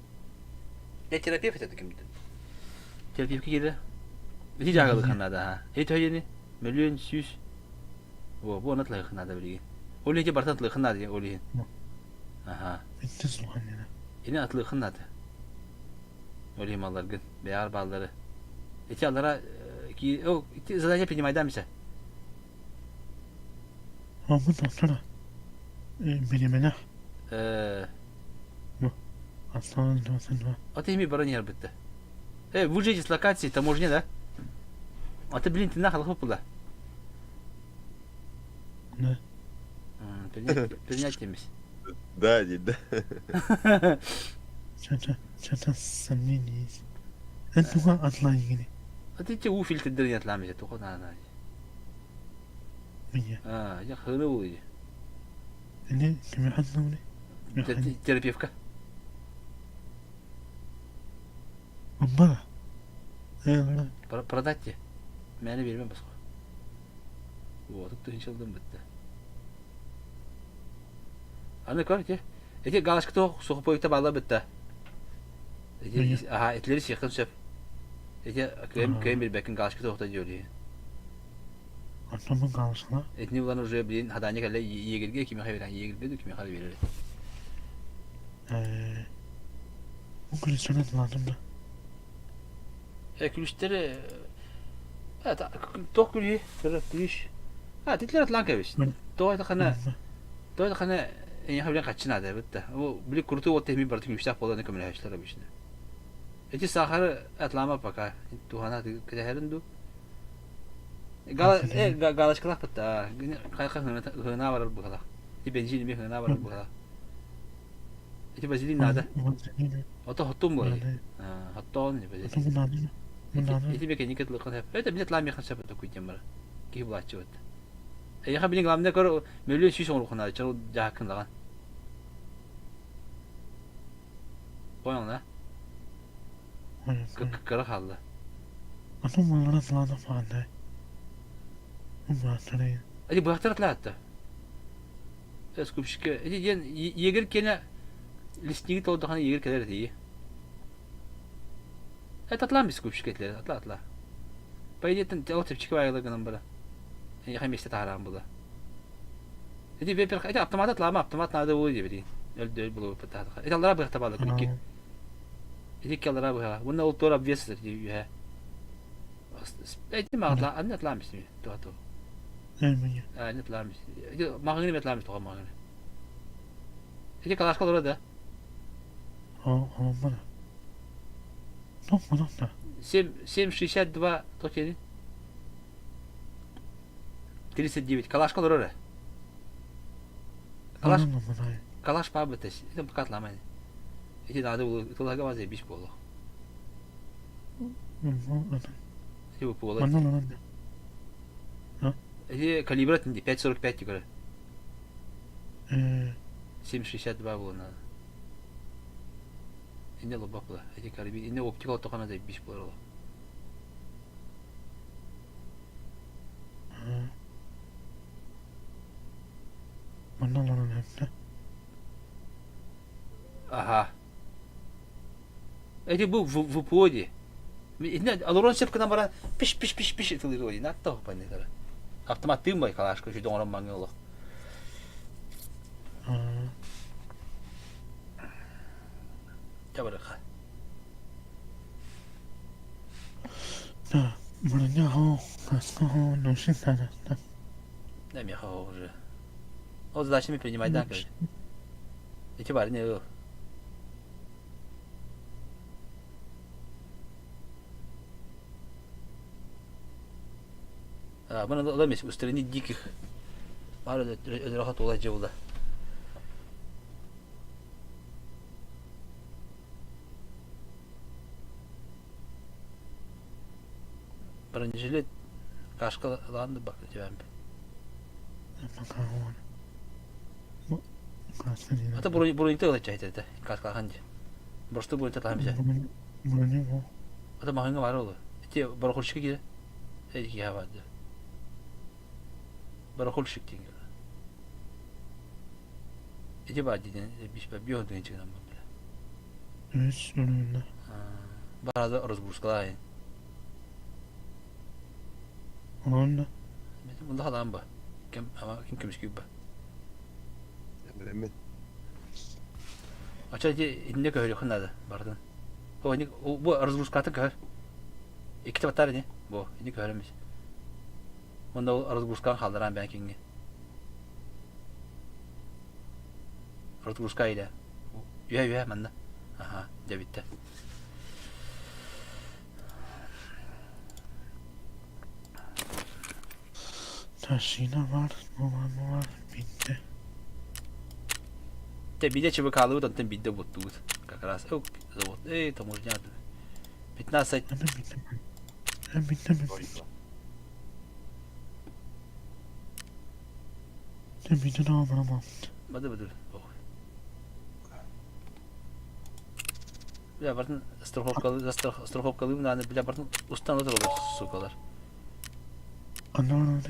Я терапевт это кимдин? Терапевка киирэ. Ити дьаһак ылыхын наада, ха. Ити төһө Мөлүөн сүүс. О, бу онно тылыхын наада билигин. Ол иһин барытын тылыхын наада диэн ол иһин. Аха. Ини атылыхын наада. Ол иһин малларгын, бэйэҕэр бааллары. Ити аллара ки о, ити задание принимайдаа мисэ. Мамын доктора. Биримэнэх. Э. Аслан досын. А ты ими баран ярбытты. Э, вы же с локации таможни, да? А ты, блин, ты нахал хопла. Да. Принять эмис. Да, да. Что-то, что-то сомнение есть. Это туга атлайгини. А ты те у фильтрдерин атламыйа туга на Меня. А, я хыры були. Не, кими атлауни? Терапевка. Амба. Продать те. Мэне бермем басқа. Вот, тут тыһынчалдым бітті. Аны көр, те. Эти галочка то сухопойта бала бітті. Эти, аха, этилери сиэххин сөп. Эти кыайым кыайым билбэккин галочка тоохто диэри. Онтон бу галсала. Итини булан уже блин хадание кэллэ егерге кимиэхэ биэрэн егерге ду кимиэхэ биэрэр. Э бу күлүстэрин атылаатым да. Э күлүстэри туох күлүһү? Көрө күлүс. А титлер атлаан кэбис. Тоҕо хана тоҕо хана эйиэхэ билэн хаччы наада эбит да. Бу били курутуу уот тэһми барыта күлүстээх буолан көмөлөһөчүлэр обычно. Эти сахары атлама пока. Тухана кэтэһэрин ду. Гала э галочкалаах бытта. Хайха хына барар быһалах. Ити бензин эми хына барар быһалах. Ити базилин надо. Ото хоттум буолар. Хоттоон базилин. Ити бекени кытлыкын хеп. Это билет лами хан сепет куйтем бар. Киһи булааччы бат. Эйха билин главное көр мөлүн сүүс оҥорухуна чал жаакын лаган. Понял, да? Кыра хаалла. Эти быһахтар атлаатта. Скупщика. Эти диэн егер киэнэ лесниги толордохана егер кэлэр этии. Это атлаан скупщик этилер, атла атла. По идее, ол чэпчэки баайылар гынан бара. Эйиэхэ миэстэ таһараан була. Эти во-первых, эти автомат атлаама, автомат надо было диэбитин. Өлдө булу пытаатаха. Эти аллара быһахта баалар икки. Эти икки аллара быһаҕа. Уонна ол туора обвес сытар үһэ. Эти маҕатла, анны атлаам истими. Туха ту. Анны атлаам Эти маҕыҥы атлаам тоҕо маҕыҥы. Эти калашка олорор да? 7,62 то кели. 39. Калашка олорор ээ. Калаш, калаш паабытас. Это пока атламай. Эти надо было тылага база биш боло. Эти бу буола. Эти калибра 5.45 көрө. 7.62 было надо. Инне лобак була. Эти карабин, инне оптика оттохана да биш болар. Манна олорон эттэ. Аха. Эти бу в ВПО Инне олорон сөп гынан баран пиш пиш пиш пиш ытылыр ой натта хопаннытара. Автомат тыын бай калашка үчү доҥорон маҥы олох. Табарыха. Да, броня хо, каска хо, носи да. Да, меха уже. Ол задачами принимать да, короче. Эти бар не ыл. А, мы надо устранить диких. Бар өлөрөхө тула дьылда. Бронежилет кашка ылаан бак дебәм. Ата бронь тыгыла чайтата каскахан ди. Просто бронь татахан бise. Броня бу. Ата махынга бар олу. Эти барахольщик кире. Эти киһи барды. Барахольщик диэн Ити баар диэн биш био диэн чыгынан бара. Үс өлүннэ. Барада разгрузкалаайын. Онно. Мында халаан ба. Кем ама ким көмүскүй ба. Билэммин. Ача ити итинне көһөрүөххүн наада бардын. О, ини бу разгрузкатын көһөр. Икките баттар ини. Бу, ини көһөрөмүс. Онно ол разгрузканы хаалларан бэйэн киҥҥэ. Разгрузка илэ. Үһэ үһэ манна. Аха, дьэ бүттэ. Ташина бар, була була, битте. Те биде ЧВК-лыбыт, онтон биирдэ буттубут. Как раз. Эй, завод. Эй, таможня. 15. Аны битте. Битте битте. Битте да Бады бады. Бля, бартын страховкалы, страховкалыыбын аны, бля, бартын устан отыралар, сукалар. Анна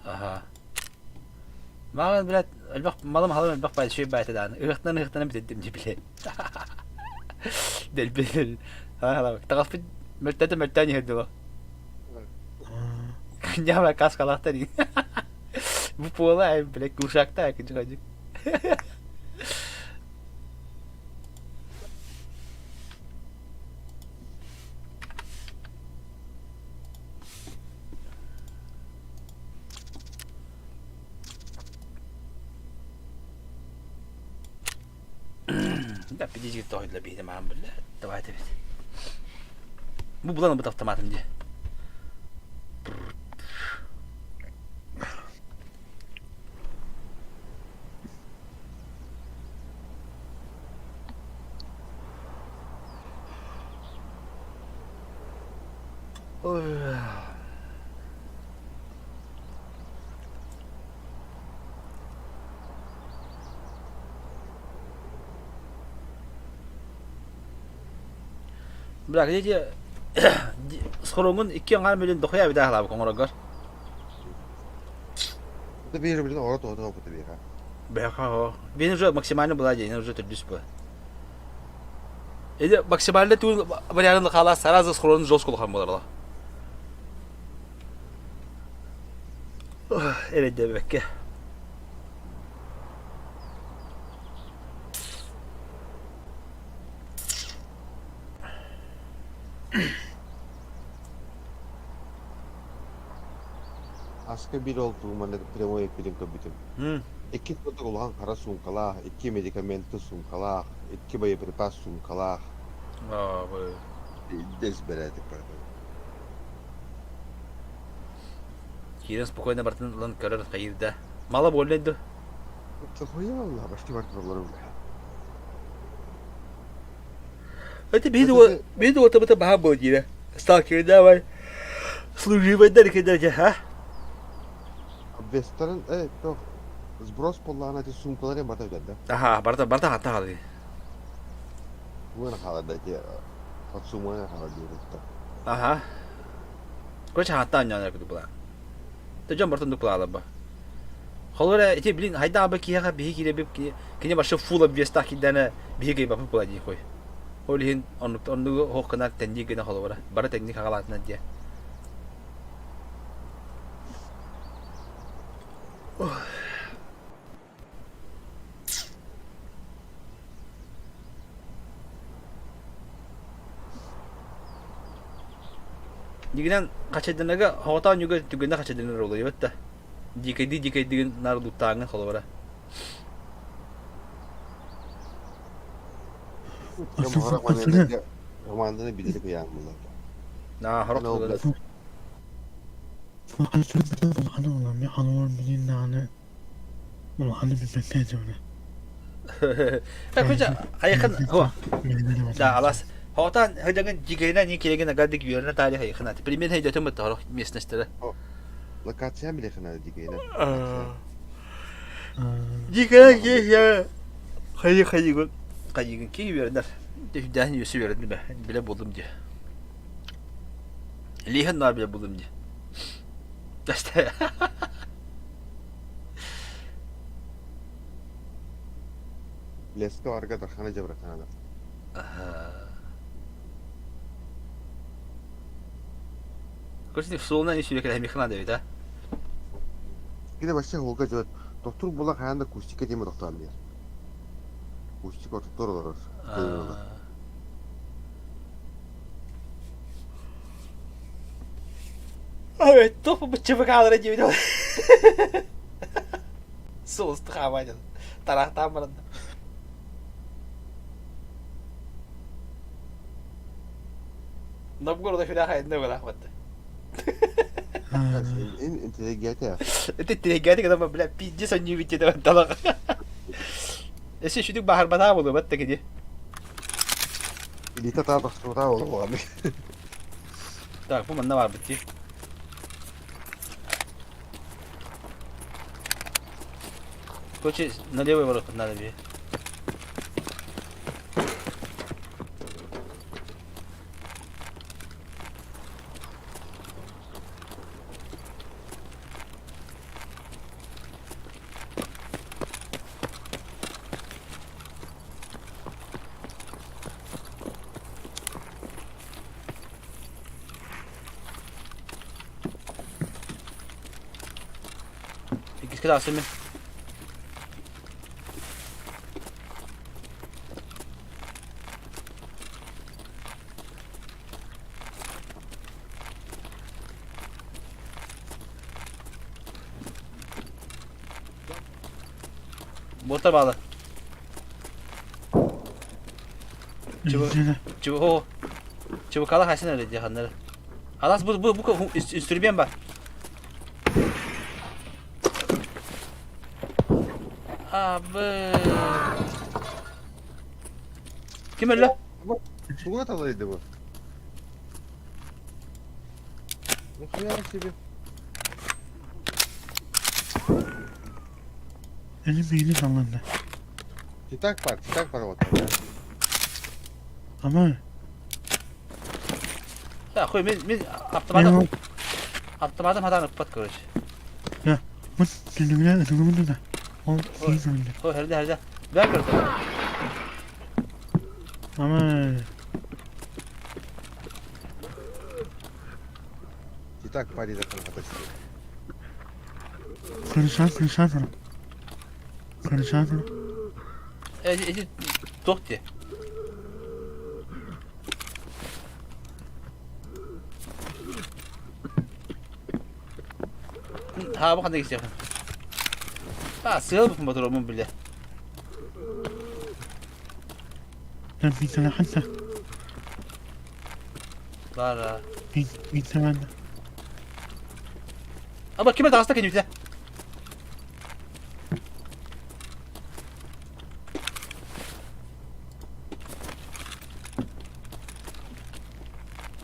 Аха. Маған, блядь, элбэх малым халым элбэх бай шүй байтэ дааны. Ыһыктан ыһыктан бүтэрдим дии билэ. Дэлби. Таҕаспыт. Мөлтөтө мөлтөөн иһэр дылы. Ньама каскалаахтар Бу буола блядь, кушакта кыдьык. Да, пидизи тоһуйла биһиде маан биле. Давайте бит. Бу булан бут автоматым ди. Бля, где схороҥун икки аҥаар мөлүн дохуя эбит аһылаабыт оҥороргор. Это биир билин оҕо тоҕо опыта биэха. Бэха Бин уже максимально была день, уже төрдүс была. Или максимально туун варианын хаала сразу схоронун жестко улахан буолар. Эрэйдээбэккэ. Аска биир ол тууманы прямой эфирин көрбүтүм. Икки курдук улахан хара суумкалаах, икки медикаменты суумкалаах, икки боеприпас суумкалаах. Дэс бэрээдик барда. Киирэн спокойно бартын ылан көрөр хайыыр да. Мало больно да. Хуя почти бартын Это биир уотабыта баһа буол диирэ. Сталкер давай. Служивайдар кедерже, а? Вестерн, тох, сброс поллаана эти сумкалары барта өтөрдө. Аха, барта барта хатта халы. Уена халада эти сумманы хала диир. Аха. Короче, хатта анньаанар кудук була. Те дьон бартын дук була Холора ити блин хайда аба киһиэхэ биһи киирэбип кини башы фул обвестах киирдээнэ биһи кыйбаппыт була дии хой. Ол иһин оннук оннугу хоох гына тэннии гына холобура бары тэҥник хаҕалаатына диэ. Дигинэн хачайданага хоҕотоон ньуга түгэнэ хачайданар улуйбат да. Дикэйдии дикэйдигин наар луттааҥҥын холобура. Команданы билэрик ыйаан булар. На хорох тылы. Хайыхын да алас Хотан хайдагын дигейна не кереген агадык юерна тари хайыхына. Пример хайдатын бит хорох местностьтары. Локация билехина дигейна. Дигейна хайы хайыгын хайыгын ки юернер. Дэхин юсу юернер бе. Биле болдум ди. Лихан нар биле болдум ди. Дасте. Леска арга дархана жабрахана. Короче, суолунан ис үлэкэлэһэ михна дэбит, а? Кини вообще холга дьон доктор була хаан да кустика диэми тохтоон биэр. Кустик ортотугар олорор. Ой, топ быччыбыкаалара диэбит. Суолусту хаамайдан. Тараахтаан баран. Новгорода филаха инне булах батты. Интеллигенция. Это интеллигенция, когда бля, пиздец, они ведь это талак. Если шүтүк баһарбатаа болу батта кини. Илиитэ таа тохтуутаа болу Так, бу манна бар битти. Короче, на левый ворот надо бе. Иккискэ тахсым мин. Буота баала. Чего? Чего хайсын эрэ диэханнары. Алас бу бу бу инструмент бар. Абы. Ким өллө? Тугуна талайды бу? Нихуя себе. Эни бейни салланды. Титак бар, титак бар вот. Ama Да, хуй, мен мен автоматом автоматом хадан ыппат, короче. Я, вот түнүгүнэ ытылыбын да. Ол киин көрүндү. Хой, херде херде. Бär көрдө. Ama Титак пари да хатасты. Kırışan kırışan sana. Kırışan sana. Эти туох дии. Ха, бу ханнык истиэхпин. А, сыал буппун ботуруомун билэ. Ben bir tane hatta. Бара. Bir, bir tane. Аба ким эрэ таҕыста кэннибитэ.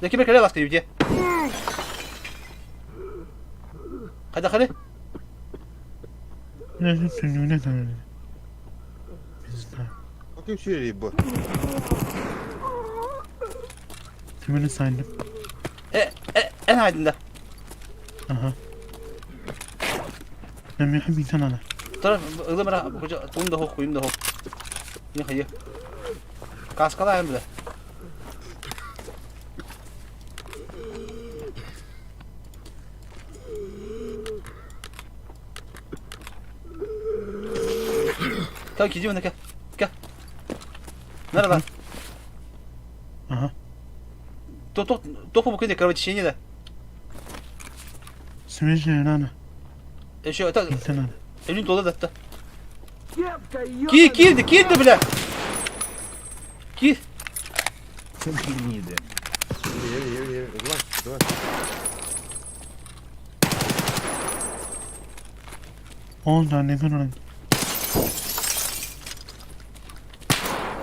Да ким эрэ кэлэ аласка кэннибитэ. Хайдахары? Ne түнүгүнэ tane. Bizde. Ким сүйрей бу? Tümünü saydım. Э, э, эн хайдында. Aha. Ben bir bir tane. Тұр, ылымыра, туым да хоқ, куйым да хоқ. Не хайы. Каскалайын біле. Кел, киди мына, кел. Кел. Нара Aha. То, то, то по букве кровотечение да. Свежая рана. Еще это Bir tane. Elin dolu da. Ки, кирди, кирди, бля. Ки. Гниды. Ели, ели, ели. Давай, давай. 10 tane kadar.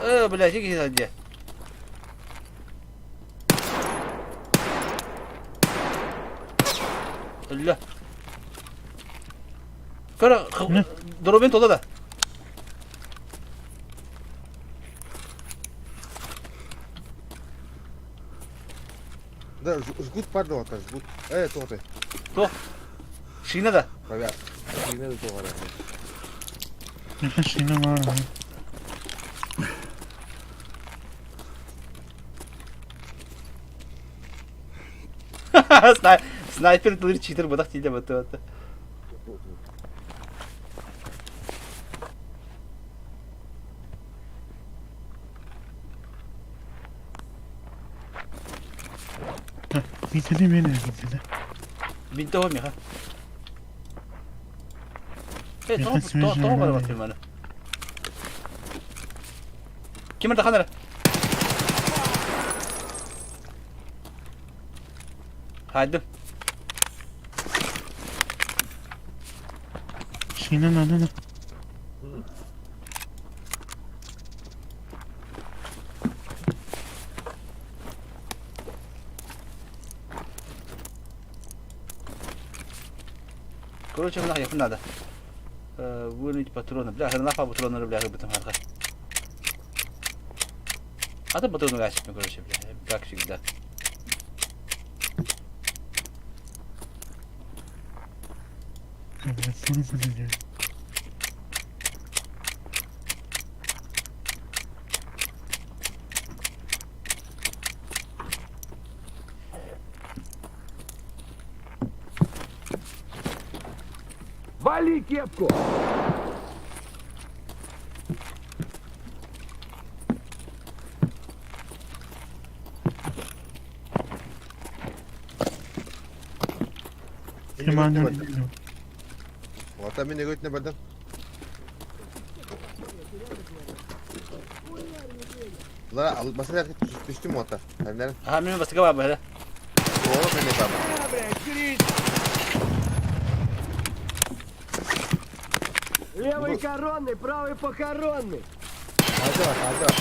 Э, бля, тики где? Ля. Кара, дробен тола да. Да, жгут пардон, жгут. Э, то ты. То. Шина да. Повяз. Шина да то Ne şina var mı? Снайпер тылыр читер бодах тиде баты баты. Bitirdi beni bitirdi. Бинте хо миха. Э, то то то бар баты маны. Ким эрде ханара? Хайдым. Şina nerede? Короче, мына якын надо. Вынуть патроны. Бля, хрена патроннары, бля, бытым харха. А то патроны гасит, короче, бля, как всегда. Evet, bunu kullanıyorum. Пали кепку! Ота мин өгөтүнэ бардым. Лара, басына түстүм ота. Әмнәрен. Аха, мин бастыга бар бәһә. Оğlum beni baba. Левый коронный, правый похоронный! Hadi bak, hadi bak.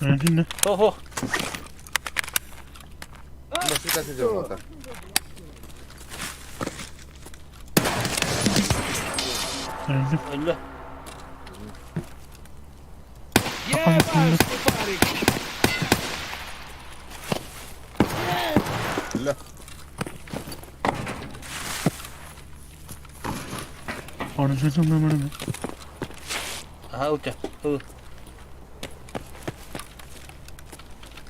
Öldün Хо-хо. Nasıl kaçacağım orada? Öldüm. Өллө. Ебать, парик! Өллө. Orada ben Аха, ылча. Ыл.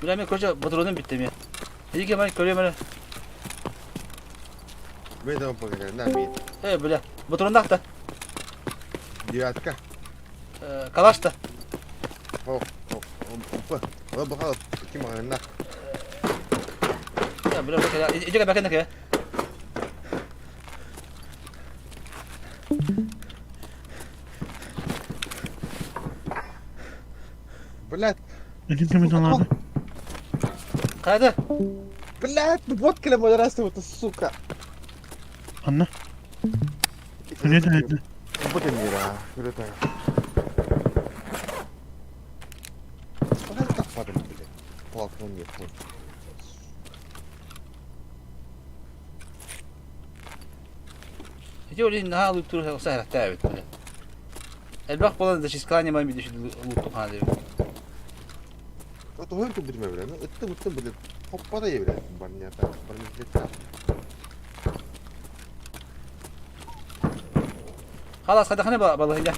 Бля, мен короче, патроным битти мен. Иди мен көрөм эле. Мен de покажу, на мен. Э, бля, патрондаах да. Девятка. Калаш да. О, о, о, о, бахал, ким агында. Бля, бля, иди ка бакенеке. Блядь, Öldüm кем алады. Кайда? блядь, ну вот кем это, сука. Анна. Öldü öldü. Bu da mira, böyle Ben tapmadım bile. Balkon yapıyor. Иди олин наһаа луктур сахарахтаа эбит бля. Элбэх буолан да чискалани май бидиши лукту хана деп. O da hör bilme bile. Ittı mıttı bile. Hoppa da ye bile. Barniyata, barniyata. خلاص خدخنا балыһыйда.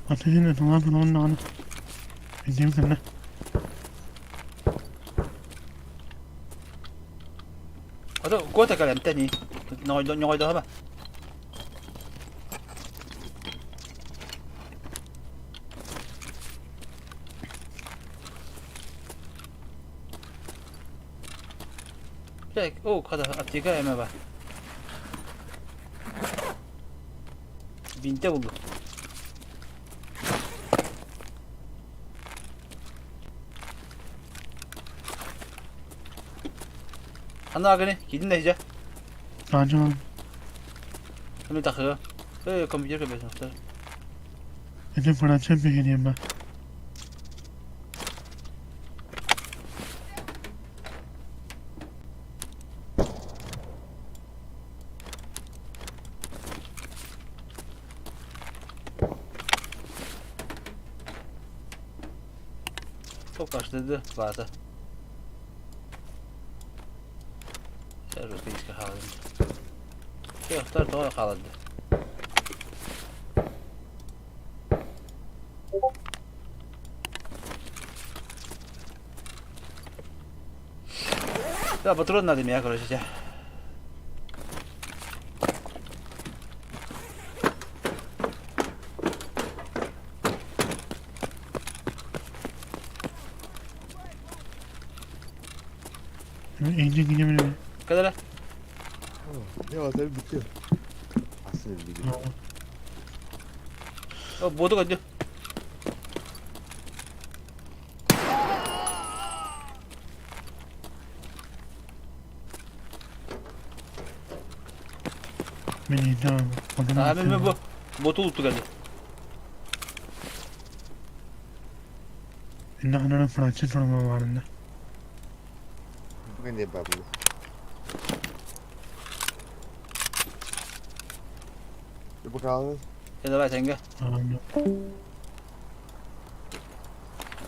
Атыгын алады онна аны. Öldüm кем Ото кота калем тани. Нойдо нойдо хаба. Чек, о, када аптека эме бар. Бинте булду. Ана агыны, кидин да хижа. Acaba Эме тахыга. Э, компьютер көбөсүн. Öldüm Fransız bir geleyim ben. Çok başladı plata. Русский халады. Yoxlar doğru xaladı. Да, патрон надо меня, короче. Engine gidebilirim. Kadar. Ne var tabii bitiyor. Aslında bir gün. О, боду көдү. Мен tamam. А, мен бу боту утtu geldi. İnne Fransız sorma varında. Bugün ne babu? Bir bakalım. Ya давай тенге. Tamam.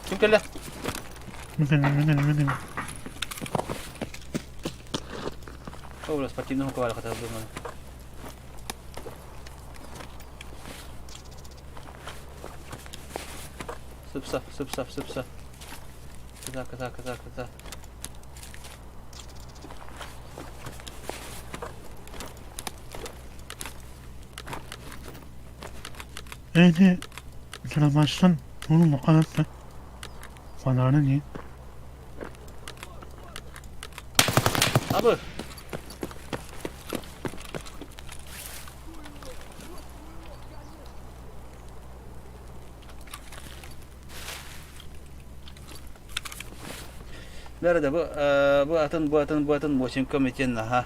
Kim келді? Міне міне міне. О, бля, спортивный хука бар хотел бы мен. Сып-сап, сып-сап, сып-сап. Кыза, кыза, кыза, кыза. Эти кырамаштан улахан фонары не? Абы. Nerede bu? Ee, bu atın, bu atın, bu atın Moşinko metin aha.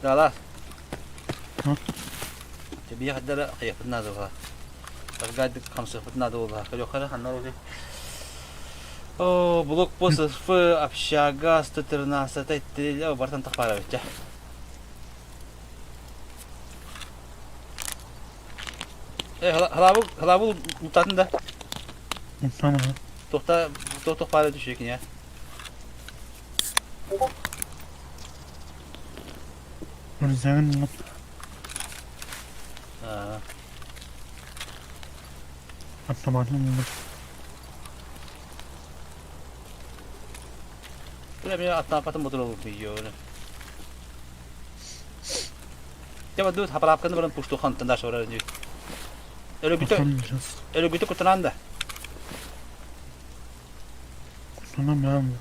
Даалаас. Тэбиэх эрдэ хайыахпыт наада буолла. Аргаайдык хамсыахпыт наада буолла. Көрүөххэ эрэ ханна ол О, блокпост СФ, общага, 113 иттиле, бартан тахпара битчэ. Э, халабыл, халабыл мутатын да. Мутана. Тохта, тохта пара düşüyor ki ya. Рюкзагын Автоматын Бля, меня автоматом буду видео. Я вот тут хапалапканы баран пушту хантан да шорар дии. Өрөгүтө өрөгүтө кутанан да. Кутанам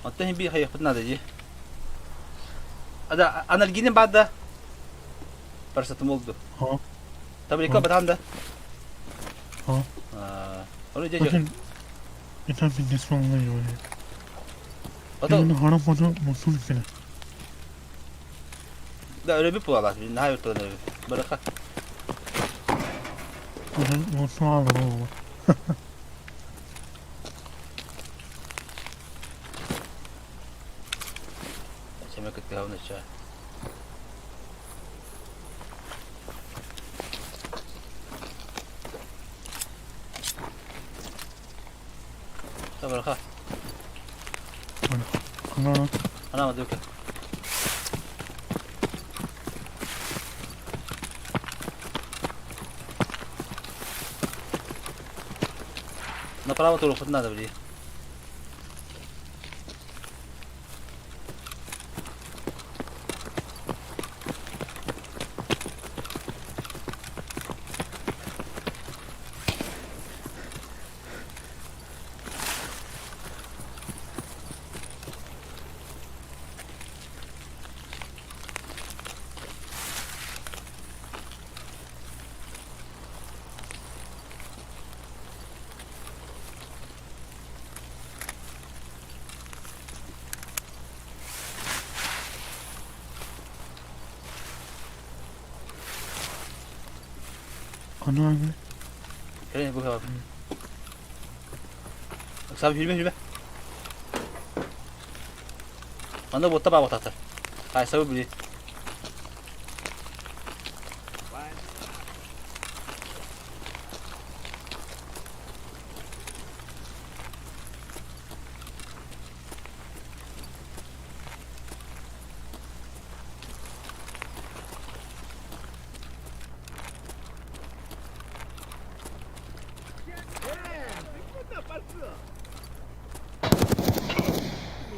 Оттон иһин биир хайыахпыт наада дии. Ада анальгинин баар да? Парасатым ду. Ха. Таблетка батаан да? Ха. Ону дьэ дьэ. Это пиздец волнует. Ото Да, өрөбүт буолалаах. Наһаа өртөн өрөбүт. Барыха. Сэмэ кыттыһабын ычча. Табарха. Ана мадука. Направо туруохпут надо били. Аны Кэлин бу Сабы жүрме жүрме. Анда ботта ба ботатар. Ай сабы били.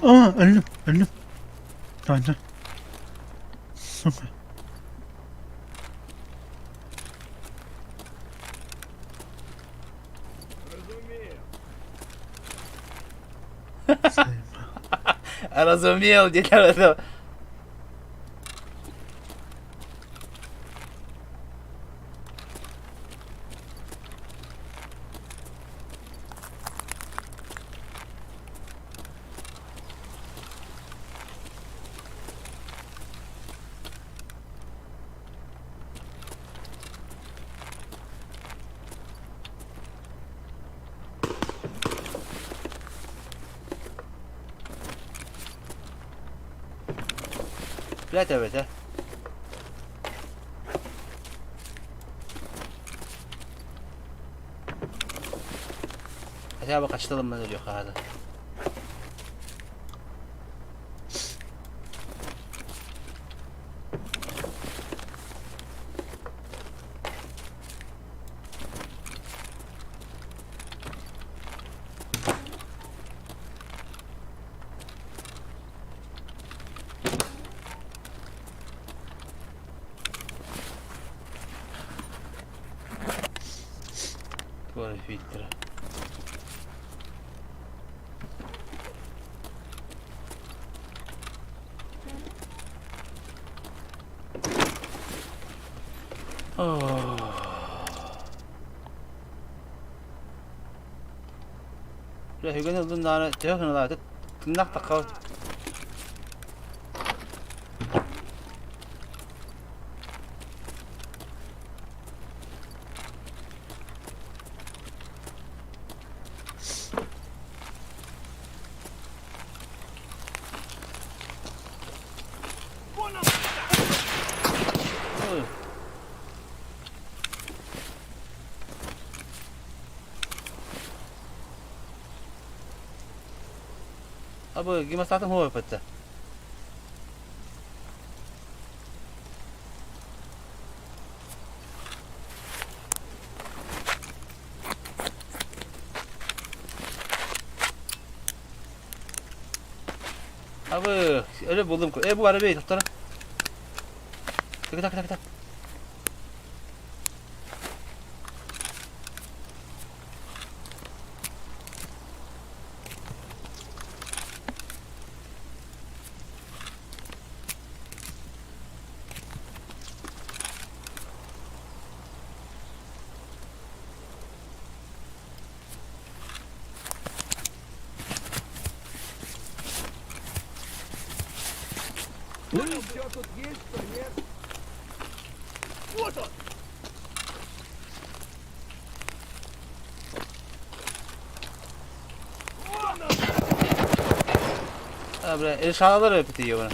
Aa öldüm öldüm. Tamam tamam. Сука. Разумел, дед Блядь, эбэтэ. Хотя бы хачталыммын өлүөххэ хаада. Туора фильтра. Дьэ, үгэн ыллын даҕаны төһө гыналаата тыыннаах тахха Абы гимастатын хуой пытта. Абы, öyle buldum. E bu arabayı tuttara. Tak tak tak tak. Ну, все тут есть, что нет? Вот он! Ha, бля, решалалар öpütü yiyor bana.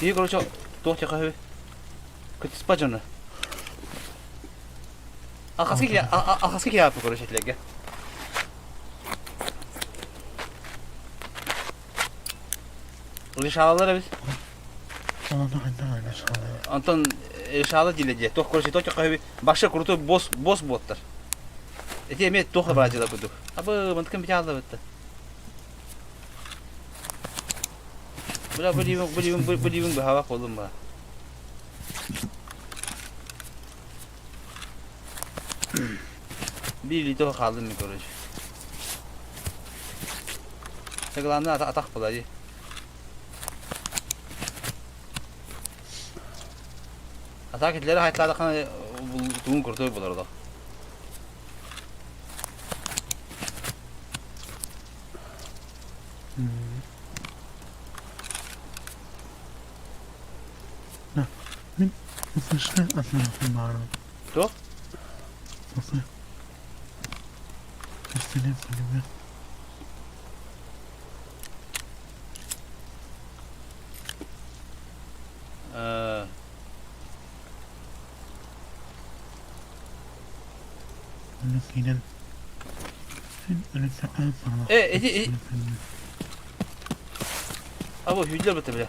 И, короче, туох тяха Көтүспа дьону. Алхаска киһи алхаска киһи ааппы короче этилэргэ. Решалалар эбит. Онтон решала диилэ дии. Туох короче туох тяха башы крутой босс босс буоттар. Эти эмиэ туох баадьыла курдук. Абы мантыкын бите аллабытта. Бля, бу диибин бу диибин бу диибин быһаабах буоллум ба. Биир илиитэ хааллым мин короче. Главное атах была дии. А так итилери хайтлаадаххына тугун крутой болор олох. Мин ФСК атынан баарым. Туох? Ф. Пистолет пулемет. Онно киирэн Э, эти Або hücre быта бля.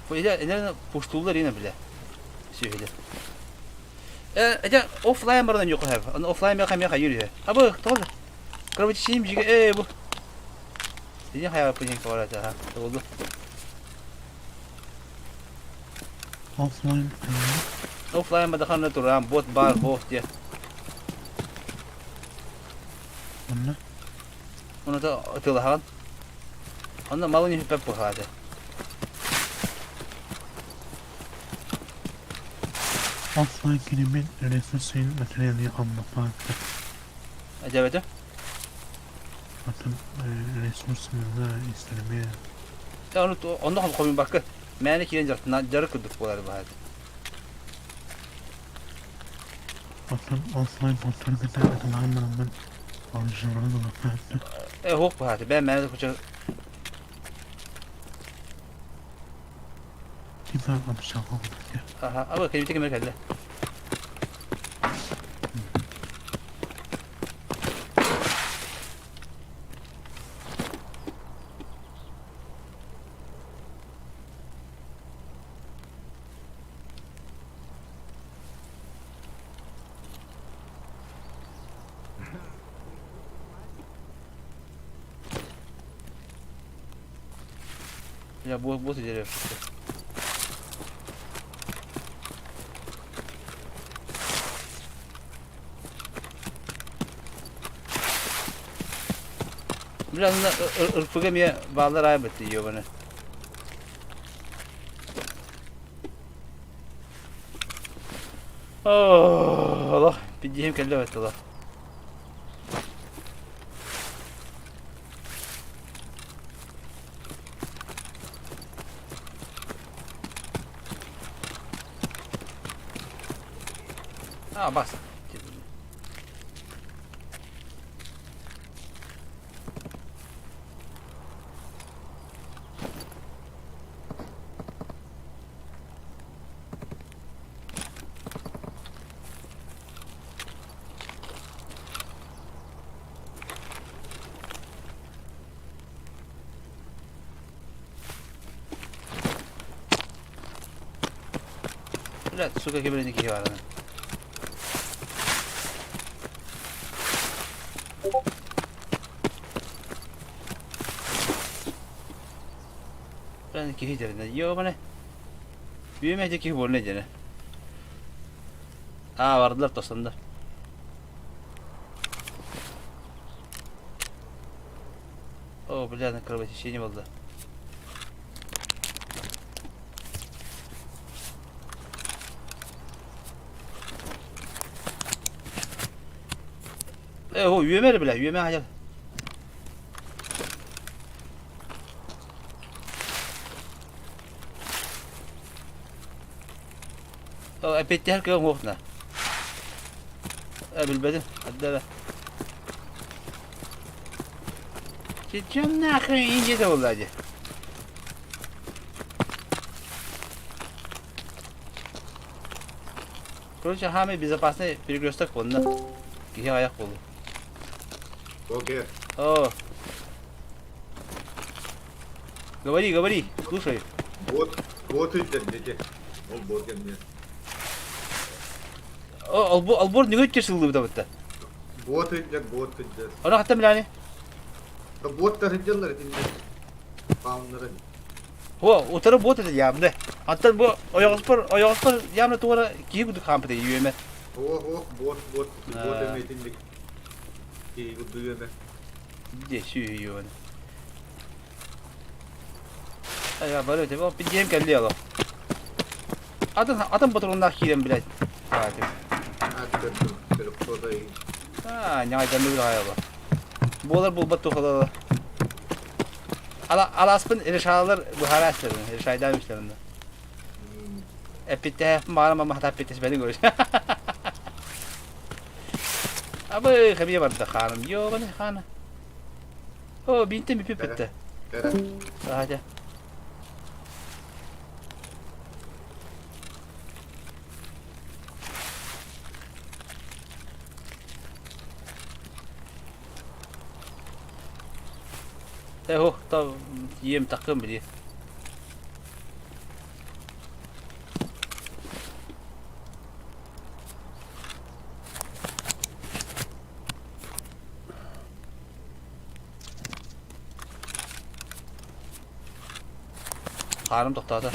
Бу пуштулар ина бля. Сүһүлэр. Э, эти офлайн бардан yok heb. Аны офлайн меха меха yürüyor. Абы, тоғыз. Кровотечение жиге, э, бу. Дини хая пынен коварата, ха. Oldu. Offline Офлайн бадахана туран бот бар хоф те. Онно Оны да тылахан. Онно малын хүппеп бухаады. Offline киримин ресурсын материалы аммапаатта. Ажабета? Атын ресурсымызда истереме. Та оны онно хом хомин бакы. Мээнэ киирэн дьарыктана дьарык курдук буолар баһаат. Оттон офлайн боттары кытта атылаан бараммын оружиеларын ылыахтаахпын. Э, уох баһаат. Бэйэм мээнэ куча Типа общага курдук. Аха, аба кэлбитэ кэмэр кэллэ. Я бу бу сидели. Бля, РПГ эмиэ бааллар аайбыт ёбаны. Олох, пидиһим кэллэ баттыла. А, бас. Блядь, сука, киберники киһи баарына. Блядь, киһи дэринэ. Ёбаны. Бүөмэ киһи буолна дьэнэ. Аа, бардылар тосоннор. О, бля, на кровотечение болды. Э, о, үөмэр бля, үөмэ хадьар. Эппиэттэһэр кыаҕым суохна. Э, билбэтим. Хадда Чем нахрен индия буолла дии. Короче, самый безопасный перекресток онно. Киһи аяк болу. Окей. О. Говори, говори, слушай. Вот, вот илдьэр дети. Ол бор кэмҥэ. О, албор, албор не өттө сыллыбыта бытта. Бот илдьэр, бот илдьэр. Ону хаттан билээни? Да боттар илдьэллэр итиннэ. Пауннары. О, утары бот это явно. Аттан бу ойоҕоспор, ойоҕоспор явно туора киһи курдук хаампыта үөмэ. О, о, бот, бот, бот эмэ итинник. Киһи курдук үөмэ. Де сүүһүйүөн. Ая, бары өтө, о, пидиэм кэлли олох. Атын, атын ботуруннаах киирэн, блядь. Аа, ньаҕайданны бир аайала. Буолар буолбат тухалала. Ала, алааспын решалар быһаара эстэрин, решайдаам истэрин. Эппиттэһэппин баҕара мама хата эппиттес бэни көрүс. Абы, хабия барда хааным. Йобаны хаана. О, бинтем бүппүттэ. Аха, Э, та ем такым били. Хаарым тохтоото.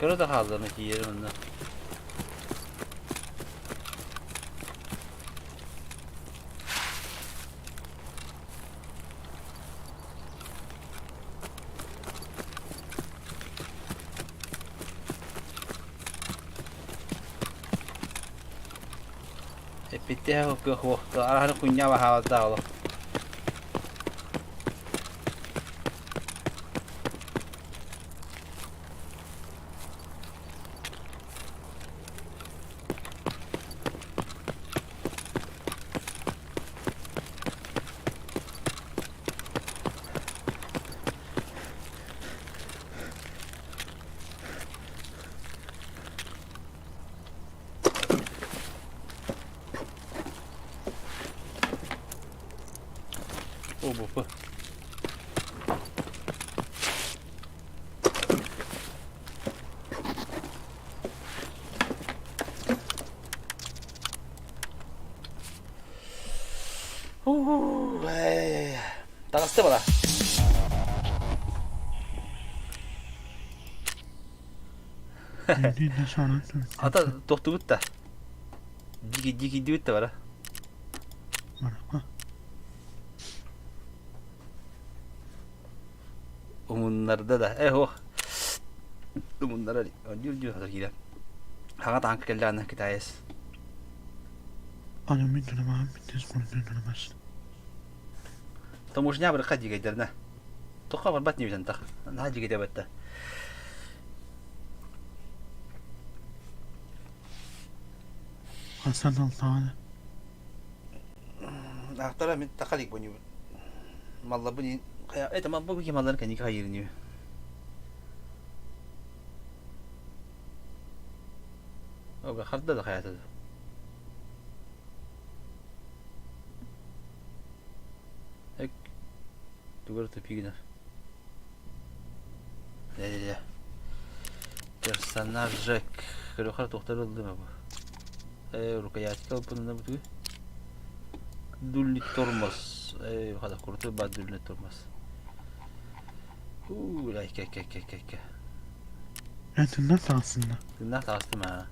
Кыра да хаалларына тиийэрим онно. Эппиттээх кыах уох араһаны кунньаа баһаабатаа олох. О, бу. Таҕыста бала. Ата тохтубут да. Дики дикидибит да бара. Умуннарда да. Э ох. Умуннара дьүр дьүр хатар киирэн. Хаҥа таанка кэллэ аны китаец. Аны мин тунамаам, мин тунамас. Таможня барыкка дигейдерне. Тоққа барбат не битен тах. Наһаа дигейде бэтте. Хасан алтаана. Ахтара мин тахалик бу Маллабын это малбы ки маллар кэники хайырныы. Ога харда да хаятады. Эк тугар тупигинер. Э Персонажек. Көрөхөр туохтар ылдым бу. Э рукоятка ылбынына бутугу. Дульный тормоз. Э хада крутой ба дульный тормоз. Уу, кэ кэ кэ кэ кэ. Эн тыннар таҕыстынна. Тыннар таҕыстым аа.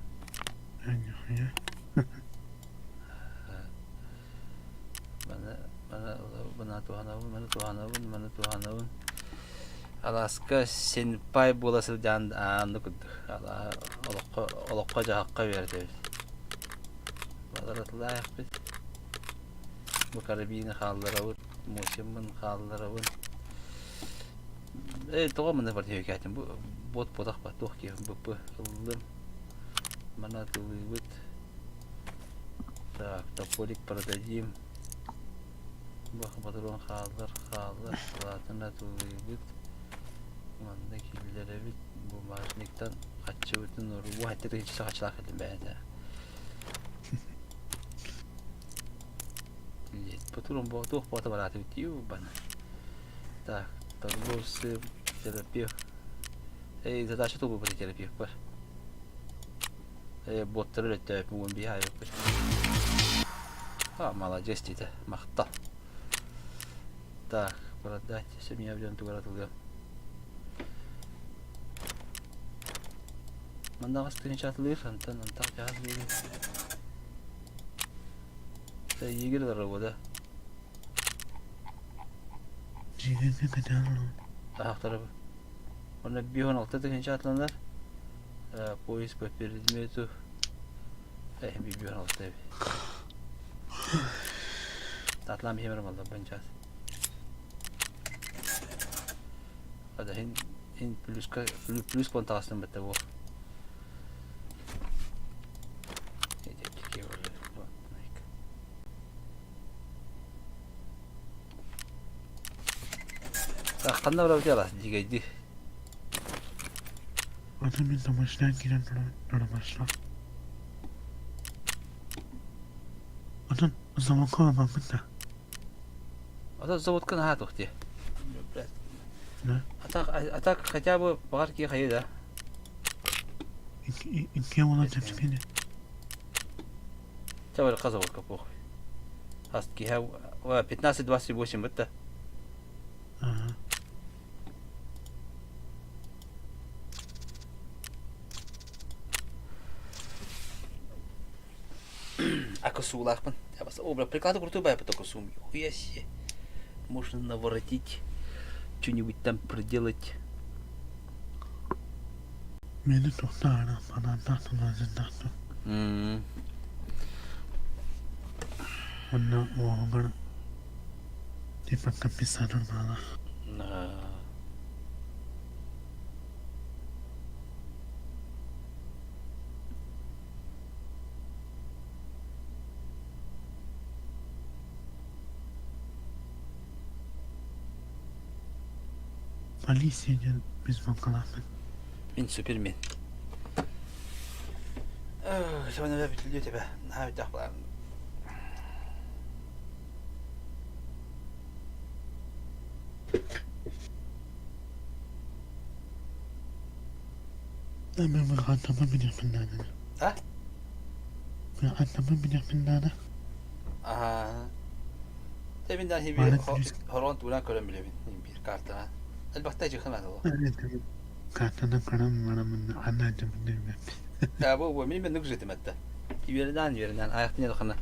Маны маны маны туһанабын, маны туһанабын, маны туһанабын. Алааска сенпай буола сылдьан аанны курдук. Алаа олоххо олоххо дьаһахха үөрэтэбит. Баларатылаахпыт. Бу карабины хаалларабыт, мосиммын хаалларабын. Э тоҕо маны бар бу бот ботах ба туох киһи бп ыллым. Маны атылыыбыт. Так, тополик продадим. Бах патрон хаалар, хаалар, салаатын атылыыбыт. Манна киллэрэбит. Бумажниктан хаччыбытын уруу хатта тыһыынча хаччылаах кэллим бэйэтэ. Патрон бо туох бота бараатыбыт дии бана. Так, торговцы, терапевт. Эй, задача тулбут терапевт бар. Э, боттары өттөөп мугун биһаайбыппыт. А, молодец диэтэ, махтал. Так, продать семья дьон тугар атылыам. Манна аҕыс тыһыынча атылыыр, антан антах дьаһал биэрин. Егер да Дьиҥэ кэтээн олорон. Таһахтары Онно 516 тыһыынча атланар. Поиск по предмету. Э, 516 эбит. Атлан биһимэр малла банчаас. Ада хин хин плюска плюс контаастын бетте бу. Ханна барабыт алас дьигэйди. Аты мин тамашынан киирэн туран Атын заводка барбаппын да. Ата заводка наһаа туох дии. А так, а так хотя бы баҕар киһи хайы да. Икки уола чэпчэкини. Чэ барыкка заводка похуй. Хас киһи 15-28 бытта. Ага. Акысуулаахпын. О, бля, приклады крутой бай только сум. Хуя себе. Можно наворотить, что-нибудь там проделать. Мени тохтаана, манан тахталаазын тахта. Уонна уоһугар типа компенсатор баалаах. Полиция диэн безбанкалаахпын. Мин супермен. Сонун бүтүллүү тебе. Наһаа бүтэх балар. А? Аа. Тэ мин даһи биир хорон тууран көрөн билэбин биир картана. Элбэхтэ дьыхын атылы. Картанан көрөн барамын ханна дьыбын билбэппин. Бу бу мин мен нүгүзетим этте. Үөрэнэн үөрэнэн аяқтын елхана.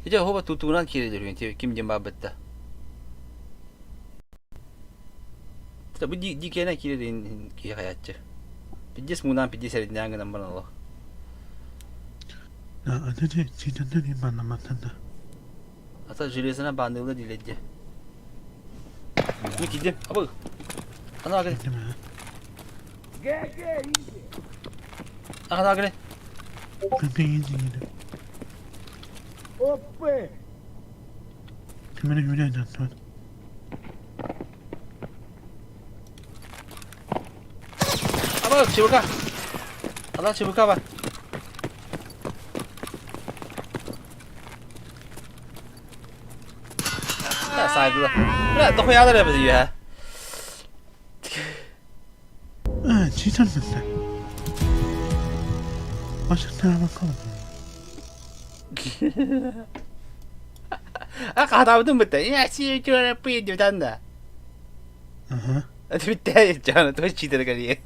Ити хоба тутуунан киирелер ким диэн баабытта. Бу дикиэнэ киирэр киһи хайааччы. Пиддес мунаан пиддес эридинээн гынан баран олох. Ата железана баанныылла диилэдди. Мин киирдим. Абы. Ана агре. Ана агре. Оппе! Аба, ЧВК. Ана ЧВК бар. Сайдылар. Бля, дохуялар эбит үйэ. Читер мында. Başka bakalım. А хаатаабытым бытта. Я си чура пи да. Аха. Бүттэ жана той читер кали.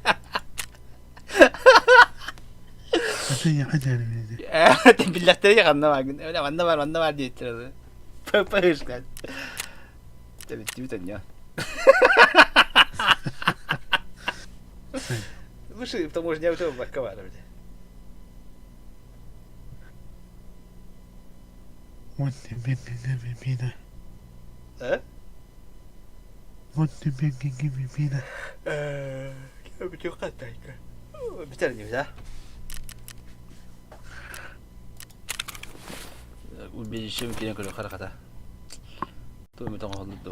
Биллэхтэр ханна баагын. Өлө манна бар, манна бар диэттэр. Папашка. Тэ бит ня. Слушай, потому что я уже баковали, блядь. Э? Бүтэр да? Убежищем кирен көрө хараката. Ту метон холду.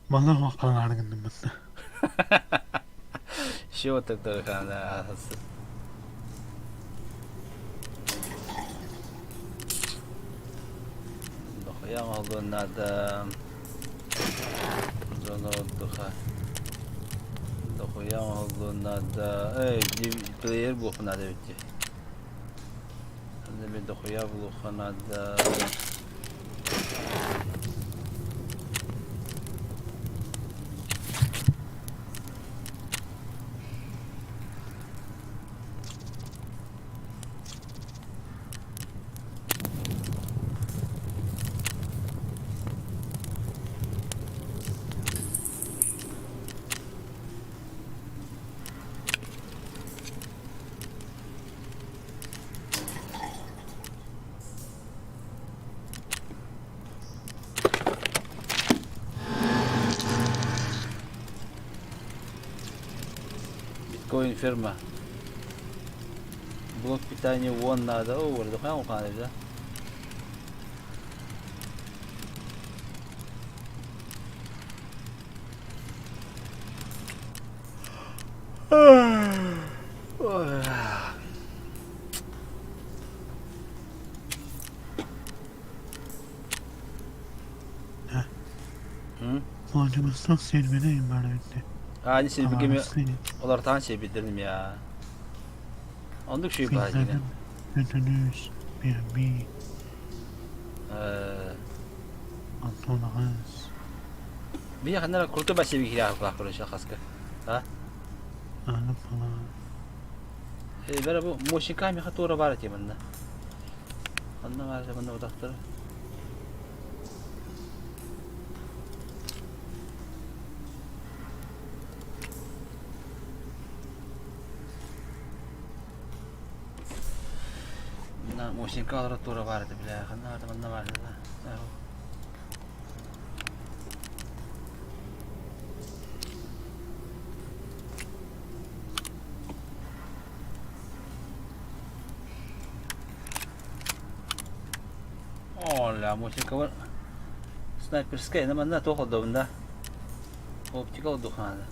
Малар вакаларыгын бытта. Шио тогда хана. Дохуя молду надо. Зона отдыха. Дохуя молду надо. Эй, плеер бух надо ведь. Дохуя булуха надо. Биткоин ферма. Блок питания вон надо. О, вот это да? Владивосток сервере барыты. А, не силбигеми олартан себидерим я. Ондук шүй баа деген. Өтөнүс, BNB, Э, Антон Агас. Би ханара крутой ба себи кира кулак короче хаска. А? Аны фала. Э, бара бу мощика ми хатура бар темында. Анна бар темында удактыр. На. Мосинка олоро тура баар этэ бля, ханна баарда манна баар этэ. Оля, Мосинка бар. Снайперская, на манна туох олдобун да? Оптика олдухаана.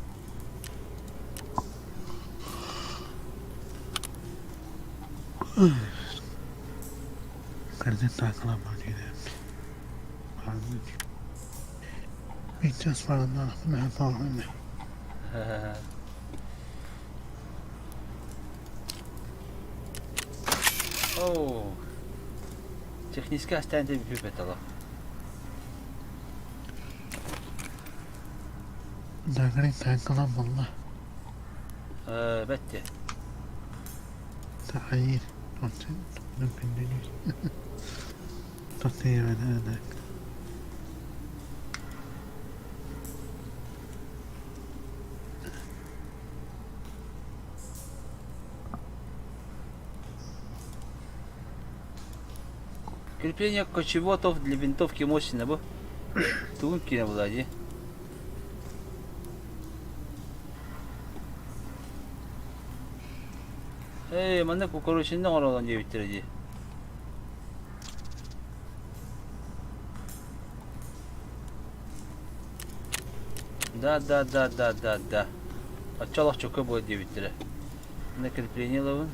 Кырдьык таакалаабат диэбит. Сейчас бараннаах наһаа Оо, технический астаан бүппэт олох. Дагрин таакалаан буолла. Э, бэтти. Тахайыр. Тахайыр. Крепление кочевотов для винтовки Мосина бу. Тугун киинэ була дии. Ээ, манна кукурузины оҥороллон диэбиттэрэ дии. Да, да, да, да, да, да. Оччо чөкө буол диэбиттэрэ. Манна крепление ылабын.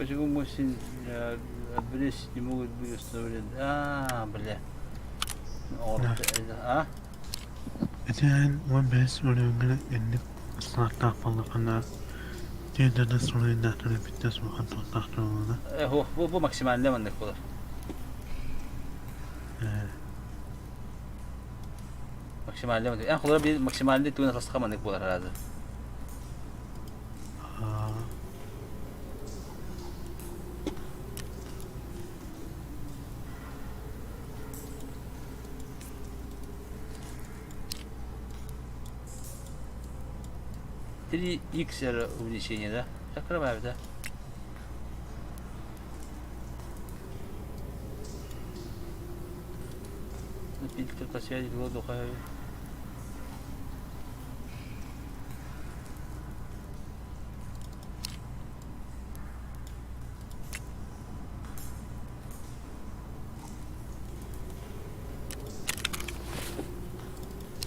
Почему мощи обрез не могут быть установлены? А, бля. А? Этэн 15 өрөҥҥө инник ыстааттаах буоллаххына, тиэрдэрдэ суруйдаахтара бүттэ суохан туохтаахтар Э, бу, бу максимальный маннык буолар. Э. Максимальный маннык. Эн холоро биир максимальный тугун атастаха маннык буолар араады. Три икс увеличение, да? Закрываю, да? Фильтр по связи воздуха.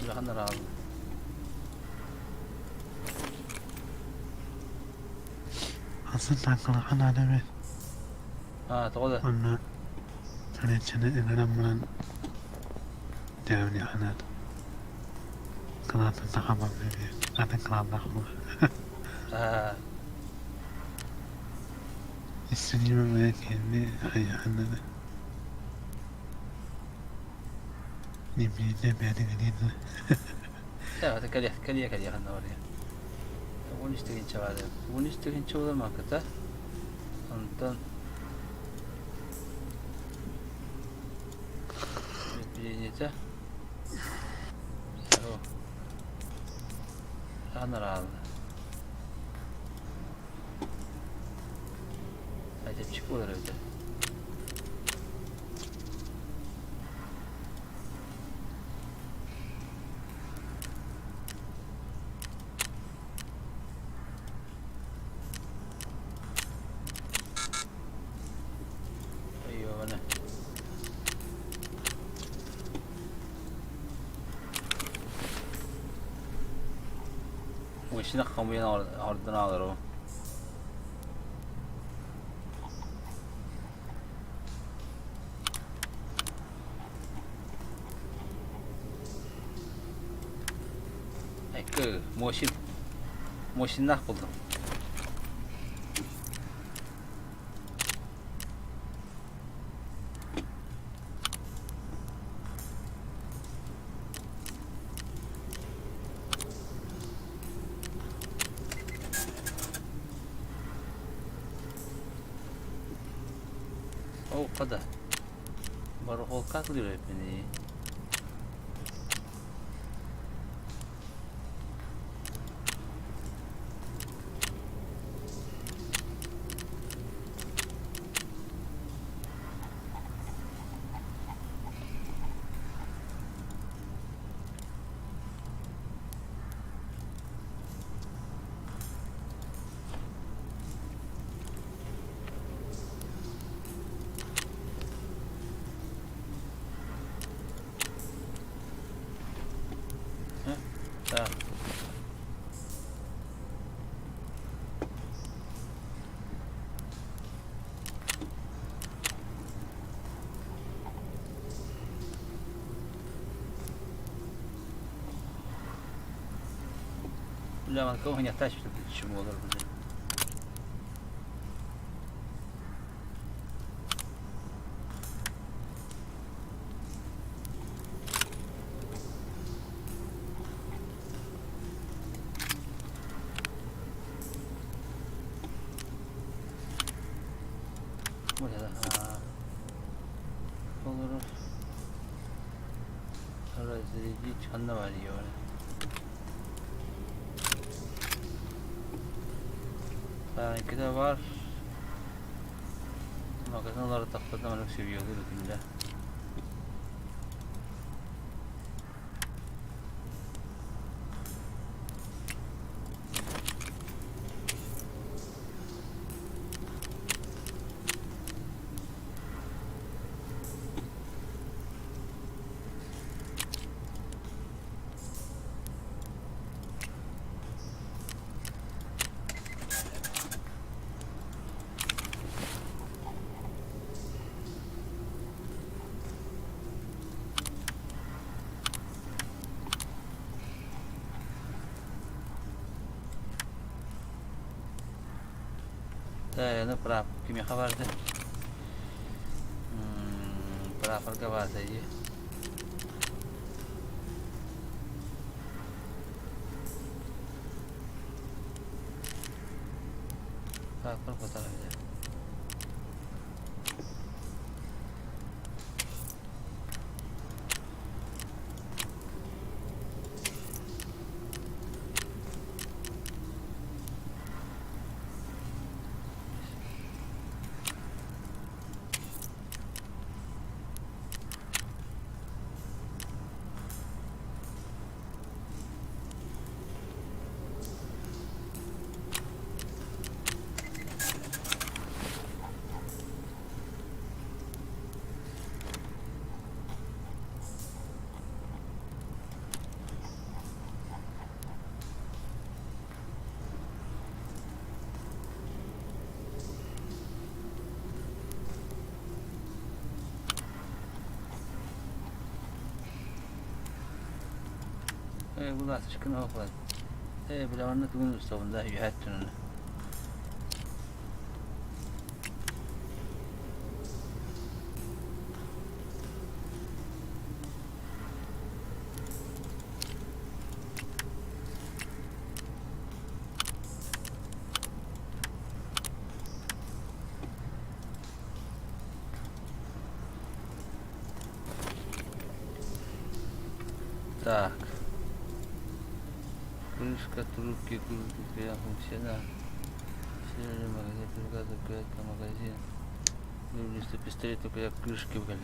Улахан араалла. Атын таҥхалаха наада эбит. Аа, тоҕо да? Уонна Турецияны ыҥыран баран дэриэбинэҕэ наада. Кылаатын саха барда диэн атын кылааннаах буолар. Аа. Истиниим киһини хайахан Небиэдэ бэйэтин Да, кэлиэ, кэлиэ, кэлиэ ханна барыа. 13 тыһыынча баар. 13 тыһыынча буолар маакыта. Онтон Билиниэтэ. Ханараалла. Чэпчэки буолар эбитэ. Айуона. Машина хомуйан ордон аалар ол. Винтовка, Мосин. Мосиннаах булдум. Ол хада. Барахолка атылыыр эбиппин Так. Бля, кого не тащит, чему олор, блядь. Олорор разрядить ханна баар Таанкита баар. Магазин уларытахпытына маннык сүүйүөлүүр этим да. Тайаны прап кимиэхэ барды? Прапорга баата дии. Прапор батар эбит. Ээ, бу ласточканы оһох Ээ, бile онно тугун устабында үһәттин оны. Так. Крышка трубки, кружки, функциона. Магазин, магазин. Вместо пистолета только я крышки бля.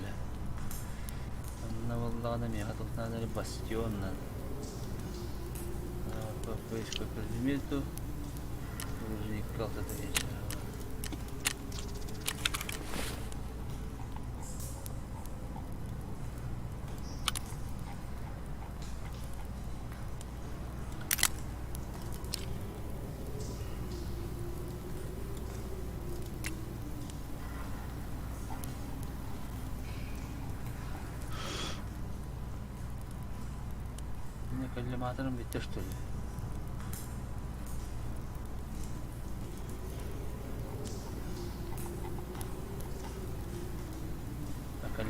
Онно буоллаҕына миэхэ туох надо бастион надо. По поиску предмету. Оружейка вот это вечера. Мне коллиматором бүттэ что ли?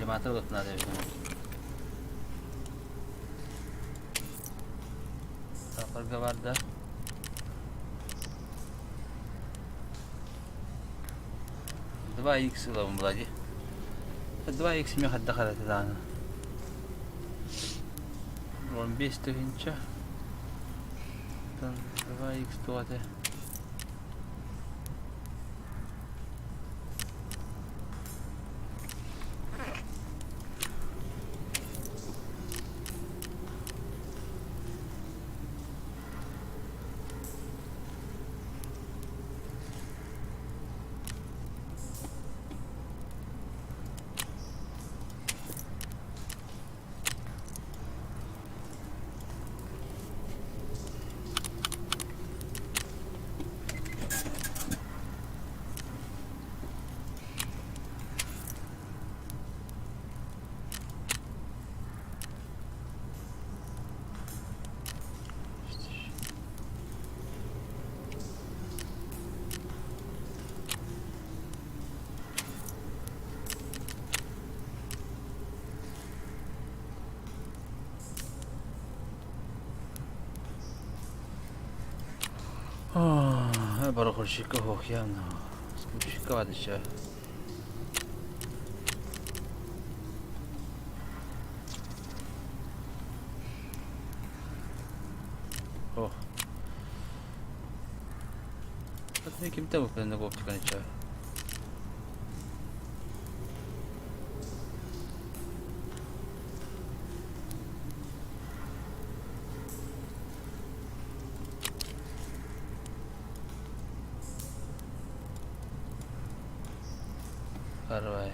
Коллиматор ылыах наада эбит. Саахарга бар да. 2x ылабын була дии. 2x миэхэ хайдах эрэ даҕаны. 15 тыһыынча. 2x туох этэ? Барахольщика Хохьяна. Скупщика еще. Ох. Кимтэ бу оптиканы ча. Арвай.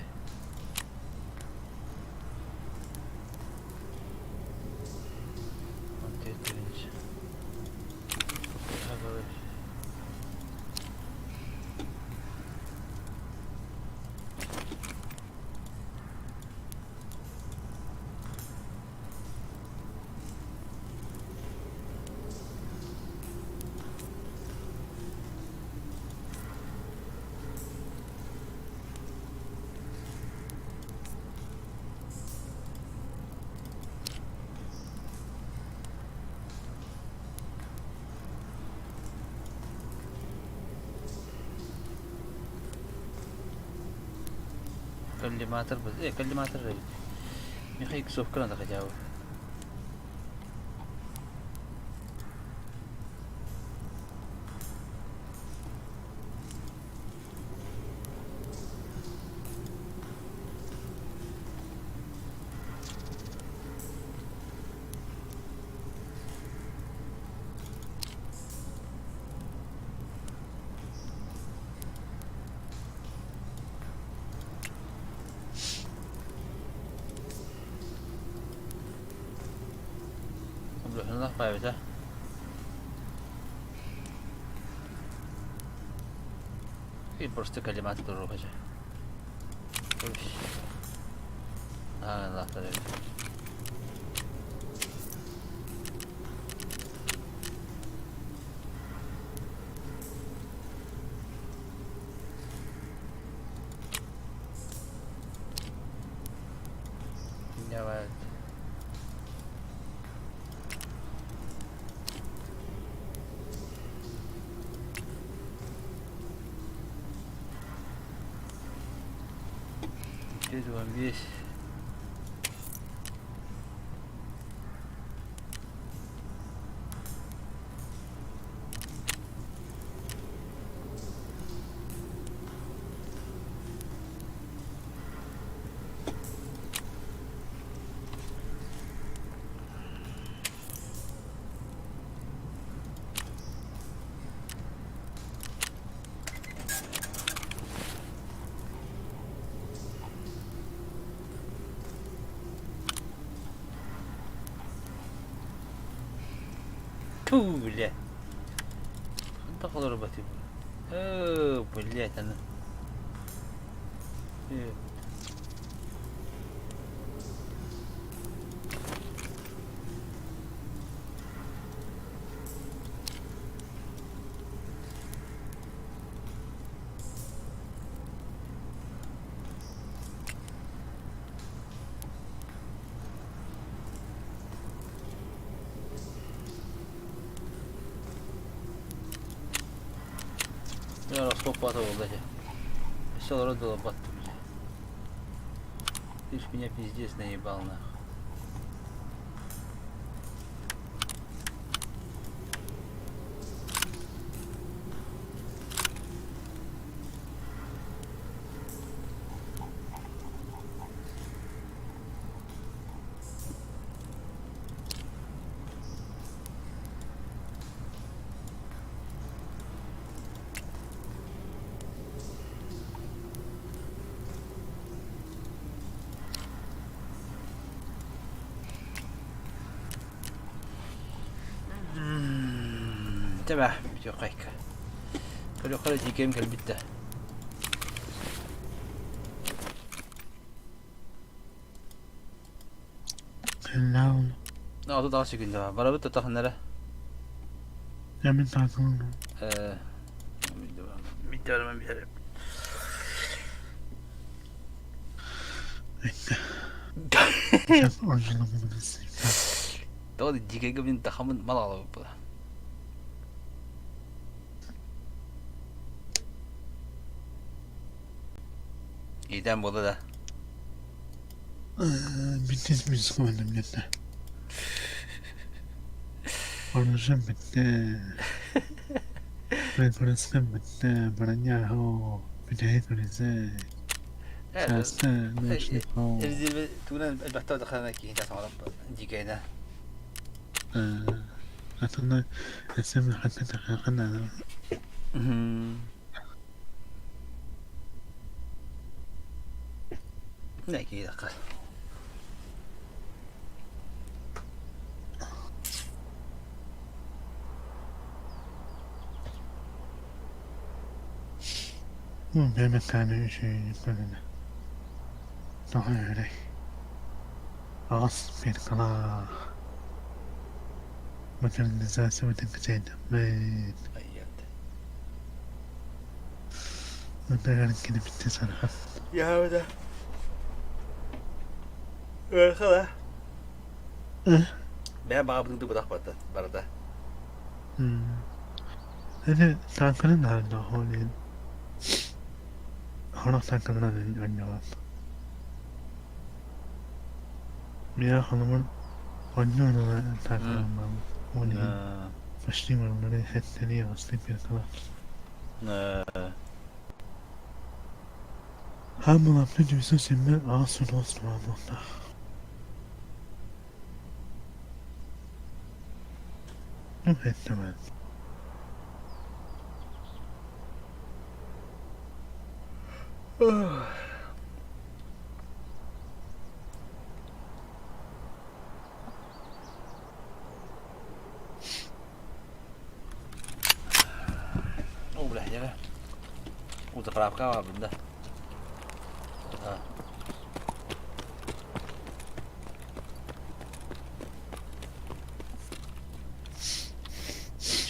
Коллиматор, коллиматор Михаил Иксовка надо хотя бы. Баайбыта. И просто коллиматор туруохача. Аа, Давай. Теперь вам весь. Туу, бля. Хантан холоруба типа. Оо, блядь, аны. Ростов баата буолла дьэ. Өссө олорор да олорбаттым дьэ. Ты ж меня пиздец наебал нах. Тэбэ, бүтүөххайка. Көрүөххэ дьиикэм кэлбит да. Hello. 38 секунда бар. Барабыт тутахыннара. Я мин таатылым. Э, Мин билэрим. Сейчас ордьулуммун Тоҕо дьиикэйгэ мин тахамын мал аҕалабыппыт. Иитэн буолла да. Бүттүс мин бүттэ. Оружие бүттэ. Препарация бүттэ. Броня хоо. Бүтэһик үлэсэ. Сааста научный хоо. Тугунан элбэхтэ дахана киһи тасамалап дикэйна. Атына эсэм хатта тахахана. Ne 2 dakika. Бэмэккааны үчүгэйдик көрүнэ. Тоҕо үөрэй? Аҕыс пиркалаах. Модернизациябытын кэчэйдэхпит. Мындагарын кини бүттэ сарахан. Яһабыта. Ыархала. Бэйэ баҕабын дубутах барда барда. Ити таҥканы наһаа ол иһин Хорох таҥканынан оонньообот. Миэхэ холобур оонньуу ылана таҥканан ол иһин почти барылары сэттэлии аҕыстыы пиркалаах. Хаамылаппыт дьүсү симмэ аҕыс суруос туһаануохтаах. Ну, это Оо, бля, дьэ. У заправка баар да.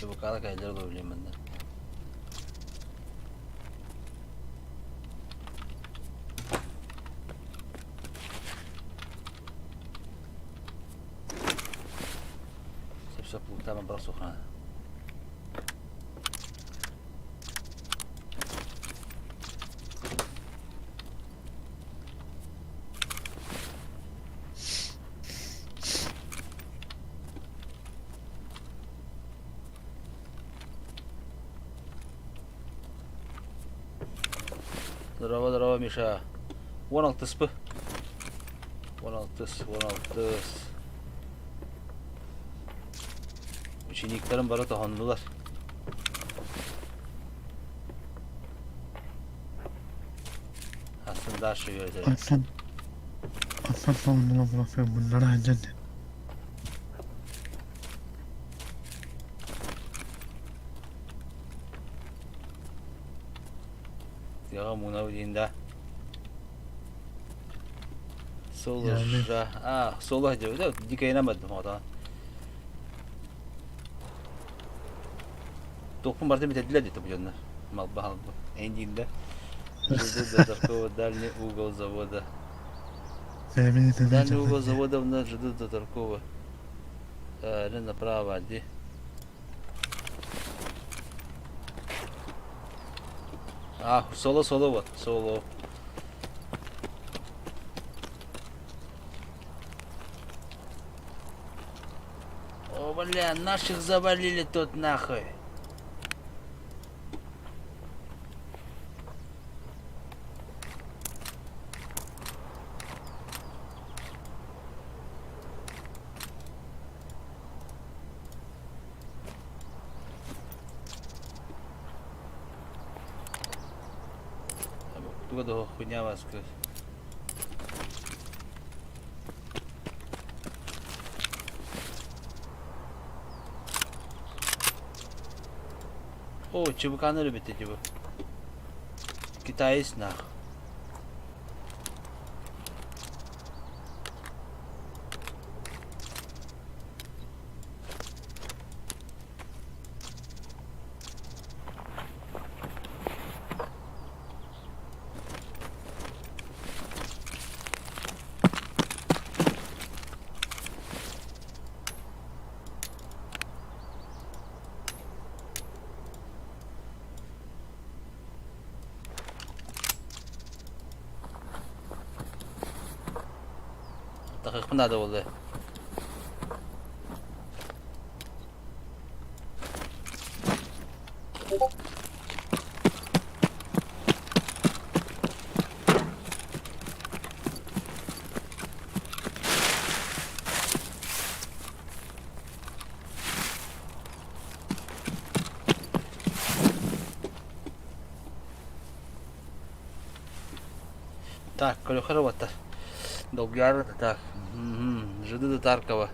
ЧВК-ла кэллэр олорбут манна. Сөп-сөп луктаабан бырах сухана. Здорово, здорово, Миша. 16-спы. 16, 16. Учениктарым бары тоһоннулар. Астын дальше үөрэтэр. Аттан аттан толуннулар булахтар bunlara hadden. Тыаҕа муунабыт иһин да. Соло а, соло дьэ, дикэйинэн бардым оҕотоон. Туохпун барытын бүтэрдилэр дии бу дьоннор. Малба халба. Эн диин да. ЖД до дальний угол завода. Дальний угол завода у нас ЖД до Таркова. Э, направо, ди. А, соло соло вот, соло. О, бля, наших завалили тут нахуй. Туга да хуйня вас О, ЧВК-ны өлбүтэ типа. Китаец нах. Тахыахпын наада буолла. Так, Колюхарова-то. Долгиар, так. Угу. Жиды до Таркова.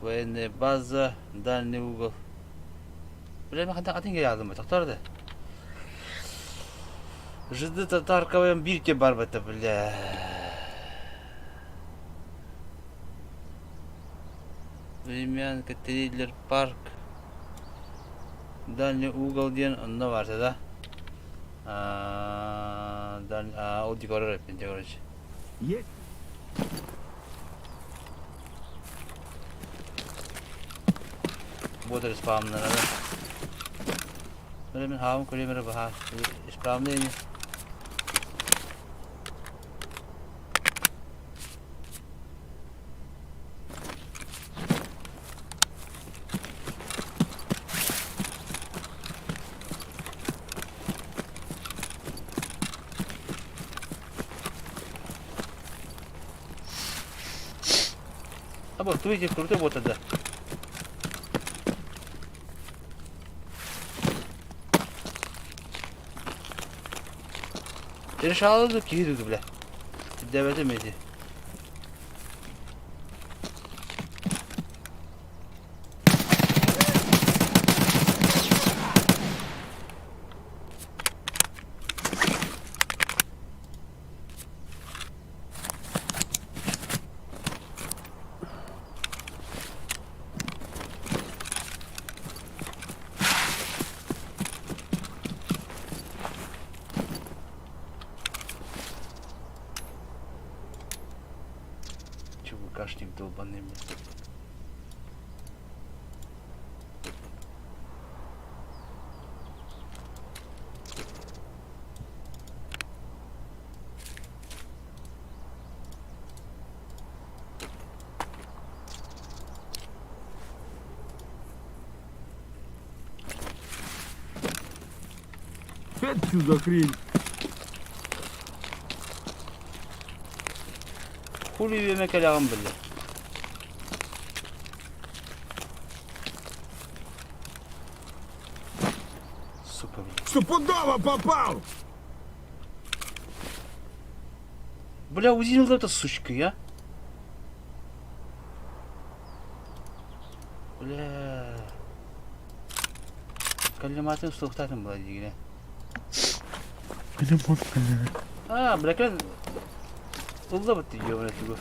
Военная база, дальний угол. Бля, мен хантан атын келе алдым, тоқтар да. Жиды до Таркова бирте бар бата, бля. Времянка, триллер, парк. Дальний угол диэн онно барта да. Ол декорор эппин короче. Есть. Буотар испаамнара да. Мин хаабын көрөм эрэ баһаа. Исправный ини. А вот, видите, крутой вот тогда. Решала киһи бля. Дэбэтим эти. ЧВКшник долбаный, блядь. Это что за хрень? Хули үөмэ кэлэҕин биллэ. Сука, блядь. Стопудово попал! Бля, УЗИ эта сучка, я? Бля. Каллиматын суохтаатым була диигинэ. Benim bot kalleri. А, бля, кэлэн ылла бытты ёбана тугу.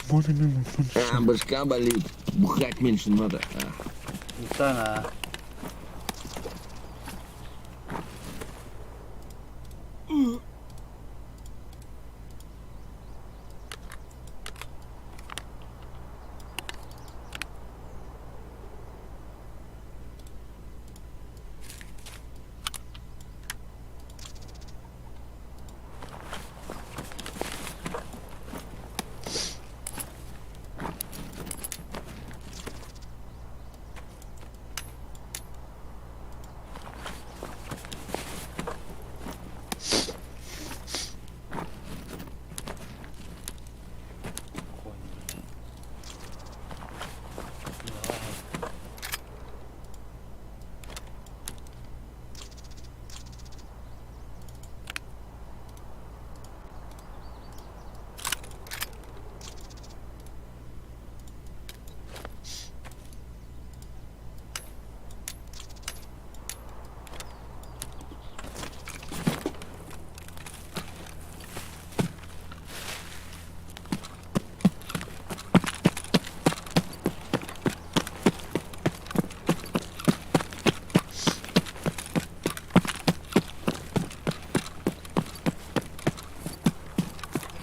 Bot benim bot. А, башка болит. Бухать меньше надо. Утана.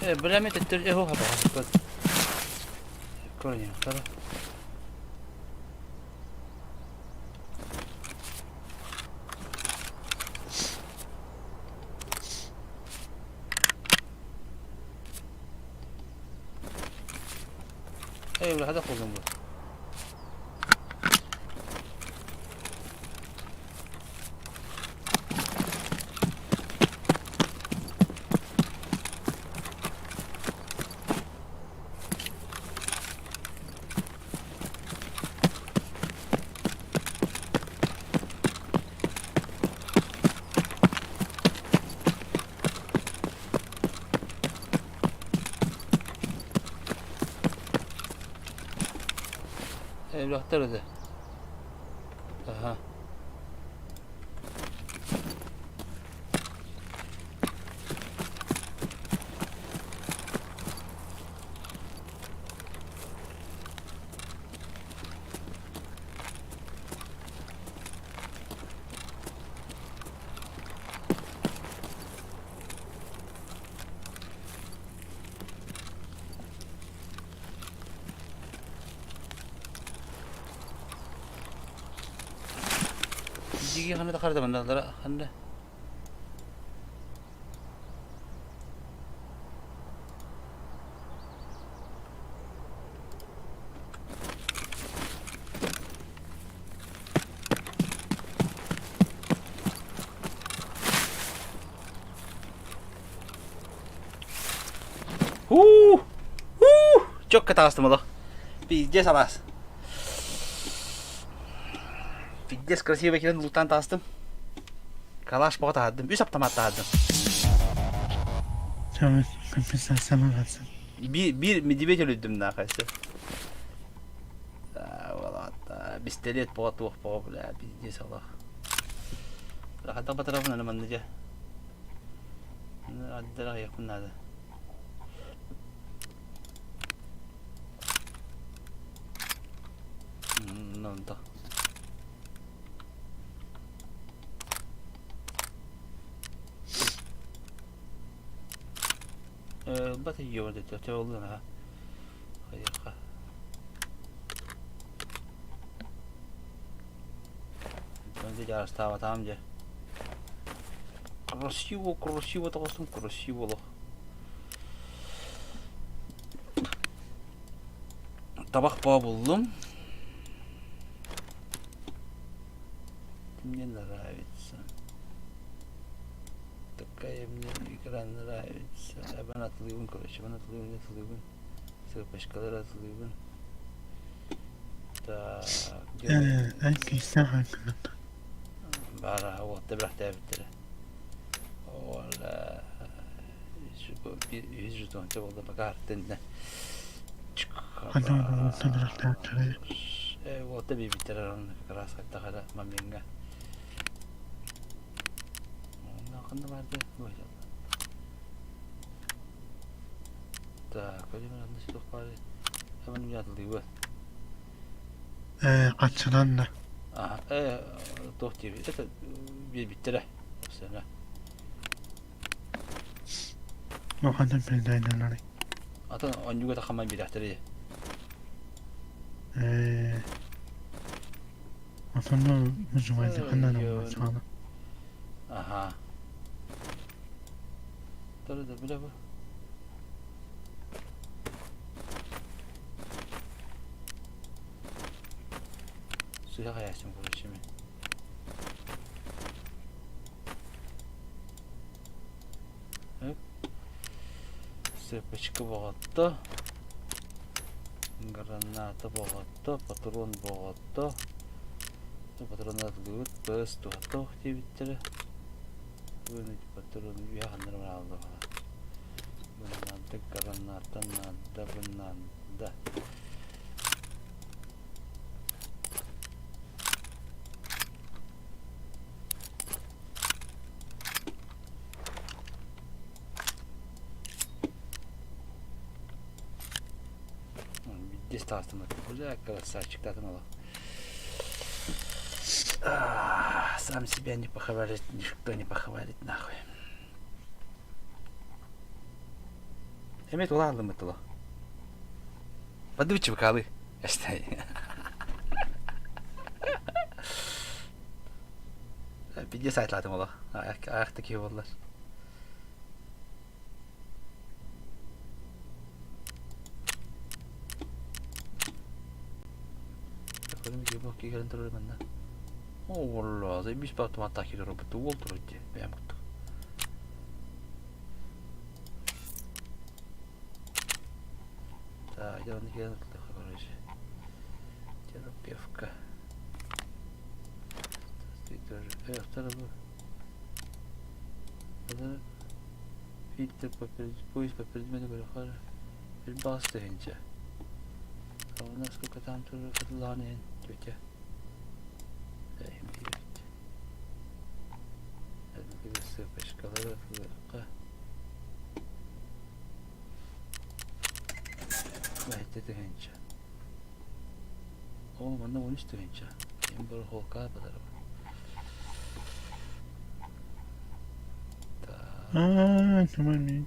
Бля, төттөр эһо хаба. Көрүнүөхтара. Эй, бля, хада колдум бу. Элбэхтэр этэ. Аха. Дьиги ханна да харда манналара ханна. Уу! Уу! Чөккө таҕыстым олох. Пиздец алаас. Пиздец красивый кэлэн лутан таҕыстым. Калаш боҕо таһардым. Үс автомат таһардым. Компенсацияланасың. Биир, биир медведь өлүрдүм наахайсы. Пистолет боҕо туох боҕо бля пиздец олох. Хата батарабын аны манна дьэ. Аддара аҕыйахпын наада. Онто. Бат ийиэ дэтэ оллун аха. Хайыахха. Онто дьаарыстаабатаам дьэ. Красиво, красиво тоҕостум, красиво олох. Табах боо буллум. Мне нравится. Такая мне игра нравится. Эбэн атылыыбын, короче, эбэн атылыыбын, атылыыбын. Сыпочкалар атылыыбын. Так, Эн киирсэн хаҥкынат. Баара уотта бэрэхтээбиттэрэ. Ол үһүс жетонча буолла пока артынна. Ханна уотта бэрэхтээбиттэрэ. Уотта биэрбиттэрэ онно как раз хайдах эрэ момеҥҥа. Онно ханна барды? Так, Владимир анны туох баар? Эбэн уятылыыбы. Ээ, хаччынан да. Аа, э, туох диэбит? Это биэрбиттэрэ. Сана. Ханан передайдалары. Атын онньуга тахаман бирэхтэри. Ээ, отонно мужумайды ханан олмасаана. Аха. Тары да биле бу. Сыһа хайааччым короче мен. Цепочка боҕотто. Граната боҕотто, патрон боҕотто. Патрон атылыыбыт, ПС туһата диэбиттэрэ. Патрон үһэ ханнары бараалла Граната, граната надо, надо. Биирдэс таастым бля красавчиктаатым олох. Сам себя не похвалит, никто не похвалит нахуй. Эмиэ тула аллыммыт тула. Бады чыбыкалы. Эстэй. Видео сайтлаатым олох. Аахта киһи буоллар. Киирэн турар манна. О, заебись по автомат киирэр робот уол турар дии бэйэм курдук. Так, я не короче. Терапевка. Фильтр по поиск по предмету көрөхөр элбэх тыһыынча. А у нас сколько там тоже катылаан иһин тетя. Сыпочкалары ылыахха. Бэйте тыһыынча. О, манна 13 тыһыынча. Им барахолка батарым. Аа, tamam.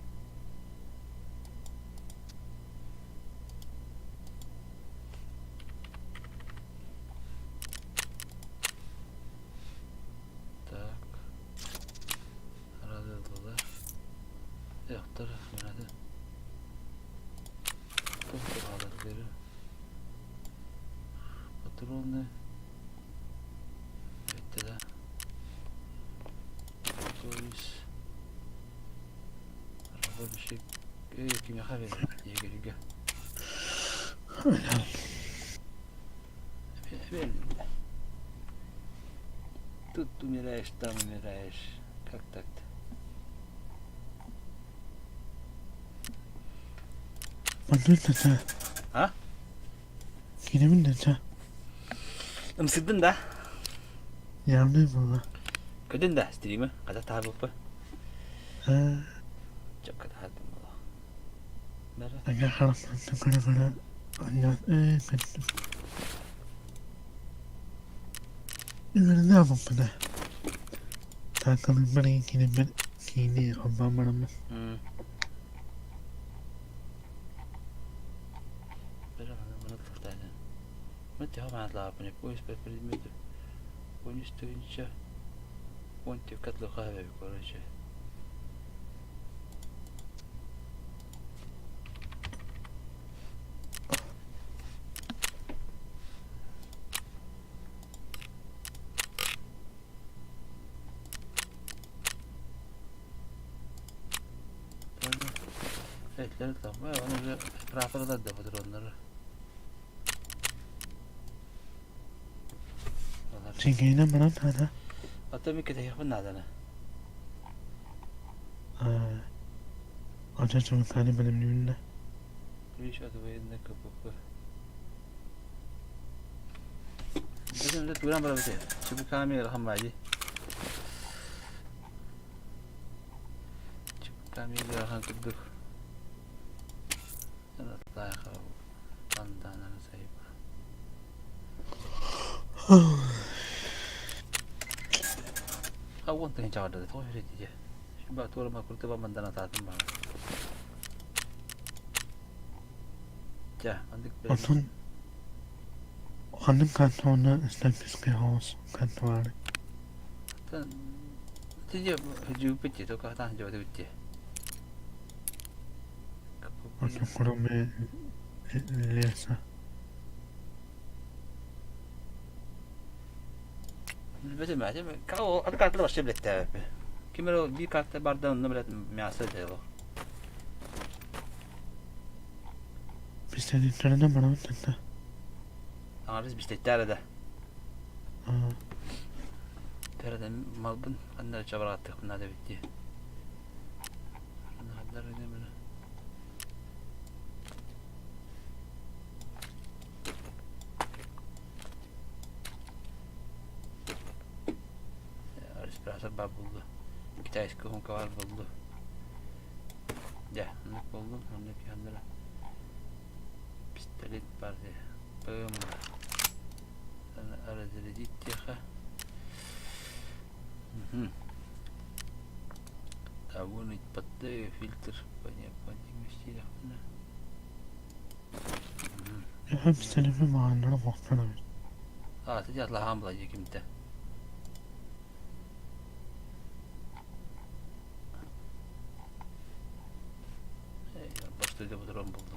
Так. Разылдылар. Яктар, менәде. Тух Патроны. Это да. То есть Рабочий кимиэхэ биэрэр Тут умираешь, там умираешь. Как так-то? Маннык А? Киинэбин да Ымсырдын да? Явный буолла. Көтүн да стримы? Хата таабыппы? Чөккө таһардым буолла. Бары. Ага харахтан көрө-көрө анньаат ээ көттүм. Үөрэнэ да. Таакалыырбар киинэбэр киини холбоон бараммын. Бары маны тохтаатын. Мы төһө маанылаабын поиск по предмету 13 он котлыха короче. Etleri tamam. Onu etrafına da patronları. Чингейнэн баран таата. Ата ми кэтэһиэхпин наадана. Ача чымыкааны бэлэмниибин да. Ключ от военной КПП. Бэдэн үлэ тууран барабыт ээ. Чыбыкаами ыарахан баайдыы. Чыбыкаами ыарахан курдук. Уон тыһыынча бардыгы тоҕо үөрэтиэ туора куртуба мандана таатын баар Дьэ, маннык Онтон ханнык кантоны Снайперский хаос кантуары? Тиде жууппут дии, только хатаан дьыбаты дии. Онтон кроме леса. Билбэтим ээ, аты карталар вообще билэттээбэппин. Ким эрэ биир карта барда онно билэт мясо этэ ол. Пистолеттарынан барабыт да. Аҥардас пистолеттээр да. Тэрдэн малбын ханна эрэ чабырҕаттыахпын наада эбит дии. Респиратор баар буолла. Китайская хунка баар буолла. Дьэ, оннук буоллун, оннук иһэллэрэ. Пистолет баар дии. Пым. Разрядить тихо. Сабын ыйпатты, фильтр необходимости. Hepsini bir mahallara baksana bir. Аата дьатлаһаан була кимтэ. Бастыйда патрон булду.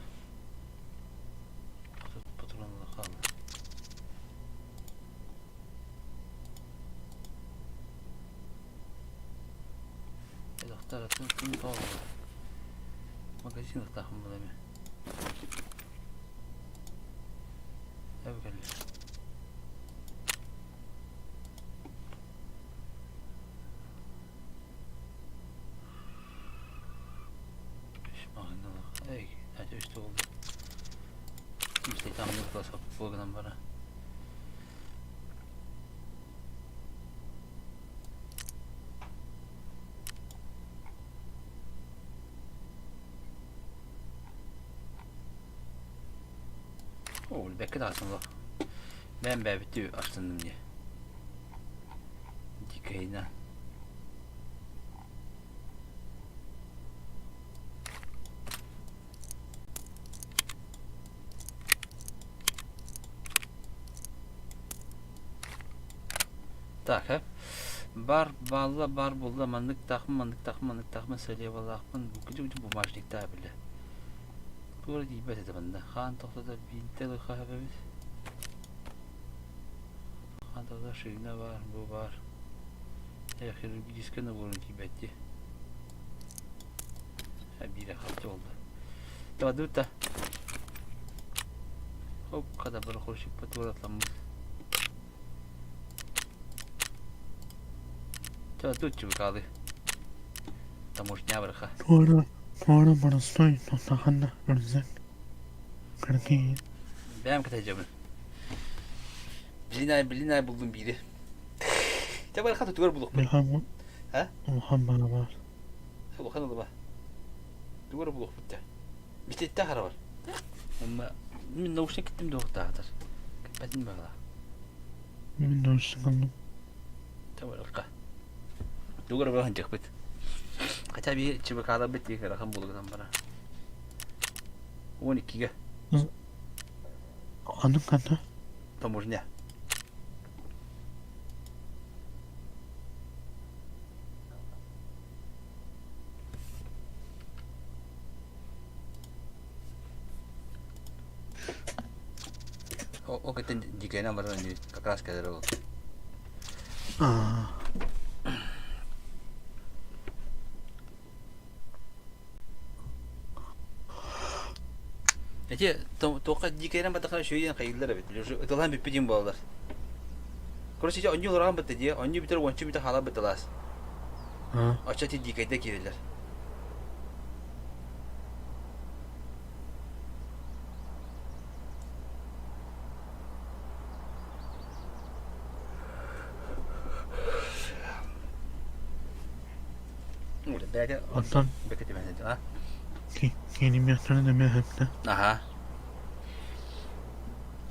Патрон хаалла. Дохтар атын ким тоҕо Магазин ықтақым бұл эме. Эбгелли. Эй, хәтә үсте булды. Мистәйтамны класс булган бара. О, бэккэ тахсан олох. Бэм бэбити астынным дии. Дикайна. Так, э? Бар балла бар булла маннык тахмын маннык тахмын маннык тахмын сэлиэбалаахпын бу бумажниктаа билэ. Туора тиийбэт этэ манна. Хаан тохтото биинтэ ылыха эбит. Хаан тохтото шина бар, бу бар. Э, хирургическай наборун тиийбэт дии. Биирэ харчы буолла. Табадыбыт да. Хоп, хата барахольщикпа туоратламмыт. Тут чубыкалы. Таможня барха. Туора, туора боростой тохтаханна рюкзак. Кыркин. Бэм кытайжабын. Билин билин ай булдум бири. Те барха тугар булук. Улахан Ха? Улахан бара бар. Улахан алба. Тугар булук бутта. Битетте хара бар. Онна мин наушник киттим дуохтаатар. Киппэтин багала. Мин наушник алдым. Те барха. Тугар бархан жакпыт. Хотя би ЧВК-да бит дии булугунан бара. 12-ге Ханнык ханна? таможня. О, кытын дикайна баран как раз кэлэр ол. Аа. Эти тоқа дикайна батахана шөйден хайыллар эбит. Уже ытылан бүппүтин буолалар. Короче, ити онньу олорон бытты дии, онньу бүтэр уончу бүтэ хаала бытылаас. Аа. Оччо ити дикайда киирэллэр. Уля, бэйэтэ Оттон бэкэтимэн а? киинимиэхтэрин эмиэ сөптө. Аха.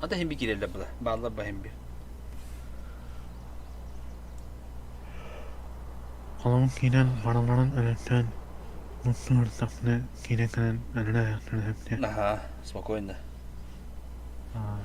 Ата химби киирэллэр була. Бааллар ба химби. Холобур киирэн барыларын өлөртөөн мутту ырыттахпына киирэн кэлэн өлөрө аһыахтарын сөптө. Аха, спокойно. Аа.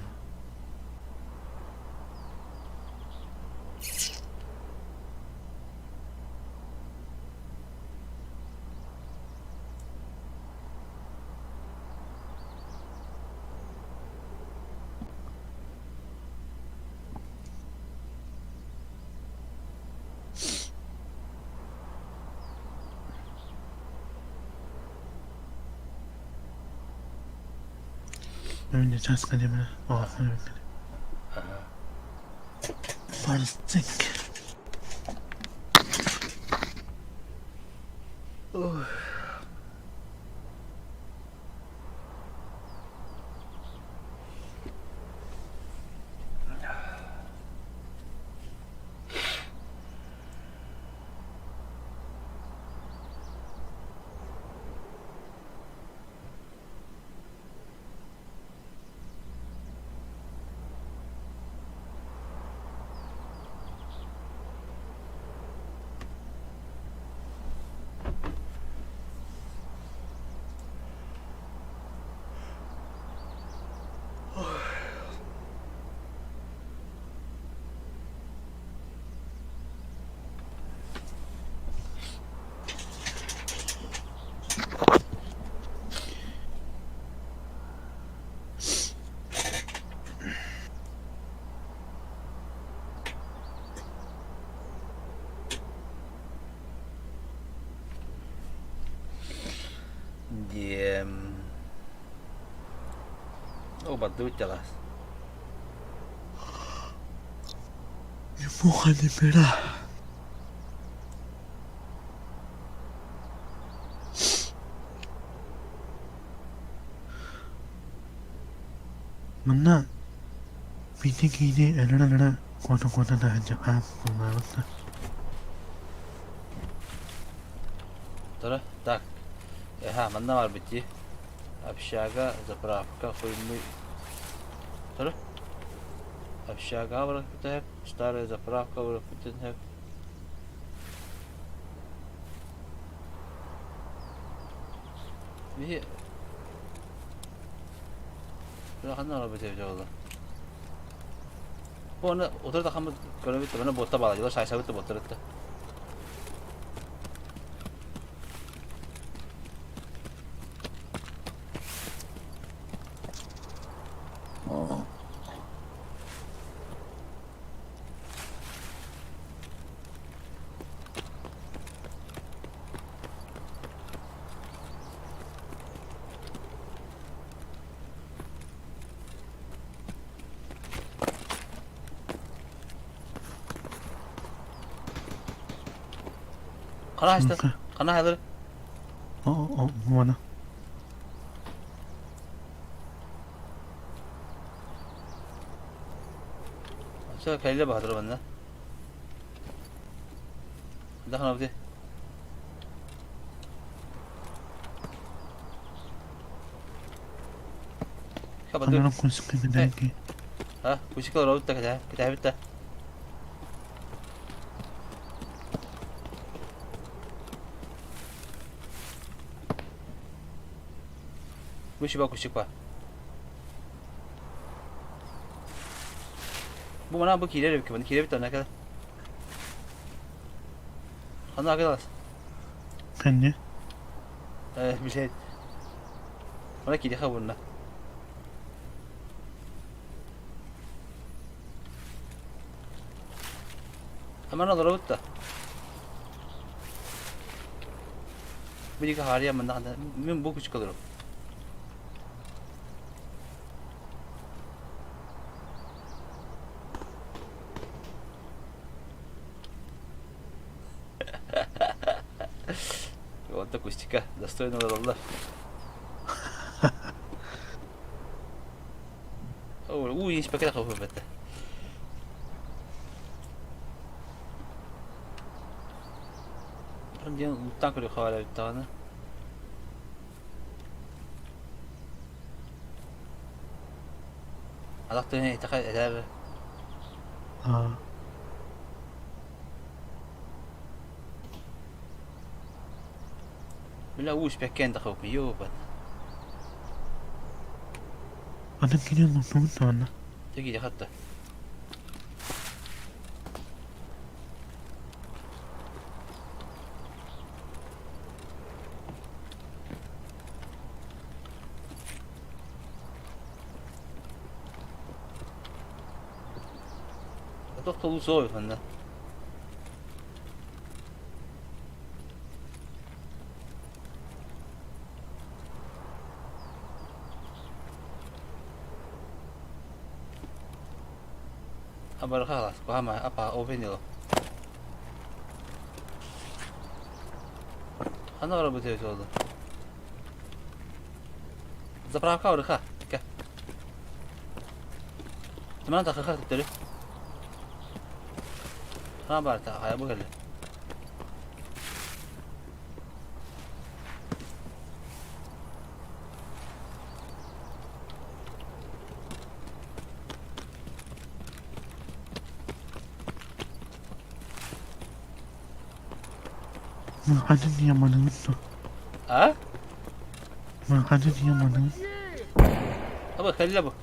Önce часка демine ağzına bekledim. Аха. Барыстык. Диэм. О, бардыбыт дьаҕас. Муха не бера. Манна биирдэ киһини өлөр-өлөрө куота-куота таһырдьа хаампылаабыт Тура, так. Эха, манна барбыт дии. Общага, заправка, хуймуй. Тура. Общага барыппыт старая заправка барыппытын Биһи Ханна барбыт эбит буолла. Бу аны утары тахаммыт көрөбүт да, буотта баалайдылар, саайсабыт да буоттар этте. Хана хаста? Хана хайлар? О, муана. Все, кэллэ баһадыр манна. Дахана бити. Ханна кусика кэтэһэки. А, кусика олоробут да кэтэһэ, кэтэһэбит да. Кусиба, кусика. Бу мана бу киирэр эбит, киирэбит да кэлэ. Ханна кэлэс? Ханна? Э, билет. Мана киириэхэ буолла. Аман олоробут да. Билиги хаарыйа манна мин бу күчкө олором. Вот акустика достойно олороллор. Уу испэкэ хабы бэтэ. Диэн луттан көрү хабара бүттэҕинэ. Алах тыһын итэхэ этэр. Аа. Бля уу испэккэ эн тахабыппын ёбан. Атын кини луттубут даҕаны. Тегиде хатта. Тохтолуу суох манна. Абарха халас, кухама апа опенило. Ханна барабыт эбит буолла? Заправка барыха. Кэ. Тыман тахыха төттөрү. Хана барта, хайа бу кэллэ. Махатын яманын А? Махатын яманын Абы кэллэ бу.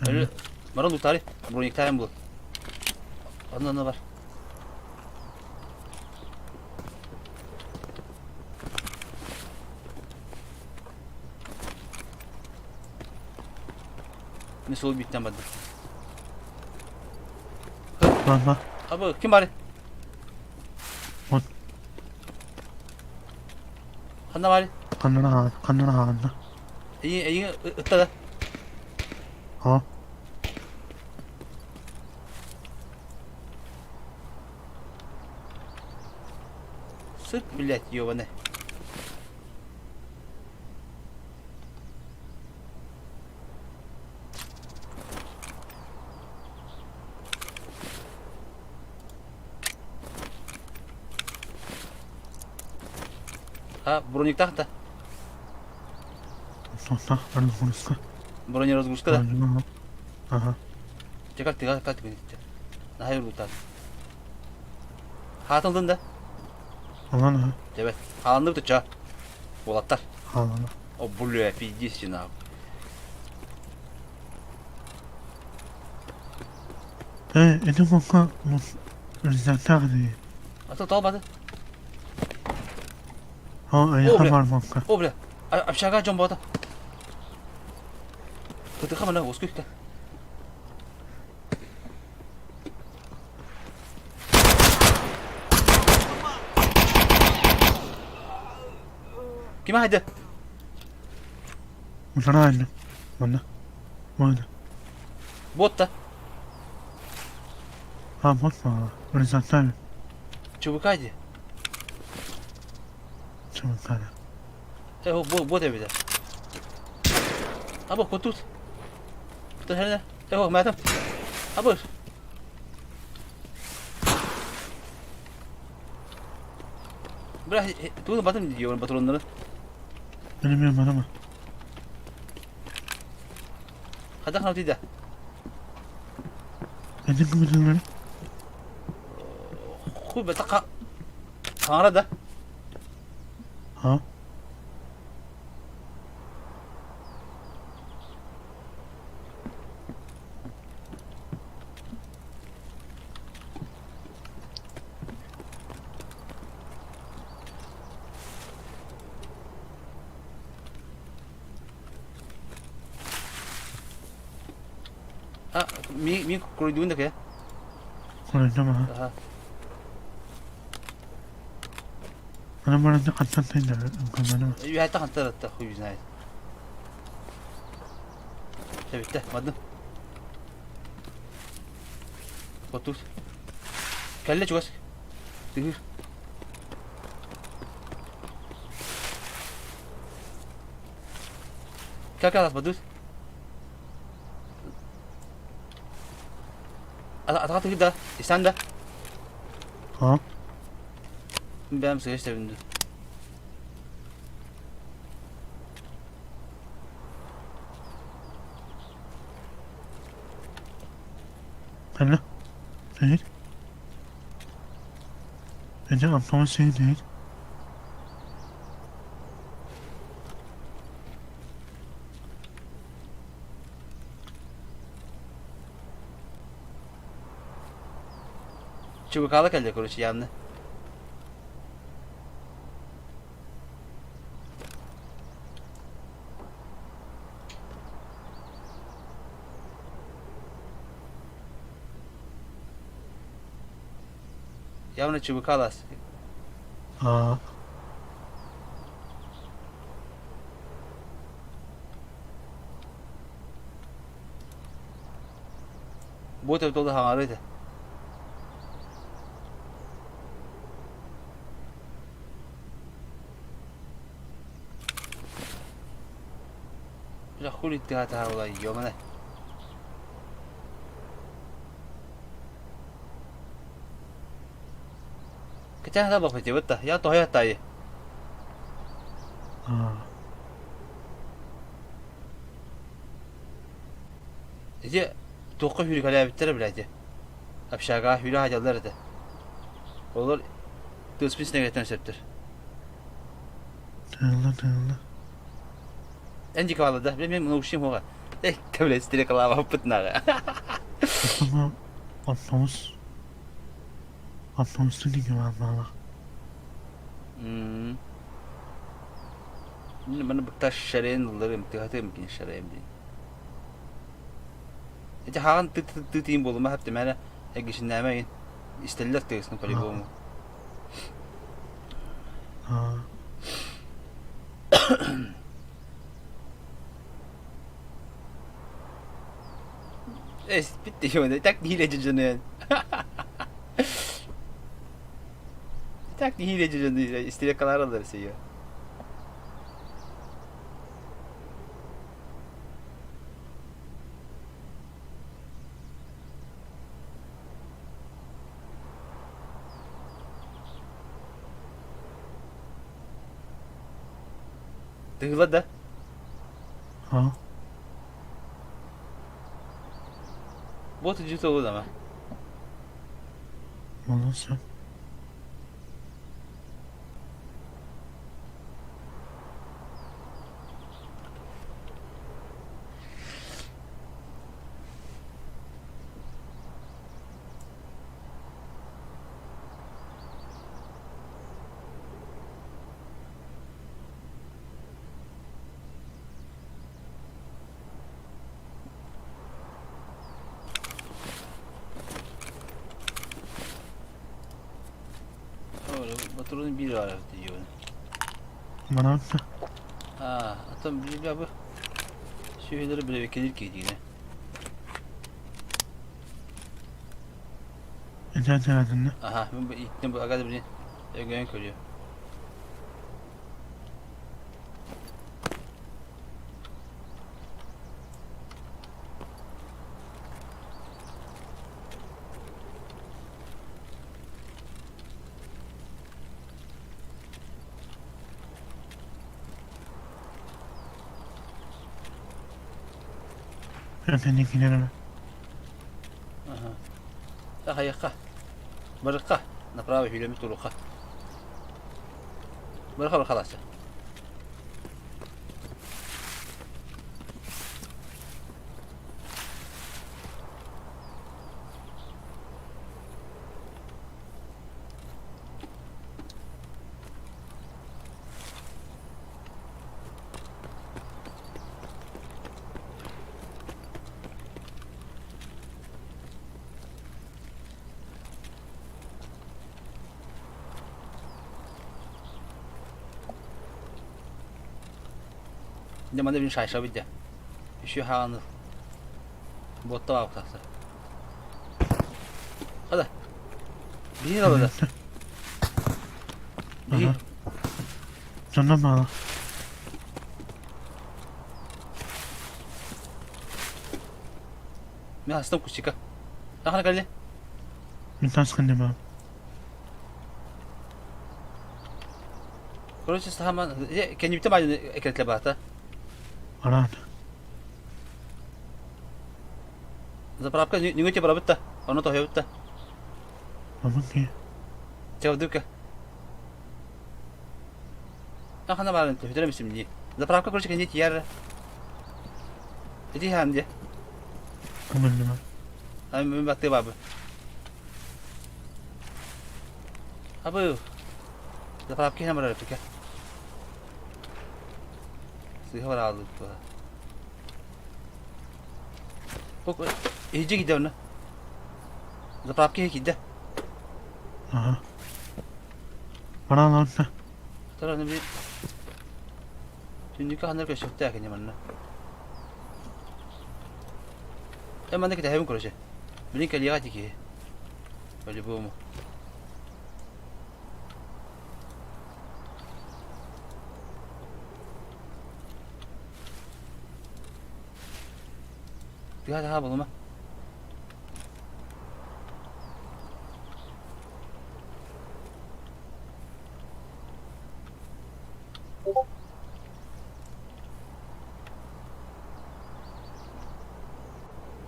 Өлө баран утары брониктарын бул. Онно онно бар. Мин суол биттен бардым. Мама. Абы, ким бар? Вот. Ханна бар? Ханна ханна ханна. Эйин эйин ытта да. Ha. Сыт, блядь, ёбаный. А, брониктах да? Разгрузка. Бронеразгрузка да? Ага. Чекал тыга кат гынитте. Нахай ургутан. Хаатылдын да? Алан Дебет. Хааланды бутуча. Уолаттар. Хаалана. О, бля, пиздец, нахуй. Э, это пока результаты. А то толбады. О, я хабар пока. О, бля. Общага дьон бота. Кытыха мана оскүйті. Ким хайда? Правильно. Манна. Манна. Ботта. А, вот Результаты. Чубукади. Чубукади. Э, бо, бот эбите. Або, котут. Тахана. Э, матам. Або. Бля, тугун батым диyor патроннары. Bilmiyorum ama. Хадах навтида. Neden kımıldın Хуй бата Хаңара да? Ha? А, ми ми курдуун да кэ? Курдуун Аха. Ана баранда хантан тайдар кымана. Үһәтэ хантар атта хуй знает. Сөбүттэ, мадым. Отут. Кэллэ чугас. Тыгыр. Как раз бадут? Атаға тыгыр да, Исан да. Ha? Бәм сыгыш тебинди. Hello? Değil. Bence anlamı şey değil. Чубукала кэллэ, короче, явно. Явно чубукалас. Aa. Бу толы хаңары Бля, хули ты атаула, ёмана. Кэтэн да бахы тебетта. Я тохя тай. Аа. Ити туохха хүрүкэлээбиттэрэ блядь. Общага хүрэ хадьаллар этэ. Олор тыаспын синэгэтэн сөптөр. Тыылла тыылла. Эн дикавала да, мен наушим хоға. Эй, блядь, стрекала пытнага. Ama avtobus avtobusta gidiyor Мм. Маны быкта шарен ылларым, тыгатым кин шарен бин. Эти хаан ты ты ты тиим болума хапты мәне. Эргичиннээмэ игин. Истэллэр тыасын по-любому. Эспит дьоно, так нэһиилэ дьоно. Так нэһиилэ дьоно истерикалар алар сия. Тыыла да? А? Вот иди тылы Молодцы. Батурун биир баар диибин. Манан Аа, оттон билбэ бу сүһүлэри билэбиккэлиир киһи диинэ. Этэн саҕатынна. Аха, мин бу иттим бу агада билин өҥөйөн көрүө. Этэн Аха. Ахайахха. Барыкка. Направо хүлэмит туруха. Барыха бархалааччы. Дьэ манна бин шайшабыт дьэ. Еще хааны буотта баабытахса. Хада. Биһин алада. Биһи. Сонно мало. Мин астым кустика. Тахана кэлли. Мин тас кыннема. Короче, сахаман кенибите баайын экетле баата. Араан. Заправка нүгү барабыт да. Ону тоһуйабыт да. Мамын ки. Чавдыка. Тахана баарын төһүтэрэ мисим дии. Заправка короче кенди тияр. Ити хаан дии. Кымынныма. Мен баттыы бабы. Абы. Заправка хем барар пика. Сыха бар алды туа. Бу иһдьи кидэ оны. Заправка кидэ. Ага. Баран алса. Тараны bir Түннүккэ ханна көстүөхтээх ини манна. Э манна кэтэһэбин короче. Билин кэлиэҕэ ити киһи. По-любому. Тыа таһаа булума.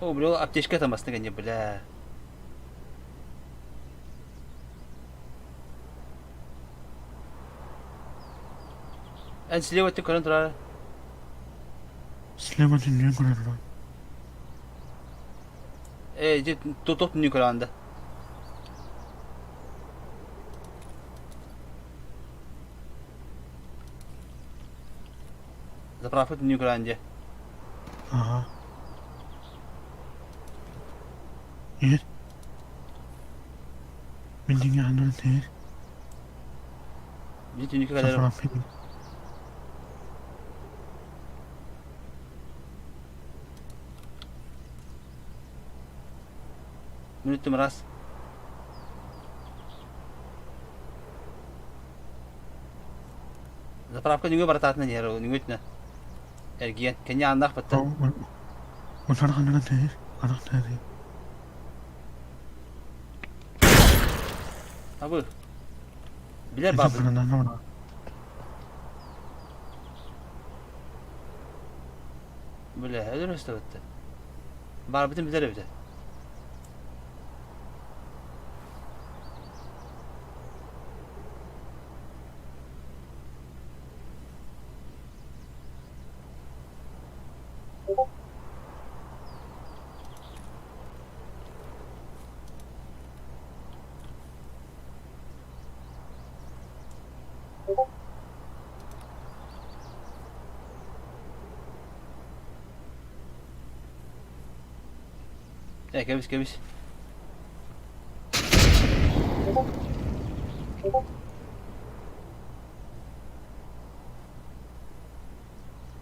О, бля, аптечка там не, бля. Эн слева ты көрөн турар. Слева түннүн көрөн турар. Э, ити тутук түннүн көрөн да. Заправка түннүн көрөн дии. Ага. Нет. Мин дьиҥэ анан тиһэр. Били түнүкү кэлэр. Мүнүттүм раз. Заправка нүҥө баратаатына иһэр ол нүҥөтүнэ. Эргийэн, кэнни ааннаах батта. Утар ханна тиһэр, арах тиһэр. Абы. Билэр баабын. Бля, өлөр өстөбөттө. Баарбытын билэр эбитэ. Ээ, кэбис, кэбис.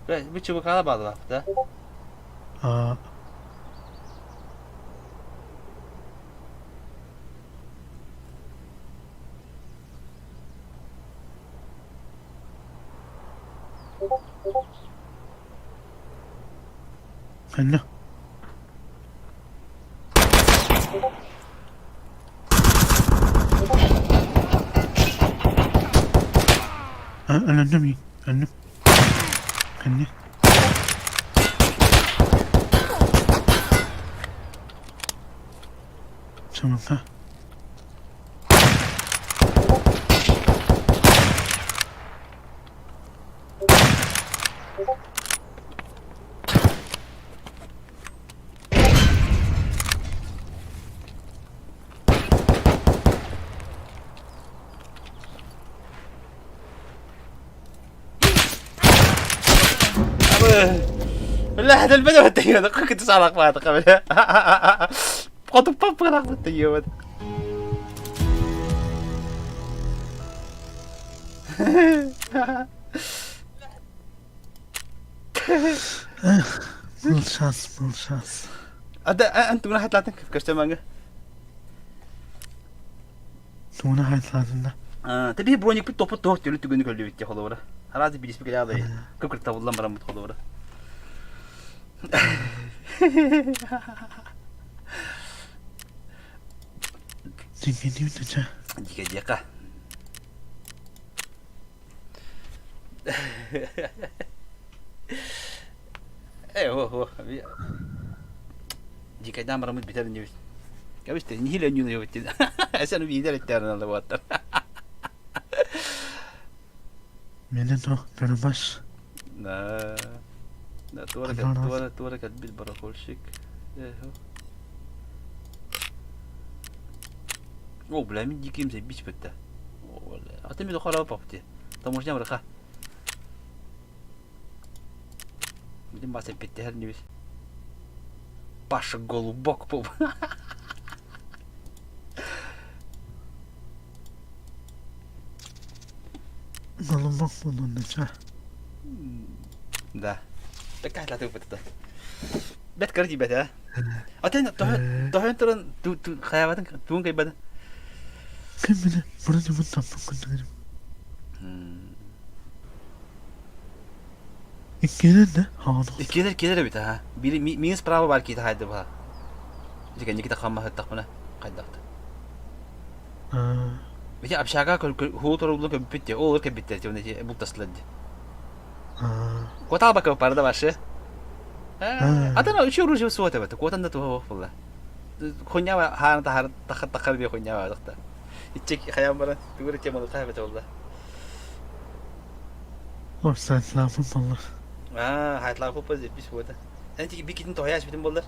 Бля, бу ЧВК-ла бааллаах да? Аа. Ханна? Өлөндүм өллүм. Ханна? Саманта. لا هذا البدو التيوت كنت صارق ما قبل قطب باب التيوت Был шанс, был шанс. أنت من راح طلعت كشتمانجا Тугуна хайтлаатында. Тэби броник бит топут тоох төлү түгүнү көллүбүт холобура. Арази билиспи кэлээдэй. Көкүр табыллан бараммыт холобура. Дикэ Дикэ диэхэ. Э, о, о, Дикайдаан бараммыт бүтэр иннибит. Кэбис нэһиилэ өнньүн ыйыбыт дии. Эсен биидэр эттээн ылла буоттар. Мене то перебас. Да. Да, туора туора туора кэлбит барахольщик. О, бля, мин диким заебись бетте. А ты мне хара папти. Таможня браха. Билим бас эппиттиһэр нибис. Паша голубок пуп. Голубок буолуннуча. Да. Такая тупыта. Бэт кыр тиийбэт ээ. Атын тоһөн туран хайаабатын туун кайбатын. Ким билэ, бұрын жұмын таппын күндігім. Иккиэнэн да хаҕан Иккиэлэр киэлэр эбит аха. Бири миин справа бар киитэ хайды баха. Ити кэнники тахаммаһыттахпына хайдахта. Ити общага хуу торуллу көбүппүт де ол кэбиттэр ти оны бултастылар ди. Куотал бака парда башы. Атын үчү оружие суот эбит. Куотан да туһа буолла. Хуйня хаан тахар тахар тахар би хуйня баадахта. Иччик хайан баран тугур теманы хаабет болла. Офсайдлаапын боллар. Аа, хайтлаапын бол бис буота. Эн тики бикитин тоһояш битин боллар.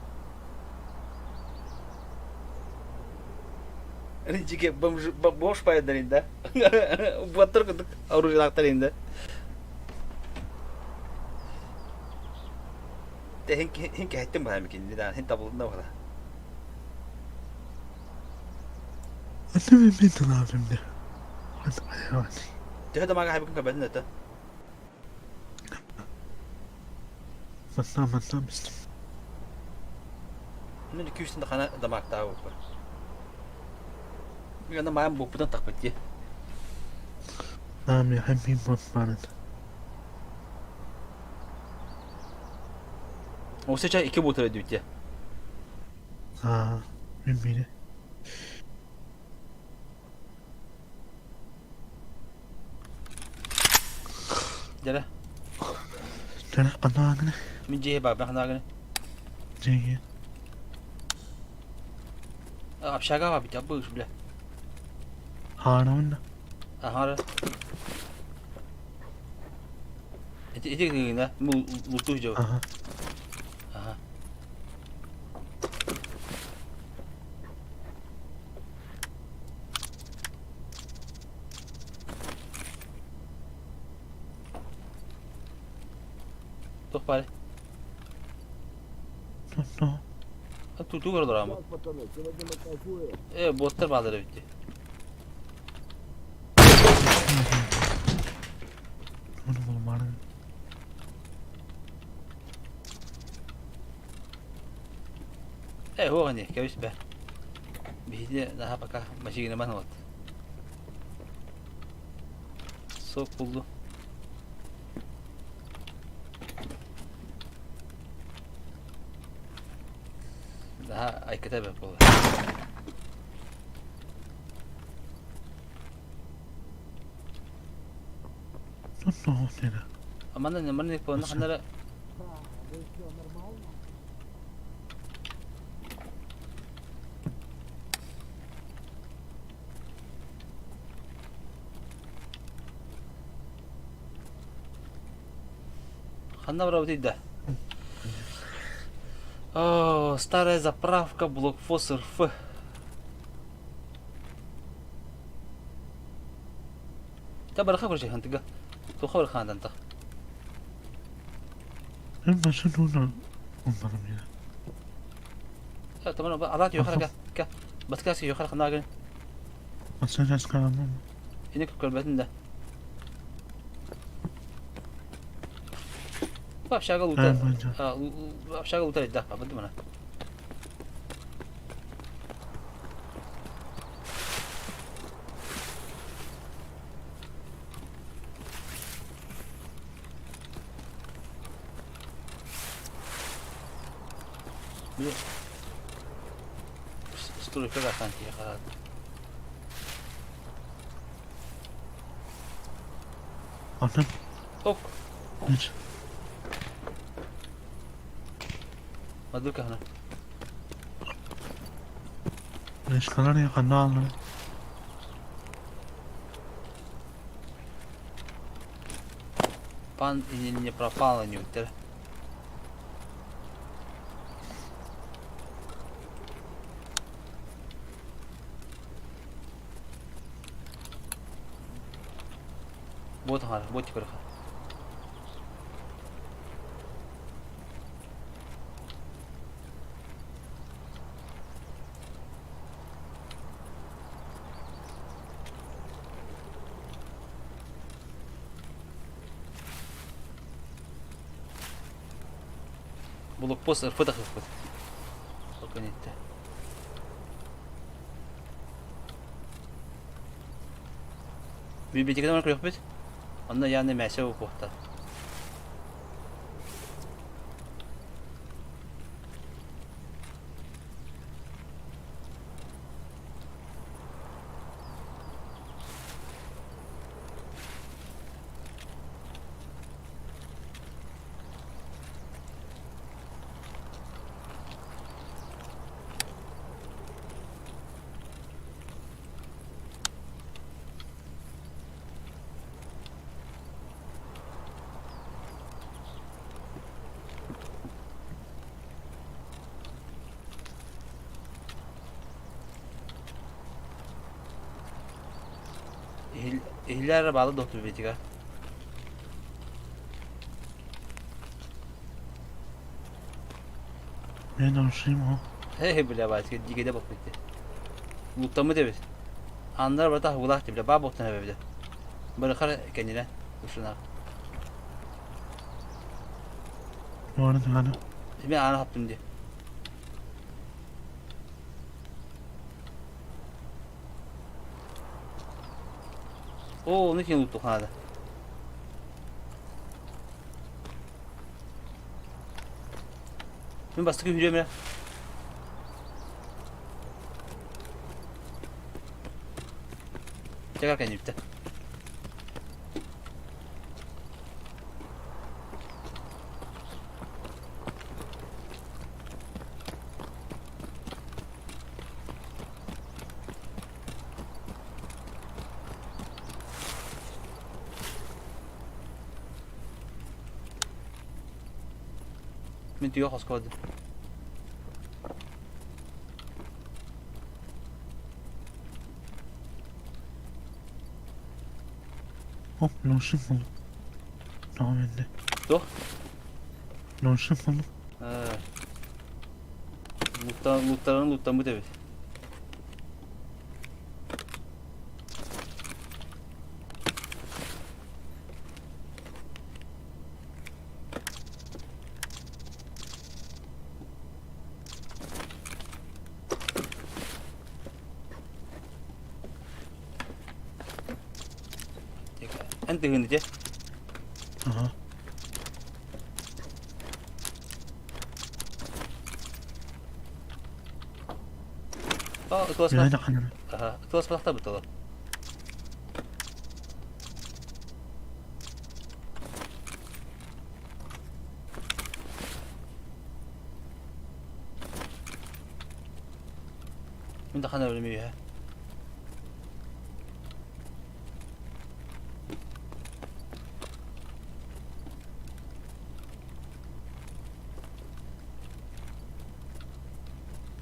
Ринчике бомж бомж пайдар инде. Буаттар кудук оружиялаахтар инде. Те хин хин кэһэттин баһа микин да хин табылынна бала. Аты мен мен тылаабым да. Төһө да мага хайбыкын көрбөтүн это. Маттаа маттаа бистим. Мен күүстэн да хана дамаактаабыппын. Мен маайым бууппутан тахпыт дии. Наам я хэммин бот барыт. Осы чай икки буутара дүүтэ. Аа, мен бире. Дьэрэ. Дьэрэ ханаагына. Мин дьиэ баабын ханаагына. Дьиэ. Общага баабыт абыш бля. Хаанамын. Ахара. Ити ити гына луту жо. Аха. Аха. Туох баар? Тутуу көрө олоромун. Э, боттар баалар эбит дии. Э, хуох ини, кэбис бэ. Биһиги наһаа пока машинаман вот. Сок булду. Daha айката бэп буолар. Манна манна понна ханара Ханна барабытый да? О, старая заправка блокфос РФ. Та бараха короче хантыга. Туха бараха хантанта. Тамара алат йохара ка. Баткаси йохара ханагын. Ини көрбөтүн да. Общага лута. Общага лута да, бабды мана. Стройка хан тиэхэ Атын. Ок. Үч. Мадука хана. Лешкалар ханна алны. Пан и не пропала не утер. Вот хара, вот теперь хара. Блокпост РФ тахыппыт. Оконетте. Библиотекадан баран көрүөхпүт. Онно яны мәсэ укуохта. Иһиллэр баалы доктор библиотека. Мен алышым о. Хе бля, батька, дигеде бак битти. Луттамы дебит. Аннар барыта аһыылаах тибилэ баа буолтан эбэбитэ. Барыхар кэннинэ ушунаах. Ааны ааны. Мен ааны хаптым дии. Оо, ону киэн уттухаада. Мин бастакы үһүрүөм эрэ. Чэкэр кэннибиттэ. Мин түгэ хоско бардым. Оп, лоншик булдum. Tamam indi. Туох? Лоншик buldum. Луттан, луттарын луттаммыт эбит. Эн тыһыны дьэ. Ага. О, ыкыласпат. Аха, ыкыласпатахта бытылы. Мин да хана өлүм үһэ.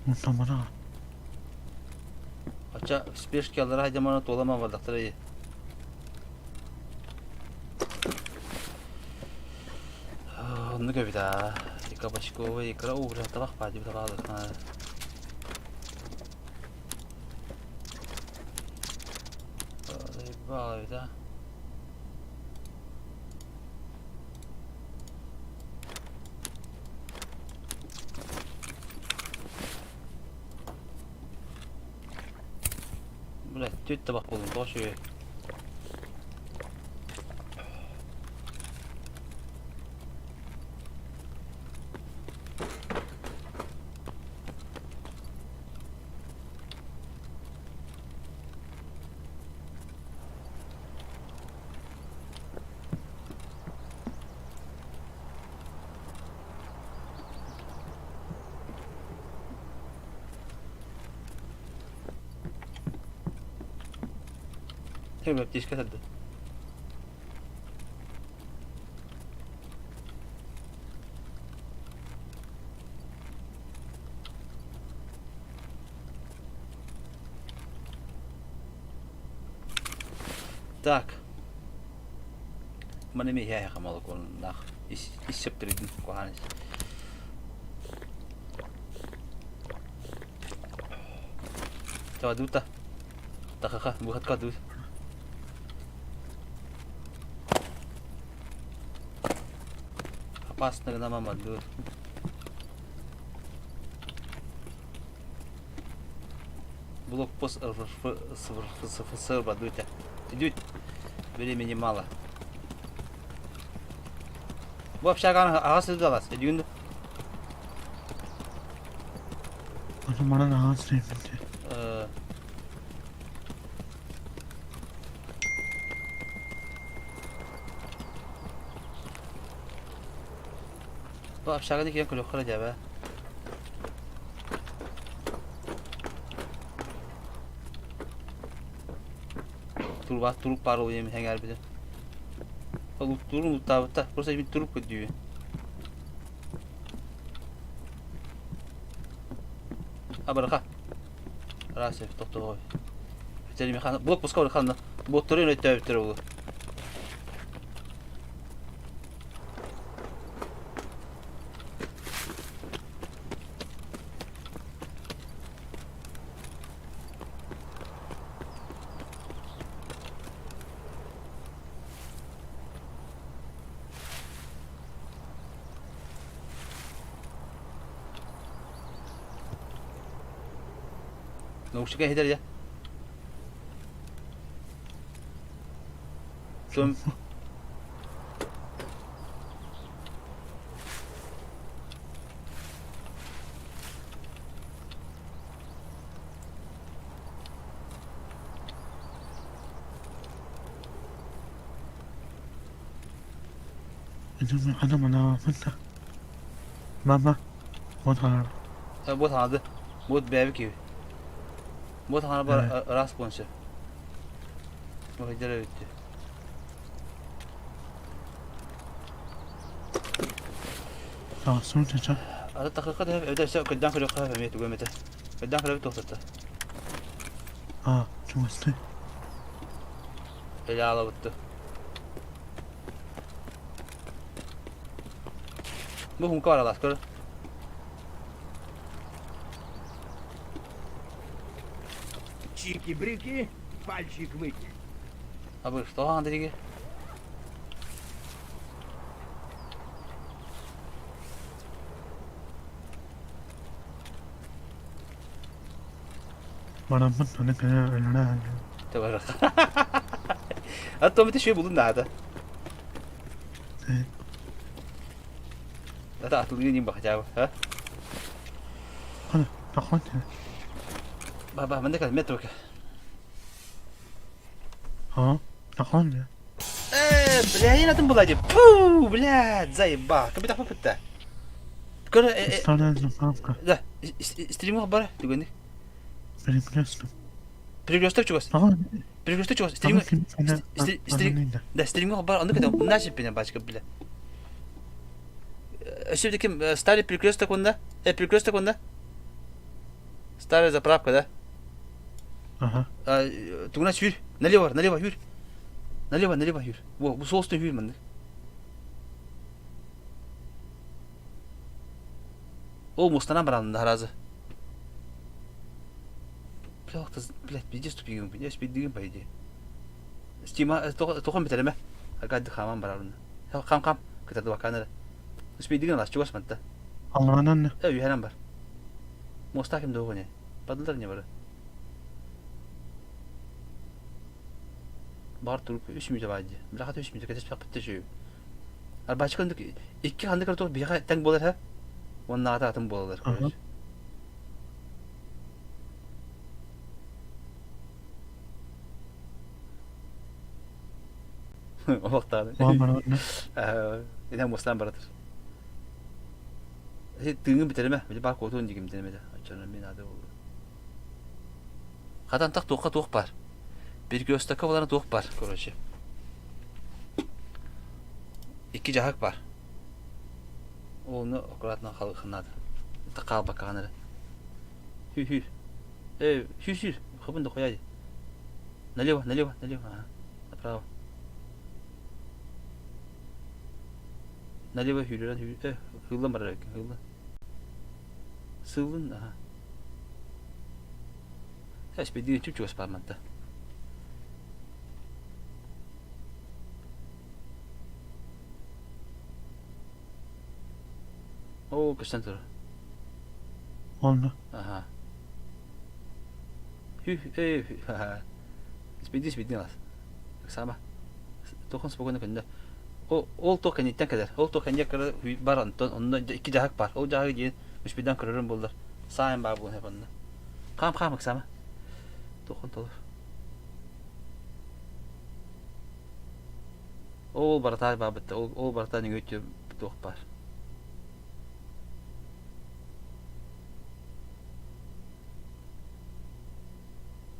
Мутамана. Ача спешки аллара хайдамана туолама бардахтара ии. Оннук эбит аа. Кабачковая икра уу, табах баа диби табаалык. Заебало эбит аа. Бля, түт табах буоллум, тоҕо үчүгэй. Бэптиискэ сырдык. Так. Маны миһэ хамалыконнаах ис ис сөптөрүтүн куһаан ис. Дута. Тахаха, выходка дуут. Опасно гына мама дуут. Блокпост РФСФСР бадуйте. Идут. Времени мало. Бу общаганы аҕа сылдьалас. Эдүүн Аны манан аҕа сылдьалас. Бу общаганы киэн көрүөххэ дьэбэ. Турба турук баар ол ийэм сэҥээрбитим. Ол уттуурун уттаабыта. Просто мин турук көрдүүбүн. Абырха. Раз тохтоо. Бүтэр механ блок пуска ханна. Боттары өттөөбүттэр ол. Наушника иһитэр дьэ. Том Мама, вот она. Вот она, вот бэйэбит киһи. Вот она бар ыраас буолан сөп. Бу эбитти. Ата такыка да өтө өссө кырдаан көрүөххэ эмиэ тугу эмэтэ. Кырдаан көрөбүт туохтатта. А, чугасты. Эле алабытты. Бу хумка бар алас көр. Чики-брики, пальчик выть. А вы что, Андрей? Бараммын аны кэлэ өлөрө А то бит шөй булун наада. Это атылыы ним бахачаба, а? Хана, тахмат. Ба ба, манда кал метро ка. А, тахмат. Э, бля, я на була Пу, блядь, заеба. Кабы тахма пытта. Көр, Старая заправка. Да, стримах бар, түгенник. Перекресток. Перекресток чугас. Перекресток чугас. Стрим стрим Да, стримах бар, аны кыда, начал пеня бачка, бля. Өссө ким старый перекресток онда? Э, перекресток онда? Старая заправка, да? Ага. Тугуна сүүр. Налево, налево, хүр. Налево, налево, хүр. Во, бу соустун хүр маннык. Ол мустанан баран харазы. Бля, блядь, пиздец тупигин, я спиддигин по идее. Стима, тохон битэлэмэ. Аргадды хаман барарын. Хам хам, кытарды баканары. Спиддигин алас, чугас манта. Алланан. Э, үйһэнэн бар. Моста ким доҕуне. Бадылар не бары. Бар туруп үс мүтэ баайды. Бля, үс мүтэ кэтэспэк битте шүй. Арбачка икки ханнык туох биһиэхэ тэҥ буолар һэ уоннааҕыта атын буолалар короче. Олохтааны. Ина мустан баратыр. Тыыңын бүтэримэ, били баар куотуон дигим дэмэтэ. Оччоно мин ады болду. Хатан так туохха туох бар. Перекрестокка булана туох бар, короче. Икки дьаһак бар. Ону аккуратно халыхынады. Хаалбаккаҕын эрэ. Хүү-хүү. Э, сүүр-сүүр. Хыбын да хуяй. Налево, налево, налево. Ага. Направо. Налево хүүрэрэн хүү. Э, хыыллан барар эбиккин, хыыллан. Сыылын, ага. Эспэдиин чуп-чугас баар манта. Оо, көстөн турар. Онно. Аха. Хүү, э, ха. Спиди, спиди лас. Сама. Тохон спокойно көннө. Ол ол туох кэнниттэн кэлэр. Ол туох кэнниэ кыра бар онтон онно икки дьаһак бар. Ол дьаһагы диэн үспүдэн көрөрүм буоллар. Саайын баар буолан онно. Хаам хаам ыксама. Тохон толор. Ол баратаа баабытта. Ол ол баратаа нөҥүө туох баар.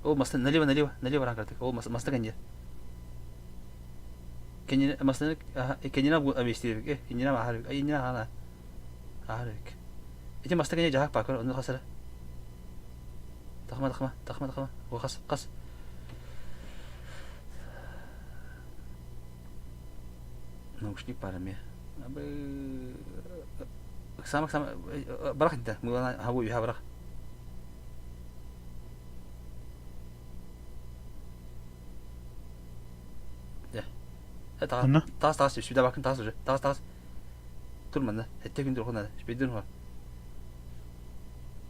Ол маста налево налево налево раnkартык. Ол маста кэнниэ. Кэннинэ массыына кэннинэ объяснили э иннинэ ааһар иннинэ аһаана ааһар эбик. Ити маста кэннэ дьаһак баар көр онно хас эрэ. Тахма тахма тахма тахма о хас хас. Наушник баар эмиэ. Абы ыксаама ыксаама барах интэ мылана хабу үһэ барах. Онно? Таас таас үспүдэ бакын таас уже таас таас тур манна этте күн турхан үспүйдүн хуа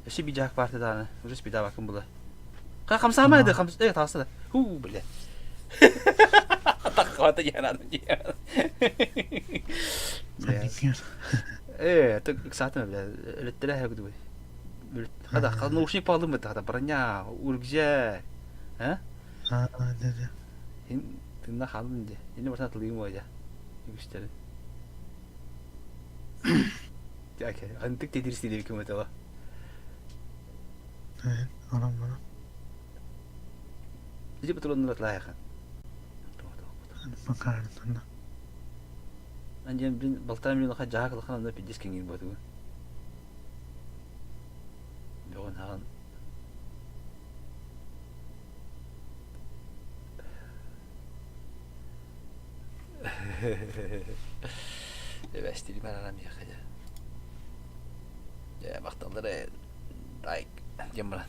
өссө би жаак баарты дааны уже спида бакын була. Хамсаама да хамс э таҕыста да. Хуу бля. Таххата диэн диэн. Э, ты ыксаатым бля. Өлөттөрө хэгдү. Хада наушник палым бит хада броня, ургже. А? А, да, да. Ин тынна халын де. Ини барса тылыым ойда. Үгүстерин. Окей, антык тедирси деп ким өтөла. Анам бана. Ити патроннар лайхан. Макарна. Андиан бин балтаа миллион ха жаак лахан анда пидис кеңир ботугу. Бөҕөн хаҕан Эбэстири барарам яха дьэ. Дьэ, махталлар лайк диэн баран.